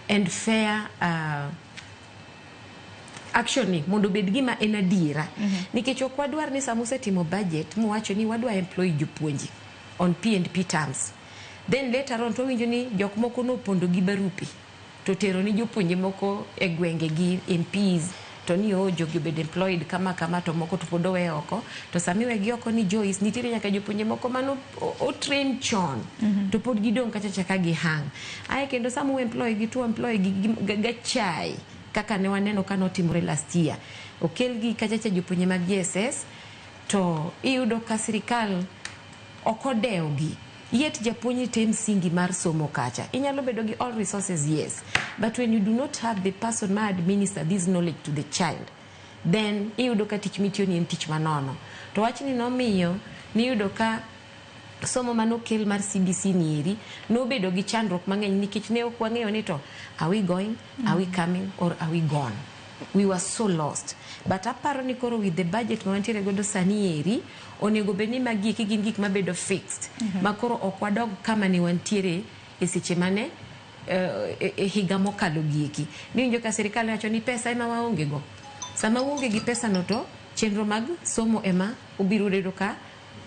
and fair action ni mondo obed gima en adiera, nikech ok wadwar ni sama usetimo budget muwacho ni wadwa employ jopuonje on P&P terms, then later on to wawinjo ni jok moko nopondo gi barupe to tero ni jopuonje moko e gwenge gi MPs to ni o jogi obed employed kama kama, to moko to pod owe oko. To sami wegi oko ni, Joyce, nitiere nyaka jopuonje moko mano o train chon to pod gidong' kachacha ka gihang ae. Kendo sama u employ gi to employ gi gachai kaka ne waneno ka notimore last year, okel gi kachacha jopuonje mag JSS, to iyudo ka sirikal ok odewogi. Yet japuonj te msingi mar somo kacha inyalo bedo gi all resources, yes, but when you do not have the person ma administer this knowledge to the child, then iyudo ka tich mitiyo ni en tich manono. To wachni nomiyo niyudo ka somo manokel mar CBC ni eri nobedo gi chandruok mang'eny, nikech ne ok wang'eyo ni to are we going, are we coming or are we gone. We were so lost. But aparo ni koro with the budget ma wantiere godo sani eri, onego bed ni magi eki gin gik mabedo fixed, ma koro ok wadog kama ne wantiere e seche mane e higa mokalo gieki. Niwinjo ka sirikal wacho ni pesa ema waonge go. Sama uonge gi pesa no to chenro mag somo ema ubiro yudo ka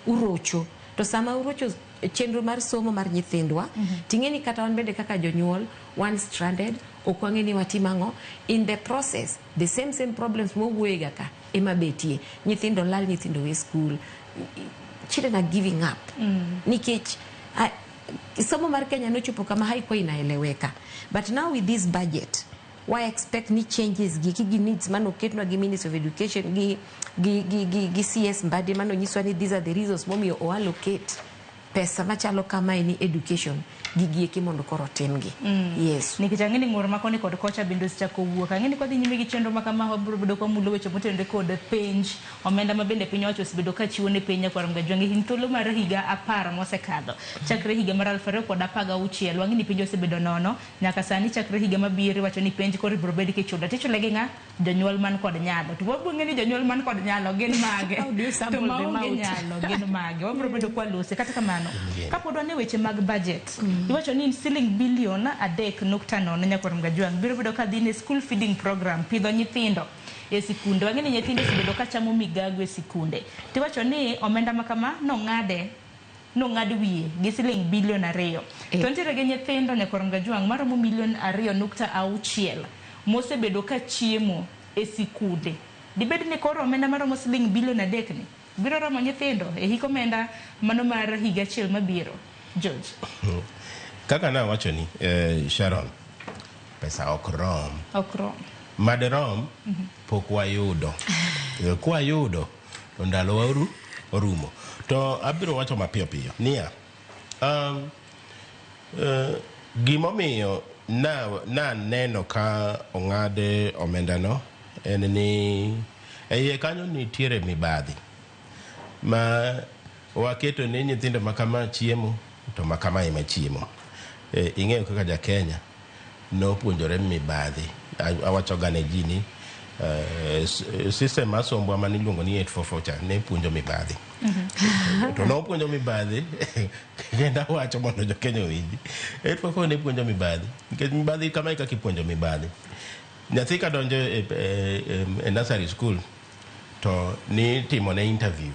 urocho. To sama urocho chenro mar somo mar nyithindwa, ting'e ni kata wan bende kaka jonyuol wan stranded, ok wang'e ni watim ang'o. In the process, the same same problems mwawuoyega ka ema betie. Nyithindo lal, nyithindo we school, children are giving up, nikech somo mar Kenya nochopo kama haikuwa inaeleweka. But now with this budget Wa expect ni changes gi gi needs manoketnwa gi Ministry of Education gi CS Mbadi manonyiswa ni these are the reasons momiyo o allocate pesa machalo kamae ni education gigi eki mondo koro otimgi. Yes. Nikech ang'e ni ng'ur ma koni kod kocha bende osechako wuok. Ang'e ni kwadhi nyime gi chenro ma kama wabiro bedo kwamulo weche motenore kod penj, omenda ma bende piny owacho osebedo ka chiwo ne piny nyakwar Mgajwang' e thuolo mar higa 10 mosekadho. Chakre higa mar 2016, wang'e ni penj osebedo nono, nyaka sani chakre higa mabiro iwacho ni penj koro ibiro bed kichulo. Tichule gi ng'a? Jonyuol man kod nyalo. To wabiro ng'e ni jonyuol man kod nyalo gin mage? How do you To sample them maonge out? nyalo gin mage? Wabiro bedo kwalose. Kata kamano, kapod wan e weche mag budget, iwacho ni siling bilion 3.0 nyakwar Mgajwang' biro bedo ka dhi ne school feeding program, pidho nyithindo e sikunde. Wang'e ni nyithindo osebedo ka chamo migago e sikunde. Tiwacho ni omenda ma kama nong'ad wiye gi siling bilion 2. To nitiere gi nyithindo nyakwar Mgajwang' maromo milion 2.6 mosebedo ka chiemo e sikunde. Dibed ni koro omenda maromo siling bilion 3 ni biro romo nyithindo e hik omenda mano mar higa achiel mabiro? George. Kaka nawacho ni Sharon, pesa ok rom. Ok rom. Mad rom pok wayudo. Kwayudo to ndalo waru orumo. To abiro wacho mapiyo piyo niya, gimomiyo na neno ka ong'ade omendano en ni e iye kanyo nitiere mibadhi ma waketo ni nyithindo ma kama chiemo to ma kama ema chiemo. Ing'eyo kaka ja Kenya nopuonjore mibadhi. Awacho ga ne ji ni system mar sombwa mane iluongo ni 844 cha ne puonjo mibadhi. To nopuonjo mibadhi kendo awacho mondo jo Kenya owinji. 844 ne puonjo mibadhi nikech mibadhi kama e kaka ipuonjo mibadhi. Nyathi ka donjo e nursery school to ni timone interview.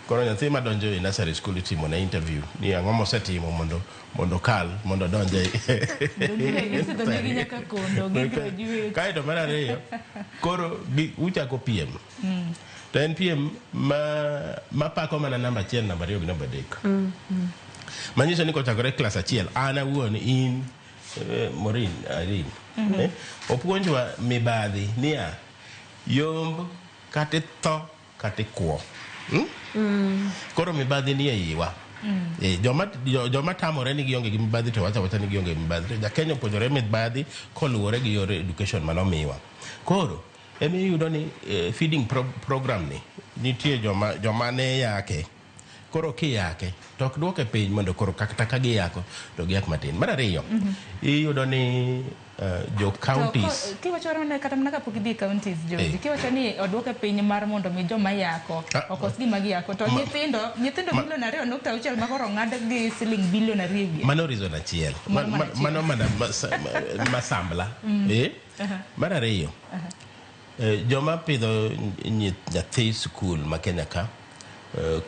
Koro nyathi madonjo e nursery school itimo ne interview ni ang'o mosetimo mondo kal mondo odonj e Gisedonjo nyaka kondo, gi graduate. Kaeto mar ariyo koro uchako piem. To en piem ma mapako mana namba 1, namba 2 gi namba 3. Manyiso ni kochakore klas 1 an awuon in Maureen, Irene, opuonjwa mibadhi niya yomb kata itho kata ikwo. Koro mibadhi ni e iwa. Joma tamore ni gionge gi mibadhi to wacho awacha ni gionge gi mibadhi. To ja Kenya opuonjore mibadhi koluwore gi yor education manomiwa. Koro ema iyudo ni feeding program ni nitie joma ne yake. Koro kiyake to ok duoke piny mondo koro kata ka giyako to giyak matin. Mar ariyo, iyudo ni jo counties Kiwacho ni kata mana kapok idhi e counties, George, kiwacho ni oduoke piny mar mondo mi joma yako okos gima giyako to nyithindo milion 2.6 ma koro ong'ad gi siling bilion 2 wiye. Mano reason achiel. Mano Mano mana masambla. Mar ariyo, joma pidho nyathi skul ma Kenya ka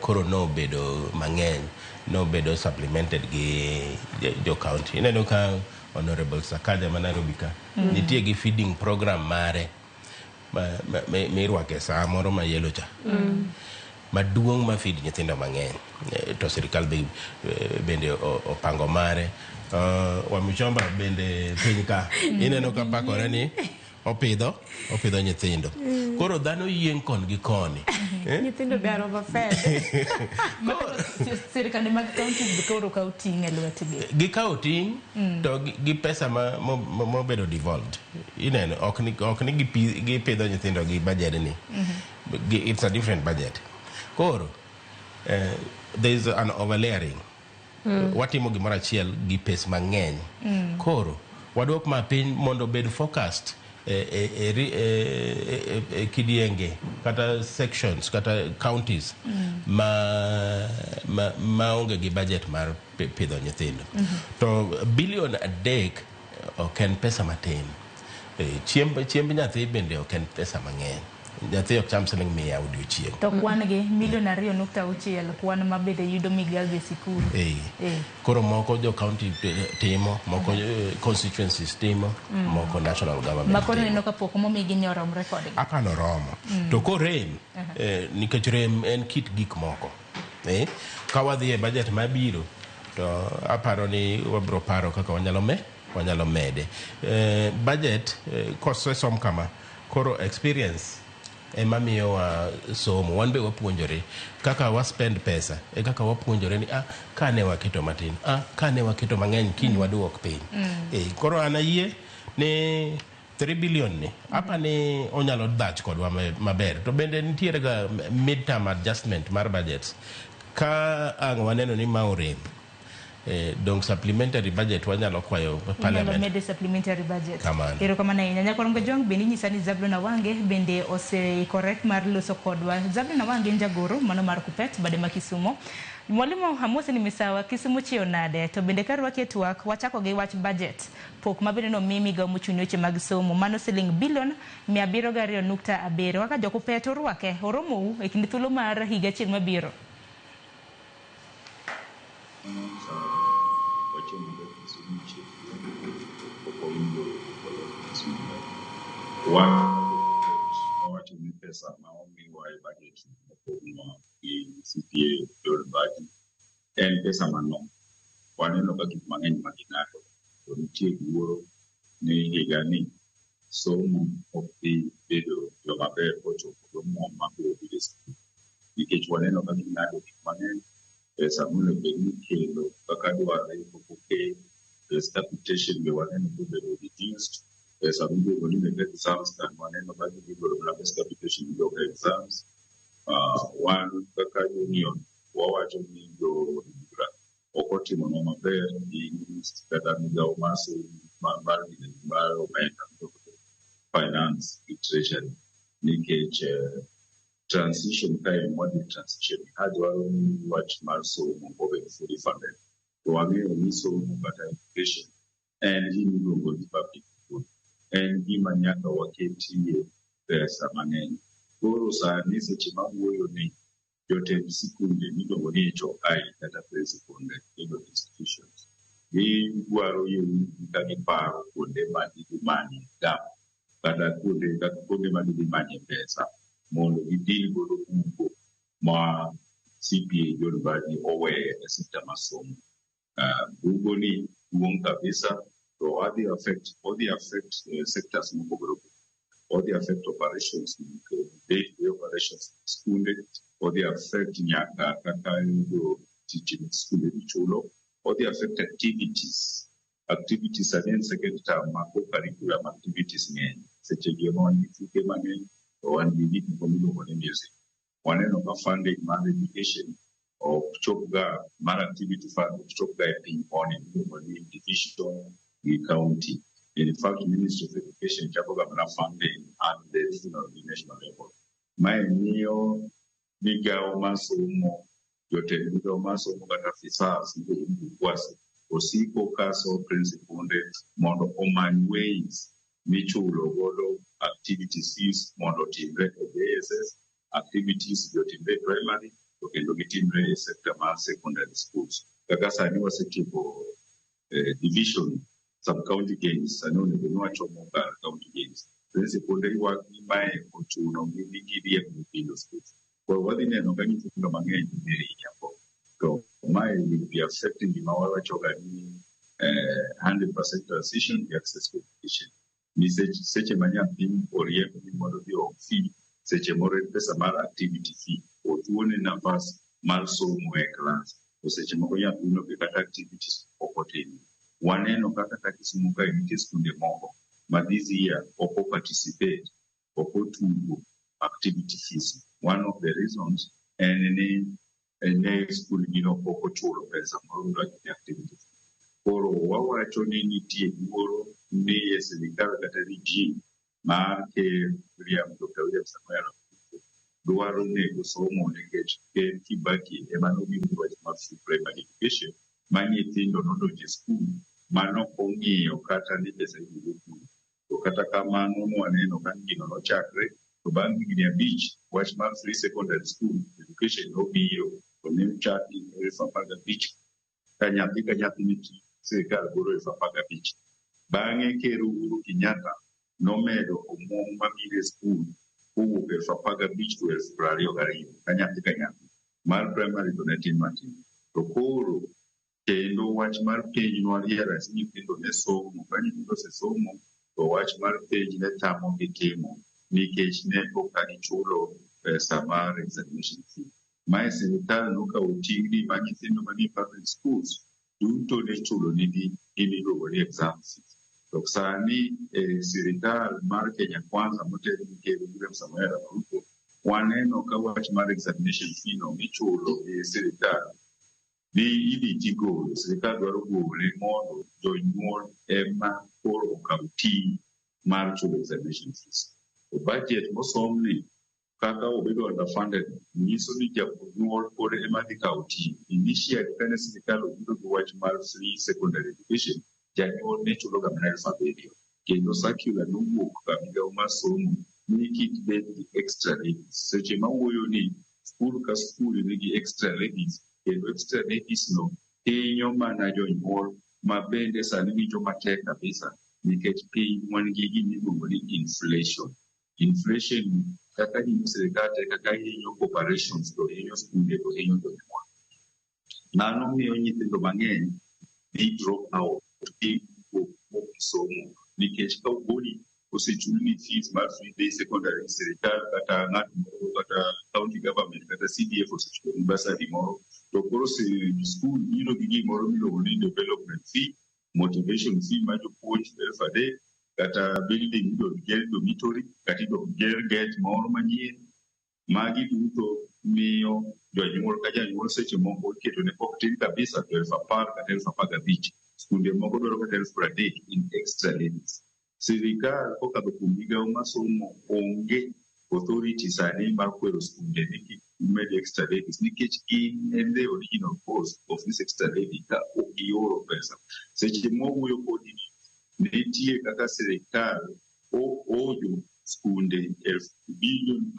koro nobedo mang'eny, nobedo supplemented gi jo county. Ineno ka Honorable Sakaja ma Nairobi ka nitie gi feeding program mare mirwake saa moro ma yellow cha. Maduong' ma feed nyithindo mang'eny. To sirikal bende opango mare. Wamuchomba bende piny ka ineno ka pakore ni opidho nyithindo. Koro dhano yieng' kon gi koni. Nyithindo be are overfed. Sirkande mag counties be koro kawo ting' e lwetgi. Gikawo ting' to gi pesa mobedo devolved. Ineno ok ni gipidho nyithindo gi budget ni. It's a different budget. Koro there is an overlayering. Watimo gimoro achiel gi pes mang'eny. Koro waduok ma piny mondo obed focused e kidienge kata sections kata counties ma onge gi budget mar pidho nyithindo. To bilion 3 ok en pesa matin. Chiemb nyathi bende ok en pesa mang'eny. Nyathi ok cham siling 100 odiochieng'. To kwan gi milion 2.6 kwan ma bende yudo migago e sikul. Koro moko jo county timo, moko constituencies timo, moko national government Ma koro timo. ineno ka pok momigi ni oromre kodgi. Apano romo. To korem, nikech rem en kit gik moko. Ka wadhi e budget mabiro, to aparo ni wabiro paro kaka wanyalo Wanyalo mede. Budget kosesom kama, koro experience ema miyowa somo. Wan be wapuonjore kaka wa spend pesa e kaka wapuonjore ni kane waketo matin, kane waketo mang'eny, kiny waduok piny. Koro an ayie ni 3 billion ni apa ni onyalo dhach kodwa maber. To bende nitiere ga mid-term adjustment mar budgets. Ka ang' waneno ni ma orem, dong supplementary budget wanyalo kwayo Inyalo parliament. Mede supplementary budget. Kamano. Erokamano ahinya. Nyakwar Gajwang' bende inyisa ni Zablon Awange bende oseikore mar loso kodwa. Zablon Awange en jagoro mano mar Kupet bade ma Kisumo. Mwalimu Amosi ni misawa Kisumo chiew nade? To bende ka rwaki e twak wachako gi wach budget. Pok ma bende nomi migawo mochung' ne weche mag somo mano siling bilion 702.7. Kaka jo Kupet orwake oromou e kind thuolo mar higa achiel mabiro. Wan wawacho ni pesa ma omiwa e budget mopognwa gi CPA John Mbadi en pesa manok. Waneno ka gik mang'eny ma ging'ado to nitie luoro ni higani somo ok dhi bedo joma ber kochopo gi omuom mabiro biro e skul. Nikech waneno ka ging'ado gik mang'eny, pesa monego bed ni ikelo kaka dwarre pok okel, pes capitation be waneno kobedo reduced, pesa miluongo ni mek exams kan waneno ka gidhi golo mana pes capitation gidok e exams. Wan kaka union wawacho ni jood bura ok otimonwa maber gi kata migawo mar somo mar omenda finance gi treasury nikech transition kae mwadhi transition adwaro ni wach mar somo obed fully funded. To wang'eyo ni somo kata education en gima iluongo ni public good. En gima nyaka waketie pesa mang'eny. Koro sani seche mawuoyo ni jotend sikunde miluongo ni HOI kata principal head of institutions gidwaro yie ka giparo kuonde ma gidhi manye gap kata kuonde ma gidhi manye pesa mondo gidil godo bugo ma CPA John Mbadi oweyo e sector mar somo. Bugo ni duong' kabisa to odhi affect sectors mopogore opogore. Odhi affect operations, day to day operations skunde, odhi affect nyaka kaka jotich skunde michulo, odhi affect activities. Activities sani en second term ma co-curriculum activities ng'eny. Seche gi ema wan gi tuke mang'eny to wan gi gik moko miluongo ni music. Waneno ka funding mar education ok chop ga mar activity fund ok chop ga e piny koni miluongo ni division gi county. In fact, Ministry of Education chako ga mana funding at the regional gi national level. Mae miyo migawo mar somo, jotend migawo mar somo kata officers miluongo ni UKWASI osiko kaso principunde mondo omany ways michulo godo activities fees mondo otimre e JSS, activities be otimre e primary to kendo gitimre e sector mar secondary schools. Kaka sani wasetieko division sub county games, sani onego ni wachomo kar county games. Principunde ywak ni mae ochuno gi ni giriemb nyithindo schools. Koro wadhi neno ka nyithindo mang'eny dhi riembo. To mae will be affecting gima wawachoga ni 100% transition gi access to education. Ni seche ma nyathi oriemb ni mondo odhi oom fee, seche moro en pesa mar activity fee, otuone nafas mar somo e klas. To seche moko nyathino be kata activities ok otimo. Waneno kaka kata Kisumu kae nitie skunde moko ma this year ok o participate, ok otugo activity fees. One of the reasons en ni ne skul gino pok ochulo pesa moro ni activity fee. Koro wawacho ni nitie luoro ni e sirikal kata regime mar Ker William Dr. William Samoei Arap Ruto dwaro nego somo nikech Ker Kibaki ema nobiro gi wach mar free primary education ma nyithindo nodonjo e skul manok ong'iyo kata ni pesa iduogo kuno. To kata kamano nwaneno ka gino nochakre to bang' higni 5 wach mar free secondary school education nobiro to ne ochak gi 15,000 ka nyathi ka nyathi nitie sirikal golo 15,000. Bang'e Ker Uhuru Kenyatta nomedo omuom mabiro e skul kowuok 15,000 to 22,000 ka nyathi ka nyathi. Mar primary to ne tin matin. To koro Kendo wach mar penj nwa realize ni nyithindo ne somo, ka nyithindo osesomo to wach mar penj ne tamogi timo nikech ne pok gichulo pesa mar examination fee. Mae sirikal nokawo ting'ni ma nyithindo manie public schools duto ne chulo nigi gima iluongo ni exam fees. To sani e sirikal mar Kenya Kwanza motel gi Ker William Samoei Arap Ruto, waneno ka wach mar examination fee no michulo e sirikal dhi idhi tigolo. Sirikal dwaro gole mondo jonyuol ema koro okaw ting' mar chulo examination fees. To budget mosomni kaka obedo underfunded nyiso ni janyuol pod ema dhi kawo ting'. Initially kane sirikal obiro gi wach mar free secondary education, janyuol ne chulo ga mana 7,000. Kendo circular nowuok ka migawo mar somo ni kik bed gi extra levies. Seche mawuoyo ni skul ka skul nigi extra levies kendo extra levies no hinyo mana jonyuol ma bende sani winjo matek kabisa nikech piny wan gi gima iluongo ni inflation. Inflation kaka hinyo sirikal te kaka hinyo corporations to hinyo skunde to hinyo jonyuol. Mano miyo nyithindo mang'eny dhi drop out dhi wuok mok gisomo nikech ka ogoli osechulni fees mar free day secondary sirikal kata ng'at moro kata county government kata CDF osechuloni bursary moro to koro skul biro gi gimoro miluongo ni development fee, motivation fee ma jopuonj 3,000 kata building idwa ger dormitory kata idwa ger gate moro manyien. Magi duto miyo jonyuol ka janyuol seche moko iketo ne pok tin kabisa to 10,000 kata 15,000. Skunde moko dwaro kata 30,000 in extra levies. Sirikal kokadho kuom migawo mar somo onge authority sani mar kwero skunde ni kik umed extra levies nikech gin en the original cause of this extra levy ka ok gioro pesa. Seche mwawuoyo kodi ni nitie kaka sirikal oojo skunde 59 billion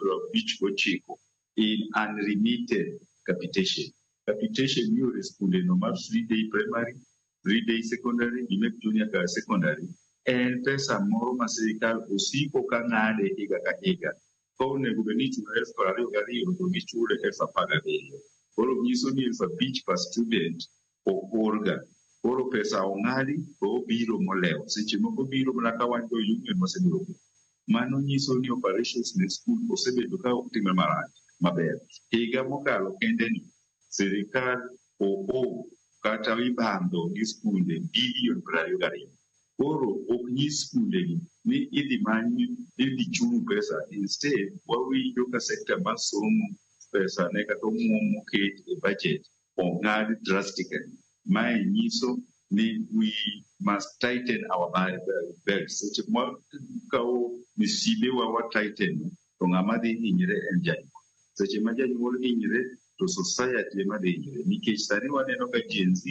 in unremitted capitation. Capitation mioro e skunde no mar free day primary, free day secondary gi mek junior ka secondary en pesa moro ma sirikal osiko ka ng'ade higa ka higa. Ka onego bed ni ichulo 22,000 to gichule 17,000. Koro nyiso ni 5,000 per student oorga. Koro pesa ong'adi to obiro molewo. Seche moko obiro mana ka wan jo union mosebedo. Mano nyiso ni operations ne skul osebedo ka ok timre marach maber. Higa mokalo kende ni sirikal oo kata ibandho gi skunde bilion 22. Koro ok nyis skunde gi ni idhi many idhi chul pesa. Instead wawinjo ka sector mar somo pesa ne kata omuom moket e budget ong'ad drastically. Mae nyiso ni we must tighten our belt. Seche mwakawo misibewa wa tighten to ng'ama dhi hinyre en janyuol. Seche ma janyuol hinyre to society ema dhi hinyre nikech sani waneno ka Gen Z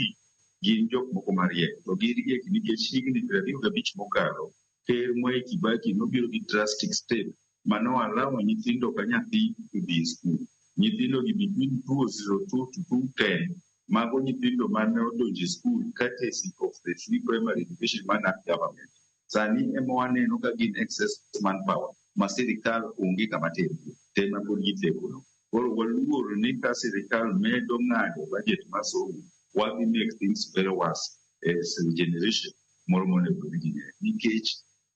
gin jok moko mariek to giriek nikech higni 25 mokalo Ker Mwai Kibaki nobiro gi drastic step mano allow nyithindo ka nyathi to dhi e skul. Nyithindo gi between 2002 to 2010 mago nyithindo mane odonjo e skul courtesy of the free primary education mar government. Sani ema waneno ka gin excess manpower ma sirikal onge kama tergi tema pod gitekono. Koro waluor ni ka sirikal medo ng'ado budget mar somo wadhi make things very worse as a generation moro monego bed ni nikech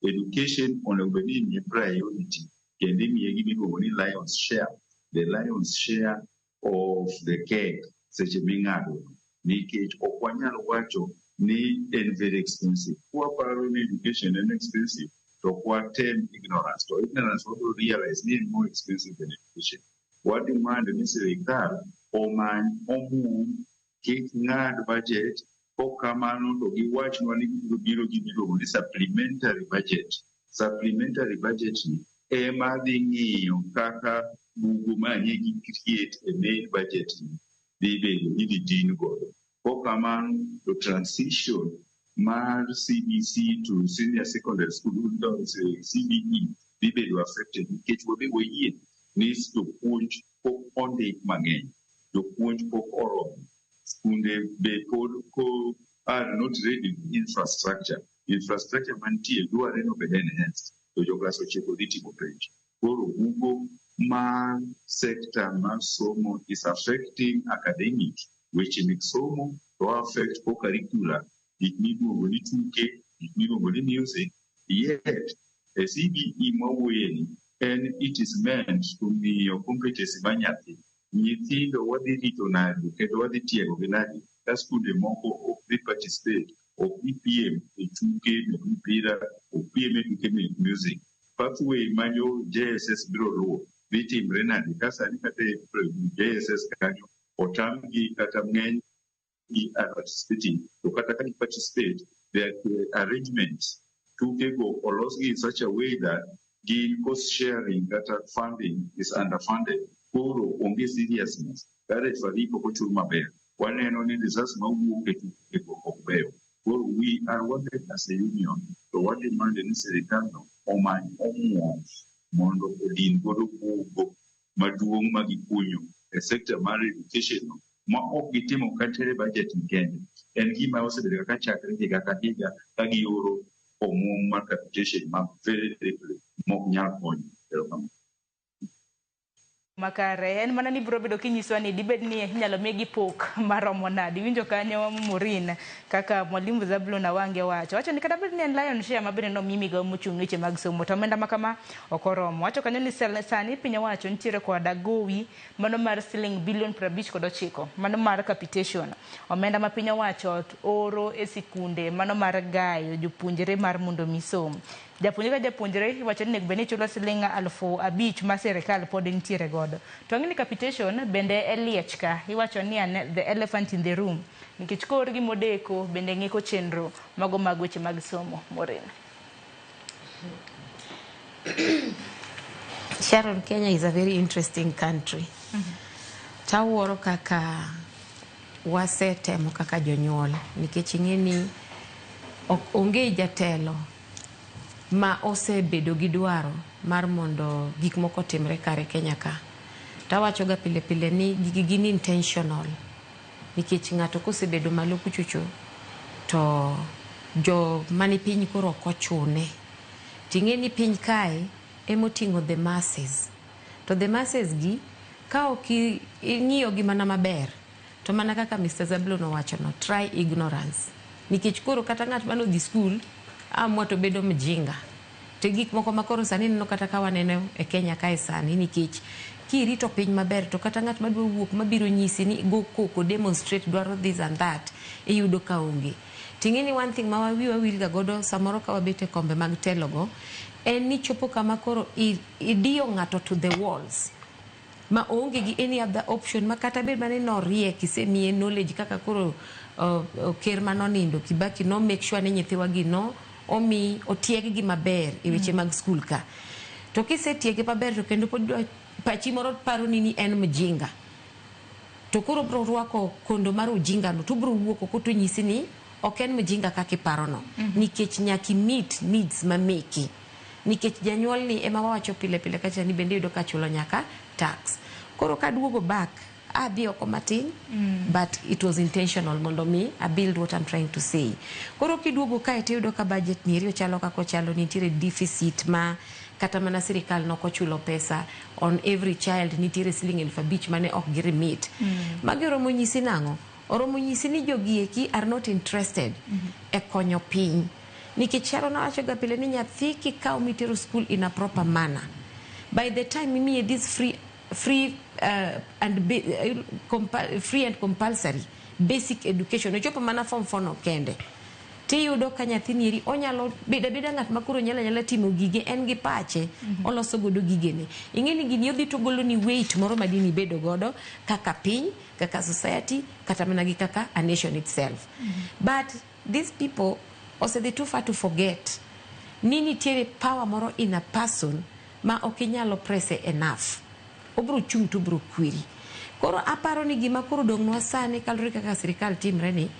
education onego bed ni imiye priority kendo imiye gima iluongo ni lion's share, the lion's share of the cake seche ming'ado nikech ok wanyal wacho ni en very expensive. Kwaparo ni education en expensive to ok watem ignorance to ignorance wabiro realize ni en more expensive than education. Wa demand ni sirikal omany omuom kik ng'ad budget kok kamano to giwachnwa ni gibiro biro gi gimiluongo ni supplementary budget. Supplementary budget ni ema dhi ng'iyo kaka bugo manye gi create e main budget ni dhi bedo idhi din godo. Kok kamano to transition mar CBC to senior secondary school CBE dhi bedo affected nikech wabe wayie ni jopuonj pok ondik mang'eny, jopuonj pok oromo, skunde be pod ko are not ready with infrastructure. Infrastructure mantie dwarre ni obed enhanced to jo klas 9 dhi timo penj. Koro bugo mar sector mar somo is affecting academic. Weche mek somo to affect co-curricular, gik miluongo ni tuke, gik miluongo ni music. Yet, e CBE mwawuoye ni, en it is meant to miyo competency mar nyathi. Nyithindo wadhi rito nadi kendo wadhi tiego gi nadi ka skunde moko ok dhi participate, ok dhi piem e tuke mek mpira, ok piem e tuke mek music. Pathway ma jo JSS biro luwo dhi timre nadi ka sani kata e JSS kanyo otamgi kata ng'eny gi are participating to kata ka gi participate their arrangements tukego olosgi in such a way that gin cost sharing kata funding is underfunded koro onge seriousness ka referee pok ochul maber waneno ni results mawuok e tukego ok beyo koro we are working as a union to wa demand ni sirikal no omany omuom mondo odin godo bugo maduong' ma gikunyo e sector mar education no ma ok gitimo kata e budget ni kende en gima osebedo kaka chakre higa ka higa ka gioro omuom mar capitation ma very little mok nyal konyo. Erokamano. Makare en mana ni biro bedo kinyiswa ni dibed ni inyalo migi pok maromo nade. Iwinjo kanyo Maureen kaka mwalimu Zablon Awange wacho. Wacho ni kata bed ni en lion share ma bende nomi migawo mochung' ne weche mag somo to omenda ma kama ok oromo. Wacho kanyo ni sani piny owacho nitiere koda gowi mano mar siling bilion 59 mano mar capitation. Omenda ma piny owacho oro e sikunde mano mar gayo jopuonjre mar mondo mi som. Japuonjre ka japuonjre iwacho ni onego bed ni ichulo siling 5,000 ma sirikal pod nitiere godo. To ang'e ni capitation bende e liech ka iwacho ni the elephant in the room nikech koor gimodeko bende ng'iko chenro mago mag weche mag somo. Maureen. Sharon, Kenya is a very interesting country. Tawuoro kaka wasetemo kaka jonyuol nikech ing'e ni ok onge jatelo ma osebedo gi dwaro mar mondo gik moko otimre kare Kenya ka. Tawacho ga pile pile ni gigi gin intentional nikech ng'ato kosebedo malo kuchocho to jo mani piny koro ok ochune. Ting'e ni piny kae emoting'o the masses. To the masses gi ka ok ing'iyo gi mana maber to mana kaka Mr. Zablon owacho no, try ignorance. Nikech koro kata ng'at manodhi skul amua to bedo mjinga. To gik moko ma koro sani ineno kata ka waneno e Kenya kae sani nikech kirito piny maber to kata ng'at madwa wuok mabiro nyisi ni go koko demonstrate dwaro this and that iyudo ka onge. Ting'e ni one thing ma wiwa wil ga godo samoro ka wabet e kombe mag telo go en ni chopo kama koro idiyo ng'ato to the walls ma oonge gi any other option ma kata bed mana ni noriek isemiye knowledge kaka koro ker manonindo Kibaki no make sure ni nyithiwa gi no omi otieg gi maber e weche mag skul ka. To kisetiege maber to kendo pod pachi moro paro ni en mjinga. To koro bro rwako kondo mar ujinga no to bro wuok oko to nyisi ni ok en mjinga kaka iparo no. Nikech nyaka i meet needs ma meki. Nikech janyuol ni ema wawacho pile pile kacha ni bende iyudo ka chulo nyaka tax. Koro kaduogo back adhi oko matin but it was intentional mondo mi I build what I'm trying to say. Koro kiduogo kae tiyudo ka budget ni eri ochalo kaka ochalo nitiere deficit ma kata mana sirikal nokochulo pesa on every child nitiere siling 5,000 mane ok gi remit. Magi oromo nyisi nang'o? Oromo nyisi ni jogi eki are not interested e konyo piny. Nikech Sharon awacho ga pile ni nyathi kikawo mitero school in a proper manner. By the time imiye this free and compulsory basic education ochopo mana form 4 no kende tiyudo ka nyathini eri onyalo bedo abeda ng'at ma koro nyalo anyala timo gige en gi pache oloso godo gigene ing'e ni gini odhi to ogolo ni weight moro ma dini bedo godo kaka piny kaka society kata mana gi kaka a nation itself. But these people osedhi too far to forget ni nitiere power moro in a person ma ok inyalo press enough obro chung' to obro kweri. Koro aparo ni gima koro odong'nwa sani kaluwore kaka sirikal timre ni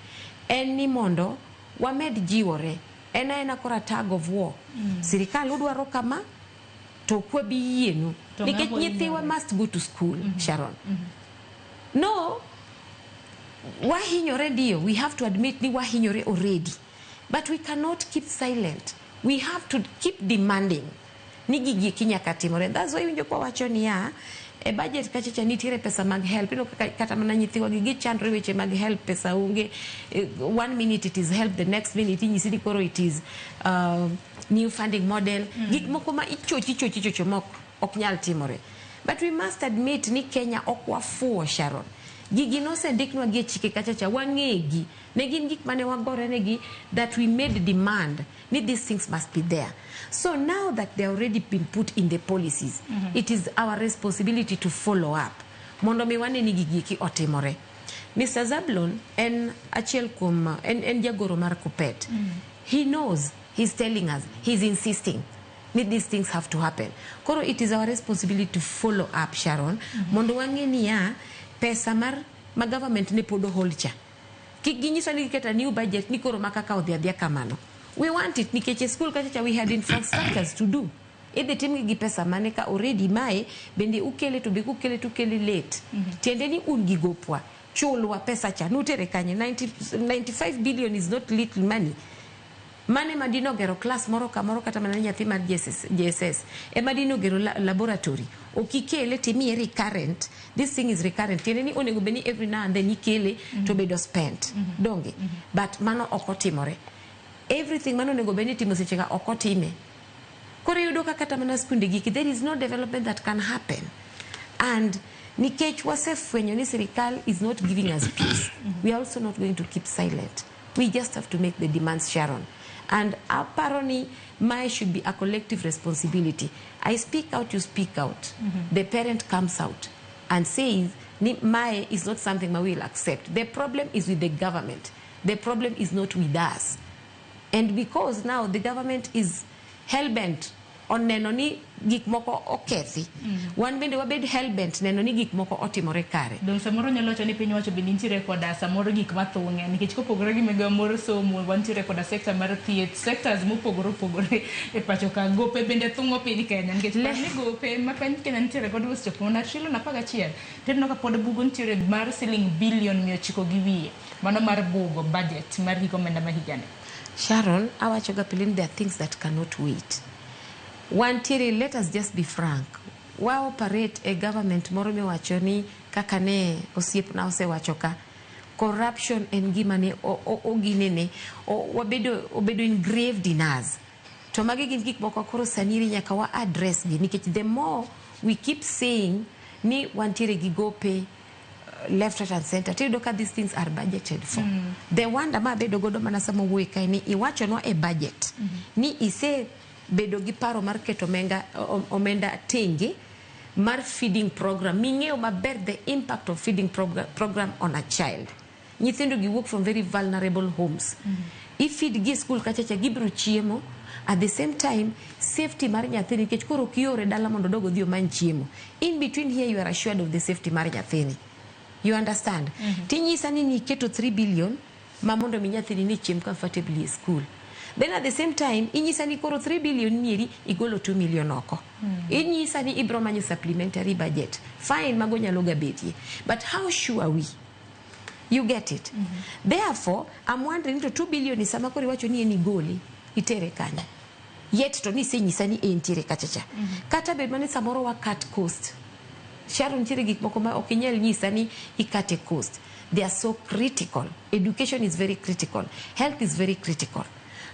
en ni mondo wamed jiwore en aena koro a tug of war. Sirikal udwaro kama to ok wabi yienu nikech nyithiwa must go to school. Sharon, no wahinyore ndio, we have to admit ni wahinyore already, but we cannot keep silent. We have to keep demanding ni gigi eki nyaka timore. That's why winjo kwa wacho niya E budget kachacha nitiere pesa mag help. Ineno kaka kata mana nyithiwa gi gichandre weche mag help, pesa onge. One minute it is help, the next minute inyisi ni koro it is new funding model. Gik moko ma ichocho ichocho ichocho mok ok nyal timore. But we must admit ni Kenya ok wafuwo, Sharon. Gigi nosendiknwa gi e chike kachacha, wang'egi. Ne gin gik mane wagore negi that we made demand ni these things must be there. So now that they already been put in the policies, it is our responsibility to follow up mondo mi wane ni gigi eki otimore. Mr. Zablon en achiel kuom en jagoro mar Kuppet. He knows, he's telling us, he's insisting ni these things have to happen. Koro it is our responsibility to follow up, Sharon, mondo wang'e niya pesa mar ma government ne pod hold cha. Kik ginyiswa ni giketo a new budget ni koro ma kaka odhi adhiya kamano. We want it nikech e school kachacha we had infrastructures to do. Idhi timgi gi pesa mane ka already mae bende ukele to be kukele to ukele late. Tiende ni un gi gopwa. Chulwa pesa cha. Nutere kanye? 90, 95 billion is not little money. Mane madino gero class moro kamoro kata mana nyathi mar JSS, JSS. Ema dino gero laboratory. Okikele timiye recurrent. This thing is recurrent. Tiende ni onego bed ni every now and then ikele to bedo spent. Donge? But mano ok otimore. Everything mano onego bed ni itimo seche ka ok otime. Koro iyudo ka kata mana skunde giki, there is no development that can happen. And nikech wasefwenyo ni sirikal is not giving us peace, we are also not going to keep silent. We just have to make the demands, Sharon. And aparo ni mae should be a collective responsibility. I speak out, you speak out. The parent comes out and says ni mae is not something we will accept. The problem is with the government. The problem is not with us. And because now the government is hell-bent on neno ni gik moko okethi, wan bende wabed hell-bent neno ni gik moko otimore kare. Dong samoro nyalo wacho ni piny owacho bende nitiere koda samoro gik mathung'e nikech kopogore gi migawo mar somo, wantiere koda sector mar thieth, sectors mopogore opogore e pacho ka. Gope bende thung'o piny Kenya nikech par ni gope ma piny Kenya nitiere godo osechopo mana trilion 11, to ineno ka pod bugo nitiere mar siling bilion 900 gi wiye, mano mar bugo budget mar hik omenda ma higani. Sharon, awacho ga pile ni there are things that cannot wait. Wantiere, let us just be frank. Wa operate e government moro miwacho ni kaka ne osiepna osewacho ka, corruption en gima ne oginene, wabedo, obedo engraved in us. To magi gin gik moko koro sani nyaka wa address gi nikech the more we keep saying ni wantiere gi gope left, right and center, tiyudo ka these things are budgeted for. The wonder ma abedo godo mana sama wuoye kae ni iwachonwa e budget ni ise bedo gi paro mar keto omenda tenge mar feeding program, ming'eyo maber the impact of feeding program on a child. Nyithindo gi wuok from very vulnerable homes. I-feed gi e school kachacha, gibiro chiemo. At the same time, safety mar nyathini, nikech koro ok iore dala mondo odog odhi omany chiemo. In between here you are assured of the safety mar nyathini. You understand? Tinyisa ni niketo 3 billion ma mondo mi nyathini ni chiem comfortably e school. Then at the same time inyisa ni koro 3 billion nieri igolo 2 million oko. Inyisa ni ibro manyo supplementary budget. Fine, mago nyalo ga betie. But how sure are we? You get it? Therefore, I'm wondering to 2 billion ni sama koro iwacho ni en igole, itere kanye? Yet to nisenyisa ni entiere kachacha. Kata bed mani samoro wa cut cost. Sharon, nitiere gik moko ma ok inyal nyisa ni ikate cost. They are so critical. Education is very critical. Health is very critical.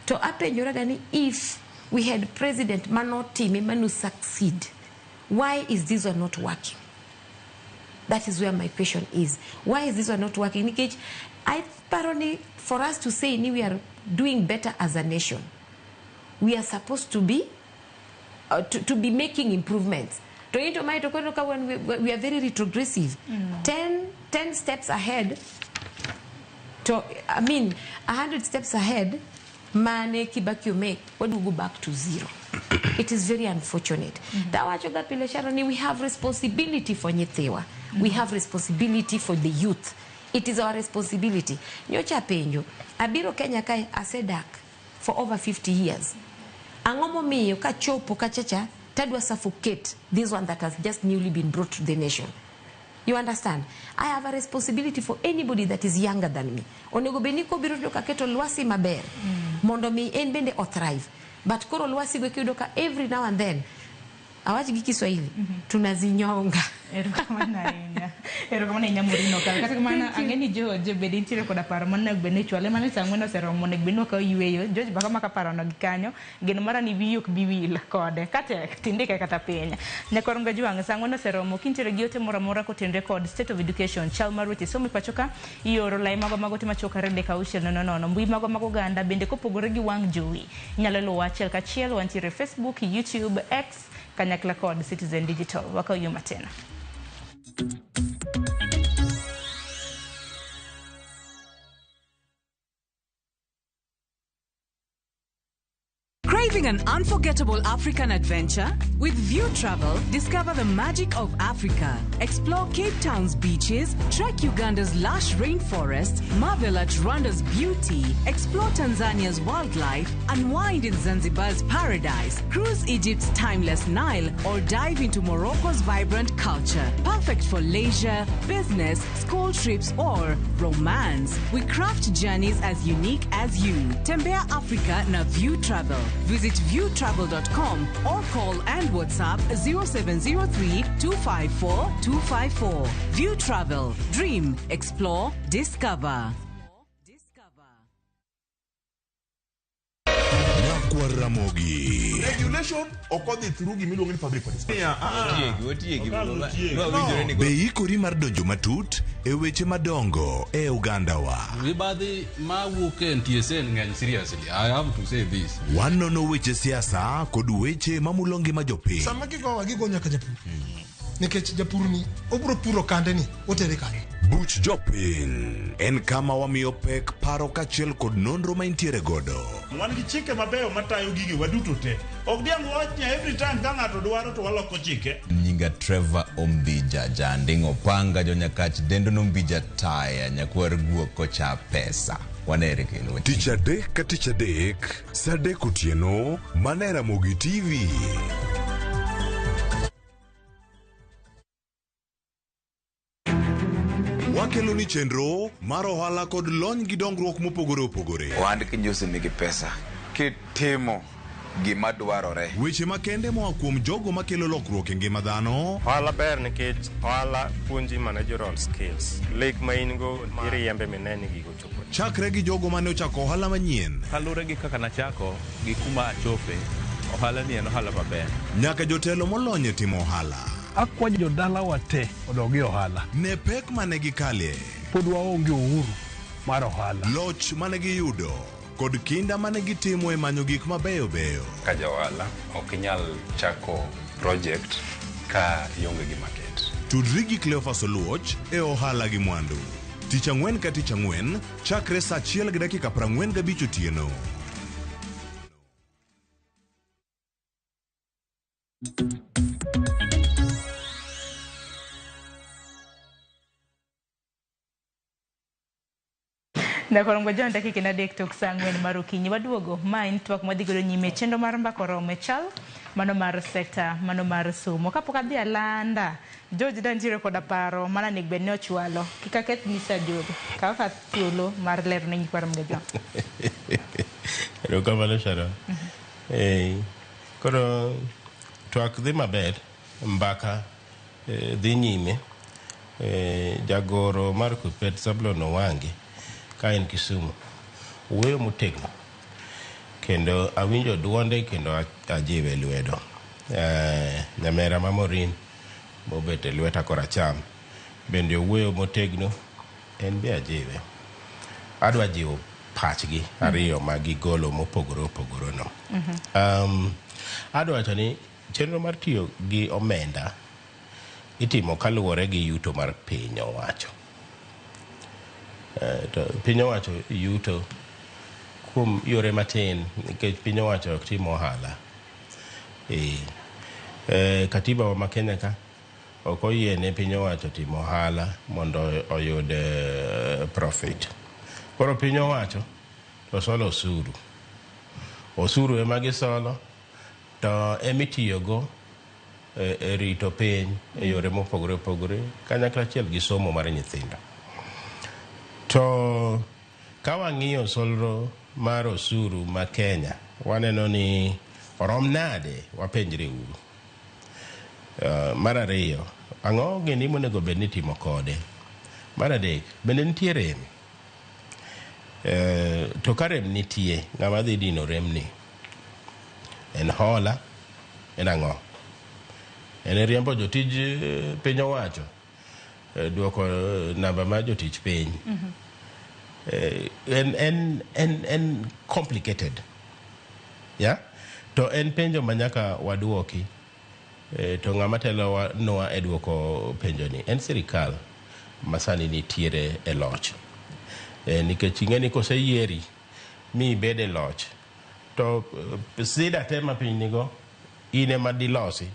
To apenjora ga ni if we had president manotime manu succeed, why is this one not working? That is where my question is. Why is this one not working? Nikech I paro ni for us to say ni we are doing better as a nation, we are supposed to be to be making improvements. To into mae to koro ka wan we are very retrogressive. 10 steps ahead to, I mean, 100 steps ahead mane Kibaki make, what we go back to zero. It is very unfortunate. Tawacho ga pile, Sharon, ni we have responsibility for nyithiwa. We have responsibility for the youth. It is our responsibility. Nyocha penjo, abiro Kenya kae asedak for over 50 years. Ang'o momiyo kachopo kachacha tadwa suffocate this one that has just newly been brought to the nation? You understand? I have a responsibility for anybody that is younger than me. Onego bed ni kobiro to kaketo lwasi maber mondo mi en bende othrive. But koro lwasi go iyudo ka every now and then, awach gi Kiswahili, tunazinyonga. Erokamano ahinya. Erokamano ahinya Maureen Okal. Kata kamano ang'e ni George bende nitiere koda paro monego bed ni ichwale mane saa ang'wen oseromo onego bed ni wakawo yueyo. George baka maka parono gi kanyo. Geno mara ni wiyi ok bi wil kode. Katek tindike kata piny. Nyakwar Ngajwang' saa ang'wen oseromo kintiere gi ote moro amora kotenore kod State of Education chal mar weche somo e pacho ka ioro lai magwa mag ote machuok 2 3 6 0 0 mbui magwa mag oganda bende kopogore gi wang' jowi inyalo luwa achiel kachiel wantiere Facebook, YouTube, X kanyakla kod Citizen Digital. Wakaw yo matin. Craving an unforgettable African adventure? With View Travel, discover the magic of Africa. Explore Cape Town's beaches, trek Uganda's lush rainforests, marvel at Rwanda's beauty, explore Tanzania's wildlife, unwind in Zanzibar's paradise, cruise Egypt's timeless Nile, or dive into Morocco's vibrant culture. Perfect for leisure, business, school trips, or romance. We craft journeys as unique as you. Tembea Africa na View Travel. Visit viewtravel.com or call and WhatsApp 0703 254 254. View Travel. Dream, explore, discover. Nyakwar Ramogi. Regulation ok odhi through gimiluongo ni public participation. Be ikori mar donjo matut e weche madongo e ogandawa. Mibadhi mawuok e NTSA ng'eny seriously. I have to say this. Wanono weche siasa kod weche mamulo ngima jopiny. Sama gigowa gigo nyaka japur. Nikech japur ni obiro puro kande ni otere kanye. Buch jopiny en kama wamiyo pek paro kaachiel kod nonro ma intiere godo. Wan gi chike mabeyo matayo gige waduto te. Ok diang' wach ni every time ka ng'ato dwaro to waloko chike. Nyinga Trevor Ombija Janding Opanga jonyakach dendo nombija taya nyakwar guok kocha pesa. Wanere kendo. Tich adek ka tich adek, saa adek otieno, mana e Ramogi TV. Wakelo ni chenro mar ohala kod lony gi dongruok mopogore opogore. Ohand kinjusi nigi pesa kitimo gima dwarore. Weche makende moa kuom jogo makelo lokruok e ngima dhano. Ohala ber nikech ohala puonji managerial skills. Lek ma in go iriembe mine ni gigo chopo. Chakre gi jogo mane ochako ohala manyien. Kaluwore gi kaka nachako gi kuma achope, ohala ni en ohala maber. Nyaka jotelo molony e timo ohala. Akwayo jodalawa te odog e ohala. Ne pek mane gikale. Pod waonge uhuru mar ohala. Loch mane giyudo kod kinda mane gitimo e manyo gik mabeyo beyo. Ka ja ohala ok inyal chako project ka ionge gi market. Tudri gi Cleophas Oluoch e ohala gi mwandu. Tich ang'wen ka tich ang'wen chakre saa 1:45 otieno. Nyakwar John dakika en adek tok saa ang'wen mar okinyi waduogo ma en twak madhi godo nyime chenro mar mbaka oromo e chal mano mar sekta mano mar somo kapok adhi alanda George da nitiere koda paro mana onego bed ni ochwalo kik aketh ni sa George kaw ka thuolo mar lero ne nyikwar Mgajwang. Erokamano Sharon. Koro twak dhi maber, mbaka dhi nyime. Jagoro mar Kuppet Zablon Owangi ka en Kisumu wuoyo motegno kendo awinjo duonde kendo ajiwe lwedo. Nyamera ma Maureen mobet e lweta koracham bende owuoyo motegno, en be ajiwe. Adwa jiwo pachgi ariyo ma gigolo mopogore opogore no. Adwa wacho ni chenro mar tiyo gi omenda itimo kaluwore gi yuto mar piny owacho. To piny owacho yuto kuom yore matin nikech piny owacho ok tim ohala. Katiba wa ma Kenya ka ok oyiene piny owacho timo ohala mondo oyud profit. Koro piny owacho to solo osuru. Osuru ema gisolo to emitiyogo e rito piny e yore mopogore opogore kanyakla achiel gi somo mar nyithindo. To ka wang'iyo solro mar osuru ma Kenya, waneno ni orom nade, wapenjre uru. Mar ariyo, ang'o gini monego bed ni itimo kode? Mar adek, bende nitie rem? To ka rem nitie, ng'ama dhi dino remni? En hola? En ang'o? En riembo jotij piny owacho? Duoko namba mar jotich piny? En complicated. Yeah? To en penjo ma nyaka waduoki. To ng'ama telo nwa e duoko penjo ni en sirikal ma sani nitiere e loch. Nikech ing'e ni koseyieri mi ibed e loch to sida te ma piny nigo in ema dilosi.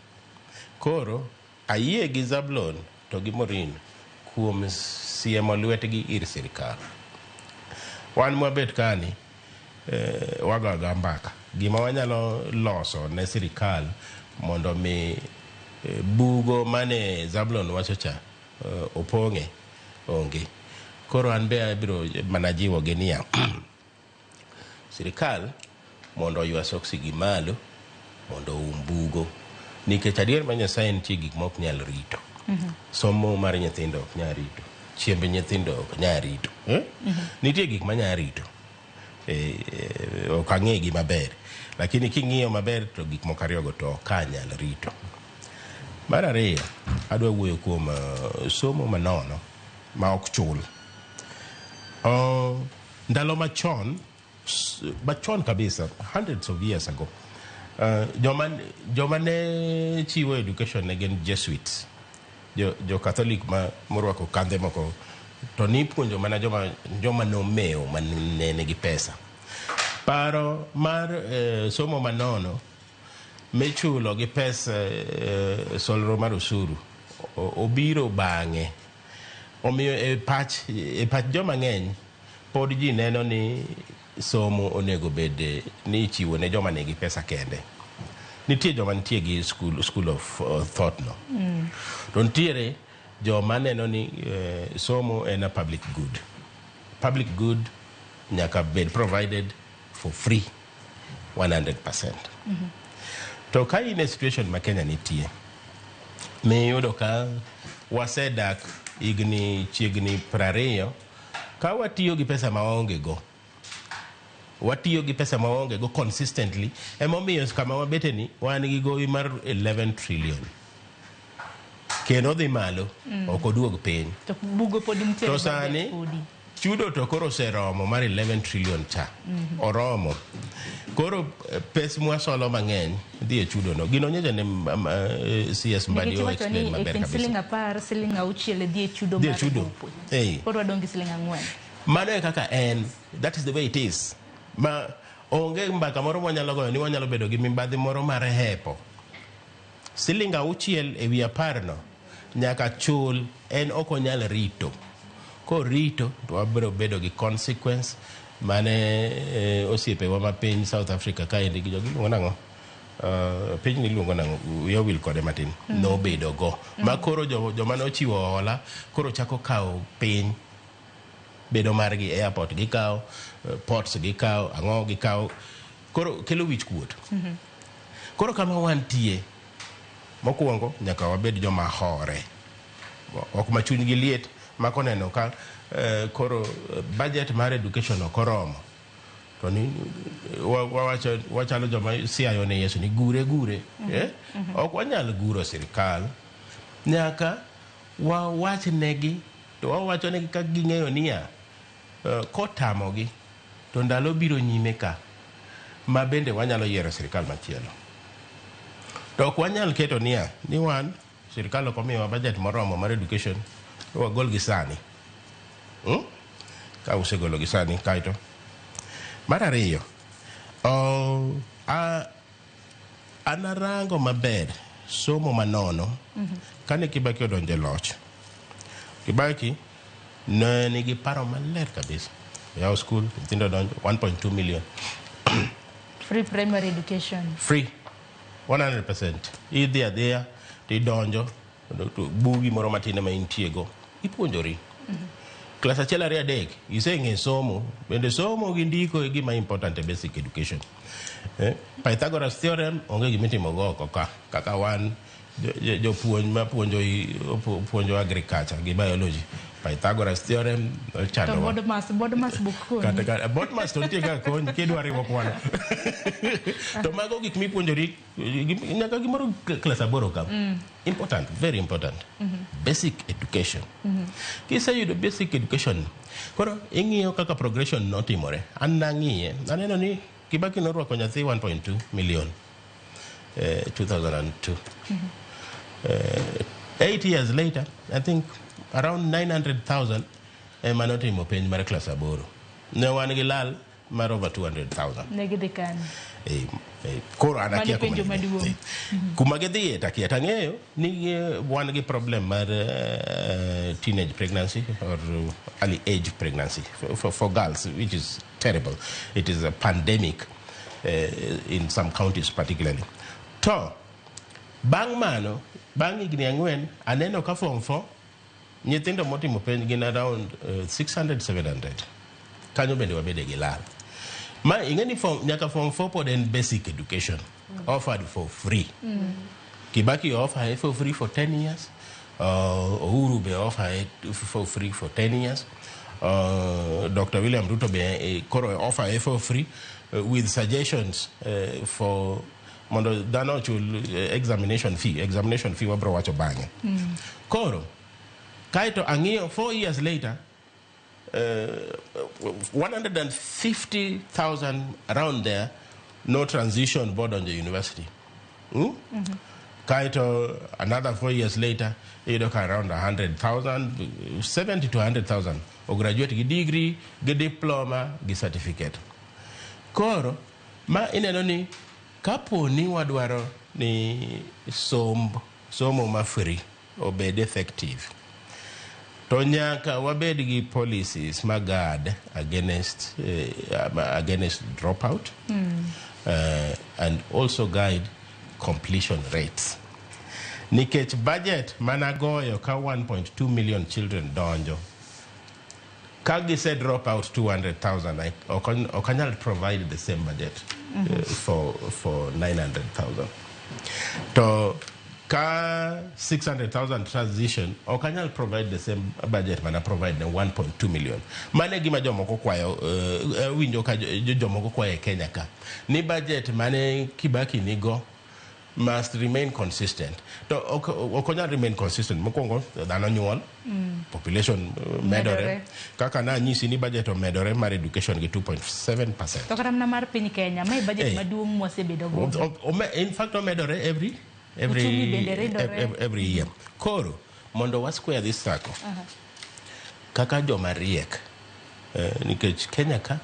Koro ayie gi Zablon to gi Maureen kuom siemo lwetgi ir sirikal. Wan mwabet kani wago agoya mbaka. Gima wanyalo loso ne sirikal mondo mi bugo mane Zablon wacho cha opong'e onge. Koro an be abiro mana jiwogi niya sirikal mondo oywa soksi gi malo mondo oum bugo nikech adier ma Nyasaye nitie gik ma ok nyal rito. Somo mar nyithindo ok nyal rito, chiemb nyithindo ok nyal rito. Nitie gik ma nyal rito. Ok ang'e gi maber, lakini king'iyo maber to gik moko ariyogo to ok anyal rito. Mar ariyo, adwa wuoyo kuom somo manono ma ok chul. Ndalo machon, machon kabisa, hundreds of years ago, joma ne chiwo education ne gin Jesuits, jo Catholic ma morwako kandhe moko, to nipuonjo mana joma nomewo ma ne nigi pesa. Paro mar somo manono michulo gi pesa solro mar osuru obiro bang'e. Omiyo e pach joma ng'eny pod ji neno ni somo onego bed ni ichiwo ne joma nigi pesa kende. Nitie joma nitie gi school of thought no. To nitiere joma neno ni somo en a public good. Public good nyaka bed provided for free 100%. To ka in e situation ma Kenya nitie, miyudo ka wasedak higni chiegni 20 ka watiyo gi pesa ma waonge go, watiyo gi pesa ma waonge go consistently, emomiyo kama wabete ni wan gi gowi mar 11 trillion kendo dhi malo. Ok oduog piny. To bugo pod nitiere. To budget sani podi. Chudo to koro oseromo mar 11 trillion cha. Oromo koro pes mwasolo mang'eny dhi e chudo no gino nyocha ne CS Mbadi Nikech o iwacho explain ni e maber kind kabisa. siling 10, siling 6 dhi e chudo Dhi e mar chudo. gope. Koro wadong' gi siling 4. Mano e kaka en, that is the way it is, ma onge mbaka moro mwanyalo goyo ni wanyalo bedo gi mibadhi moro mar hepo siling 6 e wi 10 no nyaka chul. En ok onyal rito, korito to wabiro bedo gi consequence mane osiepewa ma piny South Africa kaendi gi jogi iluongo nang'o, piny ni iluongo nang'o, wiya owil kode matin. Nobedo go ma koro joma nochiwo hola koro chako kawo piny bedo margi, airport gikawo, ports gikawo, ang'o gikawo, koro kelo wich kuot. Koro kama wantie mokwongo nyaka wabed joma hore, ok ma chunygi liet ma koneno ka koro budget mar education ok oromo to ni wawacho wachalo joma siayo ne Yesu ni gure gure. Eh? Ok wanyal guro sirikal, nyaka wawach negi to wawacho negi ka ging'eyo niya kotamogi to ndalo biro nyime ka ma bende wanyalo yiero sirikal machielo, to ok wanyal keto niya ni wan sirikal ok omiyowa budget moromo mar education to wagol gi sani. Ka usegolo gi sani kaeto mar ariyo, an arango maber somo manono. Kane Kibaki odonjo e loch, Kibaki ne nigi paro maler kabisa, oyawo skul, nyithindo donjo 1.2 million. Free primary education. Free 100%. Idhi adhiya tidonjo to bugi moro matin ema intiego, ipuonjori klas 1, 2, 3, iseng'e somo. Bende somo gi ndiko e gima important e basic education. Pythagoras theorem onge gimitimo go oko ka kaka wan Jopuonj ma puonjo puonjo agriculture gi biology, Pythagoras theorem To ochandowa. BODMAS buk konyi. Kata ka BODMAS to nitie kaka konyi kidwa riwo kwano. To mago gik mipuonjori nyaka gimoro klas 8 ka. Important, very important. Basic education. Kiseyudo basic education, koro ing'iyo kaka progression notimore. An nang'iye, aneno ni Kibaki norwako nyathi 1.2 million 2002. 8 years later, I think around 900,000 ema notimo penj mar klas 8. Ne wan gi lal mar over 200,000. Ne gidhi kanye? Koro an Mano akia kuma penjo ne gidhi. maduong'. Kuma gidhiye to akia. Tang'eyo ni wan gi problem mar teenage pregnancy or early age pregnancy for girls, which is terrible. It is a pandemic in some counties particularly. To bang' mano, bang' higni 4, aneno ka form 4 nyithindo motimo penj gin around 600 700. Kanyo bende wabede gi lal. Ma ing'e ni form, nyaka form 4 pod en basic education offered for free. Kibaki offer it for free for 10 years. Uhuru be offer it for free for 10 years. Dr. William Ruto be koro offer it for free with suggestions for mondo dhano ochul examination fee. Examination fee wabro wacho bang'e. Koro, kaeto ang'iyo 4 years later, 150,000 around there no transition bodonjo university. Kaeto another 4 years later, iyudo ka around 100,000, 70 to 100,000 o graduate gi degree, gi diploma, gi certificate. Koro, ma ineno ni kapo ni wadwaro ni somo ma free obed effective, to nyaka wabed gi policies ma guard against dropout and also guide completion rates. Nikech budget managoyo ka 1.2 million children donjo, ka gise drop out 200,000, ok anyal provide the same budget for 900,000. To ka 600,000 transition, ok anyal provide the same budget mana provide ne 1.2 million. Mano e gima jomoko kwayo, winjo ka jomoko kwayo e Kenya ka. Ni budget mane Kibaki nigo must remain consistent. To ok onyal remain consistent. Mokwongo, dhano nyuol, population medore. Medore. Kaka nanyisi ni budget omedore mar education gi 2.7%. To kata mana mar piny Kenya, mae budget maduong' mwasebedo go. In fact, omedore every Uchumi bende ridore. every year. Koro, mondo wa square this circle, kaka joma riek, nikech Kenya ka,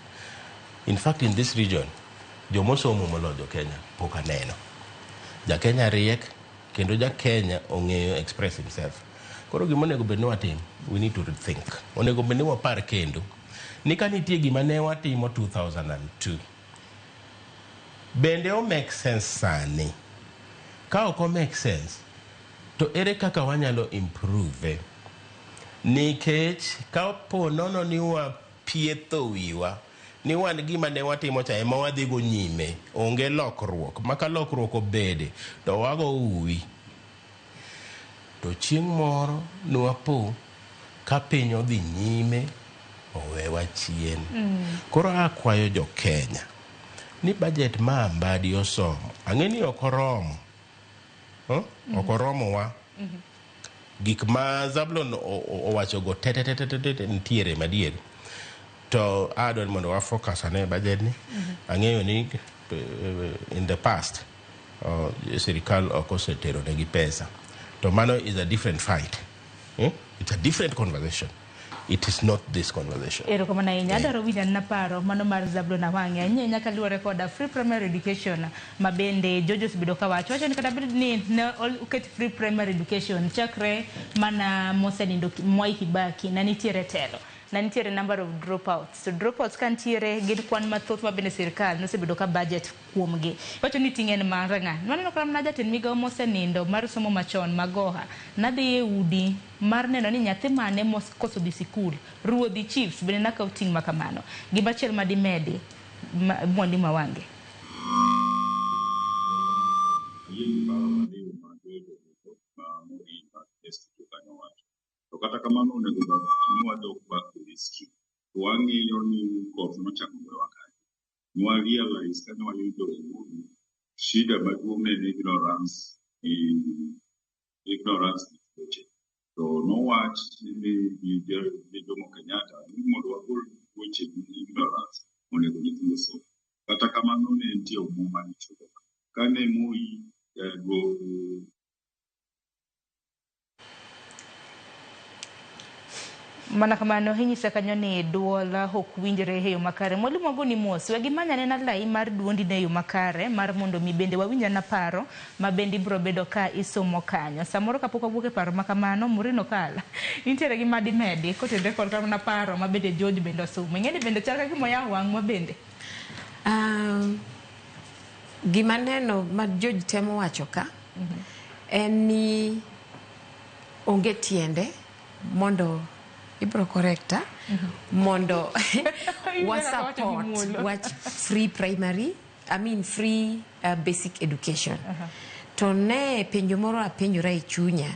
in fact in this region, jomosomo moloyo jo Kenya pok aneno. Ja Kenya riek, kendo ja Kenya ong'eyo express himself. Koro gima onego bed ni watim, we need to rethink. Onego bed ni wapar kendo ni ka nitie gima ne watimo 2002, bende o make sense sani? Ka ok o make sense, to ere kaka wanyalo improve? Nikech kapo nono ni wapietho wiwa ni wan gima ne watimo cha ema wadhi go nyime, onge lokruok. Ma ka lokruok obede, to wago uwi. To chieng' moro nwapo ka piny odhi nyime, owewa chien. Koro akwayo jo Kenya ni budget ma Mbadi osomo, ang'e ni ok oromo. Huh? Ok oromowa. Gik ma Zablon owacho go te te te te te te nitiere madier. To adwaro ni mondo wa focus ane budget ni. Ang'eyo ni in the past sirikal ok osetero negi pesa. To mano is a different fight. It's a different conversation. It is not this conversation. Erokamano ahinya. Adwaro winjo anena paro mano mar Zablon Awang'e ahinya ahinya kaluwore koda free primary education ma bende George osebedo ka wacho wacho ni kata bed ni ne oket free primary education chakre mana mosenindo Mwai Kibaki na nitiere telo na nitiere number of dropouts, to dropouts ka nitiere gin kwan mathoth ma bende sirikal nosebedo ka budget kuomgi wacho ni ting' en mar ng'a. Waneno kata mana jatend migawo mosenindo mar somo machon Magoha nadhi e udi mar neno ni nyathi mane mokoso dhi sikul, ruodhi, chiefs bende nakaw ting' ma kamano. Gimachielo madimedi Mwalimu Awange? Ayie gi paro maliw ma George omiyo. Maureen ma e studio kanyo wacho. To kata kamano onego bed ni wadok back to history. To wang'iyo ni koth nochako goyowa kanye. Nwa realize kane wayudo uhuru, shida maduong' ne en ignorance gi ignorance gi tuoche. To nowach ni gi Jomo Kenyatta ni mondo wagol tuoche gi ignorance onego nyithindo som. Kata kamano ne nitie omwom mane ichulo. Kane Moi go Mana kamano inyisa kanyo ni duol ok winjre e yo makare. Mwalimu agoni mos, we gimany anena lai mar duondi ne yo makare mar mondo mi bende wawinj ana paro ma bende ibiro bedo ka isomo kanyo. Samoro kapok wawuok e paro ma kamano, Maureen Okala, nitiere gima dimedi kotenore kod mana paro ma bende George bende osomo. Ing'e ni bende chal ka gima oyawo wang'wa bende. Gima neno ma George temo wacho ka en ni onge tiende mondo ibro correcta mondo wa support wach free primary, I mean free basic education. To ne penjo moro apenjora e chunya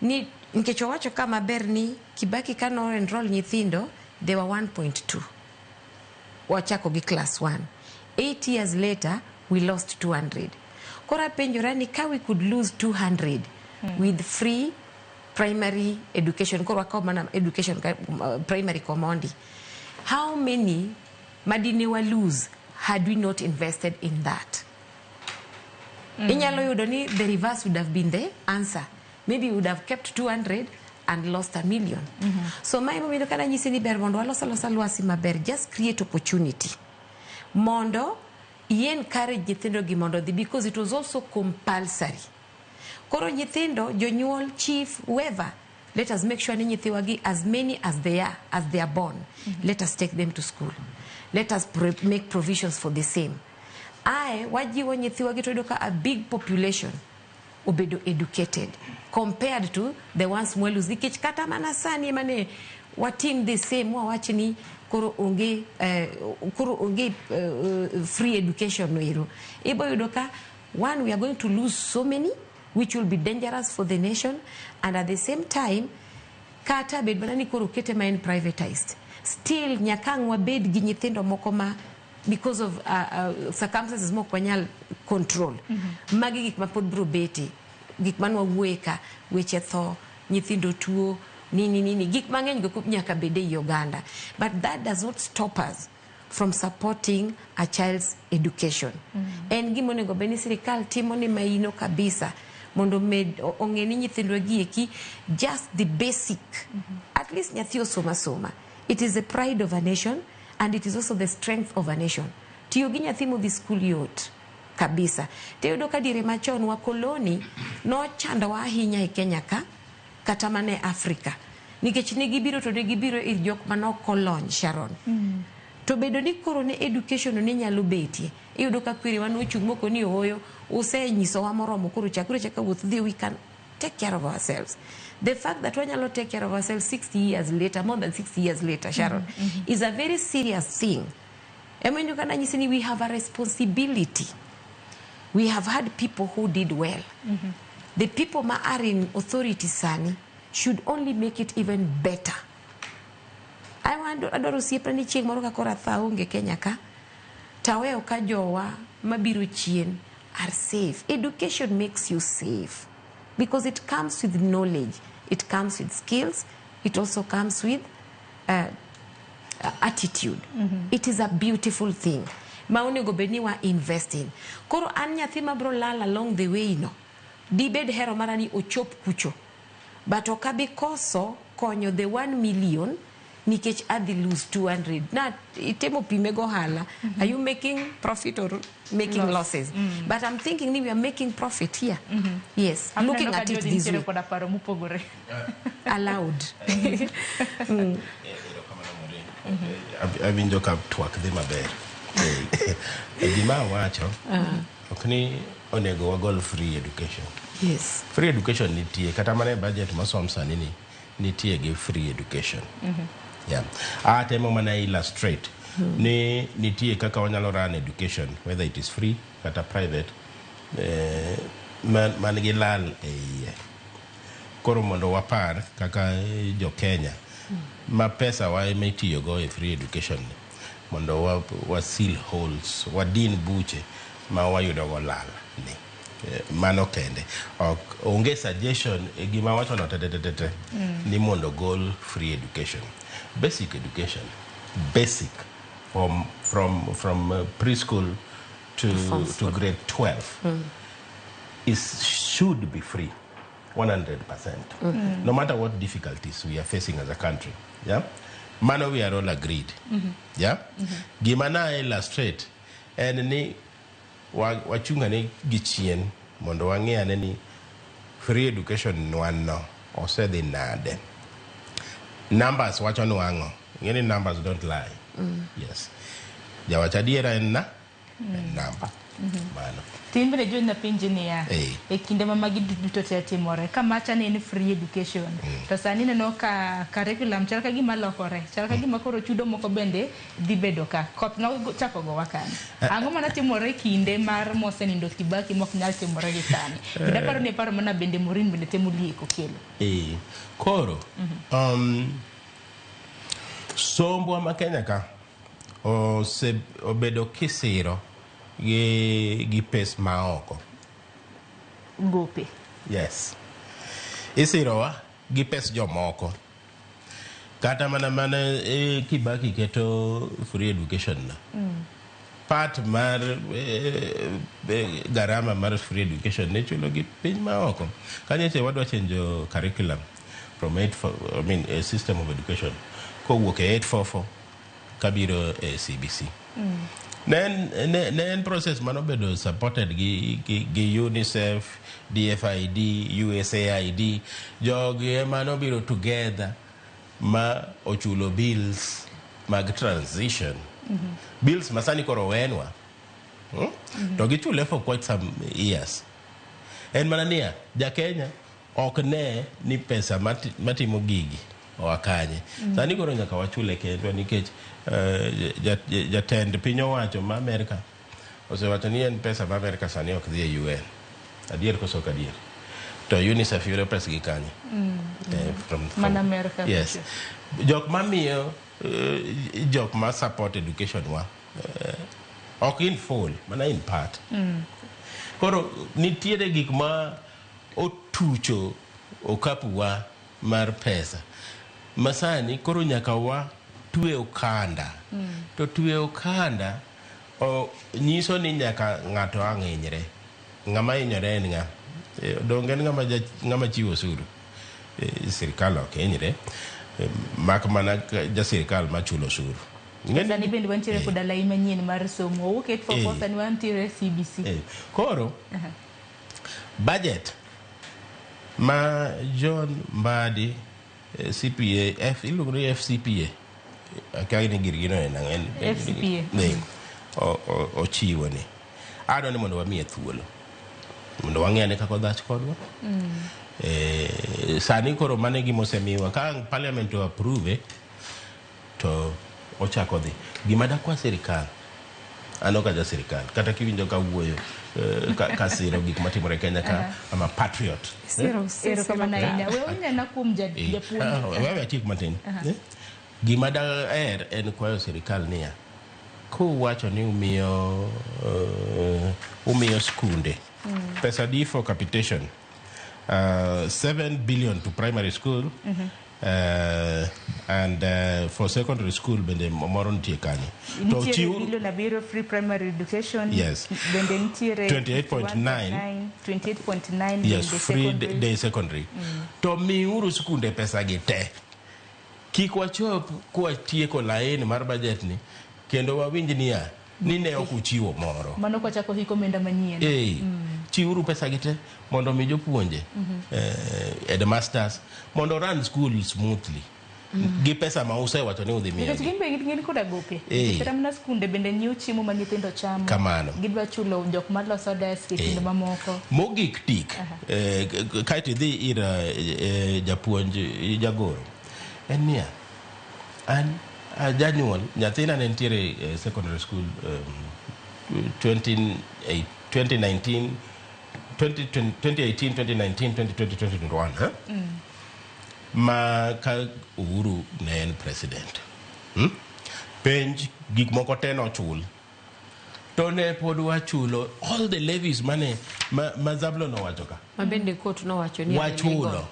ni nikech owacho ka maber ni Kibaki ka no enroll nyithindo they were 1.2, wachako gi class 1, 8 years later we lost 200. Koro apenjora ni ka we could lose 200 with free primary education, koro wakaw mana education primary komondi, how many madine wa lose had we not invested in that? Inyalo yudo ni the reverse would have been the answer. Maybe we would have kept 200 and lost 1 million. So mae emomiyo kana nyisi ni ber mondo walos alosa lwasi maber, just create opportunity mondo i encourage nyithindo gi mondo dhi, because it was also compulsory. Koro nyithindo, jonyuol, chief, whoever, let us make sure ni nyithiwa gi, as many as they are, as they are born, let us take them to school, let us make provisions for the same. Ae wajiwo nyithiwa gi to yudo ka a big population obedo educated compared to the ones mwelose, nikech kata mana sani emane watim the same, wawach ni koro onge free education no ero, ibo yudo ka one, we are going to lose so many, which will be dangerous for the nation. And at the same time, kata bed mana ni koro kete ma en privatized, still nyaka ang' wabed gi nyithindo moko ma because of circumstances mok wanyal control. Magi gik ma pod biro bete, gik mane wawuoye ka, weche tho nyithindo, tuo nini nini, gik mang'eny go nyaka bed ei oganda, but that does not stop us from supporting a child's education. En gima onego bed ni sirikal timo ni maino kabisa mondo med ong'e ni nyithindwa gi eki just the basic, at least nyathi osoma soma. It is the pride of a nation and it is also the strength of a nation. Tiyo gi nyathi modhi skul yot kabisa. Tiyudo ka diere machon wakoloni nochandowa ahinya e Kenya ka kata mana e Afrika, nikech ne gibiro to ne gibiro ir jok manok olony, Sharon. To bedo ni koro ne education ne nyalo betie, iyudo ka kwerewa nochung' moko ni ooyo, usenyisowa moromo, koro chakuru achaka wuoth dhi, we can take care of ourselves. The fact that wanyalo take care of ourselves 60 years later, more than 60 years later, Sharon, is a very serious thing. Emomiyo kana nyisi ni we have a responsibility. We have had people who did well. The people ma are in authority sani should only make it even better. Adwaro osiepna ni chieng' moro ka koro atho aonge Kenya ka, taweyo ka jowa mabiro chien are safe. Education makes you safe because it comes with knowledge, it comes with skills, it also comes with attitude. It is a beautiful thing ma onego bed ni wa invest in. Koro an nyathi mabro lal along the way no, dibed hero mara ni ochop kucho, but ok abi koso konyo the 1 million nikech adhi lose 200. Na itemo pime go ohala, are you making profit or making Loss. losses? But I'm thinking ni we are making profit here. Yes, looking at it this way. Koda paro mopogore. Allowed. Awinjo ka twak dhi maber. Gima awacho ok ni onego wagol free education. Free education nitie kata mana e budget mosom sani ni nitie gi free education. Yeah. Atemo mana illustrate ni nitie kaka wanyalo run education, whether it is free kata private, man gi lal e iye. Koro mondo wapar kaka jo Kenya ma pesa wa ema itiyogo e free education ni, mondo wa seal holes, wadin buche ma wayudogo lal ni. Mano kende. Ok onge suggestion e gima wachono te te te te te ni mondo gol free education. Basic education, basic from preschool Form to grade 12 is should be free 100%, no matter what difficulties we are facing as a country. Yeah, mano we are all agreed. Yeah, gima na illustrate en ni wachung ane gi chien mondo wang'e ane ni free education nwano osedhi nade. Numbers wacho nwang'o, ing'e ni numbers don't lie. Yes, jawach adiera en na en namba mano. Tin bende jo napenji niya, e kinde ma magi duto te timore, ka macha ne en free education, to sani neno ka curriculum chal ka gima lokore, chal ka gima koro chudo moko bende dhi bedo ka. Koth nochako gowa kanyo. Ang'o mana timore e kinde mar mosenindo Kibaki mok nyal timore gi sani? Bende aparo ni paro mana bende Maureen bende temo lieko kelo. Koro sombwa ma Kenya ka ose obedo kisiro gi pes ma oko. Gope. Yes. Isirowa gi pes jomoko. Kata mana Kibaki keto free education no. Part mar garama mar free education ne chulo gi piny ma oko. Kanyocha wadwa change curriculum from 8 4, I mean a system of education kowuok e 844 kabiro e CBC. Ne en process manobedo supported gi UNICEF, DFID, USAID, jogi ema nobiro together ma ochulo bills mag transition. Bills ma sani koro owenwa. To gichule for quite some years. En mana niya, ja Kenya ok ne ni pesa matimo gigi oa kanye. Sani koro nyaka wachule kendwa nikech jatend piny owacho ma Amerika osewacho ni en pesa ma Amerika sani ok dhi e UN. Adier koso ok adier? To UNICEF yudo pes gi kanye? From Mana Amerika. Yes. Jok mamiyo jok ma support education wa ok in full, mana in part. Koro nitiere gik ma otucho okapu wa mar pesa. Masani koro nyaka wa twe okanda. To twe okanda o nyiso ni nyaka ng'ato ang' hinyre. Ng'ama hinyore en ng'a? Donge en ng'ama chiwo osuru? Sirikal ok hinyre. Mak mana ja sirikal machulo osuru. Sani bende wantiere koda lai manyien mar somo. Owuok 844 sani wantiere CBC. Koro budget ma John Mbadi CPA F iluongo ni FCPA, akia ni girgino en ang'o, FCPA. Ne, ochiwo ni adwa ni mondo wamiye thuolo mondo wang'e ane kaka odhach kodwa. Sani koro mano e gima osemiwa ka parliament o approve to ochako dhi. Gima dakwa sirikal, an ok aja sirikal, kata kiwinjo ka wuoyo kasiro gik matimore Kenya ka, I'm a patriot. Erokamano ahinya. We unyana kuom japuonj. Wewe atiek matin. Gima daher en kwayo sirikal niya, kuwacho ni umiyo skunde pesa di for capitation, 7 billion to primary school, and for secondary school bende moro nitie kanyo. To Nitiere bilion 7 free primary education. Yes. Bende nitiere 28.9. 28.9 Yes, bende free secondary. Day secondary. To miuru skunde pesa gi te. Kik wachop kwatieko lain mar budget ni kendo wawinj niya ni ne ok uchiwo moro. Mano kwachako hik omenda manyien. Chiwuru pesa gi te mondo mi jopuonje, headmasters mondo run school smoothly gi pesa ma usewacho ni udhi miyogi. Nikech gin be gin koda gope. Kata mana skunde bende nyiewo chiemo ma nyithindo chamo. Kamano. Gidwa chulo jok maloso desk e kinde mamoko. Mogik tik, kaeto idhi ir japuonj jagoro. En niya, an janyuol, nyathina ne nitiere secondary school 2019 2020, 2018, 2019, 2020, 2021, huh? Ma ka Uhuru ne en president. Penj gik moko te nochul. To ne pod wachulo all the levies mane ma Zablon owacho ka. Ma bende court nowacho ni Wachulo.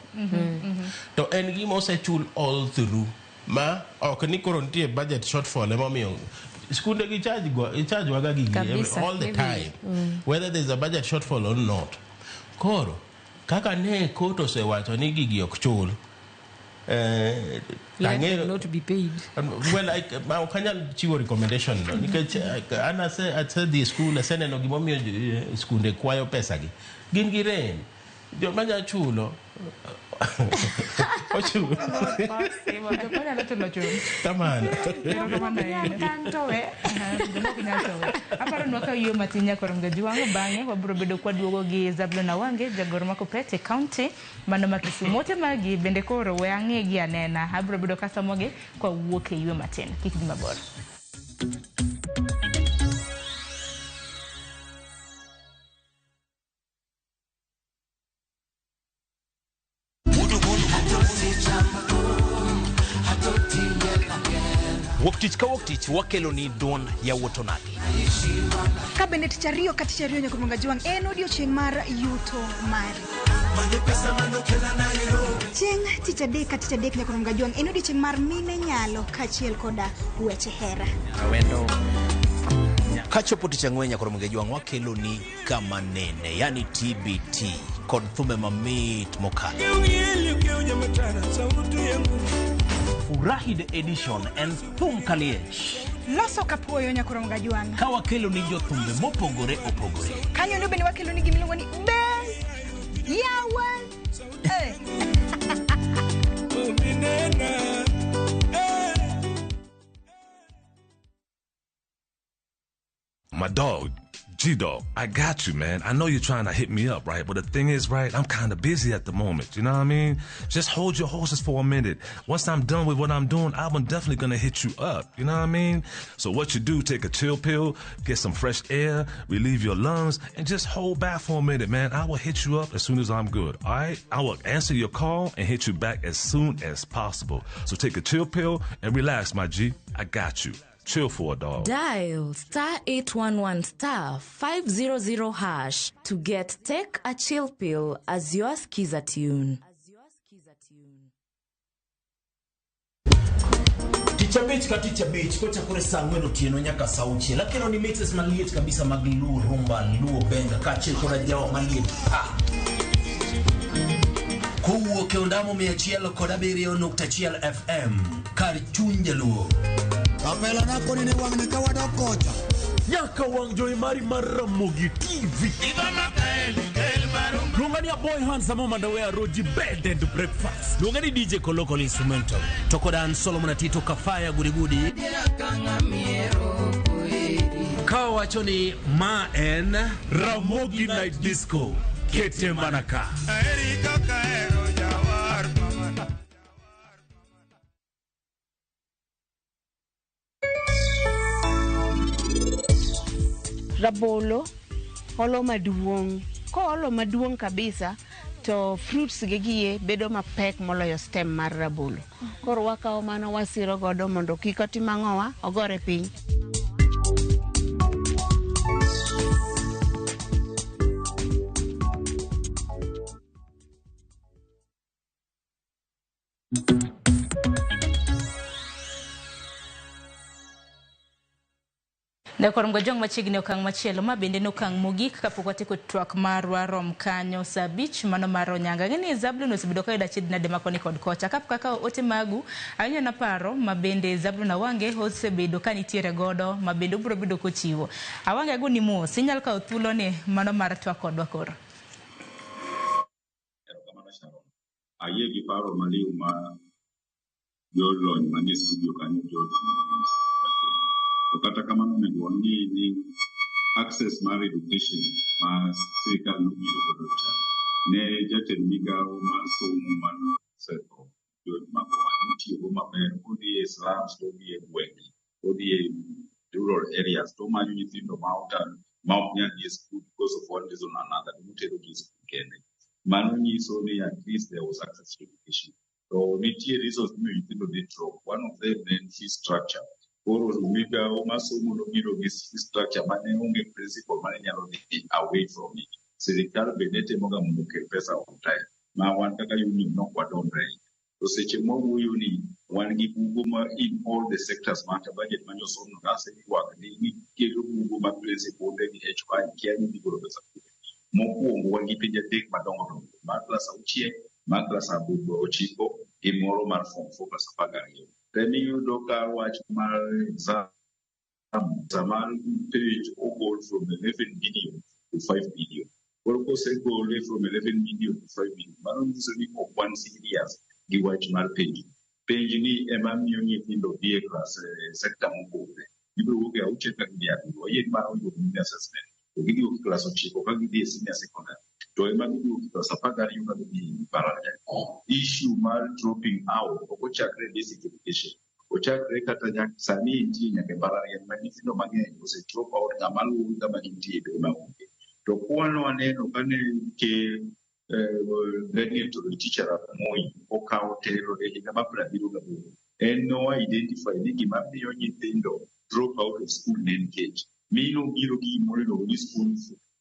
To en gima osechul all through ma ok ni koro nitie budget shortfall emomiyo skunde gi charge go charge waga gigi Kabisa, all the maybe. time whether there's a budget shortfall or not. Koro kaka ne court osewacho ni gigi ok chul, Let ang'eyo- them not be paid. Well, ma ok anyal chiwo recommendation no nikech an asedhi e skul, aseneno gimomiyo skunde kwayo pesa gi, gin gi rem, joma nya chulo ochulo. Jok manyalo chulo chul. Kamano. Erokamano ahinya. Jomok nyal towe. Aparo ni wakaw yweyo matin nyakor Mgajuang', bang'e wabiro bedo kwaduogo gi Zablon Awange, jagoro ma Kopet e kaunti mano ma Kisumu. Ote magi bende koro we ang'e gi anena. Abiro bedo kasomogi kwawuok e yweyo matin. Kik dhi mabor. Wuok tich ka wuok tich wakelo ni duond yawuot onagi. Ka bende tich ariyo ka tich ariyo nyaka Juang en odiochieng' mar yuto mari. Chieng' tich adek ka tich adek nyaka Juang en odiochieng' mar mine nyalo kaachiel koda weche hera. Kachopo tich ang'wen nyakoro Mgejwang' wakelo ni kama nene, yani TBT kod thumbe mamit mokalo. Furahi the edition en thum kaliech. Loso kapuoyo nyaka Juang. Ka wakelo ni jothumbe mopogore opogore. Kanyo ndo bende wakelo ni gimiluongo ni be yawa. My dog, G-Dog, I got you, man. I know you're trying to hit me up, right? But the thing is, right, I'm kind of busy at the moment. You know what I mean? Just hold your horses for a minute. Once I'm done with what I'm doing, I'm definitely going to hit you up. You know what I mean? So what you do, take a chill pill, get some fresh air, relieve your lungs, and just hold back for a minute, man. I will hit you up as soon as I'm good, all right? I will answer your call and hit you back as soon as possible. So take a chill pill and relax, my G. I got you. Chill for a dog. Dial star 811 star 500 hash to get Take a Chill Pill as your skiza tune. Tich abich ka tich abich kochakore saa ang'wen otieno nyaka saa auchiel akelo ni mixes maliet kabisa mag Luo rumba, Luo benga kaachiel kod ajawa maliet pa. Kowuok e ondamo 107.1 FM kar chuny jaluo. Kapela na koni ni wang'ni ka wadok kocha. Nyaka wang' jowi mari mar Ramogi TV. Luonga ni Aboy Handsome Mandawe Roji Bed and Breakfast. Luonga ni DJ Kolokol Instrumental. To kod an Solomon Atito Kafaya Gudigudi. Ka wacho ni ma en Ramogi Night Disco. Kete mana ka. Rabolo olo maduong'. Koolo maduong' kabisa to fruits gi gie bedo mapek moloyo stem mar rabolo. Koro wakawo mano wasiro godo mondo kik otim ang'owa ogore piny. Nyakor Mgajwang' machiegni okang' machielo ma bende en okang' mogik kapok watieko twak marwa rom kanyo saa abich mano mar Onyango. Ang'e ni Zablon osebedo ka yudo achiedh nade ma koni kod kocha. Kapok akawo ote magu, ahinya naparo ma bende Zablon Awange osebedo ka nitiere godo ma bende obiro bedo kochiwo. Awange agoni mos, inyalo kawo thuoloni mano mar twak kodwa koro. Erokamano Sharon. Ayie gi paro maliw ma jolony manie studio kanyo George Morris kakelo. To kata kamano onego wang'e ni access mar education ma sirikal nobiro godo cha ne jatend migawo mar somo manosetho George Magoha notiyogo maber kodhi e slums to odhi e gwenge odhi e rural areas to omanyo nyithindo ma Ma ok nyal dhi e school because of one reason or another, to notero gi e school kende. Mano nyiso ni at least there was access to education. To nitie reasons miyo nyithindo dhi drop. One of them en fee structure. Koro migawo mar somo nobiro gi fee structure mane onge principle mane nyalo dhi away from it. Sirikal be ne temoga mondo okel pesa on time. Ma wan kaka union nok wadonre. To seche mwawuoyo ni wan gi bugo ma in all the sectors mata budget ma nyosomo aseywak ni kelo bugo mag principal gi HI kia ni gigolo pesa kure. Mokwongo wan gi penj adek madongo dongo mar klas auchiel, mar klas ochiko gi moro mar form four klas 12. Then iyudo ka wach mar exam sama penj ogol from 11 billion to 5 billion. Koro kosegole from 11 billion to 5 billion, mano nyiso ni ok wan serious gi wach mar penj. Penj ni ema miyo nyithindo dhi e klas sector mopogore. Gibiro wuok e auchiel ka gidhi e abiriyo. Wayie ni mano iluongo ni assessment. To gidhi wuok e klas ochiko ka gidhi e senior secondary. To ema gidhi wuok e klas 12 ka gidhi e mbalariany. Issue mar dropping out ok ochakre e basic education. Ochakre kata nyaka sani entie nyaka e mbalariany ma nyithindo mang'eny ose drop out ng'ama luwo kama gintie be ema onge. To kwan waneno kane ker Daniel Toroitich arap Moi okawo telo e higa mar 78. En no identify ni gima miyo nyithindo drop out of school ne en kech. Mi nobiro gi gimoro iluongo ni school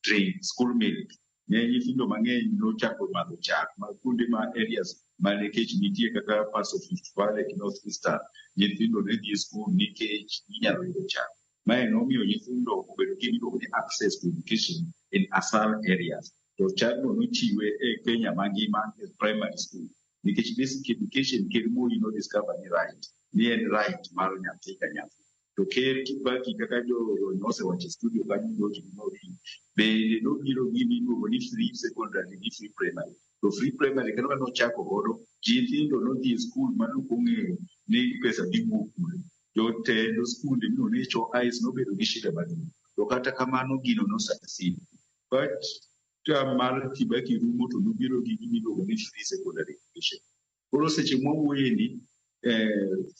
drink, school milk. Ne nyithindo mang'eny nochako madho chak ma kuonde ma areas mane kech nitie kaka parts of Rift Valley gi North Eastern. Nyithindo ne dhi e school nikech ginyalo yudo chak. Mae nomiyo nyithindo obedo gi gima iluongo ni access to education in ASAL areas. To chagno nochiwe e Kenya mangima e primary school. Nikech basic education ker Moi no discover ni right, ni en right mar nyathi ka nyathi. To ker Kibaki kaka jo nosewacho e studio kanyo George Maureen, bende nobiro gi gima iluongo ni free secondary gi free primary. To free primary kendo kane ochako godo, nyithindo nodhi e school manok ong'eyo ni pesa dhi wuok kure. Jotend skunde miluongo ni HOIs nobedo gi shida maduong'. To kata kamano gino no succeed. But term mar Kibaki rumo to nobiro gi gima iluongo ni free secondary education. Koro seche mwawuoye ni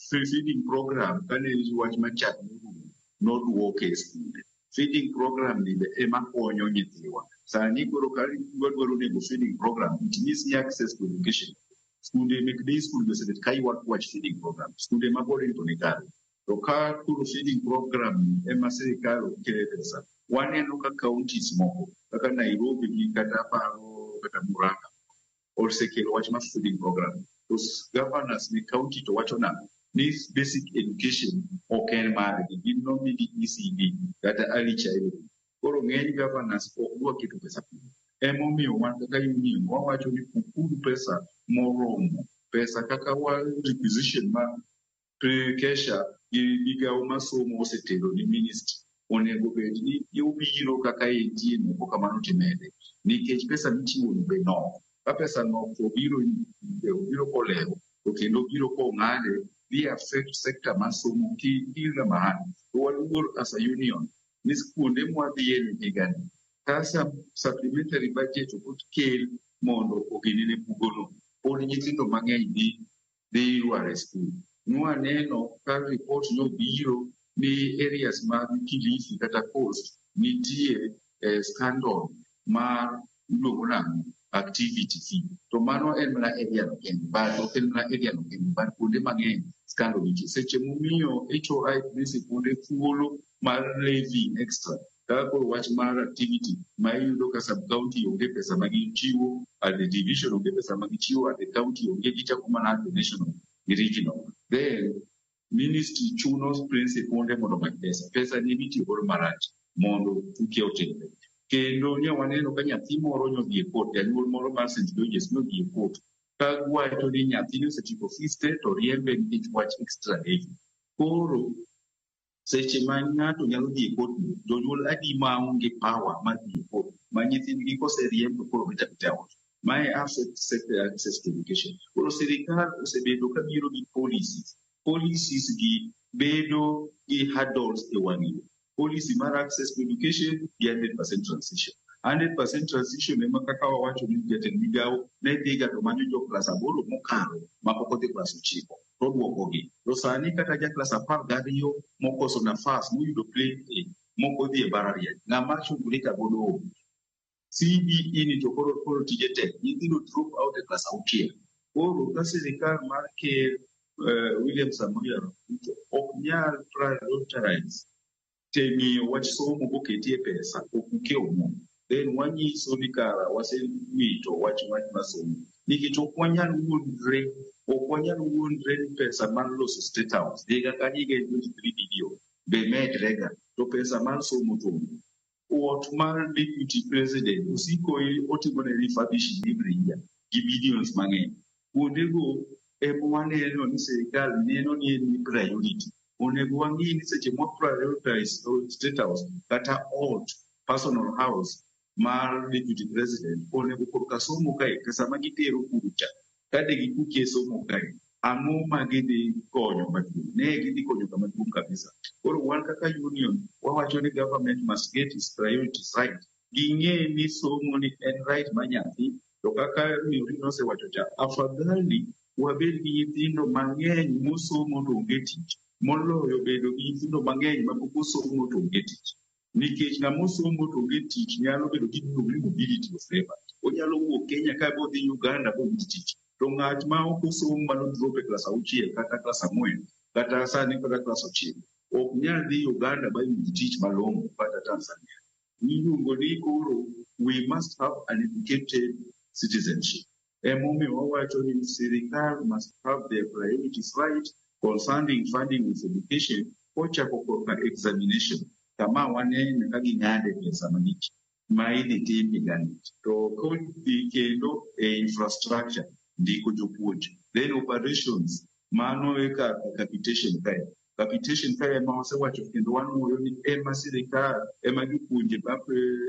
free feeding program kane wach mar chak norumo noduoke e skunde. Feeding program ni be ema konyo nyithiwa. Sani koro ka wadwaro nego feeding program, it means ni access to education. Skunde mek day school be osebet ka ywak wach feeding program. Skunde ma boarding to ni kare. To ka koro feeding program ema sirikal okele pesa, waneno ka counties moko kaka Nairobi gi kata aparo kata Murang'a osekelo wach mar feeding program. To governors ne county to wacho nang'o? Ni basic education ok en margi, gin nomigi ECD kata early childhood. Koro ng'eny governors ok dwa keto pesa piny. Emomiyo wan kaka union wawacho ni pukuru pesa moromo. Pesa kaka wa requisition ma KESSHA gi migawo mar somo osetero ni ministry onego bed ni obiro kaka entie no kokamano timede nikech pesa michiwo no be nok. Ka pesa nok to obiro kolewo to kendo obiro kong'ade dhi affect sector mar somo kila mahali. To waluor as a union ni kuonde mwadhiye higani ka supplementary budget ok okel mondo ogenene bugono pod nyithindo mang'eny dhi ywar e school. Nwaneno ka report nobiro ni areas mag Kilifi kata Coast nitie scandal mar iluongo nang'o activity fee. To mano en mana area no kende, but ok en mana area no kende, but kuonde mang'eny scandal nitie. Seche momiyo HOI sikunde thuolo mar levy extra kaka koro wach mar activity ma iyudo ka sub county onge pesa ma gichiwo, at the division onge pesa ma gichiwo, at the county onge, gichako mana at the national gi regional. Then ministry chuno principal mondo omany pesa. Pesa ni itiyo godo marach mondo tuke otimre. Kendo ne waneno ka nyathi moro nodhi e court, janyuol moro mar St. George's nodhi e court ka wacho ni nyathine osetieko fees te to riembe nikech wach extra levy. Koro seche ma ng'ato nyalo dhi e court ni, jonyuol adi maonge power mar dhi e court ma nyithindgi koseriemb to koro bet abeta e ot. Mae affect sector access to education. Koro sirikal osebedo ka biro gi policies. Policies gi bedo gi hurdles e wang' yo. Policy mar access to education gi 100% transition. 100% transition ema kaka wawacho ni jatend migawo ne dhiga to manyo jo klas 8 mokalo mapok odhi klas 9 to oduokogi. To sani kata ja klas 12 mokoso nafas moyudo plain A Moko dhi e mbalariany. Ng'ama shughulika godo onge. CBE ni to koro tije tek. Nyithindo drop out e klas 6. Koro ka sirikal mar ker William Samoei Arap Ruto ok nyal prioritize te ng'iyo wach somo koketie pesa okuke omuom. Then wanyiso ni kara wasewito wach mar somo. Nikech ok wanyal wuondre ni pesa mar loso State House higa ka higa en 23 billion be medrega to pesa mar somo to onge. Ot mar deputy president osiko otimo ne refurbishing every year gi billions mang'eny. Kuondego ema waneno ni sirikal neno ni en priority. Onego wang'i ni seche mwa prioritize State House kata ot, personal house mar deputy president, onego korka somo kae, pesa ma gitero kucha, kade gikukie somo kae, ang'o ma gidhi konyo maduong'? Ne gidhi konyo kama duong' kabisa. Koro wan kaka union, wawacho ni government must get its priorities right. Ging'e ni somo ni en right ma nyathi, to kaka Miyo nosewacho cha, afadhali wabed gi nyithindo mang'eny mosomo to onge tich, moloyo bedo gi nyithindo mang'eny mapok osomo to onge tich. Nikech ng'ama osomo to onge tich nyalo bedo gi gimiluongo ni mobility of labor. Onyalo wuok Kenya ka bodhi Uganda boyud tich. To ng'at ma ok osomo mano drop e klas 6 kata klas 4 kata sani kata klas 9 ok nyal dhi Uganda ba yud tich malong'o kata Tanzania. Iluongo ni koro we must have an educated citizenship. Emomiyo wawacho ni sirikal must have their priorities right concerning funding with education kochako korka examination. Kama waneno ka ging'ade pesa malich ma idhi tim higani. To kodhi kendo e infrastructure, ndiko jopuonj. Then operations, mano e ka capitation kae. Capitation kae ema wasewacho kendo wanuoyo ni ema sirikal, ema jopuonje ma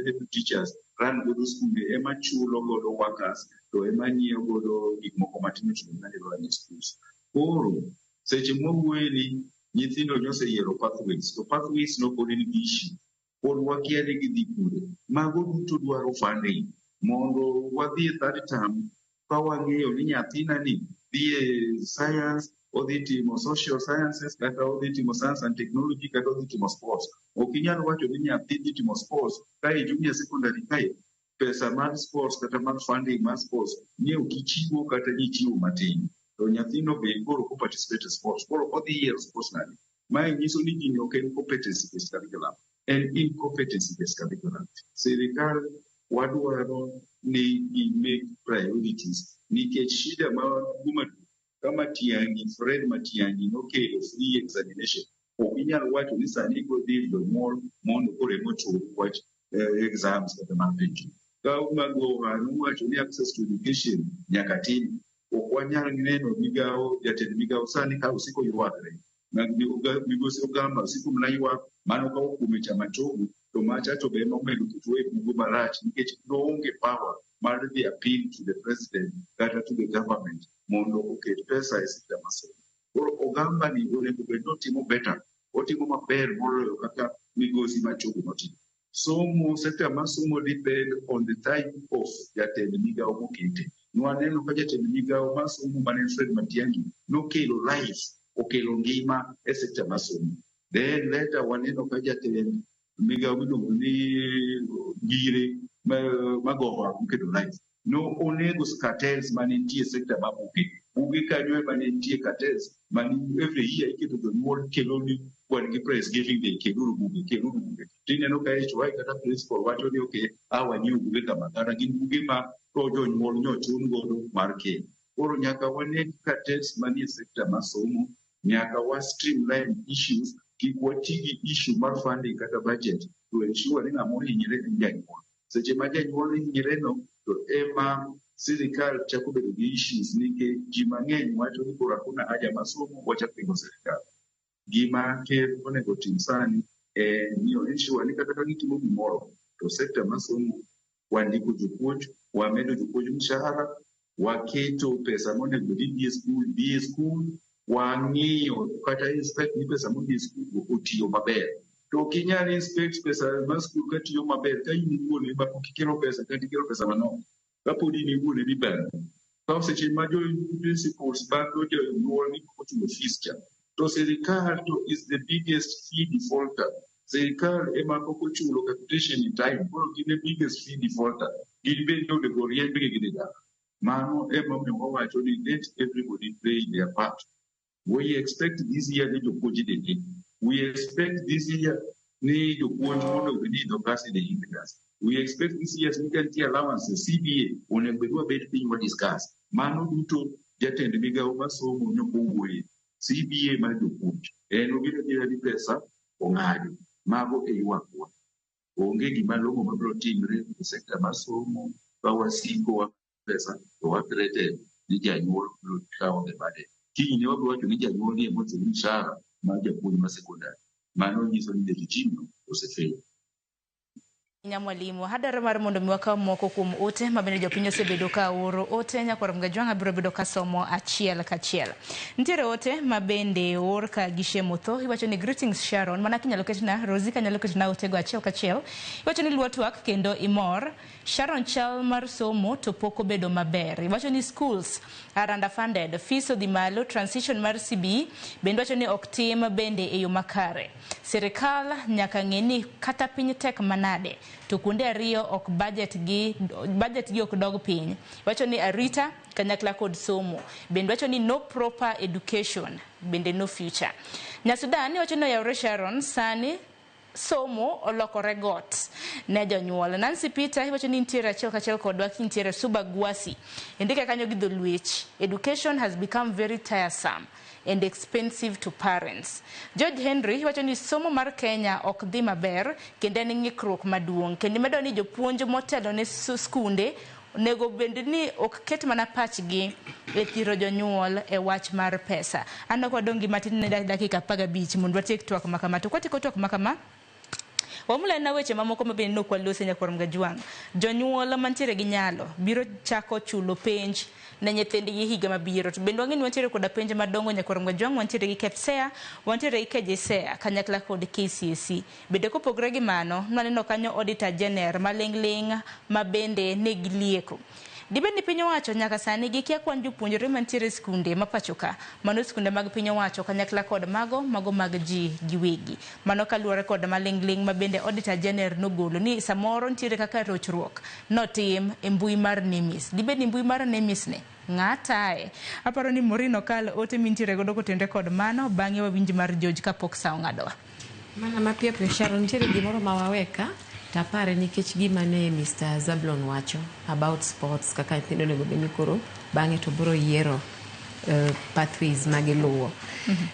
head teachers run godo skunde, ema chulo godo workers, to ema nyiewo godo gik moko matindo tindo manyalo run e schools. Koro, seche mwawuoye ni nyithindo nyoseyiero pathways, to pathways no pod nigi issue. Pod wakia ni gidhi kure. Mago duto dwaro funding mondo wadhi e third term ka wang'eyo ni nyathina ni dhi e science, odhi timo social sciences, kata odhi timo science and technology, kata odhi timo sports. Ok inyal wacho ni nyathi dhi timo sports ka e junior secondary kae pesa mar sports kata mar funding mar sports ni ok ichiwo kata ni ichiwo matin. To nyathino be koro ko participate e sports. Koro odhi yiero sports nade? Mae nyiso ni gini ok en competency based curriculum, en incompetency based curriculum. Sirikal wadwaro ni gi make priorities nikech shida ma guma ka Matiang'i, Fred Matiang'i nokelo free examination. Ok inyal wacho ni sani godhi jonyuol mondo koro ema ochul wach exams kata mar penj. Ka Magoha nowacho ni access to education nyaka tim. Ok wanyal neno migawo, jatend migawo sani ka osiko ywakre. Migosi Ogamba osiko mana ywak mano ka okume chama chogo to macha to be ema omedo ketowa e bugo marach nikech noonge power mar dhi appeal to the president kata to the government mondo oket pesa e sector mar somo. Koro Ogamba ni onego bed ni otimo better, otimo maber moloyo kaka migosi Machogu notimo. Somo, sector mar somo depend on the type of jatend migawo mokete. Nwaneno ka jatend migawo mar somo mane Fred Matiang'i nokelo life, okelo ngima e sector mar somo. Then later waneno ka jatend migawo miluongo ni Ngire Magoha nokelo life. No onego cartels mane nitie e sector mar buge. Buge kanyo ema ne nitie cartels mane every year iketo jonyuol kelo ni wan gi press giving day, keluru buge, keluru buge. Tineno ka HY kata principal wacho ni okay, a wanyiew buge kama, kata gin buge ma to jonyuol nyochun godo mar kelo. Koro nyaka wane cartels manie sector mar somo, nyaka wa streamline issues, kik wati gi issue mar funding kata budget to ensure ni ng'ama ohinyre en janyuol. Seche ma janyuol hinyre no, to ema sirikal chako bedo gi issues nikech ji mang'eny wacho ni koro hakuna haja mar somo, wachak pingo sirikal. Gima ker onego tim sani en ni ensure ni kata ka gitimo gimoro to sector mar somo wandiko jopuonj, wamedo jopuonj mshahara, waketo pesa monego dhi e skul dhi e skul, wang'iyo kata inspect ni pesa modhi e skul go otiyo maber. To ok inyal inspect pesa mar skul katiyo maber ka in iwuon ema pok ikelo pesa kata ikelo pesa manok. Kapod in iwuon ema ibango. Ka seche ma jo principals bango jonyuol ni pok ochulo fees cha, to sirikal to is the biggest fee defaulter. Sirikal ema pok ochulo capitation in time, koro gin e biggest fee defaulter. Gin bende onego riembgi gidhi dala. Mano ema omiyo wawacho ni let everybody play their part. We expect this year ni jopuonj idhi ndi. We expect this year ni jopuonj mondo obed ni idho klas idhi idh klas. We expect this year ni ka nitie allowances, CBA onego bed wabed piny wa discuss. Mano duto jatend migawo mar somo nyok owuoye. CBA mar jopuonj en obiro abira ni pesa ong'ado. Mago e ywakwa. Onge gima long'o mabiro timre e sekta mar somo ka wasiko wa pesa to wa threaten ni janyuol biro kawo the burden. Kinyne wabiro wacho ni janyuol ni ema ochul mshahara mar japuonj mar sekondari. Mano nyiso ni the regime no osefail. Nyamwalimu, hadwaro mar mondo mi wakaw moko kuom ote ma bende jopiny osebedo ka oro ote nyakwar Mgajwang' abiro bedo ka somo achiel kachiel. Nitiere ote ma bende oor ka gishe motho, iwacho ni greetings Sharon, mana kinyalo ketna, Rosie kanyalo ketna otego achiel kachiel. Iwacho ni luo twak kendo imor. Sharon chal mar somo to pok obedo maber. Iwacho ni schools are underfunded, fees odhi malo, transition mar CBE bende wacho ni ok tim bende e yo makare. Sirikal nyaka ng'e ni kata piny tek manade to kuonde ariyo ok budget gi ok dog piny. Wacho ni arita kanyakla kod somo. Bende wacho ni no proper education, bende no future. Nyasudan wacho ni oyawre Sharon, sani somo olokore got ne jonyuol. Nancy Peter wacho ni nitiere achiel kachiel kodwa kintiere Suba Gwasi. Indike kanyo gi dholuech. Education has become very tiresome and expensive to parents. George Henry wacho ni somo mar Kenya ok dhi maber kendo en ng'ikruok maduong'. Kendo imedo ni jopuonj motelo ne skunde onego bed ni ok ket mana pachgi e thiro jonyuol e wach mar pesa. An ok wadong' gi matin ne dakika 15 mondo watiek twak ma kama. To kwatieko twak ma kama, wamula na weche mamoko ma bende nok walose nyakwar Mgajwang'. Jonyuol mantiere gi nyalo biro chako chulo penj ne nyithindgi higa mabiro. To bende wang'e ni wantiere koda penj madongo nyakwar Mgajwang', wantiere gi KPSEA, wantiere gi KJSEA kanyakla kod KCSE. Bende kopogore gi mano, nwaneno kanyo Auditor General maling'ling' ma bende ne gilieko. Dibed ni piny owacho nyaka sani gikia kwan jopuonjre mantiere e skunde ma pacho ka, mano skunde mag piny owacho kanyakla kod mago mag ji giwegi. Mano kaluwore kod maling'ling' ma bende Auditor General nogolo ni samoro nitiere kaka rochruok notim e mbui mar NEMIS. Dibed ni mbui mar NEMIS ne ng'atae. Aparo ni Maureen Okal ote mintiere godo kotenre kod mano, bang'e wawinj mar George kapok sa ong'adowa. Mana mapiyo piyo Sharon, nitiere gimoro ma waweka tapare nikech gima ne Mr. Zablon wacho about sports kaka nyithindo onego bed ni koro bang'e to biro yiero pathways magiluwo.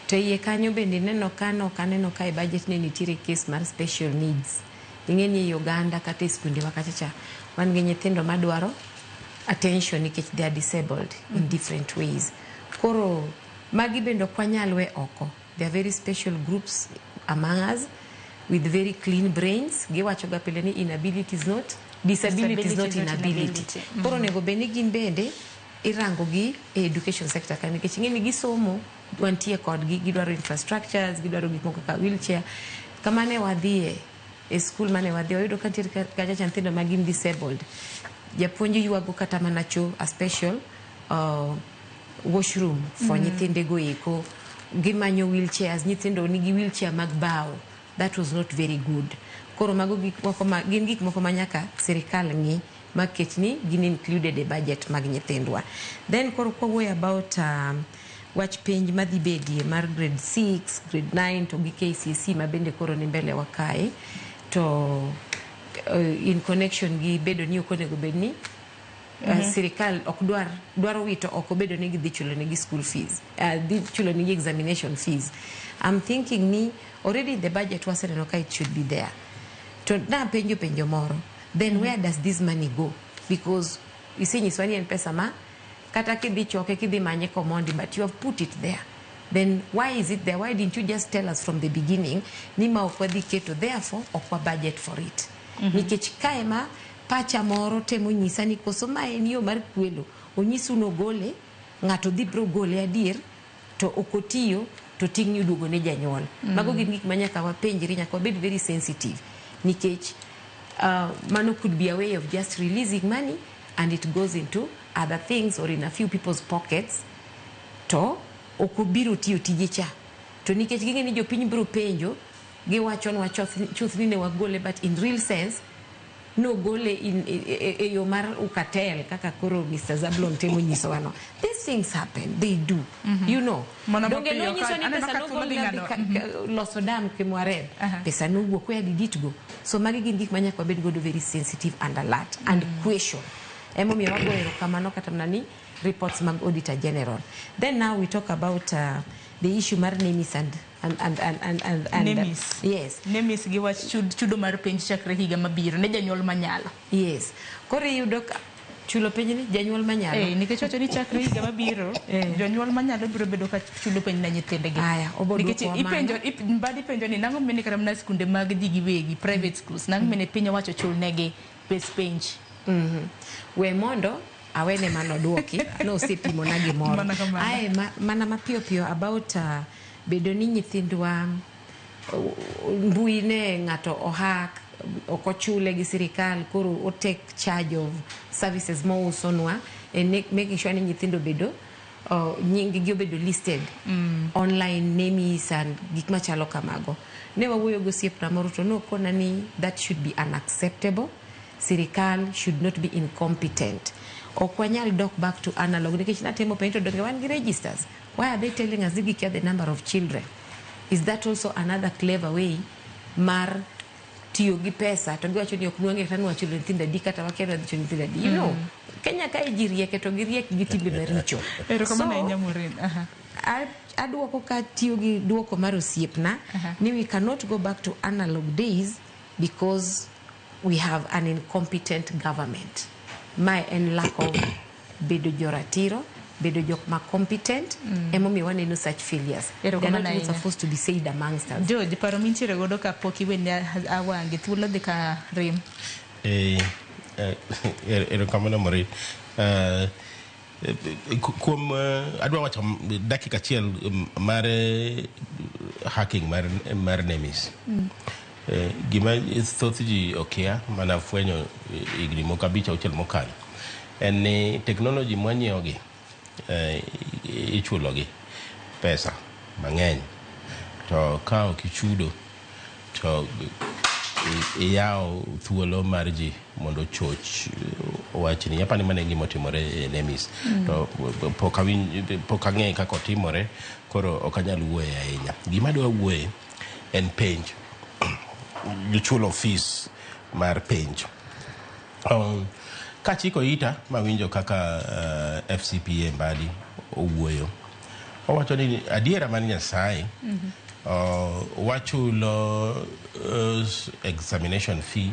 To iye kanyo bende neno ka nok aneno ka e budget ne nitiere case mar special needs. Ing'e ni e Uganda kata e skundewa kacha cha wan gi nyithindo madwaro attention nikech they are disabled in different ways. Koro magi bende ok wanyal we oko. They are very special groups among us with very clean brains. Giwacho ga pile ni inability is not disability is not inability. Koro onego bed ni gin bende irango gi e education sector ka nikech ing'e ni gisomo wantie kodgi, gidwaro infrastructures, gidwaro gik moko kaka wheelchair. Kama ne wadhiye e school mane wadhiye wayudo ka nitiere kacha cha nyithindo ma gin disabled. Japuonj ywago kata mana cho a special washroom for nyithindego eko. Gimanyo wheelchairs, nyithindo nigi wheelchair mag bao. That was not very good. Koro mago gik moko ma gin gik moko ma nyaka sirikal ng'i maket ni gin included e budget mag nyithindwa. Then koro kwawuoyo about wach penj madhi bedie mar grade 6, grade 9 to gi KCSE ma bende koro ni mbele wa kae to in connection gi bedo ni ok onego bed ni sirikal ok dwar dwaro wito ok obedo ni gidhi chulo negi school fees, dhi chulo negi examination fees. I'm thinking ni already in the budget waseneno ka it should be there. To napenjo penjo moro, then where does this money go? Because isenyiswa ni en pesa ma kata kidhi choke kidhi manye komondi, but you have put it there. Then why is it there? Why didn't you just tell us from the beginning ni ma ok wadhi keto, therefore ok wa budget for it? Nikech kae ma pacha moro temo nyisa ni koso ma en yo mar kwelo, onyisu nogole, ng'ato dhi bro gole adier, to ok otiyo to ting' iduogo ne janyuol. Mago gin gik ma nyaka wapenjre, nyaka wabed very sensitive nikech mano could be a way of just releasing money and it goes into other things or in a few people's pockets to ok obiro tiyo tije cha. To nikech ging'e ni jopiny biro penjo, Giwachonwa chuth ni ne wagole, but in real sense nogole in e yo mar ukatel kaka koro Mr. Zablon temo nyisowa no. These things happen, they do. You know. Mana Donge mapiyo nonyiso ni aneno pesa ka thuolo nogol dhi nadhi ng'ado. loso dam Kimwarer. Pesa nowuok, where did it go? So magi gin gik ma nyaka wabed godo very sensitive and alert and question. Emomiyo wagoyo erokamano kata mana ni reports mag Auditor General. Then now we talk about the issue mar NEMIS and NEMIS. Yes. NEMIS gi wach chudo mar penj chakre higa mabiro ne janyuol manyalo. Yes. Koro iyudo ka chulo penj ni janyuol manyalo. Nikech wacho ni chakre higa mabiro jonyuol manyalo biro bedo ka chulo penj ne nyithindgi. Aya, obo Nikech duoko ipenjo mano. Mbadi penjo ni nang'o mine kata mana skunde mag ji giwegi, private schools, nang'o mine piny owacho chul negi pes penj. We mondo awene mano duoki nosepimo na gimoro. Mana kamano. Ae mana mapiyo piyo about bedo ni nyithindwa mbui ne ng'ato ohak ok ochule gi sirikal, koro o take charge of services mousonwa and making sure ni nyithindo bedo nying gi obedo listed online NEMIS and gik machalo kamago. Ne wawuoyo gi osiepna moro to nokona ni that should be unacceptable. Sirikal should not be incompetent. Ok wanyal dok back to analog nikech natemo penjo to donge wan gi registers. Why are they telling us ni gikia the number of children? Is that also another clever way mar tiyo gi pesa to giwacho ni ok nwang'e kata ni wachulo nyithindo adi kata wakia ni wadhi chulo nyithindo adi. You know, Kenya kae ji rieke to giriek gi timbe maricho. Erokamano So, ahinya Maureen. Aha. Aduoko ka tiyo gi duoko mar osiepna ni we cannot go back to analog days because we have an incompetent government. Mae en lack of bedo joratiro, bedo jok ma competent, emomiyo waneno such failures. They are Erokamano not even ahinya. supposed to be said amongst us. George, paro mintiere godo kapok iwene awangi thuolo dhi ka rem. Erokamano Maureen. Kuom adwa wacho dakika achiel mar hacking mar NEMIS. Gima thoth ji okia mana fwenyo higni moko 5 6 mokalo en ni technology mwanyiewogi ichulogi pesa mang'eny to ka ok ichudo to iyawo thuolo mar ji mondo ochoch wachni. Apani mano e gima otimore e NEMIS. To pok ang'e kaka otimore, koro ok anyal wuoye ahinya. Gima adwa wuoye en penj. Gichulo fees mar penj. Kachiko ita mawinjo kaka FCPA Mbadi owuoyo. Owacho ni adiera mar Nyasaye wachulo examination fee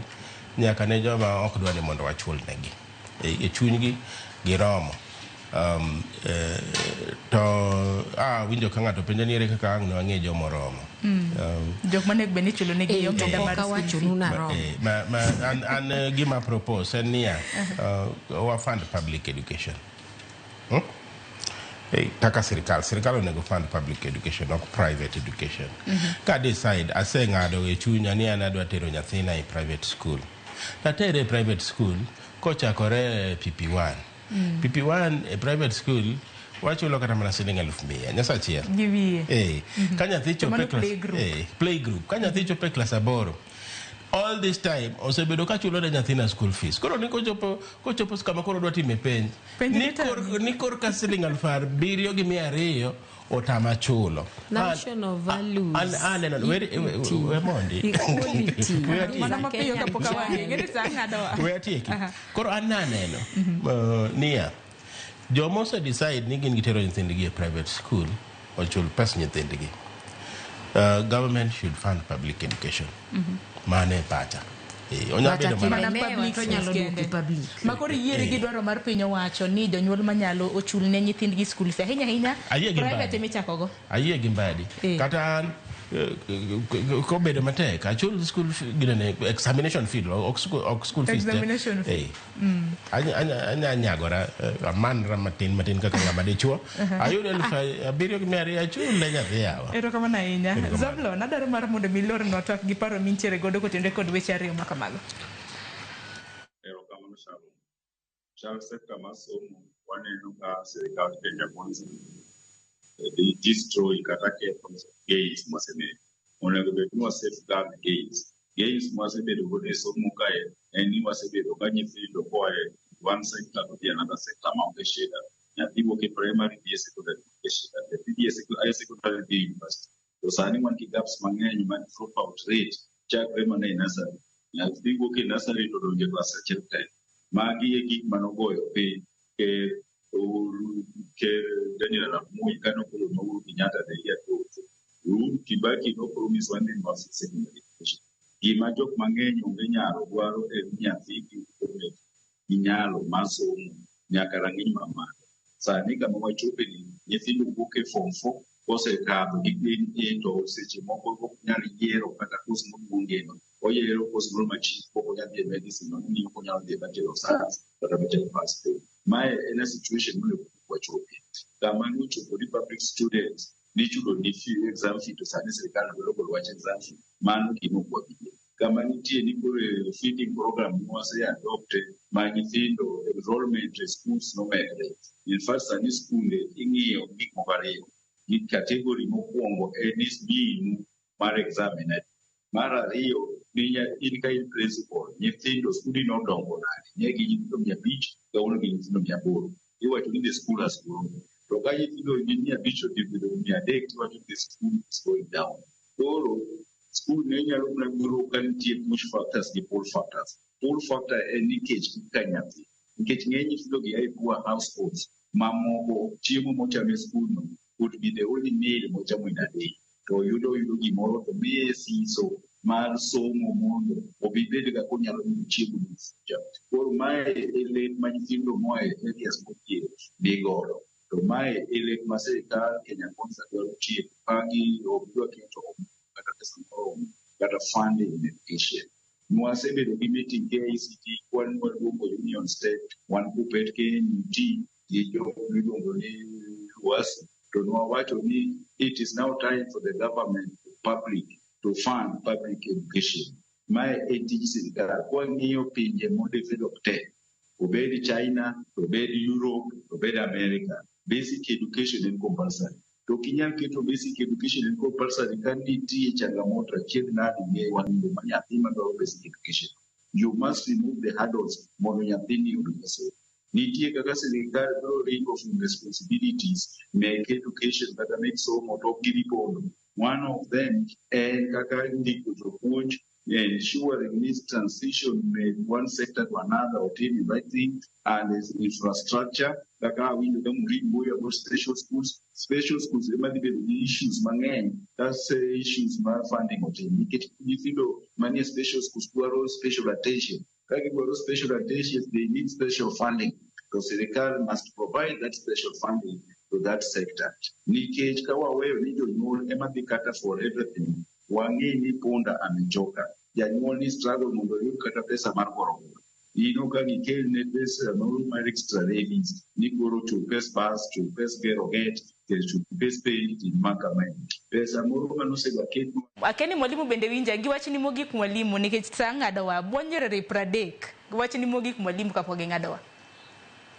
nyaka ne joma ok dwa ni mondo wachul negi. E chunygi giromo. To winjo ka ng'ato penjo ni ere kaka ang' ne wang'e joma oromo. Jok manego bed ni ichulo negi omenda mar pok school awacho fee. nu naromo. Ma, an gima propose en niya, wa fund public education. Kaka sirikal onego fund public education, ok private education. Ka decide, aseng'ado e chunya ni an adwa tero nyathina e private school. Tatere e private school kochakore PP1. PP1 e private school wachulo kata mana siling 100,000 nyasachiel. Gi wiye. Ka nyathi To chopo mano e class, playgroup. Playgroup. Ka nyathi chopo e klas 8, all this time osebedo ka chulo ne nyathina school fees. Koro ni kochopo kama koro dwa time penj. Penj Ni ni ni kor ka siling 7,200 otama chulo. Notion of values. An aneno Equity. we mondi. Equality. We atieki. Mana mapiyo kapok awangi. Ng'eni sa ng'adowa. We atieki. Koro an naneno niya, joma ose decide ni gin gitero nyithindgi e private school ochul pes nyithindgi. Government should fund public education. Mano e pacha. Onya But bedo mana akilemewa Mana public to onyalo schools duoki kende. public. Ma koro yiere gi dwaro mar piny owacho ni jonyuol manyalo ochul ne nyithindgi school fee. Ahinya ahinya Ayie gi private Mbadi. emichakogo. Ayie gi Mbadi. Kata an kobedo matek achul school fee, ginene, examination fee, ok school fees te. Examination fee. Anya nyagora amanra matin matin kaka ng'ama dichuo. Ayudo 7,200 achul ne nyathi yawa. Erokamano ahinya. Erokamano. Zablon, adwaro mar mondo mi ilornwa twak gi paro mintiere godo kotenore kod weche ariyo ma kamago. Erokamano Sharon. Chal sekta mar somo waneno ka sirikal Kenya Kwanza dhi destroy kata ketho gains Onego bed ni wa safeguard gains. Gains mwasebedo godo e somo kae en ni wasebedo ka nyithindo koa e one sector to dhi another sector maonge shida. Nyathi wuok e primary dhi e secondary maonge shida. Nyathi dhi e secondary dhi e university. To sani wan gi gaps mang'eny mag dropout rate chakre mana e nursery. Nyathi wuok e nursery to donjo e class achiel tek. Magi e gik manogoyo piny ker Uhuru ker Daniel Arap Moi kanogolo ne Uhuru Kenyatta the year 2002. Uhuru Kibaki no promise one thing was secondary education. Gima jok mang'eny onge nyalo dwaro en ni nyathigi obed gi nyalo mar somo nyaka rang'iny mamalo. Sani kama wachope ni nyithindo wuok e form 4 kosekadho gi grade A to seche moko ok nyal yiero kata course moluongeno. Oyiero course moro machief pok onyal dhi e medicine ong'e ok onyal dhi e bachelor of science kata bachelor of arts. Mae en a situation monego wachope. Kama nochopo ni public students nichulo ni fee exam fee to sani sirikal dwaro golo wach exam fee. Mano gima ok wabi yie. Kama nitie ni koro feeding program mwase adopt ma nyithindo enrollment e schools nomedre. In fact sani skunde ing'iyo gik moko ariyo. Gi category mokwongo en ni minu mar exam en adi. Mar ariyo ni in ka in principal, nyithindo skundi nodongo nade? Ne gi nyithindo 500, kawuono gin nyithindo 800. Iwacho ni the school has grown. To ka nyithindo gin 500 odhi bedo 300, tiwacho ni the school is going down. Koro school ne nyalo mana grow ka nitie push factors gi pull factors. Pull factor en ni kech ka nyathi. Nikech ng'eny nyithindo gi a e poor households mamoko chiemo mochamo e skul no could be the only meal mochamo in a day. To yudo gimoro to miye siso mar somo mondo obi bed kaka onyalo yudo chiemo in future. Koro mae e lek ma nyithindo moa e areas modhier ni godo. To mae e lek ma sirikal Kenya Kwanza dwaro tieko ka gi ok gidwa keto kata pesa moromo kata funding in education. Mwasebedo gi meeting KICD, wan waluongo union state, wan KUPPET, KNUT gi jok miluongo ni UASU, to nwawacho ni it is now time for the government public to fund public education. Mae en tij sirikal. Kwang'iyo pinje modevelop te, obed China, obed Europe, obed America, basic education en compulsory. To ok inyal keto basic education en compulsory ka nitie changamoto achiedh nade ne wang' ma nyathi madwaro basic education. You must remove the hurdles mondo nyathini odonj e somo. Nitie kaka sirikal biro ringo from responsibilities mek education kata mek somo to ok gibi pondo. One of them en kaka ndiko jopuonj, ensuring this transition make one sector to another otim the right thing, and is infrastructure kaka awinjo ka Maureen wuoyo about special schools. Special schools ema dhi bedo gi issues mang'eny ka issues mar funding otim nikech nyithindo manie special schools dwaro special attention. Ka gidwaro special attention, they need special funding. To sirikal must provide that special funding to that sector. Nikech ka waweyo ni jonyuol ema dhi kata for everything, wang'e ni punda amechoka. Janyuol ni struggle mondo oyud kata pesa mar gorogoro. Ino ka gikelne pesa moro mar extra levies, ni koro chul pes bus, chul pes gero gate, chul pes penj, tim ma kamae. Pesa moro manosega ket. Akeni mwalimu bende winja gi wachni mogik mwalimu nikech sa ng'adowa buon nyiriri 30 wachni mogik mwalimu kapok ging'adowa.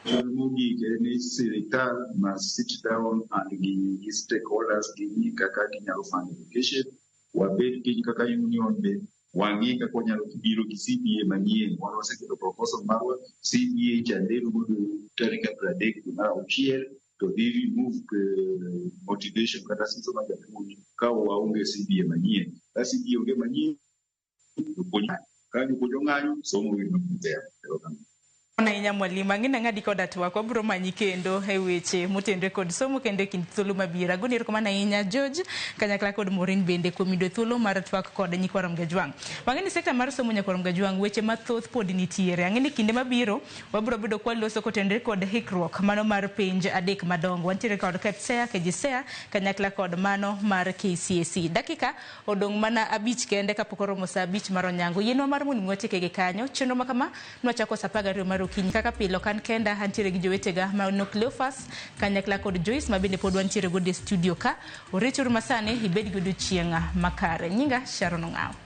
Mogik en ni sirikal must sit down and gi stakeholders ging'i kaka ginyalo fund education. Wabed piny kaka union be wang'i kaka wanyalo biro gi CBA manyien. Wan waseketo proposal marwa CBA chande rumo tarik 30 dwe mar auchiel to dhi remove motivation kata siso mar japuonj ka waonge CBA manyien. Ka CBA onge manyien, jopuonj ka jopuonj ong'anyo, somo biro ber. Erokamano. Ahinya mwalimu, ang'e nang'adi koda twak, wabiro manyi kendo e weche motenore kod somo kendo e kind thuolo mabiro. Agoni erokamano ahinya George kanyakla kod Maureen bende kuom yudo thuolo mar twak kod nyikwa Ramogi Ajwang'. Wang'e ni sekta mar somo nyakwa Ramogi Ajwang' weche mathoth pod nitiere. Ang'e ni kinde mabiro wabiro bedo kwaloso kotenore kod hikruok mano mar penj 3 madongo. Wantiere kod KPSEA, KJSEA kanyakla kod mano mar KCSE. Dakika odong' mana 5 kende kapok oromo saa 5 mar onyango. Yienwa mar mondo mi watieke gi kanyo. Chenro ma kama nwachako saa 12 mar okinyi. Kaka pile ok an kenda, antiere gi jowetega ma Cleophas kanyakla kod Joyce ma bende pod wantiere godo e studio ka. Orituru masani ibed gi odiochieng' makare. Nyinga Sharon Ong'awo.